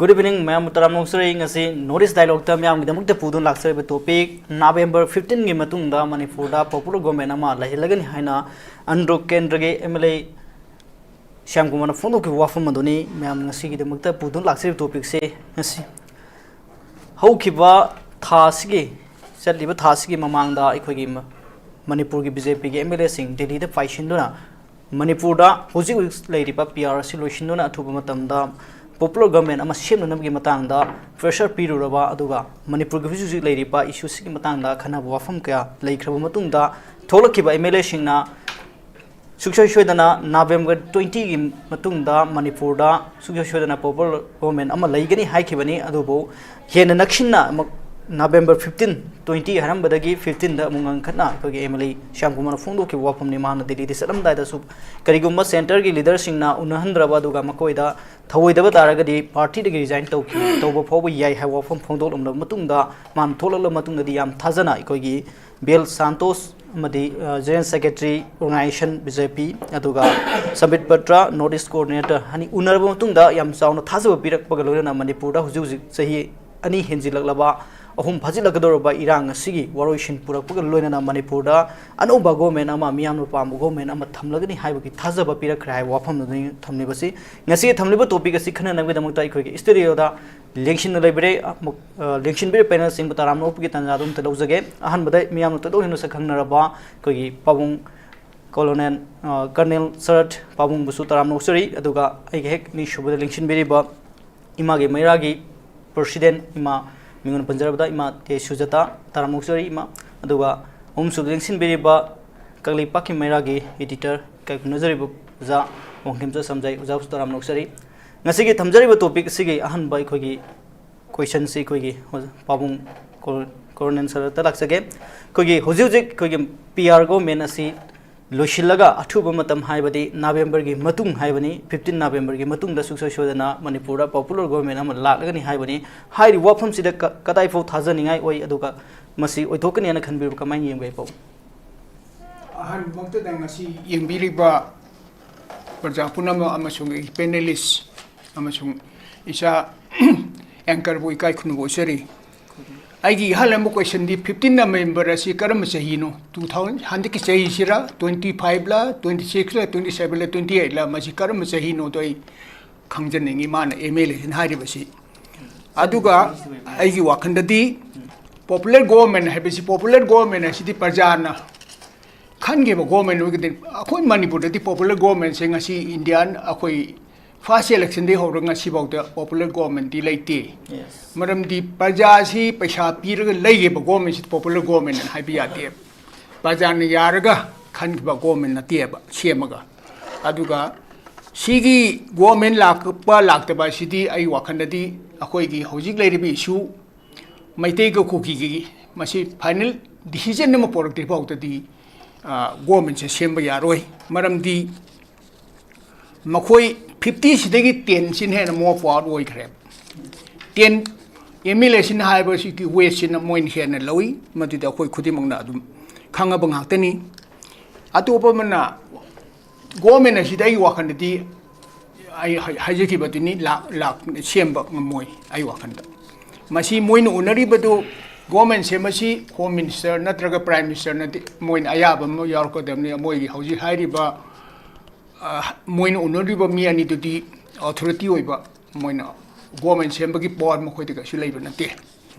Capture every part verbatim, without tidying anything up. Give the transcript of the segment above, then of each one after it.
Good evening, ꯃꯌꯥꯝꯕꯨ ꯇꯔꯥꯝꯅ ꯑꯣꯛꯆꯔꯤ꯫ ꯉꯁꯤ North East Dialogueꯇ ꯃꯌꯥꯝꯒꯤꯗꯃꯛꯇ ꯄꯨꯗꯨꯅ ꯂꯥꯛꯆꯔꯤꯕ topic, November fifteenꯒꯤ ꯃꯇꯨꯡꯗ ꯃꯅꯤꯄꯨꯔꯗ popular government ꯑꯃ ꯂꯩꯍꯜꯂꯒꯅꯤ ꯍꯥꯏꯅ ꯑꯟꯗ꯭ꯔꯣ ꯀꯦꯟꯗ꯭ꯔꯒꯤ M L A ꯁ꯭ꯌꯥꯝ ꯀꯨꯃꯥꯔꯅ ꯐꯣꯡꯗꯣꯛꯈꯤꯕ ꯋꯥꯐꯝ ꯑꯗꯨꯅꯤ ꯃꯌꯥꯝ ꯉꯁꯤꯒꯤꯗꯃꯛꯇ ꯄꯨꯗꯨꯅ ꯂꯥꯛꯆꯔꯤꯕ topicꯁꯦ꯫ ꯉꯁꯤ ꯍꯧꯈꯤꯕ ꯊꯥ ꯑꯁꯤꯒꯤ, ꯆꯠꯂꯤꯕ ꯊꯥ ꯑꯁꯤꯒꯤ ꯃꯃꯥꯡꯗ ꯑꯩꯈꯣꯏꯒꯤ ꯃ-, ꯃꯅꯤꯄꯨꯔꯒꯤ BJPꯒꯤ MLAꯁꯤꯡ ꯗꯦꯜꯂꯤꯗ ꯄꯥꯏꯁꯤꯟꯗꯨꯅ ꯃꯅꯤꯄꯨꯔꯗ ꯍꯧꯖꯤꯛ ꯍꯧꯖꯤꯛ ꯂꯩꯔꯤꯕ PR ꯑꯁꯤ ꯂꯣꯏꯁꯤꯟꯗꯨꯅ ꯑꯊꯨꯕ ꯃꯇꯝꯗ popular government ꯑꯃ ꯁꯦꯝꯅꯅꯕꯒꯤ ꯃꯇꯥꯡꯗ pressure ꯄꯤꯔꯨꯔꯕ, ꯑꯗꯨꯒ ꯃꯅꯤꯄꯨꯔꯒꯤ ꯍꯧꯖꯤꯛ ꯍꯧꯖꯤꯛ ꯂꯩꯔꯤꯕ issueꯁꯤꯒꯤ ꯃꯇꯥꯡꯗ ꯈꯟꯅꯕ ꯋꯥꯐꯝ ꯀꯌꯥ ꯂꯩꯈ꯭ꯔꯕ ꯃꯇꯨꯡꯗ, ꯊꯣꯛꯂꯛꯈꯤꯕ MLAꯁꯤꯡꯅ ꯁꯨꯡꯁꯣꯏ ꯁꯣꯏꯗꯅ November twentyꯒꯤ ꯃꯇꯨꯡꯗ ꯃꯅꯤꯄꯨꯔꯗ ꯁꯨꯡꯁꯣꯏ ꯁꯣꯏꯗꯅ popular government ꯑꯃ ꯂꯩꯒꯅꯤ ꯍꯥꯏꯈꯤꯕꯅꯤ꯫ ꯑꯗꯨꯕꯨ ꯍꯦꯟꯅ ꯅꯛꯁꯤꯟꯅ ꯑꯃꯨꯛ November fifteen, twenty ꯍꯥꯏꯔꯝꯕꯗꯒꯤ fifteenꯗ ꯑꯃꯨꯛ ꯉꯟꯈꯠꯅ ꯑꯩꯈꯣꯏꯒꯤ MLA ꯁ꯭ꯌꯥꯝ ꯀꯨꯃꯥꯔꯅ ꯐꯣꯡꯗꯣꯛꯈꯤꯕ ꯋꯥꯐꯝꯅꯤ꯫ ꯃꯥꯅ ꯗꯦꯜꯂꯤꯗ ꯆꯠꯂꯝꯗꯥꯏꯗꯁꯨ ꯀꯔꯤꯒꯨꯝꯕ centreꯒꯤ leaderꯁꯤꯡꯅ ꯎꯅꯍꯟꯗ꯭ꯔꯕ, ꯑꯗꯨꯒ ꯃꯈꯣꯏꯗ ꯊꯧꯑꯣꯏꯗꯕ ꯇꯥꯔꯒꯗꯤ partyꯗꯒꯤ resign ꯇꯧꯈꯤ-, ꯇꯧꯕ ꯐꯥꯎꯕ ꯌꯥꯏ ꯍꯥꯏꯕ ꯋꯥꯐꯝ ꯐꯣꯡꯗꯣꯛꯂꯝꯂꯕ ꯃꯇꯨꯡꯗ, ꯃꯥꯅ ꯊꯣꯛꯂꯛꯂꯕ ꯃꯇꯨꯡꯗꯗꯤ ꯌꯥꯝ ꯊꯥꯖꯅ ꯑꯩꯈꯣꯏꯒꯤ ꯕꯦꯜ ꯁꯥꯟꯇꯣꯁ ꯑꯃꯗꯤ, ꯑ, General Secretary Organization BJP, ꯑꯗꯨꯒ ꯁꯝꯕꯤꯠ ꯄꯇ꯭ꯔ North East Coordinator ꯑꯅꯤ ꯎꯅꯔꯕ ꯃꯇꯨꯡꯗ ꯌꯥꯝ ꯆꯥꯎꯅ ꯊꯥꯖꯕ ꯄꯤꯔꯛꯄꯒ ꯂꯣꯏꯅꯅ ꯃꯅꯤꯄꯨꯔꯗ ꯍꯧꯖꯤꯛ ꯍꯧꯖꯤꯛ ꯆꯍꯤ ꯑꯅꯤ ꯍꯦꯟꯖꯤꯜꯂꯛꯂꯕ, ꯑꯍꯨꯝ ꯐꯥꯖꯤꯜꯂꯛꯀꯗꯧꯔꯕ ꯏꯔꯥꯡ ꯑꯁꯤꯒꯤ ꯋꯥꯔꯣꯏꯁꯤꯟ ꯄꯨꯔꯛꯄꯒ ꯂꯣꯏꯅꯅ ꯃꯅꯤꯄꯨꯔꯗ ꯑꯅꯧꯕ government ꯑꯃ, ꯃꯤꯌꯥꯝꯅ ꯄꯥꯝꯕ government ꯑꯃ ꯊꯝꯂꯒꯅꯤ ꯍꯥꯏꯕꯒꯤ ꯊꯥꯖꯕ ꯄꯤꯔꯛꯈ꯭ꯔꯦ ꯍꯥꯏꯕ ꯋꯥꯐꯝꯗꯨꯅꯤ ꯊꯝꯂꯤꯕꯁꯤ꯫ ꯉꯁꯤꯒꯤ ꯊꯝꯂꯤꯕ topic ꯑꯁꯤ ꯈꯟꯅꯅꯕꯒꯤꯗꯃꯛꯇ ꯑꯩꯈꯣꯏꯒꯤ studioꯗ ꯂꯦꯡꯁꯤꯟꯅ ꯂꯩꯕꯤꯔꯦ, ꯑ, ꯃꯨꯛ-, ꯑ, ꯂꯦꯡꯁꯤꯟꯕꯤꯔꯦ panelꯁꯤꯡꯕꯨ ꯇꯔꯥꯝꯅ ꯑꯣꯛꯄꯒꯤ ꯇꯥꯟꯖꯥꯗꯨ ꯑꯝꯇ ꯂꯧꯖꯒꯦ꯫ ꯑꯍꯥꯟꯕꯗ ꯃꯤꯌꯥꯝꯅ ꯊꯣꯏꯗꯣꯛ ꯍꯦꯟꯅ ꯁꯛ ꯈꯪꯅꯔꯕ ꯑꯩꯈꯣꯏꯒꯤ ꯄꯥꯕꯨꯡ Colonel, ꯑ, Colonel ꯁꯔꯠ ꯄꯥꯕꯨꯡꯕꯨꯁꯨ ꯇꯔꯥꯝꯅ ꯑꯣꯛꯆꯔꯤ꯫ ꯑꯗꯨꯒ ꯑꯩꯒꯤ ꯍꯦꯛ ꯑꯅꯤꯁꯨꯕꯗ ꯂꯦꯡꯁꯤꯟꯕꯤꯔꯤꯕ ꯏꯃꯥꯒꯤ ꯃꯩꯔꯥꯒꯤ president ꯏꯃꯥ ꯃꯤꯡ ꯑꯣꯏꯅ ꯄꯟꯖꯔꯕꯗ ꯏꯃꯥ ꯇꯦ ꯁꯨꯖꯥꯇꯥ, ꯇꯔꯥꯝꯅ ꯑꯣꯛꯆꯔꯤ ꯏꯃꯥ꯫ ꯑꯗꯨꯒ ꯑꯍꯨꯝꯁꯨꯕꯗ ꯂꯦꯡꯁꯤꯟꯕꯤꯔꯤꯕ ꯀꯪꯂꯩꯄꯥꯛꯀꯤ ꯃꯩꯔꯥꯒꯤ editor, ꯏꯀꯥꯏ ꯈꯨꯝꯅꯖꯔꯤꯕ ꯑꯣꯖꯥ ꯋꯥꯡꯈꯦꯝꯆꯠ ꯁꯝꯖꯥꯏ, ꯑꯣꯖꯥꯕꯨꯁꯨ ꯇꯔꯥꯝꯅ ꯑꯣꯛꯆꯔꯤ꯫ ꯉꯁꯤꯒꯤ ꯊꯝꯖꯔꯤꯕ topic ꯑꯁꯤꯒꯤ ꯑꯍꯥꯟꯕ ꯑꯩꯈꯣꯏꯒꯤ questionꯁꯤ ꯑꯩꯈꯣꯏꯒꯤ ꯑꯣꯖꯥ ꯄꯥꯕꯨꯡ ꯀꯣ-, ꯀꯣꯔꯣꯅꯦꯜ ꯁꯔꯗ ꯂꯥꯛꯆꯒꯦ꯫ ꯑꯩꯈꯣꯏꯒꯤ ꯍꯧꯖꯤꯛ ꯍꯧꯖꯤꯛ ꯑꯩꯈꯣꯏꯒꯤ P R government ꯑꯁꯤ ꯂꯣꯏꯁꯤꯜꯂꯒ ꯑꯊꯨꯕ ꯃꯇꯝ, ꯍꯥꯏꯕꯗꯤ Novemberꯒꯤ ꯃꯇꯨꯡ ꯍꯥꯏꯕꯅꯤ, fifteen Novemberꯒꯤ ꯃꯇꯨꯡꯗ ꯁꯨꯡꯁꯣꯏ ꯁꯣꯏꯗꯅ ꯃꯅꯤꯄꯨꯔꯗ popular government ꯑꯃ ꯂꯥꯛꯂꯒꯅꯤ ꯍꯥꯏꯕꯅꯤ꯫ ꯍꯥꯏꯔꯤꯕ ꯋꯥꯐꯝꯁꯤꯗ ꯀ-, ꯀꯗꯥꯏꯐꯥꯎ ꯊꯥꯖꯅꯤꯡꯉꯥꯏ ꯑꯣꯏ, ꯑꯗꯨꯒ ꯃꯁꯤ ꯑꯣꯏꯊꯣꯛꯀꯅꯤ ꯍꯥꯏꯅ ꯈꯟꯕꯤꯕ꯭ꯔꯥ? ꯀꯃꯥꯏꯅ ꯌꯦꯡꯕ ꯄꯥꯎ? ꯑꯍꯥꯟꯕꯃꯛꯇꯗ ꯉꯁꯤ ꯌꯦꯡꯕꯤꯔꯤꯕ ꯄ꯭ꯔꯖꯥ ꯄꯨꯝꯅꯃꯛ ꯑꯃꯁꯨꯡ ꯑꯩꯒꯤ panelist ꯑꯃꯁꯨꯡ ꯏꯆꯥ anchorꯕꯨ ꯏꯀꯥꯏ ꯈꯨꯝꯅꯕ ꯎꯠꯆꯔꯤ꯫ ꯑꯩꯒꯤ ꯏꯍꯥꯟ ꯍꯥꯟꯕ questionꯗꯤ fifteen November ꯑꯁꯤ ꯀꯔꯝꯕ ꯆꯍꯤꯅꯣ? Two thousand, ꯍꯟꯗꯛꯀꯤ ꯆꯍꯤꯁꯤꯔ, twenty fiveꯂ, twenty sixꯂ, twenty sevenꯂ, twenty eightꯂ, ꯃꯁꯤ ꯀꯔꯝꯕ ꯆꯍꯤꯅꯣꯗꯣ ꯑꯩ ꯈꯪꯖꯅꯤꯡꯉꯤ, ꯃꯥꯅ MLAꯁꯤꯅ ꯍꯥꯏꯔꯤꯕꯁꯤ꯫ ꯑꯗꯨꯒ ꯑꯩꯒꯤ ꯋꯥꯈꯜꯗꯗꯤ popular government ꯍꯥꯏꯕꯁꯤ, popular government ꯍꯥꯏꯁꯤꯗꯤ ꯄ꯭ꯔꯖꯥꯅ ꯈꯟꯈꯤꯕ government ꯑꯣꯏꯒꯗꯣꯏꯅꯤ꯫ ꯑꯩꯈꯣꯏ ꯃꯅꯤꯄꯨꯔꯗꯗꯤ popular governmentꯁꯦ ꯉꯁꯤ Indian ꯑꯩꯈꯣꯏ first electionꯗꯒꯤ ꯍꯧꯔꯒ ꯉꯁꯤꯐꯥꯎꯗ popular governmentꯇꯤ ꯂꯩꯇꯦ꯫ Yes. ꯃꯔꯝꯗꯤ ꯄ꯭ꯔꯖꯥꯁꯤ ꯄꯩꯁꯥ ꯄꯤꯔꯒ ꯂꯩꯈꯤꯕ governmentꯁꯤ popular government ꯍꯥꯏꯅ ꯍꯥꯏꯕ ꯌꯥꯗꯦ꯫ ꯄ꯭ꯔꯖꯥꯅ ꯌꯥꯔꯒ ꯈꯟꯈꯤꯕ government ꯅꯠꯇꯦꯕ ꯁꯦꯝꯃꯒ꯫ ꯑꯗꯨꯒ ꯁꯤꯒꯤ government ꯂꯥꯛꯄ ꯂꯥꯛꯇꯕ ꯑꯁꯤꯗꯤ ꯑꯩ ꯋꯥꯈꯜꯗꯗꯤ ꯑꯩꯈꯣꯏꯒꯤ ꯍꯧꯖꯤꯛ ꯂꯩꯔꯤꯕ issue ꯃꯩꯇꯩꯒ ꯀꯨꯀꯤꯒꯤ ꯃꯁꯤ final decision ꯑꯃ ꯄꯨꯔꯛꯇ꯭ꯔꯤ ꯐꯥꯎꯗꯗꯤ, ꯑ, governmentꯁꯦ ꯁꯦꯝꯕ ꯌꯥꯔꯣꯏ꯫ ꯃꯔꯝꯗꯤ ꯃꯈꯣꯏ fiftyꯁꯤꯗꯒꯤ tenꯁꯤꯅ ꯍꯦꯟꯅ more power ꯑꯣꯏꯈ꯭ꯔꯦ꯫ Ten MLAꯁꯤꯅ ꯍꯥꯏꯕꯁꯤꯒꯤ weightꯁꯤꯅ ꯃꯣꯏꯅ ꯍꯦꯟꯅ ꯂꯧꯏ, ꯃꯗꯨꯗꯤ ꯑꯩꯈꯣꯏ ꯈꯨꯗꯤꯡꯃꯛꯅ ꯑꯗꯨꯝ ꯈꯪꯉꯕ ꯉꯥꯛꯇꯅꯤ꯫ ꯑꯇꯣꯞꯄ ꯑꯃꯅ government ꯑꯁꯤꯗ ꯑꯩꯒꯤ ꯋꯥꯈꯜꯗꯗꯤ ꯑꯩ ꯍꯥꯏ-, ꯍꯥꯏꯖꯈꯤꯕꯗꯨꯅꯤ, ꯂꯥꯛ-, ꯂꯥꯛ-, ꯁꯦꯝꯕ ꯉꯝꯃꯣꯏ ꯑꯩ ꯋꯥꯈꯜꯗ꯫ ꯃꯁꯤ ꯃꯣꯏꯅ ꯎꯅꯔꯤꯕꯗꯨ government ꯁꯦꯝꯕꯁꯤ Home Minister ꯅꯠꯇ꯭ꯔꯒ Prime Ministerꯅꯗꯤ ꯃꯣꯏꯅ ꯑꯌꯥꯕ ꯑꯃ ꯌꯥꯎꯔꯛꯀꯗꯕꯅꯤ꯫ ꯃꯣꯏꯒꯤ ꯍꯧꯖꯤꯛ ꯍꯥꯏꯔꯤꯕ, ꯑ, ꯃꯣꯏꯅ ꯎꯅꯔꯤꯕ ꯃꯤ ꯑꯅꯤꯗꯨꯗꯤ authority ꯑꯣꯏꯕ, ꯃꯣꯏꯅ government ꯁꯦꯝꯕꯒꯤ power ꯃꯈꯣꯏꯗ ꯀꯩꯁꯨ ꯂꯩꯕ ꯅꯠꯇꯦ꯫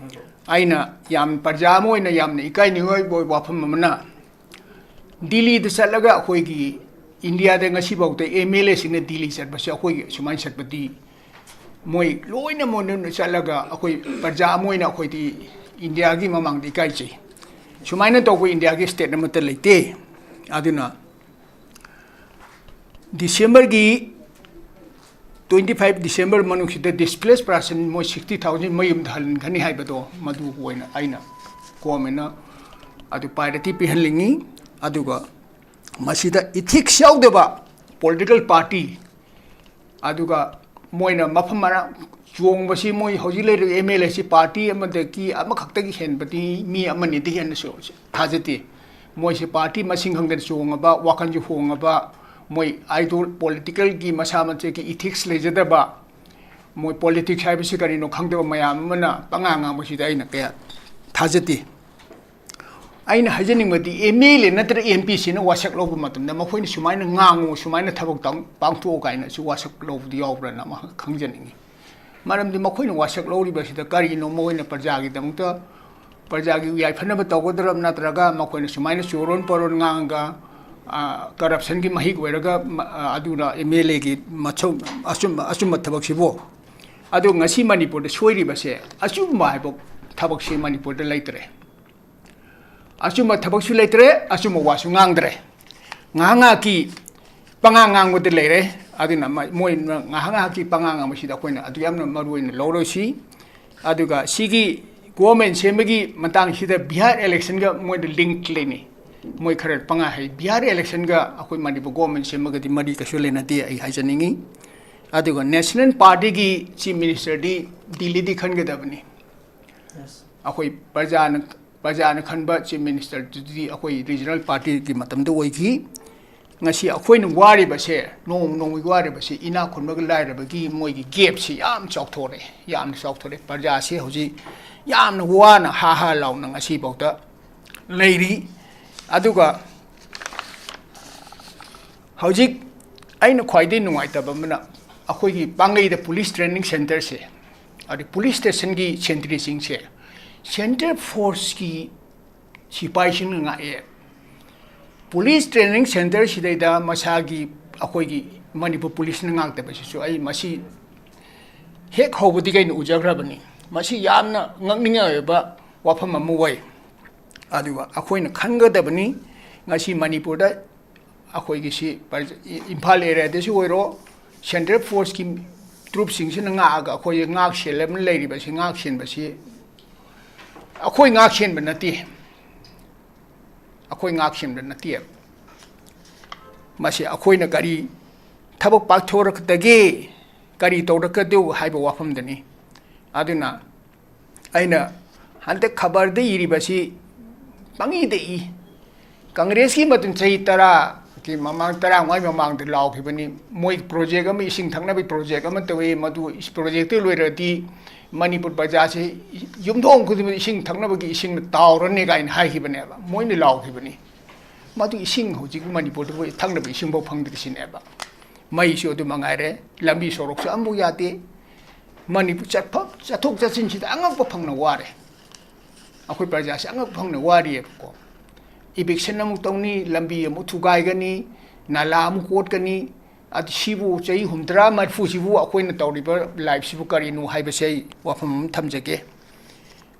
ꯑꯩꯅ ꯌꯥꯝ ꯄ꯭ꯔꯖꯥ ꯑꯃ ꯑꯣꯏꯅ ꯌꯥꯝꯅ ꯏꯀꯥꯏꯅꯤꯡꯉꯥꯏ ꯑꯣꯏꯕ ꯋꯥꯐꯝ ꯑꯃꯅ, ꯗꯤꯜꯂꯤꯗ ꯆꯠꯂꯒ ꯑꯩꯈꯣꯏꯒꯤ ꯏꯟꯗꯤꯌꯥꯗ ꯉꯁꯤꯐꯥꯎꯗ MLAꯁꯤꯡꯅ ꯗꯤꯜꯂꯤ ꯆꯠꯄꯁꯦ ꯑꯩꯈꯣꯏꯒꯤ ꯁꯨꯃꯥꯏꯅ ꯆꯠꯄꯗꯤ ꯃꯣꯏ ꯂꯣꯏꯅ ꯃꯣꯏꯅ ꯆꯠꯂꯒ ꯑꯩꯈꯣꯏ ꯄ꯭ꯔꯖꯥ ꯑꯃ ꯑꯣꯏꯅ ꯑꯩꯈꯣꯏꯗꯤ ꯏꯟꯗꯤꯌꯥꯒꯤ ꯃꯃꯥꯡꯗ ꯏꯀꯥꯏꯖꯩ꯫ ꯁꯨꯃꯥꯏꯅ ꯇꯧꯕ ꯏꯟꯗꯤꯌꯥꯒꯤ state ꯑꯃꯠꯇ ꯂꯩꯇꯦ꯫ ꯑꯗꯨꯅ Decemberꯒꯤ twenty five December ꯃꯅꯨꯡꯁꯤꯗ displaced person ꯃꯣꯏ sixty thousand ꯃꯌꯨꯝꯗ ꯍꯟꯒꯅꯤ ꯍꯥꯏꯕꯗꯣ ꯃꯗꯨ ꯑꯣꯏꯅ ꯑꯩꯅ governmentꯅ ꯑꯗꯨ priority ꯄꯤꯍꯟꯅꯤꯡꯉꯤ꯫ ꯑꯗꯨꯒ ꯃꯁꯤꯗ ethics ꯌꯥꯎꯗꯕ political party, ꯑꯗꯨꯒ ꯃꯣꯏꯅ ꯃꯐꯝ ꯃꯔꯥꯡ ꯆꯣꯡꯕꯁꯤ ꯃꯣꯏ ꯍꯧꯖꯤꯛ ꯂꯩꯔꯤꯕ MLAꯁꯤ party ꯑꯃꯗꯒꯤ ꯑꯃꯈꯛꯇꯒꯤ ꯍꯦꯟꯕꯗꯤ ꯃꯤ ꯑꯃꯅꯤꯗꯒꯤ ꯍꯦꯟꯅꯁꯨ ꯊꯥꯖꯗꯦ꯫ ꯃꯣꯏꯁꯤ party ꯃꯁꯤꯡ ꯈꯪꯗꯅ ꯆꯣꯡꯉꯕ, ꯋꯥꯈꯜꯁꯨ ꯍꯣꯡꯉꯕ, ꯃꯣꯏ idol politicalꯒꯤ ꯃꯁꯥ ꯃꯁꯥꯒꯤ ethics ꯂꯩꯖꯗꯕ, ꯃꯣꯏ politics ꯍꯥꯏꯕꯁꯤ ꯀꯔꯤꯅꯣ ꯈꯪꯗꯕ ꯃꯌꯥꯝ ꯑꯃꯅ ꯄꯉꯥꯡ ꯉꯥꯡꯕꯁꯤꯗ ꯑꯩꯅ ꯀꯌꯥ ꯊꯥꯖꯗꯦ꯫ ꯑꯩꯅ ꯍꯥꯏꯖꯅꯤꯡꯕꯗꯤ MLA ꯅꯠꯇ꯭ꯔꯒ MPꯁꯤꯅ ꯋꯥꯁꯛ ꯂꯧꯕ ꯃꯇꯝꯗ ꯃꯈꯣꯏꯅ ꯁꯨꯃꯥꯏꯅ ꯉꯥꯡꯉꯨ, ꯁꯨꯃꯥꯏꯅ ꯊꯕꯛ ꯇꯧ-, ꯄꯥꯡꯊꯣꯛꯎ ꯀꯥꯏꯅꯁꯨ ꯋꯥꯁꯛ ꯂꯧꯕꯗꯤ ꯌꯥꯎꯕ꯭ꯔꯅ ꯑꯃ ꯈꯪꯖꯅꯤꯡꯉꯤ꯫ ꯃꯔꯝꯗꯤ ꯃꯈꯣꯏꯅ ꯋꯥꯁꯛ ꯂꯧꯔꯤꯕꯁꯤꯗ ꯀꯔꯤꯅꯣ, ꯃꯈꯣꯏꯅ ꯄ꯭ꯔꯖꯥꯒꯤꯗꯃꯛꯇ, ꯄ꯭ꯔꯖꯥꯒꯤ ꯌꯥꯏꯐꯅꯕ ꯇꯧꯒꯗ꯭ꯔꯕ ꯅꯠꯇ꯭ꯔꯒ ꯃꯈꯣꯏꯅ ꯁꯨꯃꯥꯏꯅ ꯆꯣꯔꯣꯟ ꯄꯔꯣꯟ ꯉꯥꯡꯉꯒ, ꯑ, corruptionꯒꯤ ꯃꯍꯤꯛ ꯑꯣꯏꯔꯒ, ꯃ-, ꯑ, ꯑꯗꯨꯅ MLAꯒꯤ ꯃꯊꯧ-, ꯑꯆꯨꯝꯕ, ꯑꯆꯨꯝꯕ ꯊꯕꯛꯁꯤꯕꯨ? ꯑꯗꯨ ꯉꯁꯤ ꯃꯅꯤꯄꯨꯔꯗ ꯁꯣꯏꯔꯤꯕꯁꯦ ꯑꯆꯨꯝꯕ ꯍꯥꯏꯕ ꯊꯕꯛꯁꯤ ꯃꯅꯤꯄꯨꯔꯗ ꯂꯩꯇ꯭ꯔꯦ꯫ ꯑꯆꯨꯝꯕ ꯊꯕꯛꯁꯨ ꯂꯩꯇ꯭ꯔꯦ, ꯑꯆꯨꯝꯕ ꯋꯥꯁꯨ ꯉꯥꯡꯗ꯭ꯔꯦ꯫ ꯉꯥꯏꯍꯥꯛ ꯉꯥꯏꯍꯥꯛꯀꯤ ꯄꯉꯥꯡ ꯉꯥꯡꯕꯗ ꯂꯩꯔꯦ꯫ ꯑꯗꯨꯅ ꯃ-, ꯃꯣꯏꯅ ꯉꯥꯏꯍꯥꯛ ꯉꯥꯏꯍꯥꯛꯀꯤ ꯄꯉꯥꯡ ꯉꯥꯡꯕꯁꯤꯗ ꯑꯩꯈꯣꯏꯅ ꯑꯗꯨ ꯌꯥꯝꯅ ꯃꯔꯨ ꯑꯣꯏꯅ ꯂꯧꯔꯣꯏꯁꯤ꯫ ꯑꯗꯨꯒ ꯁꯤꯒꯤ government ꯁꯦꯝꯕꯒꯤ ꯃꯇꯥꯡꯁꯤꯗ ꯕꯤꯍꯥꯔ electionꯒ ꯃꯣꯏꯗ link ꯂꯩꯅꯩ꯫ ꯃꯣꯏ ꯈꯔ ꯄꯉꯥꯡ ꯍꯥꯏ꯫ ꯕꯤꯍꯥꯔ electionꯒ ꯑꯩꯈꯣꯏ ꯃꯅꯤꯄꯨꯔ government ꯁꯦꯝꯕꯒꯗꯤ ꯃꯔꯤ ꯀꯩꯁꯨ ꯂꯩꯅꯗꯦ, ꯑꯩ ꯍꯥꯏꯖꯅꯤꯡꯉꯤ꯫ ꯑꯗꯨꯒ national partyꯒꯤ chief ministerꯗꯤ ꯗꯤꯜꯂꯤꯗꯤ ꯈꯟꯒꯗꯕꯅꯤ꯫ ꯑꯩꯈꯣꯏ ꯄ꯭ꯔꯖꯥꯅ, ꯄ꯭ꯔꯖꯥꯅ ꯈꯟꯕ chief ministerꯗꯨꯗꯤ ꯑꯩꯈꯣꯏ regional partyꯒꯤ ꯃꯇꯝꯗ ꯑꯣꯏꯈꯤ꯫ ꯉꯁꯤ ꯑꯩꯈꯣꯏꯅ ꯋꯥꯔꯤꯕꯁꯦ, ꯅꯣꯡꯃ ꯅꯣꯡꯃꯒꯤ ꯋꯥꯔꯤꯕꯁꯦ, ꯏꯅꯥꯛ ꯈꯨꯟꯕꯒ ꯂꯥꯏꯔꯕꯒꯤ ꯃꯣꯏꯒꯤ gapꯁꯤ ꯌꯥꯝ ꯆꯥꯎꯊꯣꯔꯛꯑꯦ, ꯌꯥꯝꯅ ꯆꯥꯎꯊꯣꯔꯛꯑꯦ꯫ ꯄ꯭ꯔꯖꯥꯁꯤ ꯍꯧꯖꯤꯛ ꯌꯥꯝꯅ ꯋꯥꯅ ꯍꯥ ꯍꯥ ꯂꯥꯎꯅ ꯉꯁꯤꯐꯥꯎꯗ ꯂꯩꯔꯤ꯫ ꯑꯗꯨꯒ ꯍꯧꯖꯤꯛ ꯑꯩꯅ ꯈ꯭ꯋꯥꯏꯗꯒꯤ ꯅꯨꯡꯉꯥꯏꯇꯕ ꯑꯃꯅ, ꯑꯩꯈꯣꯏꯒꯤ ꯄꯥꯡꯒꯩꯗ police training centreꯁꯦ, ꯑꯗꯩ police stationꯒꯤ sentryꯁꯤꯡꯁꯦ, central forceꯀꯤ ꯁꯤꯐꯥꯏꯁꯤꯡꯅ ꯉꯥꯛꯑꯦ꯫ Police training centreꯁꯤꯗꯩꯗ ꯃꯁꯥꯒꯤ, ꯑꯩꯈꯣꯏꯒꯤ ꯃꯅꯤꯄꯨꯔ policeꯅ ꯉꯥꯛꯇꯕꯁꯤꯁꯨ ꯑꯩ ꯃꯁꯤ ꯍꯦꯛ ꯍꯧꯕꯗꯒꯤ ꯑꯩꯅ ꯎꯖꯈ꯭ꯔꯕꯅꯤ꯫ ꯃꯁꯤ ꯌꯥꯝꯅ ꯉꯛꯅꯤꯡꯉꯥꯏ ꯑꯣꯏꯕ ꯋꯥꯐꯝ ꯑꯃ ꯑꯣꯏ꯫ ꯑꯗꯨꯒ ꯑꯩꯈꯣꯏꯅ ꯈꯪꯒꯗꯕꯅꯤ, ꯉꯁꯤ ꯃꯅꯤꯄꯨꯔꯗ ꯑꯩꯈꯣꯏꯒꯤ ꯁꯤ ꯄꯔ-, ꯏꯝꯐꯥꯜ ꯑꯦꯔꯤꯌꯥꯗꯁꯨ ꯑꯣꯏꯔꯣ, ꯁꯦꯟꯇ꯭ꯔꯦꯜ ꯐꯣꯔꯁꯀꯤ ꯇ꯭ꯔꯨꯞꯁꯤꯡꯁꯤꯅ ꯉꯥꯛꯑꯒ ꯑꯩꯈꯣꯏꯁꯦ ꯉꯥꯛ ꯁꯦꯜꯂꯕꯅ ꯂꯩꯔꯤꯕꯁꯤ, ꯉꯥꯛ ꯁꯦꯟꯕꯁꯤ ꯑꯩꯈꯣꯏ ꯉꯥꯛ ꯁꯦꯟꯕ ꯅꯠꯇꯦ꯫ ꯑꯩꯈꯣꯏ ꯉꯥꯛ ꯁꯦꯟꯕ ꯅꯠꯇꯦꯕ꯫ ꯃꯁꯤ ꯑꯩꯈꯣꯏꯅ ꯀꯔꯤ ꯊꯕꯛ ꯄꯥꯡꯊꯣꯔꯛꯀꯗꯒꯦ, ꯀꯔꯤ ꯇꯧꯔꯛꯀꯗꯧ ꯍꯥꯏꯕ ꯋꯥꯐꯝꯗꯅꯤ꯫ ꯑꯗꯨꯅ ꯑꯩꯅ ꯍꯟꯗꯛ ꯈꯕꯔꯗ ꯏꯔꯤꯕꯁꯤ ꯄꯪꯏꯗ ꯏ꯫ ꯀꯪꯒ꯭ꯔꯦꯁꯀꯤ ꯃꯇꯝ ꯆꯍꯤ ꯇꯔꯥꯒꯤ ꯃꯃꯥꯡ, ꯇꯔꯥꯃꯉꯥꯒꯤ ꯃꯃꯥꯡꯗ ꯂꯥꯎꯈꯤꯕꯅꯤ꯫ ꯃꯣꯏ ꯄ꯭ꯔꯣꯖꯦꯛ ꯑꯃ, ꯏꯁꯤꯡ ꯊꯛꯅꯕꯒꯤ ꯄ꯭ꯔꯣꯖꯦꯛ ꯑꯃ ꯇꯧꯏ, ꯃꯗꯨ ꯄ꯭ꯔꯣꯖꯦꯛꯇꯨ ꯂꯣꯏꯔꯗꯤ ꯃꯅꯤꯄꯨꯔ ꯄ꯭ꯔꯖꯥꯁꯤ ꯌꯨꯝꯊꯣꯡ ꯈꯨꯗꯤꯡꯃꯛ ꯏꯁꯤꯡ ꯊꯛꯅꯕꯒꯤ ꯏꯁꯤꯡꯅ ꯇꯥꯎꯔꯅꯤ ꯀꯥꯏꯅ ꯍꯥꯏꯈꯤꯕꯅꯦꯕ, ꯃꯣꯏꯅ ꯂꯥꯎꯈꯤꯕꯅꯤ꯫ ꯃꯗꯨ ꯏꯁꯤꯡ ꯍꯧꯖꯤꯛ ꯃꯅꯤꯄꯨꯔꯗ ꯑꯩꯈꯣꯏ ꯊꯛꯅꯕ ꯏꯁꯤꯡꯐꯥꯎ ꯐꯪꯗ꯭ꯔꯤꯁꯤꯅꯦꯕ꯫ ꯃꯩꯁꯨ ꯑꯗꯨ ꯃꯉꯥꯏꯔꯦ, ꯂꯝꯕꯤ ꯁꯣꯔꯣꯛꯁꯨ ꯑꯃꯐꯥꯎ ꯌꯥꯗꯦ꯫ ꯃꯅꯤꯄꯨꯔ ꯆꯠꯐꯝ, ꯆꯠꯊꯣꯛ ꯆꯠꯁꯤꯟꯁꯤꯗ ꯑꯉꯛꯄ ꯐꯪꯅ ꯋꯥꯔꯦ꯫ ꯑꯩꯈꯣꯏ ꯄ꯭ꯔꯖꯥꯁꯤ ꯑꯉꯛꯄ ꯐꯪꯅ ꯋꯥꯔꯤꯑꯕꯀꯣ꯫ ꯏꯚꯤꯛꯁꯟ ꯑꯃꯨꯛ ꯇꯧꯅꯤ, ꯂꯝꯕꯤ ꯑꯃꯨꯛ ꯊꯨꯒꯥꯏꯒꯅꯤ, ꯅꯥꯂꯥ ꯑꯃꯨꯛ ꯀꯣꯠꯀꯅꯤ꯫ ꯑꯗꯨ ꯁꯤꯕꯨ ꯆꯍꯤ ꯍꯨꯝꯗ꯭ꯔꯥ ꯃꯔꯤꯐꯨꯁꯤꯕꯨ ꯑꯩꯈꯣꯏꯅ ꯇꯧꯔꯤꯕ ꯂꯥꯏꯐꯁꯤꯕꯨ ꯀꯔꯤꯅꯣ ꯍꯥꯏꯕꯁꯦ ꯑꯩ ꯋꯥꯐꯝ ꯑꯃ ꯊꯝꯖꯒꯦ꯫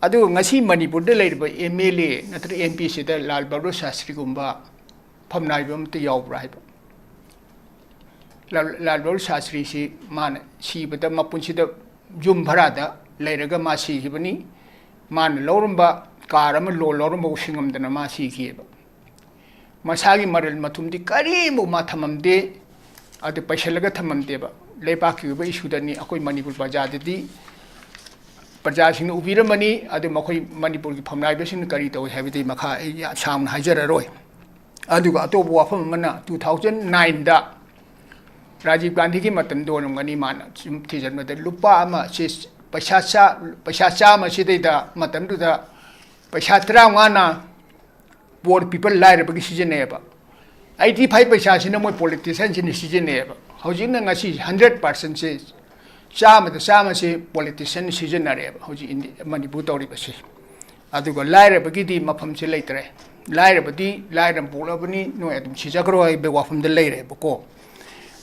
ꯑꯗꯨꯒ ꯉꯁꯤ ꯃꯅꯤꯄꯨꯔꯗ ꯂꯩꯔꯤꯕ ꯑꯦꯝ ꯑꯦꯜ ꯑꯦ ꯅꯠꯇ꯭ꯔꯒ ꯑꯦꯝ ꯄꯤꯁꯤꯗ ꯂꯥꯜ ꯕꯍꯥꯗꯨꯔ ꯁꯥꯁꯇ꯭ꯔꯤꯒꯨꯝꯕ ꯐꯝꯅꯥꯏꯕ ꯑꯃꯠꯇ ꯌꯥꯎꯕ꯭ꯔꯥ ꯍꯥꯏꯕ꯫ ꯂꯥꯜ, ꯂꯥꯜ ꯕꯍꯥꯗꯨꯔ ꯁꯥꯁꯇ꯭ꯔꯤꯁꯤ ꯃꯥꯅ ꯁꯤꯕꯗ, ꯃꯄꯨꯟꯁꯤꯗ ꯌꯨꯝ ꯚꯔꯥꯗ ꯂꯩꯔꯒ ꯃꯥ ꯁꯤꯈꯤꯕꯅꯤ꯫ ꯃꯥꯅ ꯂꯧꯔꯝꯕ ꯀꯥꯔ ꯑꯃ ꯂꯣꯟ ꯂꯧꯔꯝꯕ ꯁꯤꯡꯉꯝꯗꯅ ꯃꯥ ꯁꯤꯈꯤꯑꯕ꯫ ꯃꯁꯥꯒꯤ ꯃꯔꯜ ꯃꯊꯨꯝꯗꯤ ꯀꯔꯤꯃꯨꯛ ꯃꯥ ꯊꯝꯃꯝꯗꯦ, ꯑꯗꯨ ꯄꯩꯁꯜꯂꯒ ꯊꯝꯃꯝꯗꯦꯕ꯫ ꯂꯩꯕꯥꯛꯀꯤ ꯑꯣꯏꯕ ꯏꯁꯨꯗꯅꯤ꯫ ꯑꯩꯈꯣꯏ ꯃꯅꯤꯄꯨꯔ ꯄ꯭ꯔꯖꯥꯗꯗꯤ, ꯄ꯭ꯔꯖꯥꯁꯤꯡꯅ ꯎꯕꯤꯔꯝꯃꯅꯤ, ꯑꯗꯨ ꯃꯈꯣꯏ ꯃꯅꯤꯄꯨꯔꯒꯤ ꯐꯝꯅꯥꯏꯕꯁꯤꯡꯅ ꯀꯔꯤ ꯇꯧꯏ ꯍꯥꯏꯕꯗꯤ ꯃꯈꯥ ꯑꯩ ꯌꯥꯝ ꯁꯥꯡꯅ ꯍꯥꯏꯖꯔꯔꯣꯏ꯫ ꯑꯗꯨꯒ ꯑꯇꯣꯞꯄ ꯋꯥꯐꯝ ꯑꯃꯅ, ꯇꯨ ꯊꯥꯎꯖꯟ ꯅꯥꯏꯟꯗ ꯔꯥꯖꯤꯕ ꯒꯥꯟꯙꯤꯒꯤ ꯃꯇꯝꯗ ꯑꯣꯏꯔꯝꯒꯅꯤ, ꯃꯥꯅ ꯁꯨꯝ ꯊꯤꯖꯤꯟꯕꯗ ꯂꯨꯄꯥ ꯑꯃ ꯁꯤ ꯄꯩꯁꯥ ꯆꯥ-, ꯄꯩꯁꯥ ꯆꯥꯝꯃ ꯁꯤꯗꯩꯗ ꯃꯇꯝꯗꯨꯗ ꯄꯩꯁꯥ ꯇꯔꯥꯃꯉꯥꯅ poor people, ꯂꯥꯏꯔꯕꯒꯤ ꯁꯤꯖꯤꯟꯅꯩꯌꯦꯕ꯫ ꯑꯩꯠꯇꯤ ꯐꯥꯏꯚ ꯄꯩꯁꯥꯁꯤꯅ ꯃꯣꯏ ꯄꯣꯂꯤꯇꯤꯁꯤꯌꯥꯟꯁꯤꯡꯅ ꯁꯤꯖꯤꯟꯅꯩꯌꯦꯕ꯫ ꯍꯧꯖꯤꯛꯅ ꯉꯁꯤ ꯍꯟꯗ꯭ꯔꯦꯠ ꯄꯥꯔꯁꯦꯟꯁꯦ, ꯆꯥꯝꯃꯗ ꯆꯥꯝꯃꯁꯦ ꯄꯣꯂꯤꯇꯤꯁꯤꯌꯥꯟꯅ ꯁꯤꯖꯤꯟꯅꯔꯦꯕ ꯍꯧꯖꯤꯛ ꯏꯟꯗꯤ-, ꯃꯅꯤꯄꯨꯔ ꯇꯧꯔꯤꯕꯁꯦ꯫ ꯑꯗꯨꯒ ꯂꯥꯏꯔꯕꯒꯤꯗꯤ ꯃꯐꯝꯁꯦ ꯂꯩꯇ꯭ꯔꯦ꯫ ꯂꯥꯏꯔꯕꯗꯤ ꯂꯥꯏꯔꯅ ꯄꯣꯛꯂꯕꯅꯤ, ꯅꯣꯏ ꯑꯗꯨꯝ ꯁꯤꯖꯈ꯭ꯔꯣ ꯍꯥꯏꯕ ꯋꯥꯐꯝꯗ ꯂꯩꯔꯦꯕꯀꯣ꯫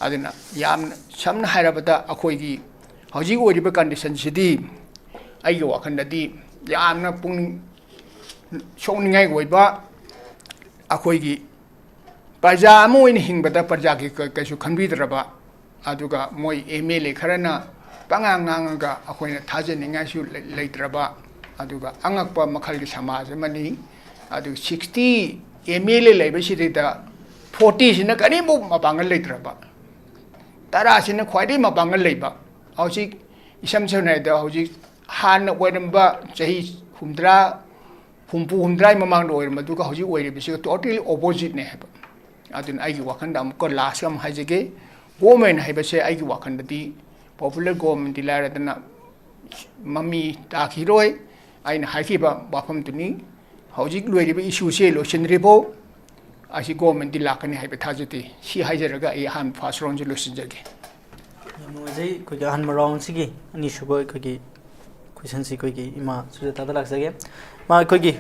ꯑꯗꯨꯅ ꯌꯥꯝꯅ ꯁꯝꯅ ꯍꯥꯏꯔꯕꯗ ꯑꯩꯈꯣꯏꯒꯤ ꯍꯧꯖꯤꯛ ꯑꯣꯏꯔꯤꯕ ꯀꯟꯗꯤꯁꯟꯁꯤꯗꯤ ꯑꯩꯒꯤ ꯋꯥꯈꯜꯗꯗꯤ ꯌꯥꯝꯅ ꯄꯨꯛꯅꯤꯡ ꯁꯣꯛꯅꯤꯡꯉꯥꯏ ꯑꯣꯏꯕ, ꯑꯩꯈꯣꯏꯒꯤ ꯄ꯭ꯔꯖꯥ ꯑꯃ ꯑꯣꯏꯅ ꯍꯤꯡꯕꯗ ꯄ꯭ꯔꯖꯥꯒꯤ ꯀ-, ꯀꯩꯁꯨ ꯈꯟꯕꯤꯗ꯭ꯔꯕ, ꯑꯗꯨꯒ ꯃꯣꯏ ꯑꯦꯝ ꯑꯦꯜ ꯑꯦ ꯈꯔꯅ ꯄꯉꯥꯡ ꯉꯥꯡꯉꯒ ꯑꯩꯈꯣꯏꯅ ꯊꯥꯖꯅꯤꯡꯉꯥꯏꯁꯨ ꯂꯩ-, ꯂꯩꯇ꯭ꯔꯕ, ꯑꯗꯨꯒ ꯑꯉꯛꯄ ꯃꯈꯜꯒꯤ ꯁꯃꯥꯖ ꯑꯃꯅꯤ꯫ ꯑꯗꯨ sixty ꯑꯦꯝ ꯑꯦꯜ ꯑꯦ ꯂꯩꯕꯁꯤꯗꯩꯗ fortyꯁꯤꯅ ꯀꯔꯤꯝꯐꯥꯎ ꯃꯄꯥꯡꯒꯜ ꯂꯩꯇ꯭ꯔꯕ, ꯇꯔꯥꯁꯤꯅ ꯈ꯭ꯋꯥꯏꯗꯒꯤ ꯃꯄꯥꯡꯒꯜ ꯂꯩꯕ꯫ ꯍꯧꯖꯤꯛ ꯏꯁꯝ ꯁꯝꯅ ꯍꯥꯏꯔꯕꯗ ꯍꯧꯖꯤꯛ ꯍꯥꯟꯅ ꯑꯣꯏꯔꯝꯕ ꯆꯍꯤ ꯍꯨꯝꯗ꯭ꯔꯥ, ꯍꯨꯝꯐꯨ ꯍꯨꯝꯗ꯭ꯔꯥꯒꯤ ꯃꯃꯥꯡꯗ ꯑꯣꯏꯔꯝꯕꯗꯨꯒ ꯍꯧꯖꯤꯛ ꯑꯣꯏꯔꯤꯕꯁꯤꯒ totally oppositeꯅꯦ ꯍꯥꯏꯕ꯫ ꯑꯗꯨꯅ ꯑꯩꯒꯤ ꯋꯥꯈꯜꯗ ꯑꯃꯨꯛꯀ last ꯑꯃ ꯍꯥꯏꯖꯒꯦ, government ꯍꯥꯏꯕꯁꯦ ꯑꯩꯒꯤ ꯋꯥꯈꯜꯗꯗꯤ popular governmentꯗꯤ ꯂꯥꯏꯔꯗꯅ ꯃꯃꯤ ꯇꯥꯈꯤꯔꯣꯏ꯫ ꯑꯩꯅ ꯍꯥꯏꯈꯤꯕ ꯋꯥꯐꯝꯗꯨꯅꯤ꯫ ꯍꯧꯖꯤꯛ ꯂꯣꯏꯔꯤꯕ issueꯁꯦ ꯂꯣꯏꯁꯤꯟꯗ꯭ꯔꯤꯐꯥꯎ ꯑꯁꯤ governmentꯗꯤ ꯂꯥꯛꯀꯅꯤ ꯍꯥꯏꯕ ꯊꯥꯖꯗꯦ꯫ ꯁꯤ ꯍꯥꯏꯖꯔꯒ ꯑꯩ ꯑꯍꯥꯟꯕ first roundꯁꯦ ꯂꯣꯏꯁꯤꯟꯖꯒꯦ꯫ ꯌꯥꯝ ꯅꯨꯡꯉꯥꯏꯖꯩ꯫ ꯑꯩꯈꯣꯏꯒꯤ ꯑꯍꯥꯟꯕ roundꯁꯤꯒꯤ ꯑꯅꯤꯁꯨꯕ ꯑꯩꯈꯣꯏꯒꯤ questionꯁꯤ ꯑꯩꯈꯣꯏꯒꯤ ꯏꯃꯥ ꯁꯨꯖꯥꯇꯥꯗ ꯂꯥꯛꯆꯒꯦ꯫ ꯃꯥ ꯑꯩꯈꯣꯏꯒꯤ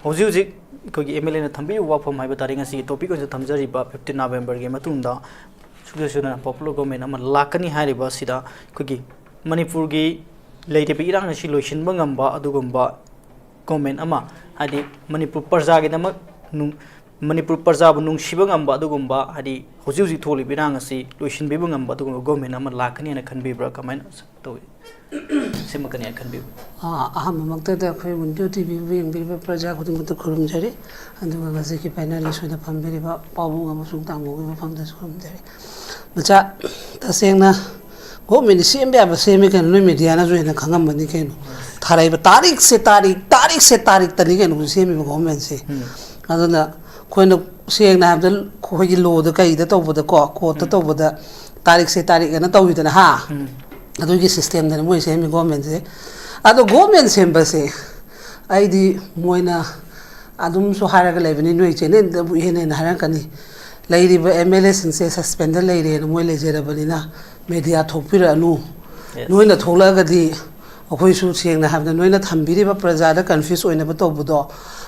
ꯍꯧꯖꯤꯛ ꯍꯧꯖꯤꯛ ꯑꯩꯈꯣꯏꯒꯤ ꯑꯦꯝ ꯑꯦꯜ ꯑꯦꯅ ꯊꯝꯕꯤꯔꯤꯕ ꯋꯥꯐꯝ ꯍꯥꯏꯕ ꯇꯥꯔꯦ, ꯉꯁꯤꯒꯤ topic ꯑꯣꯏꯅ ꯊꯝꯖꯔꯤꯕ fifteen Novemberꯒꯤ ꯃꯇꯨꯡꯗ ꯁꯨꯡꯁꯣꯏ ꯁꯣꯏꯗꯅ popular government ꯑꯃ ꯂꯥꯛꯀꯅꯤ ꯍꯥꯏꯔꯤꯕ ꯑꯁꯤꯗ ꯑꯩꯈꯣꯏꯒꯤ ꯃꯅꯤꯄꯨꯔꯒꯤ ꯂꯩꯔꯤꯕ ꯏꯔꯥꯡ ꯑꯁꯤ ꯂꯣꯏꯁꯤꯟꯕ ꯉꯝꯕ ꯑꯗꯨꯒꯨꯝꯕ government ꯑꯃ, ꯍꯥꯏꯗꯤ ꯃꯅꯤꯄꯨꯔ ꯄ꯭ꯔꯖꯥꯒꯤꯗꯃꯛ ꯅꯨꯡ-, ꯃꯅꯤꯄꯨꯔ ꯄ꯭ꯔꯖꯥꯕꯨ ꯅꯨꯡꯁꯤꯕ ꯉꯝꯕ ꯑꯗꯨꯒꯨꯝꯕ, ꯍꯥꯏꯗꯤ ꯍꯧꯖꯤꯛ ꯍꯧꯖꯤꯛ ꯊꯣꯛꯂꯤꯕ ꯏꯔꯥꯡ ꯑꯁꯤ ꯂꯣꯏꯁꯤꯟꯕꯤꯕ ꯉꯝꯕ ꯑꯗꯨꯒꯨꯝꯕ government ꯑꯃ ꯂꯥꯛꯀꯅꯤ ꯍꯥꯏꯅ ꯈꯟꯕꯤꯕ꯭ꯔꯥ? ꯀꯃꯥꯏꯅ ꯇꯧꯏ? ꯁꯦꯝꯃꯛꯀꯅꯤ ꯍꯥꯏꯅ ꯈꯟꯕꯤꯕ꯭ꯔꯥ? ꯑꯥ, ꯑꯍꯥꯟꯕꯃꯛꯇꯗ ꯑꯩꯈꯣꯏ ꯋꯤꯟꯗꯣ ꯇꯤ ꯚꯤꯕꯨ ꯌꯦꯡꯕꯤꯔꯤꯕ ꯄ꯭ꯔꯖꯥ ꯈꯨꯗꯤꯡꯃꯛꯇ ꯈꯨꯔꯨꯝꯖꯔꯤ꯫ ꯑꯗꯨꯒ ꯉꯁꯤꯒꯤ panelistꯁꯤꯡꯗ ꯐꯝꯕꯤꯔꯤꯕ ꯄꯥꯕꯨꯡ ꯑꯃꯁꯨꯡ ꯇꯥꯃꯣꯒꯤ ꯃꯐꯝꯗꯁꯨ ꯈꯨꯔꯨꯝꯖꯔꯤ꯫ ꯃꯆꯥ, ꯇꯁꯦꯡꯅ governmentꯅ ꯁꯦꯝꯕ ꯌꯥꯕ ꯁꯦꯝꯃꯤ ꯀꯩꯅꯣ, ꯅꯣꯏ mediaꯅꯁꯨ ꯍꯦꯟꯅ ꯈꯪꯉꯝꯃꯅꯤ ꯀꯩꯅꯣ꯫ ꯊꯥꯔꯛꯏꯕ ꯇꯥꯔꯤꯛꯁꯦ ꯇꯥꯔꯤꯛ, ꯇꯥꯔꯤꯛꯁꯦ ꯇꯥꯔꯤꯛꯇꯅꯤ ꯀꯩꯅꯣ ꯁꯦꯝꯃꯤꯕ governmentꯁꯦ꯫ ꯎꯝ꯫ ꯑꯗꯨꯅ ꯑꯩꯈꯣꯏꯅ ꯁꯦꯡꯅ ꯍꯥꯏꯕꯗ ꯑꯩꯈꯣꯏꯒꯤ lawꯗ ꯀꯩꯗ ꯇꯧꯕꯗꯀꯣ, courtꯇ ꯎꯝ꯫ ꯇꯧꯕꯗ ꯇꯥꯔꯤꯛꯁꯦ ꯇꯥꯔꯤꯛ ꯑꯅ ꯇꯧꯋꯤꯗꯅ, ꯍꯥ? ꯎꯝ꯫ ꯑꯗꯨꯒꯤ systemꯗꯅꯤ ꯃꯣꯏ ꯁꯦꯝꯃꯤ governmentꯁꯦ꯫ ꯑꯗꯣ government ꯁꯦꯝꯕꯁꯦ ꯑꯩꯗꯤ ꯃꯣꯏꯅ ꯑꯗꯨꯝꯁꯨ ꯍꯥꯏꯔꯒ ꯂꯩꯕꯅꯤ, ꯅꯣꯏ channelꯗꯕꯨ ꯏꯍꯦꯟ ꯍꯦꯟꯅ ꯍꯥꯏꯔꯛꯀꯅꯤ꯫ ꯂꯩꯔꯤꯕ ꯑꯦꯝ ꯑꯦꯜ ꯑꯦꯁꯤꯡꯁꯦ suspendꯗ ꯂꯩꯔꯦꯅ ꯃꯣꯏ ꯂꯩꯖꯔꯕꯅꯤꯅ media ꯊꯣꯛꯄꯤꯔꯛꯑꯅꯨ꯫ Yes. ꯅꯣꯏꯅ ꯊꯣꯛꯂꯛꯑꯒꯗꯤ ꯑꯩꯈꯣꯏꯁꯨ ꯁꯦꯡꯅ ꯍꯥꯏꯕꯗ ꯅꯣꯏꯅ ꯊꯝꯕꯤꯔꯤꯕ ꯄ꯭ꯔꯖꯥꯗ confuse ꯑꯣꯏꯅꯕ ꯇꯧꯕꯗꯣ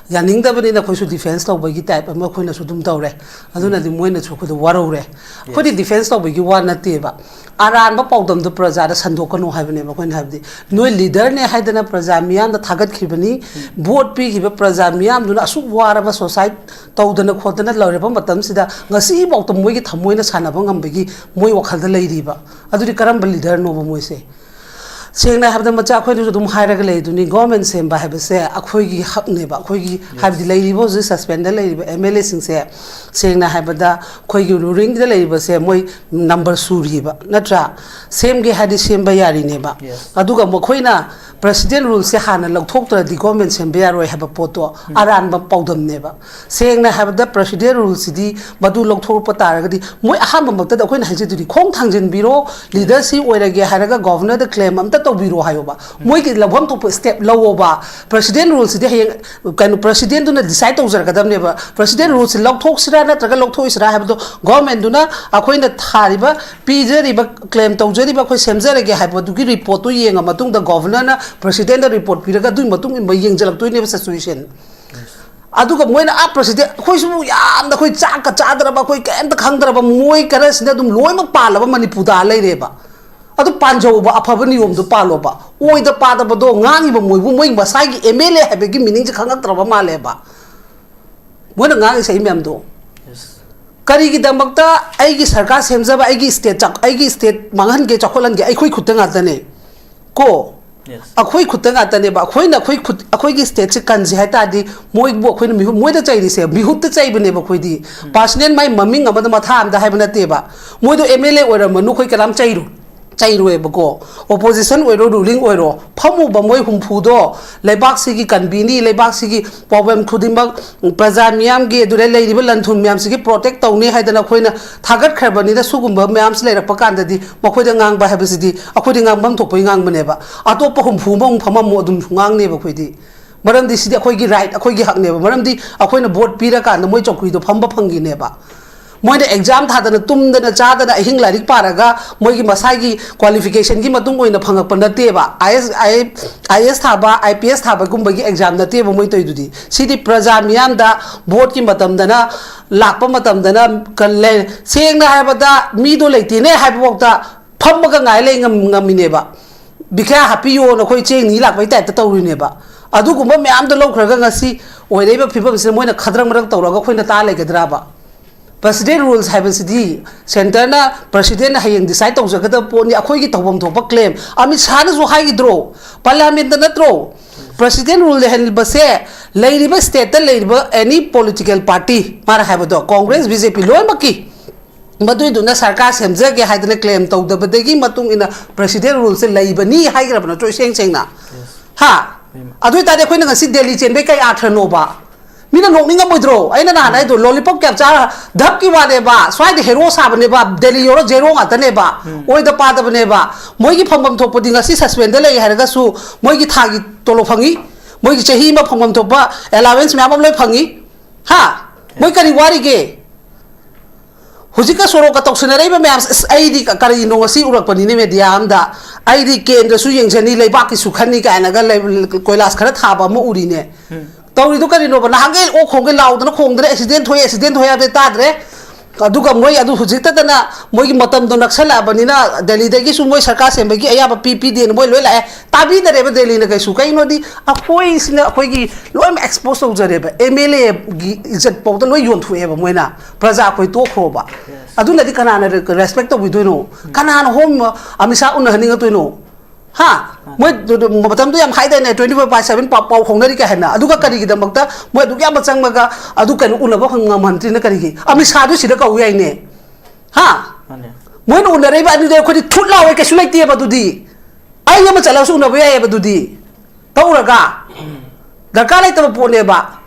ꯌꯥꯅꯤꯡꯗꯕꯅꯤꯅ ꯑꯩꯈꯣꯏꯁꯨ ꯗꯤꯐꯦꯟꯁ ꯇꯧꯕꯒꯤ ꯇꯥꯏꯞ ꯑꯃ ꯑꯩꯈꯣꯏꯅꯁꯨ ꯑꯗꯨꯝ ꯇꯧꯔꯦ꯫ ꯑꯗꯨꯅꯗꯤ ꯃꯣꯏꯅꯁꯨ ꯑꯩꯈꯣꯏꯗ ꯋꯥꯔꯧꯔꯦ꯫ ꯑꯩꯈꯣꯏꯗꯤ ꯗꯤꯐꯦꯟꯁ ꯇꯧꯕꯒꯤ ꯋꯥ ꯅꯠꯇꯦꯕ, ꯑꯔꯥꯟꯕ ꯄꯥꯎꯗꯝꯗꯣ ꯄ꯭ꯔꯖꯥꯗ ꯁꯟꯗꯣꯛꯀꯅꯨ ꯍꯥꯏꯕꯅꯦꯕ ꯑꯩꯈꯣꯏꯅ ꯍꯥꯏꯕꯗꯤ꯫ ꯅꯣꯏ ꯂꯤꯗꯔꯅꯦ ꯍꯥꯏꯗꯅ ꯄ꯭ꯔꯖꯥ ꯃꯤꯌꯥꯝꯗ ꯊꯥꯒꯠꯈꯤꯕꯅꯤ, ꯚꯣꯠ ꯄꯤꯈꯤꯕ ꯄ꯭ꯔꯖꯥ ꯃꯤꯌꯥꯝꯗꯨꯅ ꯑꯁꯨꯛ ꯋꯥꯔꯕ ꯁꯣꯁꯥꯏꯠ ꯇꯧꯗꯅ ꯈꯣꯠꯇꯅ ꯂꯩꯔꯕ ꯃꯇꯝꯁꯤꯗ ꯉꯁꯤꯐꯥꯎꯗ ꯃꯣꯏꯒꯤ ꯊꯃꯣꯏꯅ ꯁꯥꯟꯅꯕ ꯉꯝꯕꯒꯤ ꯃꯣꯏ ꯋꯥꯈꯜꯗ ꯂꯩꯔꯤꯕ꯫ ꯑꯗꯨꯗꯤ ꯀꯔꯝꯕ ꯂꯤꯗꯔꯅꯣꯕ ꯃꯣꯏꯁꯦ? ꯁꯦꯡꯅ ꯍꯥꯏꯕꯗ ꯃꯆꯥ, ꯑꯩꯈꯣꯏꯅꯁꯨ ꯑꯗꯨꯝ ꯍꯥꯏꯔꯒ ꯂꯩꯗꯨꯅꯤ, ꯒꯣꯔꯃꯦꯟ ꯁꯦꯝꯕ ꯍꯥꯏꯕꯁꯦ ꯑꯩꯈꯣꯏꯒꯤ ꯍꯛꯅꯦꯕ꯫ ꯑꯩꯈꯣꯏꯒꯤ ꯍꯥꯏꯕꯗꯤ ꯂꯩꯔꯤꯕ ꯍꯧꯖꯤꯛ ꯁꯁꯄꯦꯟꯗ ꯂꯩꯔꯤꯕ ꯑꯦꯝ ꯑꯦꯜ ꯑꯦꯁꯤꯡꯁꯦ, ꯁꯦꯡꯅ ꯍꯥꯏꯕꯗ ꯑꯩꯈꯣꯏꯒꯤ ꯔꯨꯂꯤꯡꯗ ꯂꯩꯔꯤꯕꯁꯦ ꯃꯣꯏ ꯅꯝꯕꯔ ꯁꯨꯔꯤꯕ, ꯅꯠꯇ꯭ꯔꯥ? ꯁꯦꯝꯒꯦ ꯍꯥꯏꯗꯤ ꯁꯦꯝꯕ ꯌꯥꯔꯤꯅꯦꯕ꯫ ꯑꯗꯨꯒ ꯃꯈꯣꯏꯅ ꯄ꯭ꯔꯁꯤꯗꯦꯟ ꯔꯨꯜꯁꯦ ꯍꯥꯟꯅ ꯂꯧꯊꯣꯛꯇ꯭ꯔꯗꯤ ꯒꯣꯔꯃꯦꯟ ꯁꯦꯝꯕ ꯌꯥꯔꯣꯏ ꯍꯥꯏꯕ ꯄꯣꯠꯇꯣ ꯑꯔꯥꯟꯕ ꯄꯥꯎꯗꯝꯅꯦꯕ꯫ ꯁꯦꯡꯅ ꯍꯥꯏꯕꯗ ꯄ꯭ꯔꯁꯤꯗꯦꯟ ꯔꯨꯜꯁꯤꯗꯤ ꯃꯗꯨ ꯂꯧꯊꯣꯔꯛꯄ ꯇꯥꯔꯒꯗꯤ ꯃꯣꯏ ꯑꯍꯥꯟꯕꯃꯛꯇꯗ ꯑꯩꯈꯣꯏꯅ ꯍꯥꯏꯖꯗꯣꯏꯅꯤ, "ꯈꯣꯡ ꯊꯥꯡꯖꯤꯟꯕꯤꯔꯣ, ꯂꯤꯗꯔ ꯁꯤ ꯑꯣꯏꯔꯒꯦ ꯍꯥꯏꯔꯒ ꯒꯣꯚꯔꯅꯔꯗ ꯀ꯭ꯂꯦꯝ ꯑꯝꯇ ꯇꯧꯕꯤꯔꯣ" ꯍꯥꯏꯌꯣꯕ꯫ ꯃꯣꯏꯒꯤ ꯂꯧꯐꯝ ꯊꯣꯛꯄ ꯁ꯭ꯇꯦꯞ ꯂꯧꯋꯣꯕ꯫ ꯄ꯭ꯔꯁꯤꯗꯦꯟ ꯔꯨꯜꯁꯤꯗꯤ ꯍꯌꯦꯡ ꯀꯩꯅꯣ ꯄ꯭ꯔꯁꯤꯗꯦꯟꯗꯨꯅ ꯗꯤꯁꯥꯏꯗ ꯇꯧꯖꯔꯛꯀꯗꯕꯅꯦꯕ꯫ ꯄ꯭ꯔꯁꯤꯗꯦꯟ ꯔꯨꯜꯁꯤ ꯂꯧꯊꯣꯛꯁꯤꯔꯥ ꯅꯠꯇ꯭ꯔꯒ ꯂꯧꯊꯣꯛꯑꯣꯏꯁꯤꯔꯥ ꯍꯥꯏꯕꯗꯣ ꯒꯣꯔꯃꯦꯟꯗꯨꯅ ꯑꯩꯈꯣꯏꯅ ꯊꯥꯔꯤꯕ, ꯄꯤꯖꯔꯤꯕ, ꯀ꯭ꯂꯦꯝ ꯇꯧꯖꯔꯤꯕ ꯑꯩꯈꯣꯏ ꯁꯦꯝꯖꯔꯒꯦ ꯍꯥꯏꯕꯗꯨꯒꯤ ꯔꯤꯄꯣꯔꯠꯇꯨ ꯌꯦꯡꯉ ꯃꯇꯨꯡꯗ ꯒꯣꯚꯔꯅꯔꯅ ꯄ꯭ꯔꯁꯤꯗꯦꯟꯗ ꯔꯤꯄꯣꯔꯠ ꯄꯤꯔꯒ ꯑꯗꯨꯒꯤ ꯃꯇꯨꯡ ꯏꯟꯅ ꯌꯦꯡꯁꯤꯜꯂꯛꯇꯣꯏꯅꯦꯕ ꯁꯤꯆꯨꯋꯦꯁꯟ꯫ ꯑꯗꯨꯒ ꯃꯣꯏꯅ ꯑꯥ ꯄ꯭ꯔꯁꯤꯗꯦꯟ, ꯑꯩꯈꯣꯏꯁꯨ ꯌꯥꯝꯅ ꯑꯩꯈꯣꯏ ꯆꯥꯛꯀ ꯆꯥꯗ꯭ꯔꯕ, ꯑꯩꯈꯣꯏ ꯀꯩꯝꯇ ꯈꯪꯗ꯭ꯔꯕ ꯃꯣꯏ ꯈꯔꯁꯤꯅ ꯑꯗꯨꯝ ꯂꯣꯏꯅꯃꯛ ꯄꯥꯜꯂꯕ ꯃꯅꯤꯄꯨꯔꯗ ꯂꯩꯔꯦꯕ꯫ ꯑꯗꯨ ꯄꯥꯟꯖꯧꯕ, ꯑꯐꯕ ꯅꯤꯌꯣꯝꯗꯣ ꯄꯥꯜꯂꯣꯕ꯫ ꯑꯣꯏꯗ ꯄꯥꯗꯕꯗꯣ ꯉꯥꯡꯉꯤꯕ ꯃꯣꯏꯕꯨ, ꯃꯣꯏ ꯃꯁꯥꯒꯤ ꯑꯦꯝ ꯑꯦꯜ ꯑꯦ ꯍꯥꯏꯕꯒꯤ ꯃꯤꯅꯤꯡꯁꯦ ꯈꯪꯉꯛꯇ꯭ꯔꯕ ꯃꯥꯜꯂꯦꯕ ꯃꯣꯏꯅ ꯉꯥꯡꯉꯤꯁꯦ꯫ ꯑꯩ ꯃꯌꯥꯝꯗꯣ ꯀꯔꯤꯒꯤꯗꯃꯛꯇ ꯑꯩꯒꯤ ꯁꯔꯀꯥꯔ ꯁꯦꯝꯖꯕ, ꯑꯩꯒꯤ ꯁ꯭ꯇꯦꯠ ꯆꯥꯎ-, ꯑꯩꯒꯤ ꯁ꯭ꯇꯦꯠ ꯃꯥꯡꯍꯟꯒꯦ, ꯆꯥꯎꯈꯠꯍꯟꯒꯦ? ꯑꯩꯈꯣꯏ ꯈꯨꯠꯇ ꯉꯥꯛꯇꯅꯦ꯫ ꯀꯣ? ꯑꯩꯈꯣꯏ ꯈꯨꯠꯇ ꯉꯥꯛꯇꯅꯦꯕ꯫ ꯑꯩꯈꯣꯏꯅ ꯑꯩꯈꯣꯏ ꯈꯨꯠ, ꯑꯩꯈꯣꯏꯒꯤ ꯁ꯭ꯇꯦꯠꯁꯦ ꯀꯟꯁꯦ ꯍꯥꯏ ꯇꯥꯔꯗꯤ ꯃꯣꯏꯕꯨ ꯑꯩꯈꯣꯏꯅ ꯃꯤꯍꯨꯠ, ꯃꯣꯏꯗ ꯆꯩꯔꯤꯁꯦ, ꯃꯤꯍꯨꯠꯇ ꯆꯩꯕꯅꯦꯕ ꯑꯩꯈꯣꯏꯗꯤ꯫ ꯄꯥꯔꯁꯅꯦꯜ ꯃꯥꯏ ꯃꯃꯤꯡ ꯑꯃꯗ ꯃꯊꯥ ꯑꯃꯗ ꯍꯥꯏꯕ ꯅꯠꯇꯦꯕ꯫ ꯃꯣꯏꯗꯣ ꯑꯦꯝ ꯑꯦꯜ ꯑꯦ ꯑꯣꯏꯔꯝꯃꯅꯨ, ꯑꯩꯈꯣꯏ ꯀꯅꯥꯝ ꯆꯩꯔꯣꯏ, ꯆꯩꯔꯣꯏꯕꯀꯣ꯫ ꯑꯣꯄꯣꯖꯤꯁꯟ ꯑꯣꯏꯔꯣ, ꯔꯨꯂꯤꯡ ꯑꯣꯏꯔꯣ, ꯐꯝꯃꯨꯕ ꯃꯣꯏ ꯍꯨꯝꯐꯨꯗꯣ ꯂꯩꯕꯥꯛꯁꯤꯒꯤ ꯀꯟꯕꯤꯅꯤ, ꯂꯩꯕꯥꯛꯁꯤꯒꯤ ꯄ꯭ꯔꯣꯕ꯭ꯂꯦꯝ ꯈꯨꯗꯤꯡꯃꯛ ꯄ꯭ꯔꯖꯥ ꯃꯤꯌꯥꯝꯒꯤ, ꯑꯗꯨꯗ ꯂꯩꯔꯤꯕ ꯂꯟ ꯊꯨꯝ ꯃꯌꯥꯝꯁꯤꯒꯤ ꯄ꯭ꯔꯣꯇꯦꯛ ꯇꯧꯅꯤ ꯍꯥꯏꯗꯅ ꯑꯩꯈꯣꯏꯅ ꯊꯥꯒꯠꯈ꯭ꯔꯕꯅꯤꯅ, ꯁꯤꯒꯨꯝꯕ ꯃꯌꯥꯝꯁꯤ ꯂꯩꯔꯛꯄ ꯀꯥꯟꯗꯗꯤ ꯃꯈꯣꯏꯗ ꯉꯥꯡꯕ ꯍꯥꯏꯕꯁꯤꯗꯤ ꯑꯩꯈꯣꯏꯗꯤ ꯉꯥꯡꯐꯝ ꯊꯣꯛꯄꯒꯤ ꯉꯥꯡꯕꯅꯦꯕ꯫ ꯑꯇꯣꯞꯄ ꯍꯨꯝꯐꯨ ꯑꯃꯃꯨꯛ ꯐꯝꯃꯝꯃꯨ, ꯑꯗꯨꯝ ꯉꯥꯡꯅꯦꯕ ꯑꯩꯈꯣꯏꯗꯤ꯫ ꯃꯔꯝꯗꯤ ꯁꯤꯗꯤ ꯑꯩꯈꯣꯏꯒꯤ ꯔꯥꯏꯠ, ꯑꯩꯈꯣꯏꯒꯤ ꯍꯛꯅꯦꯕ꯫ ꯃꯔꯝꯗꯤ ꯑꯩꯈꯣꯏꯅ ꯚꯣꯠ ꯄꯤꯔꯀꯥꯟꯗ ꯃꯣꯏ ꯆꯧꯀ꯭ꯔꯤꯗꯣ ꯐꯝꯕ ꯐꯪꯈꯤꯅꯦꯕ꯫ ꯃꯣꯏꯅ ꯑꯦꯛꯖꯥꯝ ꯊꯥꯗꯅ, ꯇꯨꯝꯗꯅ ꯆꯥꯗꯅ, ꯑꯍꯤꯡ ꯂꯥꯏꯔꯤꯛ ꯄꯥꯔꯒ ꯃꯣꯏꯒꯤ ꯃꯁꯥꯒꯤ ꯀ꯭ꯋꯥꯂꯤꯐꯤꯀꯦꯁꯟꯒꯤ ꯃꯇꯨꯡ ꯑꯣꯏꯅ ꯐꯪꯉꯛꯄ ꯅꯠꯇꯦꯕ꯫ ꯑꯥꯏ ꯑꯦꯁ, ꯑꯥꯏ ꯑꯦꯁ ꯊꯥꯕ, ꯑꯥꯏ ꯄꯤ ꯑꯦꯁ ꯊꯥꯕꯒꯨꯝꯕꯒꯤ ꯑꯦꯛꯖꯥꯝ ꯅꯠꯇꯦꯕ ꯃꯣꯏ ꯇꯧꯔꯤꯗꯨꯗꯤ꯫ ꯁꯤꯗꯤ ꯄ꯭ꯔꯖꯥ ꯃꯤꯌꯥꯝꯗ ꯚꯣꯠꯀꯤ ꯃꯇꯝꯗꯅ, ꯂꯥꯛꯄ ꯃꯇꯝꯗꯅ ꯀ-, ꯂꯩ-, ꯁꯦꯡꯅ ꯍꯥꯏꯔꯕꯗ, ꯃꯤꯗꯣ ꯂꯩꯇꯦꯅꯦ ꯍꯥꯏꯕꯐꯥꯎꯗ ꯐꯝꯃꯒ ꯉꯥꯏ ꯂꯩ ꯉꯝ-, ꯉꯝꯃꯤꯅꯦꯕ꯫ ꯕꯤꯈ꯭ꯌꯥ ꯍꯥꯞꯄꯤꯌꯣꯅ ꯑꯩꯈꯣꯏ ꯆꯦꯡ ꯅꯤ ꯂꯥꯛꯄꯩ ꯇꯥꯏꯞꯇ ꯇꯧꯔꯤꯅꯦꯕ꯫ ꯑꯗꯨꯒꯨꯝꯕ ꯃꯌꯥꯝꯗꯣ ꯂꯧꯈ꯭ꯔꯒ ꯉꯁꯤ ꯑꯣꯏꯔꯛꯏꯕ ꯐꯤꯕꯝꯁꯤꯗ ꯃꯣꯏꯅ ꯈꯗ꯭ꯔꯛ ꯃꯗ꯭ꯔꯛ ꯇꯧꯔꯒ ꯑꯩꯈꯣꯏꯅ ꯇꯥ ꯂꯩꯒꯗ꯭ꯔꯕ? ꯄ꯭ꯔꯁꯤꯗꯦꯟ ꯔꯨꯜꯁ ꯍꯥꯏꯕꯁꯤꯗꯤ ꯁꯦꯟꯇꯔꯅ, ꯄ꯭ꯔꯁꯤꯗꯦꯟꯅ ꯍꯌꯦꯡ ꯗꯤꯁꯥꯏꯠ ꯇꯧꯖꯒꯗꯕ ꯄꯣꯠꯅꯤ꯫ ꯑꯩꯈꯣꯏꯒꯤ ꯇꯧꯐꯝ ꯊꯣꯛꯄ ꯀ꯭ꯂꯦꯝ ꯑꯃꯤꯠ ꯁꯥꯍꯅꯁꯨ ꯍꯥꯏꯈꯤꯗ꯭ꯔꯣ? ꯄꯥꯔꯂꯤꯌꯥꯃꯦꯟꯗ ꯅꯠꯇ꯭ꯔꯣ? ꯄ꯭ꯔꯁꯤꯗꯦꯟ ꯔꯨꯜ ꯂꯩꯍꯟꯕꯁꯦ ꯂꯩꯔꯤꯕ ꯁ꯭ꯇꯦꯠꯇ ꯂꯩꯔꯤꯕ ꯑꯦꯅꯤ ꯄꯣꯂꯤꯇꯤꯀꯦꯜ ꯄꯥꯔꯇꯤ, ꯃꯥꯅ ꯍꯥꯏꯕꯗꯣ, ꯀꯣꯡꯒ꯭ꯔꯦꯁ, ꯕꯤ ꯖꯦ ꯄꯤ ꯂꯣꯏꯅꯃꯛꯀꯤ, ꯃꯗꯨꯏꯗꯨꯅ ꯁꯔꯀꯥꯔ ꯁꯦꯝꯖꯒꯦ ꯍꯥꯏꯗꯅ ꯀ꯭ꯂꯦꯝ ꯇꯧꯗꯕꯗꯒꯤ ꯃꯇꯨꯡ ꯏꯟꯅ ꯄ꯭ꯔꯁꯤꯗꯦꯟ ꯔꯨꯜꯁꯦ ꯂꯩꯕꯅꯤ ꯍꯥꯏꯈ꯭ꯔꯕ ꯅꯠꯇ꯭ꯔꯣ ꯏꯁꯦꯡ ꯁꯦꯡꯅ? ꯍꯥ? ꯑꯗꯨ ꯑꯣꯏꯇꯥꯔꯗꯤ ꯑꯩꯈꯣꯏꯅ ꯉꯁꯤ ꯗꯦꯜꯂꯤ ꯆꯦꯟꯕꯩ ꯀꯩ ꯑꯥꯔꯊ꯭ꯔꯅꯣꯕ? ꯃꯤꯅ ꯅꯣꯛꯅꯤꯡꯉꯝꯃꯣꯏꯗ꯭ꯔꯣ? ꯑꯩꯅ ꯅꯍꯥꯟ ꯍꯥꯏꯗꯣ, ꯂꯣꯂꯤꯄꯣꯞ ꯀꯌꯥꯝ ꯆꯥꯔ ꯙꯞꯀꯤ ꯋꯥꯅꯦꯕ, ꯁ꯭ꯋꯥꯏꯗ ꯍꯦꯔꯣ ꯁꯥꯕꯅꯦꯕ, ꯗꯦꯜꯂꯤ ꯌꯧꯔ ꯖꯦꯔꯣ ꯉꯥꯛꯇꯅꯦꯕ, ꯑꯣꯏꯗ ꯄꯥꯗꯕꯅꯦꯕ꯫ ꯃꯣꯏꯒꯤ ꯐꯪꯐꯝ ꯊꯣꯛꯄꯗꯤ ꯉꯁꯤ ꯁꯁꯄꯦꯟꯗ ꯂꯩ ꯍꯥꯏꯔꯒꯁꯨ ꯃꯣꯏꯒꯤ ꯊꯥꯒꯤ ꯇꯣꯂꯣꯞ ꯐꯪꯉꯤ, ꯃꯣꯏꯒꯤ ꯆꯍꯤ ꯑꯃ ꯐꯪꯐꯝ ꯊꯣꯛꯄ ꯑꯦꯂꯥꯋꯦꯟꯁ ꯃꯌꯥꯝ ꯑꯃ ꯂꯣꯏ ꯐꯪꯉꯤ꯫ ꯍꯥ? ꯃꯣꯏ ꯀꯔꯤ ꯋꯥꯔꯤꯒꯦ? ꯍꯧꯖꯤꯛꯀ ꯁꯣꯔꯣꯛꯀ ꯇꯧꯁꯤꯟꯅꯔꯛꯏꯕ ꯃꯌꯥꯝꯁꯦ, ꯑꯁ, ꯑꯩꯗꯤ ꯀ-, ꯀꯔꯤꯅꯣ ꯉꯁꯤ ꯎꯔꯛꯄꯅꯤꯅꯦ ꯃꯦꯗꯤꯌꯥ ꯑꯝꯗ꯫ ꯑꯩꯗꯤ ꯀꯦꯟꯗ꯭ꯔꯁꯨ ꯌꯦꯡꯖꯅꯤ, ꯂꯩꯕꯥꯛꯀꯤꯁꯨ ꯈꯟꯅꯤ ꯀꯥꯏꯅꯒ ꯂꯩ-, ꯀꯣꯏꯂꯥꯁ ꯈꯔ ꯊꯥꯕ ꯑꯃ ꯎꯔꯤꯅꯦ꯫ ꯇꯧꯔꯤꯗꯣ ꯀꯔꯤꯅꯣꯕ? ꯅꯍꯥꯟꯈꯩ ꯑꯣꯛ ꯈꯣꯡꯒꯩ ꯂꯥꯎꯗꯅ ꯈꯣꯡꯗꯅ ꯑꯦꯛꯁꯤꯗꯦꯟ ꯊꯣꯛꯑꯦ, ꯑꯦꯛꯁꯤꯗꯦꯟ ꯊꯣꯛꯑꯦ ꯍꯥꯏꯕꯗꯤ ꯇꯥꯗ꯭ꯔꯦ꯫ ꯑꯗꯨꯒ ꯃꯣꯏ ꯑꯗꯨ ꯍꯧꯖꯤꯛꯇꯗꯅ ꯃꯣꯏꯒꯤ ꯃꯇꯝꯗꯣ ꯅꯛꯁꯜꯂꯛꯑꯕꯅꯤꯅ ꯗꯦꯜꯂꯤꯗꯒꯤꯁꯨ ꯃꯣꯏ ꯁꯔꯀꯥꯔ ꯁꯦꯝꯕꯒꯤ ꯑꯌꯥꯕ ꯄꯤ ꯄꯤꯗꯦꯅ ꯃꯣꯏ ꯂꯣꯏ ꯂꯥꯛꯑꯦ꯫ ꯇꯥꯕꯤꯗꯔꯦꯕ ꯗꯦꯜꯂꯤꯅ ꯀꯩꯁꯨ꯫ ꯀꯩꯅꯣꯗꯤ ꯑꯩꯈꯣꯏꯁꯤꯅ ꯑꯩꯈꯣꯏꯒꯤ ꯂꯣꯏꯅꯃꯛ ꯑꯦꯛꯁꯄꯣꯖ ꯇꯧꯖꯔꯦꯕ꯫ ꯑꯦꯝ ꯑꯦꯜ ꯑꯦꯒꯤ ꯏꯖꯠ ꯐꯥꯎꯗ ꯂꯣꯏ ꯌꯣꯟꯊꯣꯛꯑꯦꯕ ꯃꯣꯏꯅ꯫ ꯄ꯭ꯔꯖꯥ ꯑꯩꯈꯣꯏ ꯇꯣꯛꯈ꯭ꯔꯣꯕ꯫ ꯑꯗꯨꯅꯗꯤ ꯀꯅꯥꯅ ꯔꯦꯁꯄꯦꯛ ꯇꯧꯕꯤꯗꯣꯏꯅꯣ? ꯀꯅꯥꯅ ꯍꯣꯝ ꯑꯃꯤꯠ ꯁꯥꯍ ꯎꯅꯍꯟꯅꯤꯡꯉꯛꯇꯣꯏꯅꯣ? ꯍꯥ? ꯃꯣꯏ ꯃꯇꯝꯗꯣ ꯌꯥꯝ ꯍꯥꯏꯗꯥꯏꯅꯦ, twenty four by seven ꯄꯥꯎ, ꯄꯥꯎ ꯐꯥꯎꯅꯔꯤ ꯀꯥꯏ ꯍꯥꯏꯅ꯫ ꯑꯗꯨꯒ ꯀꯔꯤꯒꯤꯗꯃꯛꯇ ꯃꯣꯏ ꯑꯗꯨꯛ ꯌꯥꯝꯕ ꯆꯪꯂꯒ ꯑꯗꯨ ꯀꯩꯅꯣ ꯎꯅꯕ ꯉꯝꯍꯟꯗ꯭ꯔꯤꯅ ꯀꯔꯤꯒꯤ? ꯑꯃꯤꯠ ꯁꯥꯍꯗꯨ ꯁꯤꯗ ꯀꯧ ꯌꯥꯏꯅꯦ꯫ ꯍꯥ? ꯃꯥꯅꯦ꯫ ꯃꯣꯏꯅ ꯎꯅꯔꯛꯏꯕ ꯑꯅꯤꯗꯨꯗꯤ ꯑꯩꯈꯣꯏꯗꯤ ꯊꯨꯠ ꯂꯥꯎꯋꯦ, ꯀꯩꯁꯨ ꯂꯩꯇꯦꯕ ꯑꯗꯨꯗꯤ꯫ ꯑꯩ ꯑꯃ ꯆꯠꯂꯁꯨ ꯎꯅꯕ ꯌꯥꯏꯌꯦꯕ ꯑꯗꯨꯗꯤ꯫ ꯇꯧꯔꯒ꯫ ꯗꯔꯀꯥꯔ ꯂꯩꯇꯕ ꯄꯣꯠꯅꯦꯕ꯫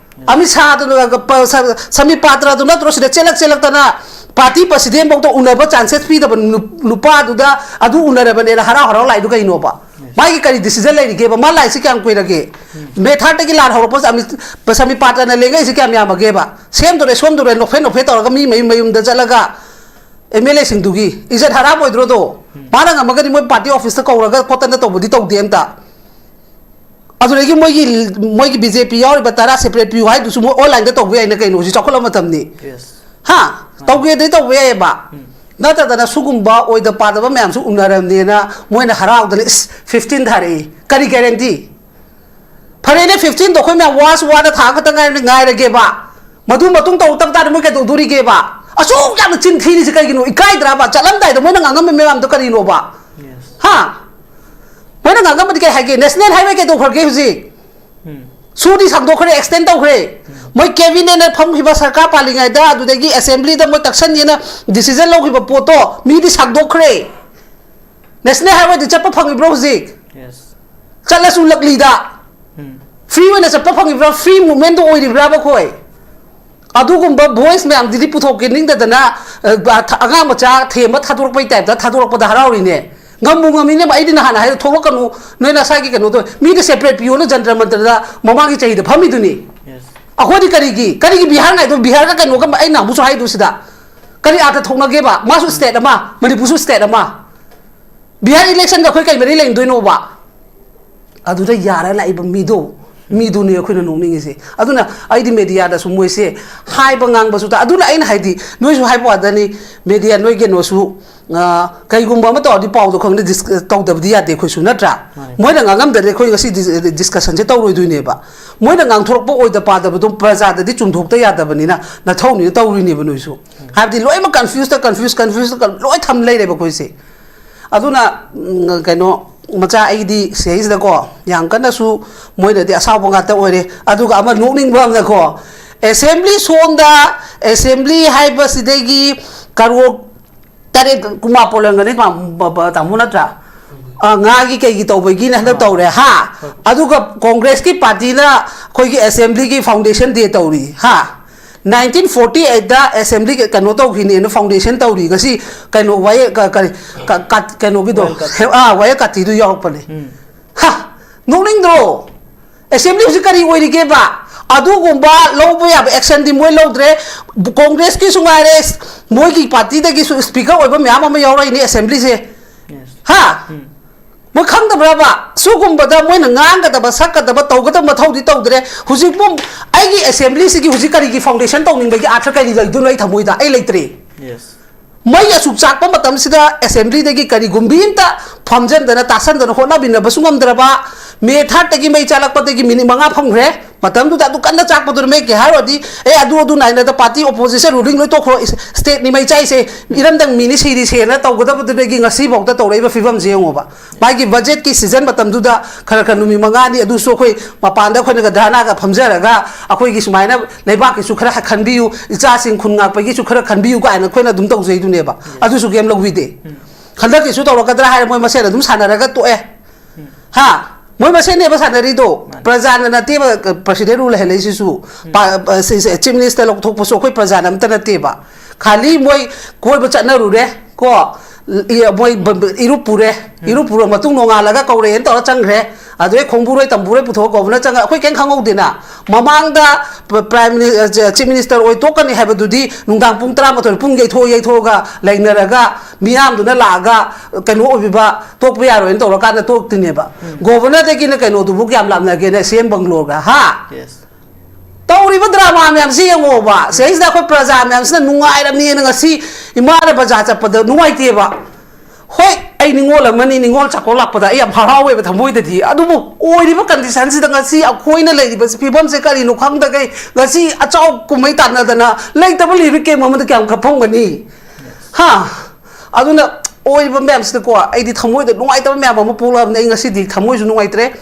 ꯑꯃꯤꯠ ꯁꯥꯍꯗꯨꯅ, ꯄ-, ꯁ-, ꯁꯃꯤꯠ ꯄꯥꯇ꯭ꯔꯗꯨ ꯅꯠꯇ꯭ꯔꯣ ꯁꯤꯗ ꯆꯦꯜꯂꯛ ꯆꯦꯜꯂꯛꯇꯅ ꯄꯥꯔꯇꯤ ꯄ꯭ꯔꯁꯤꯗꯦꯟ ꯐꯥꯎꯗ ꯎꯅꯕ ꯆꯥꯟꯁꯦꯁ ꯄꯤꯗꯕ ꯅꯨ-, ꯅꯨꯄꯥꯗꯨꯗ ꯑꯗꯨ ꯎꯅꯔꯕꯅꯦꯅ ꯍꯔꯥꯎ ꯍꯔꯥꯎ ꯂꯥꯛꯏꯗꯨ ꯀꯩꯅꯣꯕ? ꯃꯥꯒꯤ ꯀꯔꯤ decision ꯂꯩꯔꯤꯒꯦꯕ? ꯃꯥ ꯂꯥꯛꯏꯁꯤ ꯀꯌꯥꯝ ꯀꯨꯏꯔꯒꯦ? ꯃꯦ ꯊꯥꯔꯠꯇꯒꯤ ꯂꯥꯟ ꯍꯧꯔꯛꯄ ꯁꯃꯤ-, ꯁꯃꯤꯄꯥꯇ꯭ꯔꯅ ꯂꯦꯡꯉꯛꯏꯁꯤ ꯀꯌꯥꯝ ꯌꯥꯝꯃꯒꯦꯕ? ꯁꯦꯝꯗꯣꯔꯦ, ꯁꯣꯝꯗꯣꯔꯦ, ꯅꯣꯛꯐꯦ ꯅꯣꯛꯐꯦ ꯇꯧꯔꯒ ꯃꯤ ꯃꯌꯨꯝ ꯃꯌꯨꯝꯗ ꯆꯠꯂꯒ ꯑꯦꯝ ꯑꯦꯜ ꯑꯦꯁꯤꯡꯗꯨꯒꯤ ꯏꯖꯠ ꯍꯔꯥꯞ ꯑꯣꯏꯗ꯭ꯔꯣꯗꯣ? ꯃꯥꯅ ꯉꯝꯃꯒꯗꯤ ꯃꯣꯏ ꯄꯥꯔꯇꯤ ꯑꯣꯐꯤꯁꯇ ꯀꯧꯔꯒ ꯈꯣꯠꯇꯅ ꯇꯧꯕꯗꯤ ꯇꯧꯗꯦ ꯑꯝꯇ꯫ ꯑꯗꯨꯗꯒꯤ ꯃꯣꯏꯒꯤ, ꯃꯣꯏꯒꯤ ꯕꯤ ꯖꯦ ꯄꯤ ꯌꯥꯎꯔꯤꯕ ꯇꯔꯥ separate ꯄꯤꯌꯨ ꯍꯥꯏꯗꯨꯁꯨ ꯃꯣꯏ ꯑꯣꯟꯂꯥꯏꯟꯗ ꯇꯧꯕ ꯌꯥꯏꯅ ꯀꯩꯅꯣ, ꯍꯧꯖꯤꯛ ꯆꯥꯎꯈꯠꯂꯕ ꯃꯇꯝꯅꯤ꯫ ꯍꯥ? ꯇꯧꯒꯦꯗꯤ ꯇꯧꯕ ꯌꯥꯏꯑꯕ꯫ ꯅꯠꯇꯗꯅ ꯁꯤꯒꯨꯝꯕ ꯑꯣꯏꯗ ꯄꯥꯗꯕ ꯃꯌꯥꯝꯁꯨ ꯎꯅꯔꯕꯅꯦꯅ ꯃꯣꯏꯅ ꯍꯔꯥꯎꯗꯅ, "ꯏꯁ, fifteen ꯊꯥꯔꯛꯏ, ꯀꯔꯤ guarantee?" ꯐꯔꯦꯅꯦ, fifteen ꯗꯣ ꯑꯩꯈꯣꯏ ꯃꯌꯥꯝ ꯋꯥꯁꯨ ꯋꯥꯅ ꯊꯥ ꯈꯛꯇ ꯉꯥꯏꯔꯕꯅꯤ, ꯉꯥꯏꯔꯒꯦꯕ꯫ ꯃꯗꯨ ꯃꯇꯨꯡ ꯇꯧꯔꯛꯇꯕ ꯇꯥꯔꯗꯤ ꯃꯣꯏ ꯀꯩꯗꯧꯗꯣꯔꯤꯒꯦꯕ? ꯑꯁꯨꯛ ꯌꯥꯝꯅ ꯆꯤꯟ ꯊꯤꯔꯤꯁꯤ ꯀꯩꯒꯤꯅꯣ? ꯏꯀꯥꯏꯗ꯭ꯔꯕ? ꯆꯠꯂꯝꯗꯥꯏꯗ ꯃꯣꯏꯅ ꯉꯥꯡꯉꯝꯕ ꯃꯌꯥꯝꯗꯣ ꯀꯔꯤꯅꯣꯕ? ꯍꯥ? ꯃꯣꯏꯅ ꯉꯥꯡꯉꯝꯕꯗꯤ ꯀꯩ ꯍꯥꯏꯒꯦ? National Highway ꯀꯩꯗꯧꯈ꯭ꯔꯒꯦ ꯍꯧꯖꯤꯛ? ꯁꯨꯗꯤ ꯁꯥꯡꯗꯣꯛꯈ꯭ꯔꯦ, extend ꯇꯧꯈ꯭ꯔꯦ꯫ ꯃꯣꯏ cabinetꯅ ꯐꯝꯈꯤꯕ ꯁꯔꯀꯥꯔ ꯄꯥꯜꯂꯤꯉꯩꯗ, ꯑꯗꯨꯗꯒꯤ assemblyꯗ ꯃꯣꯏ ꯇꯛꯁꯟꯒꯦꯅ decision ꯂꯧꯈꯤꯕ ꯄꯣꯠꯇꯣ ꯃꯤꯗꯤ ꯁꯥꯡꯗꯣꯛꯈ꯭ꯔꯦ꯫ National Highwayꯗꯤ ꯆꯠꯄ ꯐꯪꯉꯤꯕ꯭ꯔꯣ ꯍꯧꯖꯤꯛ? ꯆꯠꯂꯁꯨ ꯂꯛꯂꯤꯗ꯫ Free ꯑꯣꯏꯅ ꯆꯠꯄ ꯐꯪꯉꯤꯕ꯭ꯔꯥ? Free movementꯗꯣ ꯑꯣꯏꯔꯤꯕ꯭ꯔꯥꯕ ꯑꯩꯈꯣꯏ? ꯑꯗꯨꯒꯨꯝꯕ voice ꯃꯌꯥꯝꯗꯨꯗꯤ ꯄꯨꯊꯣꯛꯀꯦ ꯅꯤꯡꯗꯗꯅ, ꯑ, ꯑꯉꯥꯡ ꯃꯆꯥ ꯊꯦꯝꯕ ꯊꯥꯗꯣꯔꯛꯄꯩ typeꯇ ꯊꯥꯗꯣꯔꯛꯄꯗ ꯍꯔꯥꯎꯔꯤꯅꯦ꯫ ꯉꯝꯕꯨ ꯉꯝꯃꯤꯅꯦ, ꯑꯩꯗꯤ ꯅꯍꯥꯟ ꯍꯥꯏꯔꯦ, "ꯊꯣꯛꯂꯛꯀꯅꯨ, ꯅꯣꯏ ꯅꯁꯥꯒꯤ ꯀꯩꯅꯣꯗꯣ, ꯃꯤꯗ separate ꯄꯤꯌꯣꯅ ꯖꯟꯇ꯭ꯔ ꯃꯟꯇ꯭ꯔꯗ ꯃꯃꯥꯡꯒꯤ ꯆꯍꯤꯗ ꯐꯝꯃꯤꯗꯨꯅꯤ꯫ ꯑꯩꯈꯣꯏꯗꯤ ꯀꯔꯤꯒꯤ, ꯀꯔꯤꯒꯤ ꯕꯤꯍꯥꯔ ꯉꯥꯏꯗꯣ? ꯕꯤꯍꯥꯔꯒ ꯀꯩꯅꯣꯒ ꯑꯩ ꯅꯍꯥꯟꯃꯨꯛꯁꯨ ꯍꯥꯏꯗꯨ ꯁꯤꯗ꯫ ꯀꯔꯤ ꯑꯥꯔꯊ ꯊꯣꯛꯅꯒꯦꯕ? ꯃꯥꯁꯨ state ꯑꯃ, ꯃꯅꯤꯄꯨꯔꯁꯨ state ꯑꯃ꯫ ꯕꯤꯍꯥꯔ electionꯒ ꯑꯩꯈꯣꯏ ꯀꯩ ꯃꯔꯤ ꯂꯩꯅꯗꯣꯏꯅꯣꯕ?" ꯑꯗꯨꯗ ꯌꯥꯔ ꯂꯥꯛꯏꯕ ꯃꯤꯗꯣ, ꯃꯤꯗꯨꯅꯤ ꯑꯩꯈꯣꯏꯅ ꯅꯣꯛꯅꯤꯡꯉꯤꯁꯦ꯫ ꯑꯗꯨꯅ ꯑꯩꯗꯤ mediaꯗꯁꯨ ꯃꯣꯏꯁꯦ ꯍꯥꯏꯕ ꯉꯥꯡꯕꯁꯨ ꯇꯥ-, ꯑꯗꯨꯅ ꯑꯩꯅ ꯍꯥꯏꯗꯤ, ꯅꯣꯏꯁꯨ ꯍꯥꯏꯕ ꯋꯥꯗꯅꯤ, media ꯅꯣꯏ ꯀꯩꯅꯣꯁꯨ, ꯑ, ꯀꯩꯒꯨꯝꯕ ꯑꯃ ꯇꯧꯔꯗꯤ ꯄꯥꯎꯗꯣ ꯈꯪꯗꯦ, dis-, ꯇꯧꯗꯕꯗꯤ ꯌꯥꯗꯦ ꯑꯩꯈꯣꯏꯁꯨ, ꯅꯠꯇ꯭ꯔꯥ? ꯃꯥꯅꯤ꯫ ꯃꯣꯏꯅ ꯉꯥꯡꯉꯝꯗ꯭ꯔꯗꯤ ꯑꯩꯈꯣꯏ ꯉꯁꯤ dis-, discussionꯁꯦ ꯇꯧꯔꯣꯏꯗꯣꯏꯅꯦꯕ꯫ ꯃꯣꯏꯅ ꯉꯥꯡꯊꯣꯔꯛꯄ ꯑꯣꯏꯗ ꯄꯥꯗꯕꯗꯣ ꯄ꯭ꯔꯖꯥꯗꯗꯤ ꯆꯨꯝꯊꯣꯛꯇ ꯌꯥꯗꯕꯅꯤꯅ ꯅꯊꯧꯅꯤꯅ ꯇꯧꯔꯤꯅꯦꯕ ꯅꯣꯏꯁꯨ꯫ ꯍꯥꯏꯕꯗꯤ ꯂꯣꯏꯅꯃꯛ confuseꯇ, confuse, confuseꯇ ꯂꯣꯏ ꯊꯝ ꯂꯩꯔꯦꯕ ꯑꯩꯈꯣꯏꯁꯦ꯫ ꯑꯗꯨꯅ, ꯎꯝ, ꯀꯩꯅꯣ, ꯃꯆꯥ, ꯑꯩꯗꯤ ꯁꯤꯗꯩꯁꯤꯗꯀꯣ, ꯌꯥꯝ ꯀꯟꯅꯁꯨ ꯃꯣꯏꯅꯗꯤ ꯑꯁꯥꯎꯕ ꯉꯥꯛꯇ ꯑꯣꯏꯔꯦ꯫ ꯑꯗꯨꯒ ꯑꯃ ꯅꯣꯛꯅꯤꯡꯕ ꯑꯃꯅꯀꯣ, assembly ꯁꯣꯝꯗ, assembly ꯍꯥꯏꯕꯁꯤꯗꯒꯤ ꯀꯔꯣꯔ ꯇꯔꯦꯠ ꯀꯨꯟꯃꯥꯄꯣꯟ ꯂꯩꯔꯝꯒꯅꯤ, ꯇꯥ-, ꯕ-, ꯕ-, ꯇꯥꯃꯣ ꯅꯠꯇ꯭ꯔꯥ? ꯑ, ꯉꯥꯒꯤ ꯀꯩꯒꯤ ꯇꯧꯕꯒꯤꯅ ꯍꯟꯗꯛ ꯇꯧꯔꯦ, ꯍꯥ? ꯑꯗꯨꯒ ꯀꯣꯡꯒ꯭ꯔꯦꯁꯀꯤ ꯄꯥꯔꯇꯤꯅ ꯑꯩꯈꯣꯏꯒꯤ assemblyꯒꯤ foundation day ꯇꯧꯔꯤ, ꯍꯥ? ꯅꯥꯏꯟꯇꯤꯟ ꯐꯣꯔꯇꯤ ꯑꯩꯠꯇ ꯑꯦꯁꯦꯝꯕ꯭ꯂꯤ ꯀꯩꯅꯣ ꯇꯧꯈꯤꯅꯦꯅ ꯐꯥꯎꯟꯗꯦꯁꯟ ꯇꯧꯔꯤ, ꯉꯁꯤ ꯀꯩꯅꯣ ꯋꯥꯌꯦ-, ꯀ-, ꯀꯔꯤ, ꯀ-, ꯀ-, ꯀꯩꯅꯣꯒꯤꯗꯣ, ꯋꯥꯌꯦꯜ ꯀꯥꯇꯤ꯫ ꯍꯦ-, ꯑꯥ, ꯋꯥꯌꯦꯜ ꯀꯥꯇꯤꯗꯨ ꯌꯥꯎꯔꯛꯄꯅꯦ꯫ ꯎꯝ꯫ ꯍꯥ, ꯅꯣꯛꯅꯤꯡꯗ꯭ꯔꯣ? ꯑꯦꯁꯦꯝꯕ꯭ꯂꯤ ꯍꯧꯖꯤꯛ ꯀꯔꯤ ꯑꯣꯏꯔꯤꯒꯦꯕ? ꯑꯗꯨꯒꯨꯝꯕ ꯂꯧꯕ ꯌꯥꯕ ꯑꯦꯛꯁꯟꯗꯤ ꯃꯣꯏ ꯂꯧꯗ꯭ꯔꯦ꯫ ꯀꯣꯡꯒ꯭ꯔꯦꯁꯀꯤꯁꯨ ꯉꯥꯏꯔꯦ, ꯃꯣꯏꯒꯤ ꯄꯥꯔꯇꯤꯗꯒꯤꯁꯨ ꯁ꯭ꯄꯤꯀꯔ ꯑꯣꯏꯕ ꯃꯌꯥꯝ ꯑꯃ ꯌꯥꯎꯔꯛꯏꯅꯦ ꯑꯦꯁꯦꯝꯕ꯭ꯂꯤꯁꯦ꯫ Yes. ꯍꯥ? ꯎꯝ꯫ ꯃꯣꯏ ꯈꯪꯗꯕ꯭ꯔꯕ? ꯁꯤꯒꯨꯝꯕꯗ ꯃꯣꯏꯅ ꯉꯥꯡꯒꯗꯕ, ꯁꯛꯀꯗꯕ, ꯇꯧꯒꯗꯕ ꯃꯊꯧꯗꯤ ꯇꯧꯗ꯭ꯔꯦ꯫ ꯍꯧꯖꯤꯛꯄꯨ ꯑꯩꯒꯤ ꯑꯦꯁꯦꯝꯕ꯭ꯂꯤꯁꯤꯒꯤ ꯍꯧꯖꯤꯛ ꯀꯔꯤꯒꯤ ꯐꯥꯎꯟꯗꯦꯁꯟ ꯇꯧꯅꯤꯡꯕꯒꯤ ꯑꯥꯔꯊ ꯀꯔꯤ ꯂꯩꯗꯣꯏꯅꯣ ꯑꯩ ꯊꯃꯣꯏꯗ? ꯑꯩ ꯂꯩꯇ꯭ꯔꯦ꯫ Yes. ꯃꯩ ꯑꯁꯨꯛ ꯆꯥꯛꯄ ꯃꯇꯝꯁꯤꯗ ꯑꯦꯁꯦꯝꯕ꯭ꯂꯤꯗꯒꯤ ꯀꯔꯤꯒꯨꯝꯕꯤ ꯑꯝꯇ ꯐꯝꯖꯟꯗꯅ, ꯇꯥꯁꯟꯗꯅ, ꯍꯣꯠꯅꯕꯤꯅꯕꯁꯨ ꯉꯝꯗ꯭ꯔꯕ, ꯃꯦ ꯊꯥꯔꯠꯇꯒꯤ ꯃꯩ ꯆꯥꯛꯂꯛꯄꯗꯒꯤ ꯃꯤꯅꯤꯠ ꯃꯉꯥ ꯐꯝꯈ꯭ꯔꯦ꯫ ꯃꯇꯝꯗꯨꯗ ꯑꯗꯨ ꯀꯟꯅ ꯆꯥꯛꯄꯗꯨꯅ ꯃꯦ ꯀꯩ ꯍꯥꯏꯔꯨꯔꯗꯤ, "ꯑꯦ, ꯑꯗꯨ, ꯑꯗꯨ ꯅꯥꯏꯅꯗ ꯄꯥꯔꯇꯤ ꯑꯣꯄꯣꯖꯤꯁꯟ ꯔꯨꯂꯤꯡ ꯂꯣꯏ ꯇꯣꯛꯈ꯭ꯔꯣ, ꯏꯁ-, ꯁ꯭ꯇꯦꯠꯅꯤ ꯃꯩ ꯆꯥꯏꯁꯦ, ꯏꯔꯝꯗꯝ ꯃꯤꯅꯤ ꯁꯤꯔꯤꯁꯦꯅ" ꯇꯧꯒꯗꯕꯗꯨꯗꯒꯤ ꯉꯁꯤꯐꯥꯎꯗ ꯇꯧꯔꯛꯏꯕ ꯐꯤꯕꯝꯁꯦ ꯌꯦꯡꯉꯣꯕ꯫ ꯃꯥꯒꯤ ꯕꯖꯦꯠꯀꯤ ꯁꯤꯖꯟ ꯃꯇꯝꯗꯨꯗ ꯈꯔ ꯈꯔ ꯅꯨꯃꯤꯠ ꯃꯉꯥꯅꯤ ꯑꯗꯨꯁꯨ ꯑꯩꯈꯣꯏ ꯃꯄꯥꯟꯗ ꯑꯩꯈꯣꯏꯅꯒ ꯙꯔꯅꯥꯒ ꯐꯝꯖꯔꯒ ꯑꯩꯈꯣꯏꯒꯤ ꯁꯨꯃꯥꯏꯅ ꯂꯩꯕꯥꯛꯀꯤꯁꯨ ꯈꯔ ꯈꯟꯕꯤꯌꯨ, ꯏꯆꯥꯁꯤꯡ ꯈꯨꯟ ꯉꯥꯛꯄꯒꯤꯁꯨ ꯈꯔ ꯈꯟꯕꯤꯌꯨ ꯀꯥꯏꯅ ꯑꯩꯈꯣꯏꯅ ꯑꯗꯨꯝ ꯇꯧꯖꯩꯗꯨꯅꯦꯕ꯫ ꯑꯗꯨꯁꯨ ꯀꯩꯝ ꯂꯧꯕꯤꯗꯦ꯫ ꯎꯝ꯫ ꯍꯟꯗꯛꯀꯤꯁꯨ ꯇꯧꯔꯛꯀꯗ꯭ꯔꯥ ꯍꯥꯏꯔ ꯃꯣꯏ ꯃꯁꯦꯟ ꯑꯗꯨꯝ ꯁꯥꯟꯅꯔꯒ ꯇꯣꯛꯑꯦ꯫ ꯎꯝ꯫ ꯍꯥ? ꯃꯣꯏ ꯃꯁꯦꯟꯅꯦꯕ ꯁꯥꯟꯅꯔꯤꯗꯣ꯫ ꯃꯥꯅꯦ꯫ ꯄ꯭ꯔꯖꯥꯅ ꯅꯠꯇꯦꯕ, ꯄ꯭ꯔꯁꯤꯗꯦꯟ ꯔꯨꯜ ꯂꯩꯍꯜꯂꯛꯏꯁꯤꯁꯨ꯫ ꯎꯝ꯫ ꯄꯥ-, ꯄ-, ꯁꯤ-, ꯁꯤ-, ꯆꯤꯐ ꯃꯤꯅꯤꯁꯇꯔ ꯂꯧꯊꯣꯛꯄꯁꯨ ꯑꯩꯈꯣꯏ ꯄ꯭ꯔꯖꯥꯅ ꯑꯝꯇ ꯅꯠꯇꯦꯕ꯫ ꯈꯥꯂꯤ ꯃꯣꯏ ꯀꯣꯏꯕ ꯆꯠꯅꯔꯨꯔꯦ ꯀꯣ꯫ ꯏ-, ꯃꯣꯏ ꯕ-, ꯕ-, ꯏꯔꯨꯞ ꯄꯨꯔꯦ꯫ ꯎꯝ꯫ ꯏꯔꯨꯞ ꯄꯨꯔ ꯃꯇꯨꯡ ꯅꯣꯡꯉꯥꯜꯂꯒ ꯀꯧꯔꯛꯑꯦꯅ ꯇꯧꯔ ꯆꯪꯈ꯭ꯔꯦ꯫ ꯑꯗꯨꯗꯩ ꯈꯣꯡꯕꯨꯔꯣꯏ ꯇꯝꯕꯨꯔꯣꯏ ꯄꯨꯊꯣꯛꯑ ꯒꯣꯕꯔꯅꯔ ꯆꯪꯉ ꯑꯩꯈꯣꯏ ꯀꯩꯝ ꯈꯪꯍꯧꯗꯦꯅ꯫ ꯃꯃꯥꯡꯗ ꯄ-, ꯄ꯭ꯔꯥꯏꯝ ꯃꯤꯅꯤ-, ꯑ, ꯆ-, ꯆꯤꯐ ꯃꯤꯅꯤꯁꯇꯔ ꯑꯣꯏ ꯇꯣꯛꯀꯅꯤ ꯍꯥꯏꯕꯗꯨꯗꯤ ꯅꯨꯡꯗꯥꯡ ꯄꯨꯡ ꯇꯔꯥꯃꯥꯊꯣꯏ ꯄꯨꯡ ꯌꯩꯊꯣꯛ ꯌꯩꯊꯣꯛꯑꯒ ꯂꯩꯅꯔꯒ ꯃꯤꯌꯥꯝꯗꯨꯅ ꯂꯥꯛꯑꯒ ꯀꯩꯅꯣ ꯑꯣꯏꯕꯤꯕ ꯇꯣꯛꯄ ꯌꯥꯔꯣꯏꯅ ꯇꯧꯔꯀꯥꯟꯗ ꯇꯣꯛꯇꯣꯏꯅꯦꯕ꯫ ꯎꯝ꯫ ꯒꯣꯕꯔꯅꯔꯗꯒꯤꯅ ꯀꯩꯅꯣꯗꯨꯕꯨ ꯀꯌꯥꯝ ꯂꯥꯞꯅꯒꯦꯅꯦ, ꯁꯤ ꯑꯦꯝ ꯕꯪꯒ꯭ꯂꯣꯒ? ꯍꯥ? Yes. ꯇꯧꯔꯤꯕ ꯗ꯭ꯔꯃꯥ ꯃꯌꯥꯝꯁꯤ ꯌꯦꯡꯉꯣꯕ꯫ ꯁꯤꯗꯩꯁꯤꯗ ꯑꯩꯈꯣꯏ ꯄ꯭ꯔꯖꯥ ꯃꯌꯥꯝꯁꯤꯅ ꯅꯨꯡꯉꯥꯏꯔꯕꯅꯦꯅ ꯉꯁꯤ ꯏꯃꯥꯅ ꯕꯖꯥꯔ ꯆꯠꯄꯗ ꯅꯨꯡꯉꯥꯏꯇꯦꯕ꯫ ꯍꯣꯏ, ꯑꯩ ꯅꯤꯉꯣꯜ ꯑꯃꯅꯤ, ꯅꯤꯉꯣꯜ ꯆꯥꯛꯀꯧ ꯂꯥꯛꯄꯗ ꯑꯩ ꯌꯥꯝ ꯍꯔꯥꯎꯋꯦꯕ ꯊꯃꯣꯏꯗꯗꯤ꯫ ꯑꯗꯨꯕꯨ ꯑꯣꯏꯔꯤꯕ ꯀꯟꯗꯤꯁꯟꯁꯤꯗ ꯉꯁꯤ ꯑꯩꯈꯣꯏꯅ ꯂꯩꯔꯤꯕ ꯐꯤꯕꯝꯁꯦ ꯀꯔꯤꯅꯣ ꯈꯪꯗꯈꯩ ꯉꯁꯤ ꯑꯆꯥꯎ ꯀꯨꯝꯍꯩ ꯇꯥꯟꯅꯗꯅ ꯂꯩꯇꯕ ꯂꯤꯔꯤꯛ ꯀꯦꯝ ꯑꯃꯗ ꯀꯌꯥꯝ ꯀꯞꯐꯝꯒꯅꯤ? ꯍꯥ? ꯑꯗꯨꯅ ꯑꯣꯏꯔꯤꯕ ꯃꯌꯥꯝꯁꯤꯗꯀꯣ ꯑꯩꯗꯤ ꯊꯃꯣꯏꯗ ꯅꯨꯡꯉꯥꯏꯇꯕ ꯃꯌꯥꯝ ꯑꯃ ꯄꯣꯛꯂꯛꯑꯕꯅꯤ꯫ ꯑꯩ ꯉꯁꯤꯗꯤ ꯊꯃꯣꯏꯁꯨ ꯅꯨꯡꯉꯥꯏꯇ꯭ꯔꯦ꯫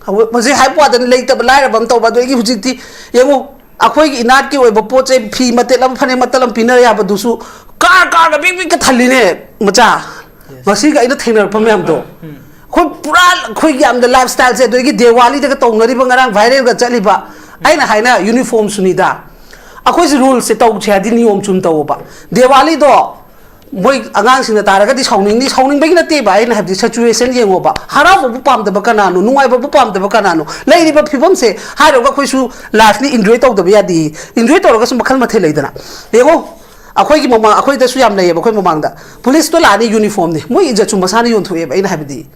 ꯍꯧ-, ꯍꯧꯖꯤꯛ ꯍꯥꯏꯕ ꯋꯥꯗꯅꯤ, ꯂꯩꯇꯕ ꯂꯥꯏꯔꯕ ꯑꯃ ꯇꯧꯕ꯫ ꯑꯗꯨ ꯑꯩꯒꯤ ꯍꯧꯖꯤꯛꯇꯤ ꯌꯦꯡꯉꯨ, ꯑꯩꯈꯣꯏꯒꯤ ꯏꯅꯥꯠꯀꯤ ꯑꯣꯏꯕ ꯄꯣꯠ ꯆꯩ, ꯐꯤ ꯃꯇꯦꯛ ꯑꯃ, ꯐꯅꯦꯛ ꯃꯇꯦꯛ ꯑꯃ ꯄꯤꯅ ꯌꯥꯕꯗꯨꯁꯨ ꯀꯥꯔ ꯀꯥꯔꯒ ꯕꯤꯛ ꯕꯤꯛꯀ ꯊꯜꯂꯤꯅꯦ, ꯃꯆꯥ꯫ Yes. ꯉꯁꯤꯒ ꯑꯩꯅ ꯊꯦꯡꯅꯔꯛꯄ ꯃꯌꯥꯝꯗꯣ꯫ ꯎꯝ꯫ ꯑꯩꯈꯣꯏ ꯄꯨꯔꯥ ꯑꯩꯈꯣꯏꯒꯤ ꯌꯥꯝꯅ ꯂꯥꯏꯐ ꯁ꯭ꯇꯥꯏꯜꯁꯦ, ꯑꯗꯨꯗꯒꯤ ꯗꯦꯋꯥꯂꯤꯗꯒ ꯇꯧꯅꯔꯤꯕ, ꯉꯔꯥꯡ ꯚꯥꯏꯔꯦꯜꯒ ꯆꯠꯂꯤꯕ, ꯑꯩꯅ ꯍꯥꯏꯅ ꯌꯨꯅꯤꯐꯣꯔꯝꯁꯨꯅꯤꯗ꯫ ꯑꯩꯈꯣꯏꯁꯦ ꯔꯨꯜꯁꯦ ꯇꯧꯁꯦ ꯍꯥꯏꯗꯤ ꯅꯤꯌꯣꯝ ꯆꯨꯝ ꯇꯧꯑꯣꯕ꯫ ꯗꯦꯋꯥꯂꯤꯗꯣ ꯃꯣꯏ ꯑꯉꯥꯡꯁꯤꯡꯅ ꯇꯥꯔꯒꯗꯤ ꯁꯥꯎꯅꯤꯡꯅꯤ, ꯁꯥꯎꯅꯤꯡꯕꯒꯤ ꯅꯠꯇꯦꯕ꯫ ꯑꯩꯅ ꯍꯥꯏꯕꯗꯤ ꯁꯤꯆꯨꯋꯦꯁꯟ ꯌꯦꯡꯉꯣꯕ, ꯍꯔꯥꯎꯕꯕꯨ ꯄꯥꯝꯗꯕ ꯀꯅꯥꯅꯣ, ꯅꯨꯡꯉꯥꯏꯕꯕꯨ ꯄꯥꯝꯗꯕ ꯀꯅꯥꯅꯣ? ꯂꯩꯔꯤꯕ ꯐꯤꯕꯝꯁꯦ ꯍꯥꯏꯔꯒ ꯑꯩꯈꯣꯏꯁꯨ ꯂꯥꯏꯐꯅꯤ, ꯏꯟꯖꯣꯏ ꯇꯧꯗꯕ ꯌꯥꯗꯦ꯫ ꯏꯟꯖꯣꯏ ꯇꯧꯔꯒꯁꯨ ꯃꯈꯜ ꯃꯊꯦꯜ ꯂꯩꯗꯅ꯫ ꯌꯦꯡꯉꯣ, ꯑꯩꯈꯣꯏꯒꯤ ꯃꯃꯥꯡ, ꯑꯩꯈꯣꯏꯗꯁꯨ ꯌꯥꯝ ꯂꯩꯌꯦꯕ꯫ ꯑꯩꯈꯣꯏ ꯃꯃꯥꯡꯗ ꯄꯨꯂꯤꯁꯇꯣ ꯂꯥꯛꯑꯅꯤ, ꯌꯨꯅꯤꯐꯣꯔꯝꯅꯤ, ꯃꯣꯏ ꯏꯖꯠꯁꯨ ꯃꯁꯥꯅ ꯌꯣꯟꯊꯣꯛꯑꯦꯕ꯫ ꯑꯩꯅ ꯍꯥꯏꯕꯗꯤ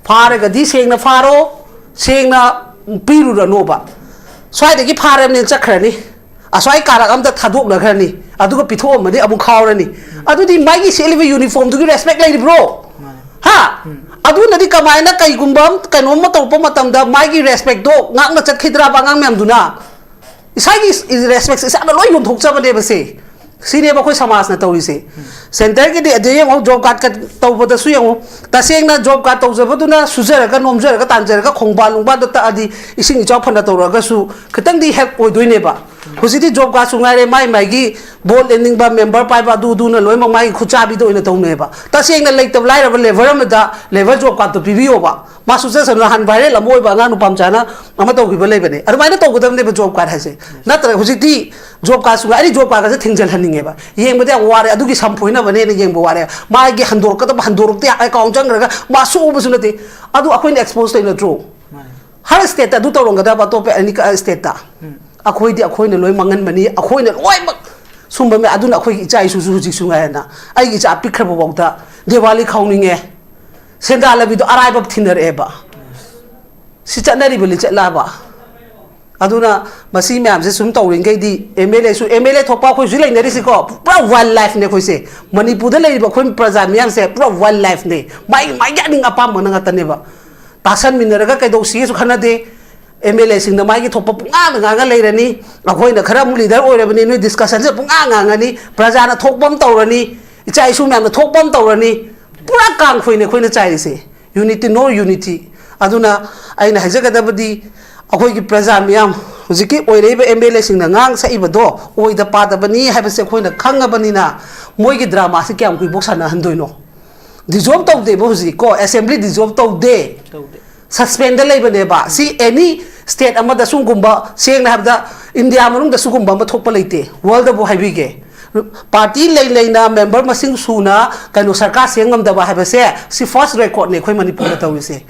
ꯐꯥꯔꯒꯗꯤ ꯁꯦꯡꯅ ꯐꯥꯔꯣ, ꯁꯦꯡꯅ ꯄꯤꯔꯨꯔꯅꯣꯕ꯫ ꯁ꯭ꯋꯥꯏꯗꯒꯤ ꯐꯥꯔꯕꯅꯤꯅ ꯆꯠꯈ꯭ꯔꯅꯤ, ꯑꯁ꯭ꯋꯥꯏ ꯀꯥꯔꯛ ꯑꯝꯗ ꯊꯥꯗꯣꯛꯅꯈ꯭ꯔꯅꯤ, ꯑꯗꯨꯒ ꯄꯤꯊꯣꯛꯑꯝꯃꯅꯤ, ꯑꯃꯨꯛ ꯈꯥꯎꯔꯅꯤ꯫ ꯑꯗꯨꯗꯤ ꯃꯥꯒꯤ ꯁꯦꯠꯂꯤꯕ ꯌꯨꯅꯤꯐꯣꯔꯝꯗꯨꯒꯤ ꯔꯦꯁꯄꯦꯛ ꯂꯩꯔꯤꯕ꯭ꯔꯣ? ꯍꯥ? ꯑꯗꯨꯅꯗꯤ ꯀꯃꯥꯏꯅ ꯀꯩꯒꯨꯝꯕ ꯑꯃ, ꯀꯩꯅꯣꯝ ꯑꯃ ꯇꯧꯔꯛꯄ ꯃꯇꯝꯗ ꯃꯥꯒꯤ ꯔꯦꯁꯄꯦꯛꯇꯣ ꯉꯥꯛꯅ ꯆꯠꯈꯤꯗ꯭ꯔꯕ ꯑꯉꯥꯡ ꯃꯌꯥꯝꯗꯨꯅ? ꯏꯁꯥꯒꯤ ꯔꯦꯁꯄꯦꯛꯁꯦ ꯏꯁꯥꯅ ꯂꯣꯏ ꯌꯣꯟꯊꯣꯛꯆꯕꯅꯦꯕ ꯁꯦ꯫ ꯁꯤꯅꯦꯕ ꯑꯩꯈꯣꯏ ꯁꯃꯥꯖꯅ ꯇꯧꯔꯤꯁꯦ꯫ ꯁꯦꯟꯇꯔꯒꯤꯗꯤ ꯑꯗꯩ ꯌꯦꯡꯉꯣ, ꯖꯣꯕ ꯀꯥꯔꯗꯀ ꯇꯧꯕꯗꯁꯨ ꯌꯦꯡꯉꯣ, ꯇꯁꯦꯡꯅ ꯖꯣꯕ ꯀꯥꯔꯗ ꯇꯧꯖꯕꯗꯨꯅ ꯁꯨꯖꯔꯒ ꯅꯣꯝꯖꯔꯒ ꯇꯥꯟꯖꯔꯒ ꯈꯣꯡꯕꯥꯟ ꯂꯣꯡꯕꯥꯟꯗ ꯇꯛꯑꯗꯤ ꯏꯁꯤꯡ ꯏꯆꯥꯎ ꯐꯅ ꯇꯧꯔꯒꯁꯨ ꯈꯤꯇꯪꯗꯤ ꯍꯦꯜꯞ ꯑꯣꯏꯗꯣꯏꯅꯦꯕ꯫ ꯍꯧꯖꯤꯛꯇꯤ ꯖꯣꯕ ꯀꯥꯔꯗꯁꯨ ꯉꯥꯏꯔꯦ, ꯃꯥꯏ ꯃꯥꯏꯒꯤ ꯚꯣꯠ ꯂꯦꯞꯅꯤꯡꯕ, ꯃꯦꯝꯕꯔ ꯄꯥꯏꯕ, ꯑꯗꯨ ꯑꯗꯨꯅ ꯂꯣꯏꯅꯃꯛ ꯃꯥꯒꯤ ꯈꯨꯠꯆꯥꯕꯤꯗ ꯑꯣꯏꯅ ꯇꯧꯅꯩꯑꯕ꯫ ꯇꯁꯦꯡꯅ ꯂꯩꯇꯕ ꯂꯥꯏꯔꯕ ꯂꯦꯕꯔ ꯑꯃꯗ ꯂꯦꯕꯔ ꯖꯣꯕ ꯀꯥꯔꯗꯇꯣ ꯄꯤꯕꯤꯌꯣꯕ꯫ ꯃꯥ ꯁꯨꯆꯠ ꯆꯠꯅ ꯍꯥꯟ ꯚꯥꯏꯔꯦꯜ ꯑꯃ ꯑꯣꯏꯕ ꯑꯉꯥꯡ ꯅꯨꯄꯥ ꯃꯆꯥꯅ ꯑꯃ ꯇꯧꯈꯤꯕ ꯂꯩꯕꯅꯦ꯫ ꯑꯗꯨꯃꯥꯏꯅ ꯇꯧꯒꯗꯕꯅꯦꯕ ꯖꯣꯕ ꯀꯥꯔꯗ ꯍꯥꯏꯁꯦ꯫ ꯅꯠꯇ꯭ꯔꯒ ꯍꯧꯖꯤꯛꯇꯤ ꯖꯣꯕ ꯀꯥꯔꯗꯁꯨ ꯉꯥꯏ-, ꯑꯩꯗꯤ ꯖꯣꯕ ꯀꯥꯔꯗꯀꯁꯦ ꯊꯤꯡꯖꯤꯜꯍꯟꯅꯤꯡꯉꯦꯕ꯫ ꯌꯦꯡꯕꯗ ꯌꯥꯝ ꯋꯥꯔꯦ, ꯑꯗꯨꯒꯤ ꯁꯝ ꯐꯣꯏꯅꯕꯅꯦꯅ ꯌꯦꯡꯕ ꯋꯥꯔꯦ꯫ ꯃꯥꯒꯤ ꯍꯟꯗꯣꯔꯛꯀꯗꯕ ꯍꯟꯗꯣꯔꯛꯇꯦ, ꯑꯦꯀꯥꯎꯟ ꯆꯪꯈ꯭ꯔꯒ ꯃꯥ ꯁꯨꯕꯁꯨ ꯅꯠꯇꯦ꯫ ꯑꯗꯨ ꯑꯩꯈꯣꯏꯅ ꯑꯦꯛꯁꯄꯣꯖ ꯇꯧꯔꯤ ꯅꯠꯇ꯭ꯔꯣ? ꯃꯥꯅꯦ꯫ ꯍꯔ ꯁ꯭ꯇꯦꯠꯇ ꯑꯗꯨ ꯇꯧꯔꯝꯒꯗꯕ ꯑꯇꯣꯞꯄ ꯑꯦꯅꯤ ꯁ꯭ꯇꯦꯠꯇ꯫ ꯎꯝ꯫ ꯑꯩꯈꯣꯏꯗꯤ ꯑꯩꯈꯣꯏꯅ ꯂꯣꯏ ꯃꯥꯡꯍꯟꯕꯅꯤ, ꯑꯩꯈꯣꯏꯅ ꯂꯣꯏꯅꯃꯛ ꯁꯨꯝꯕ ꯃꯌꯥꯝ꯫ ꯑꯗꯨꯅ ꯑꯩꯈꯣꯏꯒꯤ ꯏꯆꯥ ꯏꯁꯨꯁꯨ ꯍꯧꯖꯤꯛꯁꯨ ꯉꯥꯏꯔꯦꯅ, ꯑꯩꯒꯤ ꯏꯆꯥ ꯄꯤꯛꯈ꯭ꯔꯕ ꯐꯥꯎꯗ ꯗꯦꯋꯥꯂꯤ ꯈꯥꯎꯅꯤꯡꯉꯦ, ꯁꯦꯟꯗꯥꯟ ꯂꯝꯕꯤꯗꯣ ꯑꯔꯥꯏꯕ ꯊꯤꯅꯔꯛꯑꯦꯕ꯫ ꯁꯤ ꯆꯠꯅꯔꯤꯕ ꯂꯤꯆꯠꯂꯕ? ꯑꯗꯨꯅ ꯃꯁꯤ ꯃꯌꯥꯝꯁꯦ ꯁꯨꯝ ꯇꯧꯔꯤꯈꯩꯗꯤ ꯑꯦꯝ ꯑꯦꯜ ꯑꯦꯁꯨ, ꯑꯦꯝ ꯑꯦꯜ ꯑꯦ ꯊꯣꯛꯄ ꯑꯩꯈꯣꯏꯁꯨ ꯂꯩꯅꯔꯤꯁꯤꯀꯣ, ꯄꯨꯔꯥ ꯋꯥꯏꯜ ꯂꯥꯏꯐꯅꯦ ꯑꯩꯈꯣꯏꯁꯦ꯫ ꯃꯅꯤꯄꯨꯔꯗ ꯂꯩꯔꯤꯕ ꯑꯩꯈꯣꯏ ꯄ꯭ꯔꯖꯥ ꯃꯤꯌꯥꯝꯁꯦ ꯄꯨꯔꯥ ꯋꯥꯏꯜ ꯂꯥꯏꯐꯅꯦ꯫ ꯃꯥꯏ ꯃꯥꯏꯒꯤ ꯑꯅꯤꯡ ꯑꯄꯥꯝꯕꯅ ꯉꯥꯛꯇꯅꯦꯕ꯫ ꯇꯥꯁꯟꯃꯤꯟꯅꯔꯒ ꯀꯩꯗꯧꯁꯤꯒꯦꯁꯨ ꯈꯟꯅꯗꯦ꯫ ꯑꯦꯝ ꯑꯦꯜ ꯑꯦꯁꯤꯡꯅ ꯃꯥꯒꯤ ꯊꯣꯛꯄ ꯄꯨꯡꯉꯥꯡꯗ ꯉꯥꯡꯉ ꯂꯩꯔꯅꯤ꯫ ꯑꯩꯈꯣꯏꯅ ꯈꯔ ꯑꯃꯨꯛ ꯂꯤꯗꯔ ꯑꯣꯏꯔꯕꯅꯤ, ꯅꯣꯏ ꯗꯤꯁꯀꯁꯟꯁꯦ ꯄꯨꯡꯉꯥꯡ ꯉꯥꯡꯉꯅꯤ, ꯄ꯭ꯔꯖꯥꯅ ꯊꯣꯛꯄ ꯑꯃ ꯇꯧꯔꯅꯤ, ꯏꯆꯥ ꯏꯁꯨ ꯃꯌꯥꯝꯅ ꯊꯣꯛꯄ ꯑꯃ ꯇꯧꯔꯅꯤ꯫ ꯄꯨꯔꯥ ꯀꯥꯡꯈꯣꯏꯅꯦ ꯑꯩꯈꯣꯏꯅ ꯆꯥꯏꯔꯤꯁꯦ꯫ ꯌꯨꯅꯤꯇꯤ, ꯅꯣ ꯌꯨꯅꯤꯇꯤ꯫ ꯑꯗꯨꯅ ꯑꯩꯅ ꯍꯥꯏꯖꯒꯗꯕꯗꯤ, ꯑꯩꯈꯣꯏꯒꯤ ꯄ꯭ꯔꯖꯥ ꯃꯤꯌꯥꯝ, ꯍꯧꯖꯤꯛꯀꯤ ꯑꯣꯏꯔꯛꯏꯕ ꯑꯦꯝ ꯑꯦꯜ ꯑꯦꯁꯤꯡꯅ ꯉꯥꯡ ꯁꯛꯏꯕꯗꯣ ꯑꯣꯏꯗ ꯄꯥꯗꯕꯅꯤ ꯍꯥꯏꯕꯁꯦ ꯑꯩꯈꯣꯏꯅ ꯈꯪꯉꯕꯅꯤꯅ, ꯃꯣꯏꯒꯤ ꯗ꯭ꯔꯃꯥꯁꯤ ꯀꯌꯥꯝ ꯀꯨꯏꯕꯧ ꯁꯥꯟꯅꯍꯟꯗꯣꯏꯅꯣ? ꯗꯤꯖꯣꯜꯕ ꯇꯧꯗꯦꯕ ꯍꯧꯖꯤꯛ ꯀꯣ, ꯑꯦꯁꯦꯝꯕ꯭ꯂꯤ ꯗꯤꯖꯣꯜꯕ ꯇꯧꯗꯦ꯫ ꯇꯧꯗꯦ꯫ ꯁꯁꯄꯦꯟꯗ ꯂꯩꯕꯅꯦꯕ꯫ ꯁꯤ ꯑꯦꯅꯤ ꯁ꯭ꯇꯦꯠ ꯑꯃꯗ ꯁꯨꯝꯒꯨꯝꯕ, ꯁꯦꯡꯅ ꯍꯥꯏꯕꯗ, ꯏꯟꯗꯤꯌꯥ ꯃꯅꯨꯡꯗ ꯁꯤꯒꯨꯝꯕ ꯑꯃ ꯊꯣꯛꯄ ꯂꯩꯇꯦ꯫ ꯋꯥꯔꯜꯗꯕꯨ ꯍꯥꯏꯕꯤꯒꯦ, ꯄꯥꯔꯇꯤ ꯂꯩ ꯂꯩꯅ ꯃꯦꯝꯕꯔ ꯃꯁꯤꯡ ꯁꯨꯅ ꯀꯩꯅꯣ ꯁꯔꯀꯥꯔ ꯁꯦꯝ ꯉꯝꯗꯕ ꯍꯥꯏꯕꯁꯦ ꯁꯤ ꯐꯥꯔꯁ ꯔꯦꯀꯣꯔꯗꯅꯦ ꯑꯩꯈꯣꯏ ꯃꯅꯤꯄꯨꯔꯗ ꯇꯧꯔꯤꯁꯦ꯫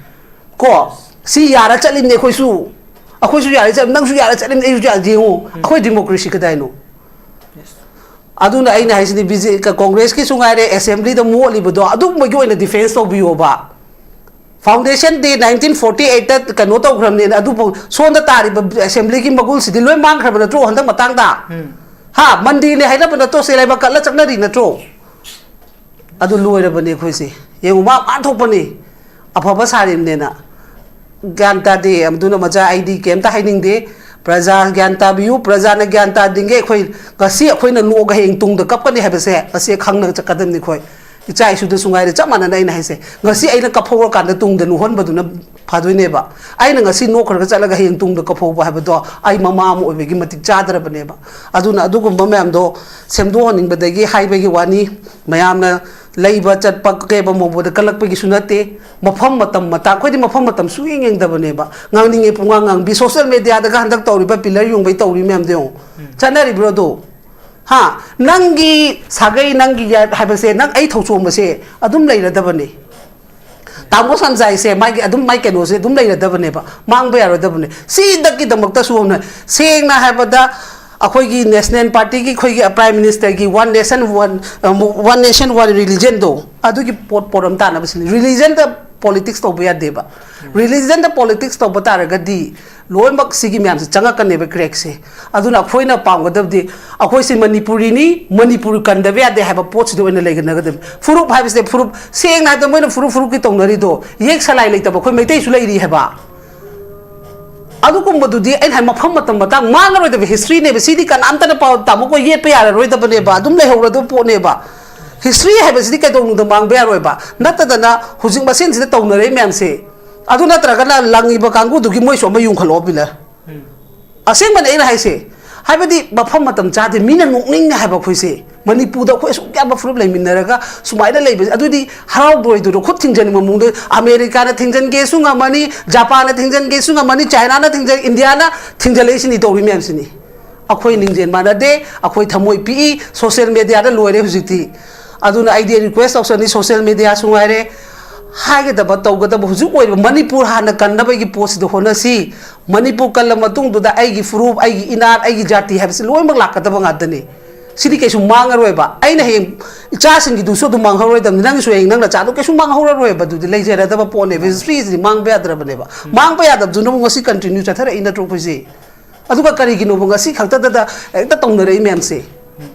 ꯀꯣ, ꯁꯤ ꯌꯥꯔ ꯆꯠꯂꯤꯕꯅꯦ ꯑꯩꯈꯣꯏꯁꯨ꯫ ꯑꯩꯈꯣꯏꯁꯨ ꯌꯥꯔ ꯆꯠ, ꯅꯪꯁꯨ ꯌꯥꯔ ꯆꯠꯂꯤꯕꯅꯦ, ꯑꯩꯁꯨ ꯌꯥꯔ, ꯌꯦꯡꯉꯨ, ꯑꯩꯈꯣꯏ ꯗꯤꯃꯣꯀ꯭ꯔꯦꯁꯤ ꯀꯗꯥꯏꯅꯣ? ꯑꯗꯨꯅ ꯑꯩꯅ ꯍꯥꯏꯁꯤꯗꯤ, ꯕꯤ ꯖꯦ, ꯀ-, ꯀꯣꯡꯒ꯭ꯔꯦꯁꯀꯤꯁꯨ ꯉꯥꯏꯔꯦ, ꯑꯦꯁꯦꯝꯕ꯭ꯂꯤꯗ ꯃꯣꯠꯂꯤꯕꯗꯣ ꯑꯗꯨꯒꯨꯝꯕꯒꯤ ꯑꯣꯏꯅ ꯗꯤꯐꯦꯟꯁ ꯇꯧꯕꯤꯌꯣꯕ꯫ ꯐꯥꯎꯟꯗꯦꯁꯟ ꯗꯦ ꯅꯥꯏꯟꯇꯤꯟ ꯐꯣꯔꯇꯤ ꯑꯩꯠꯇ ꯀꯩꯅꯣ ꯇꯧꯈ꯭ꯔꯕꯅꯦꯅ, ꯑꯗꯨꯐꯥꯎ ꯁꯣꯝꯗ ꯇꯥꯔꯤꯕ ꯑꯦꯁꯦꯝꯕ꯭ꯂꯤꯒꯤ ꯃꯒꯨꯟꯁꯤꯗꯤ ꯂꯣꯏ ꯃꯥꯡꯈ꯭ꯔꯕ ꯅꯠꯇ꯭ꯔꯣ ꯍꯟꯗꯛ ꯃꯇꯥꯡꯗ? ꯎꯝ꯫ ꯍꯥ, ꯃꯟꯗꯤꯔꯅꯦ ꯍꯥꯏꯅꯕ ꯅꯠꯇ꯭ꯔꯣ, ꯁꯦ ꯂꯩꯕꯥꯛ ꯀꯠꯂ ꯆꯠꯅꯔꯤ ꯅꯠꯇ꯭ꯔꯣ? ꯑꯗꯨ ꯂꯣꯏꯔꯕꯅꯦ ꯑꯩꯈꯣꯏꯁꯦ꯫ ꯌꯦꯡꯉꯨ, ꯃꯥ ꯃꯥ ꯊꯣꯛꯄꯅꯤ, ꯑꯐꯕ ꯁꯥꯔꯤꯕꯅꯦꯅ꯫ ꯒ꯭ꯌꯥꯟ ꯇꯥꯗꯦ꯫ ꯑꯗꯨꯅ ꯃꯆꯥ, ꯑꯩꯗꯤ ꯀꯩꯝꯇ ꯍꯥꯏꯅꯤꯡꯗꯦ꯫ ꯄ꯭ꯔꯖꯥ ꯒ꯭ꯌꯥꯟ ꯇꯥꯕꯤꯌꯨ꯫ ꯄ꯭ꯔꯖꯥꯅ ꯒ꯭ꯌꯥꯟ ꯇꯥꯗ꯭ꯔꯤꯉꯩ ꯑꯩꯈꯣꯏ ꯉꯁꯤ ꯑꯩꯈꯣꯏꯅ ꯅꯣꯛꯑꯒ ꯍꯌꯦꯡ ꯇꯨꯡꯗ ꯀꯞꯀꯅꯤ ꯍꯥꯏꯕꯁꯦ ꯉꯁꯤ ꯈꯪꯅ ꯆꯠꯀꯗꯕꯅꯤ ꯑꯩꯈꯣꯏ꯫ ꯏꯆꯥ ꯏꯁꯨꯗꯁꯨ ꯉꯥꯏꯔꯦ, ꯆꯞ ꯃꯥꯟꯅꯅ ꯑꯩꯅ ꯍꯥꯏꯁꯦ, ꯉꯁꯤ ꯑꯩꯅ ꯀꯞꯍꯧꯔꯀꯥꯟꯗ ꯇꯨꯡꯗ ꯅꯣꯛꯍꯟꯕꯗꯨꯅ ꯐꯗꯣꯏꯅꯦꯕ꯫ ꯑꯩꯅ ꯉꯁꯤ ꯅꯣꯛꯈ꯭ꯔꯒ ꯆꯠꯂꯒ ꯍꯌꯦꯡ ꯇꯨꯡꯗ ꯀꯞꯍꯧꯕ ꯍꯥꯏꯕꯗꯣ ꯑꯩ ꯃꯃꯥ ꯑꯃ ꯑꯣꯏꯕꯒꯤ ꯃꯇꯤꯛ ꯆꯥꯗ꯭ꯔꯕꯅꯦꯕ꯫ ꯑꯗꯨꯅ ꯑꯗꯨꯒꯨꯝꯕ ꯃꯌꯥꯝꯗꯣ ꯁꯦꯝꯗꯣꯛꯍꯟꯅꯤꯡꯕꯗꯒꯤ ꯍꯥꯏꯕꯒꯤ ꯋꯥꯅꯤ꯫ ꯃꯌꯥꯝꯅ ꯂꯩꯕ ꯆꯠꯄ ꯀꯦꯕ ꯃꯧꯕꯗ ꯀꯜꯂꯛꯄꯒꯤꯁꯨ ꯅꯠꯇꯦ꯫ ꯃꯐꯝ ꯃꯇꯝ ꯃꯇꯥꯡ, ꯑꯩꯈꯣꯏꯗꯤ ꯃꯐꯝ ꯃꯇꯝ ꯁꯨꯡꯌꯦꯡ ꯌꯦꯡꯗꯕꯅꯦꯕ꯫ ꯉꯥꯡꯅꯤꯡꯉꯦ ꯄꯨꯡꯉꯥꯡ ꯉꯥꯡꯕꯤ꯫ ꯁꯣꯁꯦꯜ ꯃꯦꯗꯤꯌꯥꯗꯒ ꯍꯟꯗꯛ ꯇꯧꯔꯤꯕ ꯄꯤꯂꯔ ꯌꯨꯡꯕꯩ ꯇꯧꯔꯤ ꯃꯌꯥꯝꯗꯣ ꯌꯦꯡꯉꯣ꯫ ꯆꯠꯅꯔꯤꯕ꯭ꯔꯣ ꯑꯗꯣ? ꯍꯥ? ꯅꯪꯒꯤ ꯁꯥꯒꯩ, ꯅꯪꯒꯤ ꯌꯥ-, ꯍꯥꯏꯕꯁꯦ, ꯅꯪ ꯑꯩ ꯊꯧꯆꯣꯝꯕꯁꯦ ꯑꯗꯨꯝ ꯂꯩꯔꯗꯕꯅꯦ꯫ ꯇꯥꯃꯣ ꯁꯟꯖꯥꯏꯁꯦ ꯃꯥꯒꯤ ꯑꯗꯨꯝ, ꯃꯥꯏ ꯀꯩꯅꯣꯁꯦ ꯑꯗꯨꯝ ꯂꯩꯔꯗꯕꯅꯦꯕ, ꯃꯥꯡꯕ ꯌꯥꯔꯣꯏꯗꯕꯅꯦ꯫ ꯁꯤꯗꯛꯀꯤꯗꯃꯛꯇꯁꯨ ꯑꯃꯅ, ꯁꯦꯡꯅ ꯍꯥꯏꯕꯗ, ꯑꯩꯈꯣꯏꯒꯤ ꯅꯦꯁꯅꯦꯜ ꯄꯥꯔꯇꯤꯒꯤ, ꯑꯩꯈꯣꯏꯒꯤ ꯄ꯭ꯔꯥꯏꯝ ꯃꯤꯅꯤꯁꯇꯔꯒꯤ "One Nation, One, ꯑ, One Nation, One Religion"ꯗꯣ, ꯑꯗꯨꯒꯤ ꯄꯣꯠ, ꯄꯣꯠ ꯑꯃ ꯇꯥꯅꯕ ꯁꯤꯜꯂꯤ꯫ ꯔꯤꯂꯤꯖꯟꯗ ꯄꯣꯂꯤꯇꯤꯛꯁ ꯇꯧꯕ ꯌꯥꯗꯦꯕ꯫ ꯔꯤꯂꯤꯖꯟꯗ ꯄꯣꯂꯤꯇꯤꯛꯁ ꯇꯧꯕ ꯇꯥꯔꯒꯗꯤ ꯂꯣꯏꯅꯃꯛ ꯁꯤꯒꯤ ꯃꯌꯥꯝꯁꯦ ꯆꯪꯉꯛꯀꯅꯦꯕ, ꯀ꯭ꯔꯦꯛꯁꯦ꯫ ꯑꯗꯨꯅ ꯑꯩꯈꯣꯏꯅ ꯄꯥꯝꯒꯗꯕꯗꯤ, ꯑꯩꯈꯣꯏꯁꯦ ꯃꯅꯤꯄꯨꯔꯤꯅꯤ, ꯃꯅꯤꯄꯨꯔ ꯀꯟꯗꯕ ꯌꯥꯗꯦ ꯍꯥꯏꯕ ꯄꯣꯠꯁꯤꯗ ꯑꯣꯏꯅ ꯂꯩꯒꯅꯒꯗꯕꯅꯤ꯫ ꯐꯨꯔꯨꯞ ꯍꯥꯏꯕꯁꯤꯗꯤ, ꯐꯨꯔꯨꯞ, ꯁꯦꯡꯅ ꯍꯥꯏꯕꯗ, ꯃꯣꯏꯅ ꯐꯨꯔꯨꯞ ꯐꯨꯔꯨꯞꯀꯤ ꯇꯧꯅꯔꯤꯗꯣ, ꯌꯦꯛ ꯁꯂꯥꯏ ꯂꯩꯇꯕ ꯑꯩꯈꯣꯏ ꯃꯩꯇꯩꯁꯨ ꯂꯩꯔꯤ ꯍꯥꯏꯕ꯫ ꯑꯗꯨꯒꯨꯝꯕꯗꯨꯗꯤ ꯑꯩꯅ ꯍꯥꯏ, ꯃꯐꯝ ꯃꯇꯝ ꯃꯇꯥꯡ ꯃꯥꯡꯉꯔꯣꯏꯗꯕ ꯍꯤꯁꯇ꯭ꯔꯤꯅꯦꯕ꯫ ꯁꯤꯗꯤ ꯀꯅꯥꯝꯇꯅ ꯄꯥꯎ ꯇꯥꯃꯣ ꯑꯩꯈꯣꯏ ꯌꯦꯠꯄ ꯌꯥꯔꯔꯣꯏꯗꯕꯅꯦꯕ, ꯑꯗꯨꯝ ꯂꯩꯍꯧꯔꯗꯕ ꯄꯣꯠꯅꯦꯕ꯫ ꯍꯤꯁꯇ꯭ꯔꯤ ꯍꯥꯏꯕꯁꯤꯗꯤ ꯀꯩꯗꯧꯅꯨꯡꯗ ꯃꯥꯡꯕ ꯌꯥꯔꯣꯏꯕ꯫ ꯅꯠꯇꯗꯅ ꯍꯧꯖꯤꯛ ꯃꯁꯦꯟꯁꯤꯗ ꯇꯧꯅꯔꯛꯏ ꯃꯌꯥꯝꯁꯦ, ꯑꯗꯨ ꯅꯠꯇ꯭ꯔꯒꯅ ꯂꯪꯉꯤꯕ ꯀꯥꯡꯕꯨꯗꯨꯒꯤ ꯃꯣꯏꯁꯨ ꯑꯃ ꯌꯨꯡꯈꯠꯂꯛꯑꯣ, ꯄꯤꯂꯔ꯫ ꯑꯁꯦꯡꯕꯅꯦ ꯑꯩꯅ ꯍꯥꯏꯁꯦ꯫ ꯍꯥꯏꯕꯗꯤ ꯃꯐꯝ ꯃꯇꯝ ꯆꯥꯗꯦ, ꯃꯤꯅ ꯅꯣꯛꯅꯤꯡꯅꯦ ꯍꯥꯏꯕ ꯑꯩꯈꯣꯏꯁꯦ꯫ ꯃꯅꯤꯄꯨꯔꯗ ꯑꯩꯈꯣꯏ ꯑꯁꯨꯛ ꯌꯥꯝꯕ ꯐꯨꯔꯨꯞ ꯂꯩꯃꯤꯟꯅꯔꯒ ꯁꯨꯃꯥꯏꯅ ꯂꯩꯕꯁꯦ, ꯑꯗꯨꯗꯤ ꯍꯔꯥꯎꯗꯣꯏꯗꯨꯔꯣ? ꯈꯨꯠ ꯊꯤꯡꯖꯤꯟꯕ ꯃꯑꯣꯡꯗ ꯑꯃꯦꯔꯤꯀꯥꯅ ꯊꯤꯡꯖꯤꯟꯒꯦꯁꯨ ꯉꯝꯃꯅꯤ, ꯖꯄꯥꯟꯅ ꯊꯤꯡꯖꯤꯟꯒꯦꯁꯨ ꯉꯝꯃꯅꯤ, ꯆꯥꯏꯅꯥꯅ ꯊꯤꯡꯖꯤꯟ, ꯏꯟꯗꯤꯌꯥꯅ ꯊꯤꯡꯖꯤꯜꯂꯛꯏꯁꯤꯅꯤ, ꯇꯧꯔꯤ ꯃꯌꯥꯝꯁꯤꯅꯤ꯫ ꯑꯩꯈꯣꯏ ꯂꯤꯡꯖꯦꯜ ꯃꯥꯟꯅꯗꯦ, ꯑꯩꯈꯣꯏ ꯊꯃꯣꯏ ꯄꯤꯛꯏ, ꯁꯣꯁꯤꯌꯦꯜ ꯃꯦꯗꯤꯌꯥꯗ ꯂꯣꯏꯔꯦ ꯍꯧꯖꯤꯛꯇꯤ꯫ ꯑꯗꯨꯅ ꯑꯩꯗꯤ ꯔꯤꯀ꯭ꯋꯦꯁ ꯇꯧꯖꯅꯤ, ꯁꯣꯁꯤꯌꯦꯜ ꯃꯦꯗꯤꯌꯥꯁꯨ ꯉꯥꯏꯔꯦ, ꯍꯥꯏꯒꯗꯕ ꯇꯧꯒꯗꯕ ꯍꯧꯖꯤꯛ ꯑꯣꯏꯔꯤꯕ ꯃꯅꯤꯄꯨꯔ ꯍꯥꯟꯅ ꯀꯟꯅꯕꯒꯤ ꯄꯣꯠꯁꯤꯗ ꯍꯣꯠꯅꯁꯤ꯫ ꯃꯅꯤꯄꯨꯔ ꯀꯜꯂ ꯃꯇꯨꯡꯗꯨꯗ ꯑꯩꯒꯤ ꯐꯨꯔꯨꯞ, ꯑꯩꯒꯤ ꯏꯅꯥꯠ, ꯑꯩꯒꯤ ꯖꯥꯇꯤ ꯍꯥꯏꯕꯁꯤ ꯂꯣꯏꯅꯃꯛ ꯂꯥꯛꯀꯗꯕ ꯉꯥꯛꯇꯅꯤ꯫ ꯁꯤꯗꯤ ꯀꯩꯁꯨ ꯃꯥꯡꯉꯔꯣꯏꯕ꯫ ꯑꯩꯅ ꯍꯌꯦꯡ ꯏꯆꯥꯁꯤꯡꯒꯤꯗꯨꯁꯨ ꯑꯗꯨꯝ ꯃꯥꯡꯍꯧꯔꯣꯏꯗꯕꯅꯤ, ꯅꯪꯒꯤꯁꯨ ꯍꯌꯦꯡ ꯅꯪ ꯅꯆꯥꯗꯣ ꯀꯩꯁꯨ ꯃꯥꯡꯍꯧꯔꯔꯣꯏꯕ꯫ ꯑꯗꯨꯗꯤ ꯂꯩꯖꯔꯗꯕ ꯄꯣꯠꯅꯦꯕ, ꯍꯤꯁꯇ꯭ꯔꯤꯁꯤꯗꯤ ꯃꯥꯡꯕ ꯌꯥꯗ꯭ꯔꯕꯅꯦꯕ꯫ ꯃꯥꯡꯕ ꯌꯥꯗꯕꯗꯨꯅꯕꯨ ꯉꯁꯤ ꯀꯟꯇꯤꯅ꯭ꯌꯨ ꯆꯠꯊꯔꯛꯏ ꯅꯠꯇ꯭ꯔꯣ ꯑꯩꯈꯣꯏꯁꯦ? ꯑꯗꯨꯒ ꯀꯔꯤꯒꯤꯅꯣꯕ ꯉꯁꯤ ꯈꯛꯇꯗꯗ ꯍꯦꯛꯇ ꯇꯧꯅꯔꯛꯏ ꯃꯌꯥꯝꯁꯦ?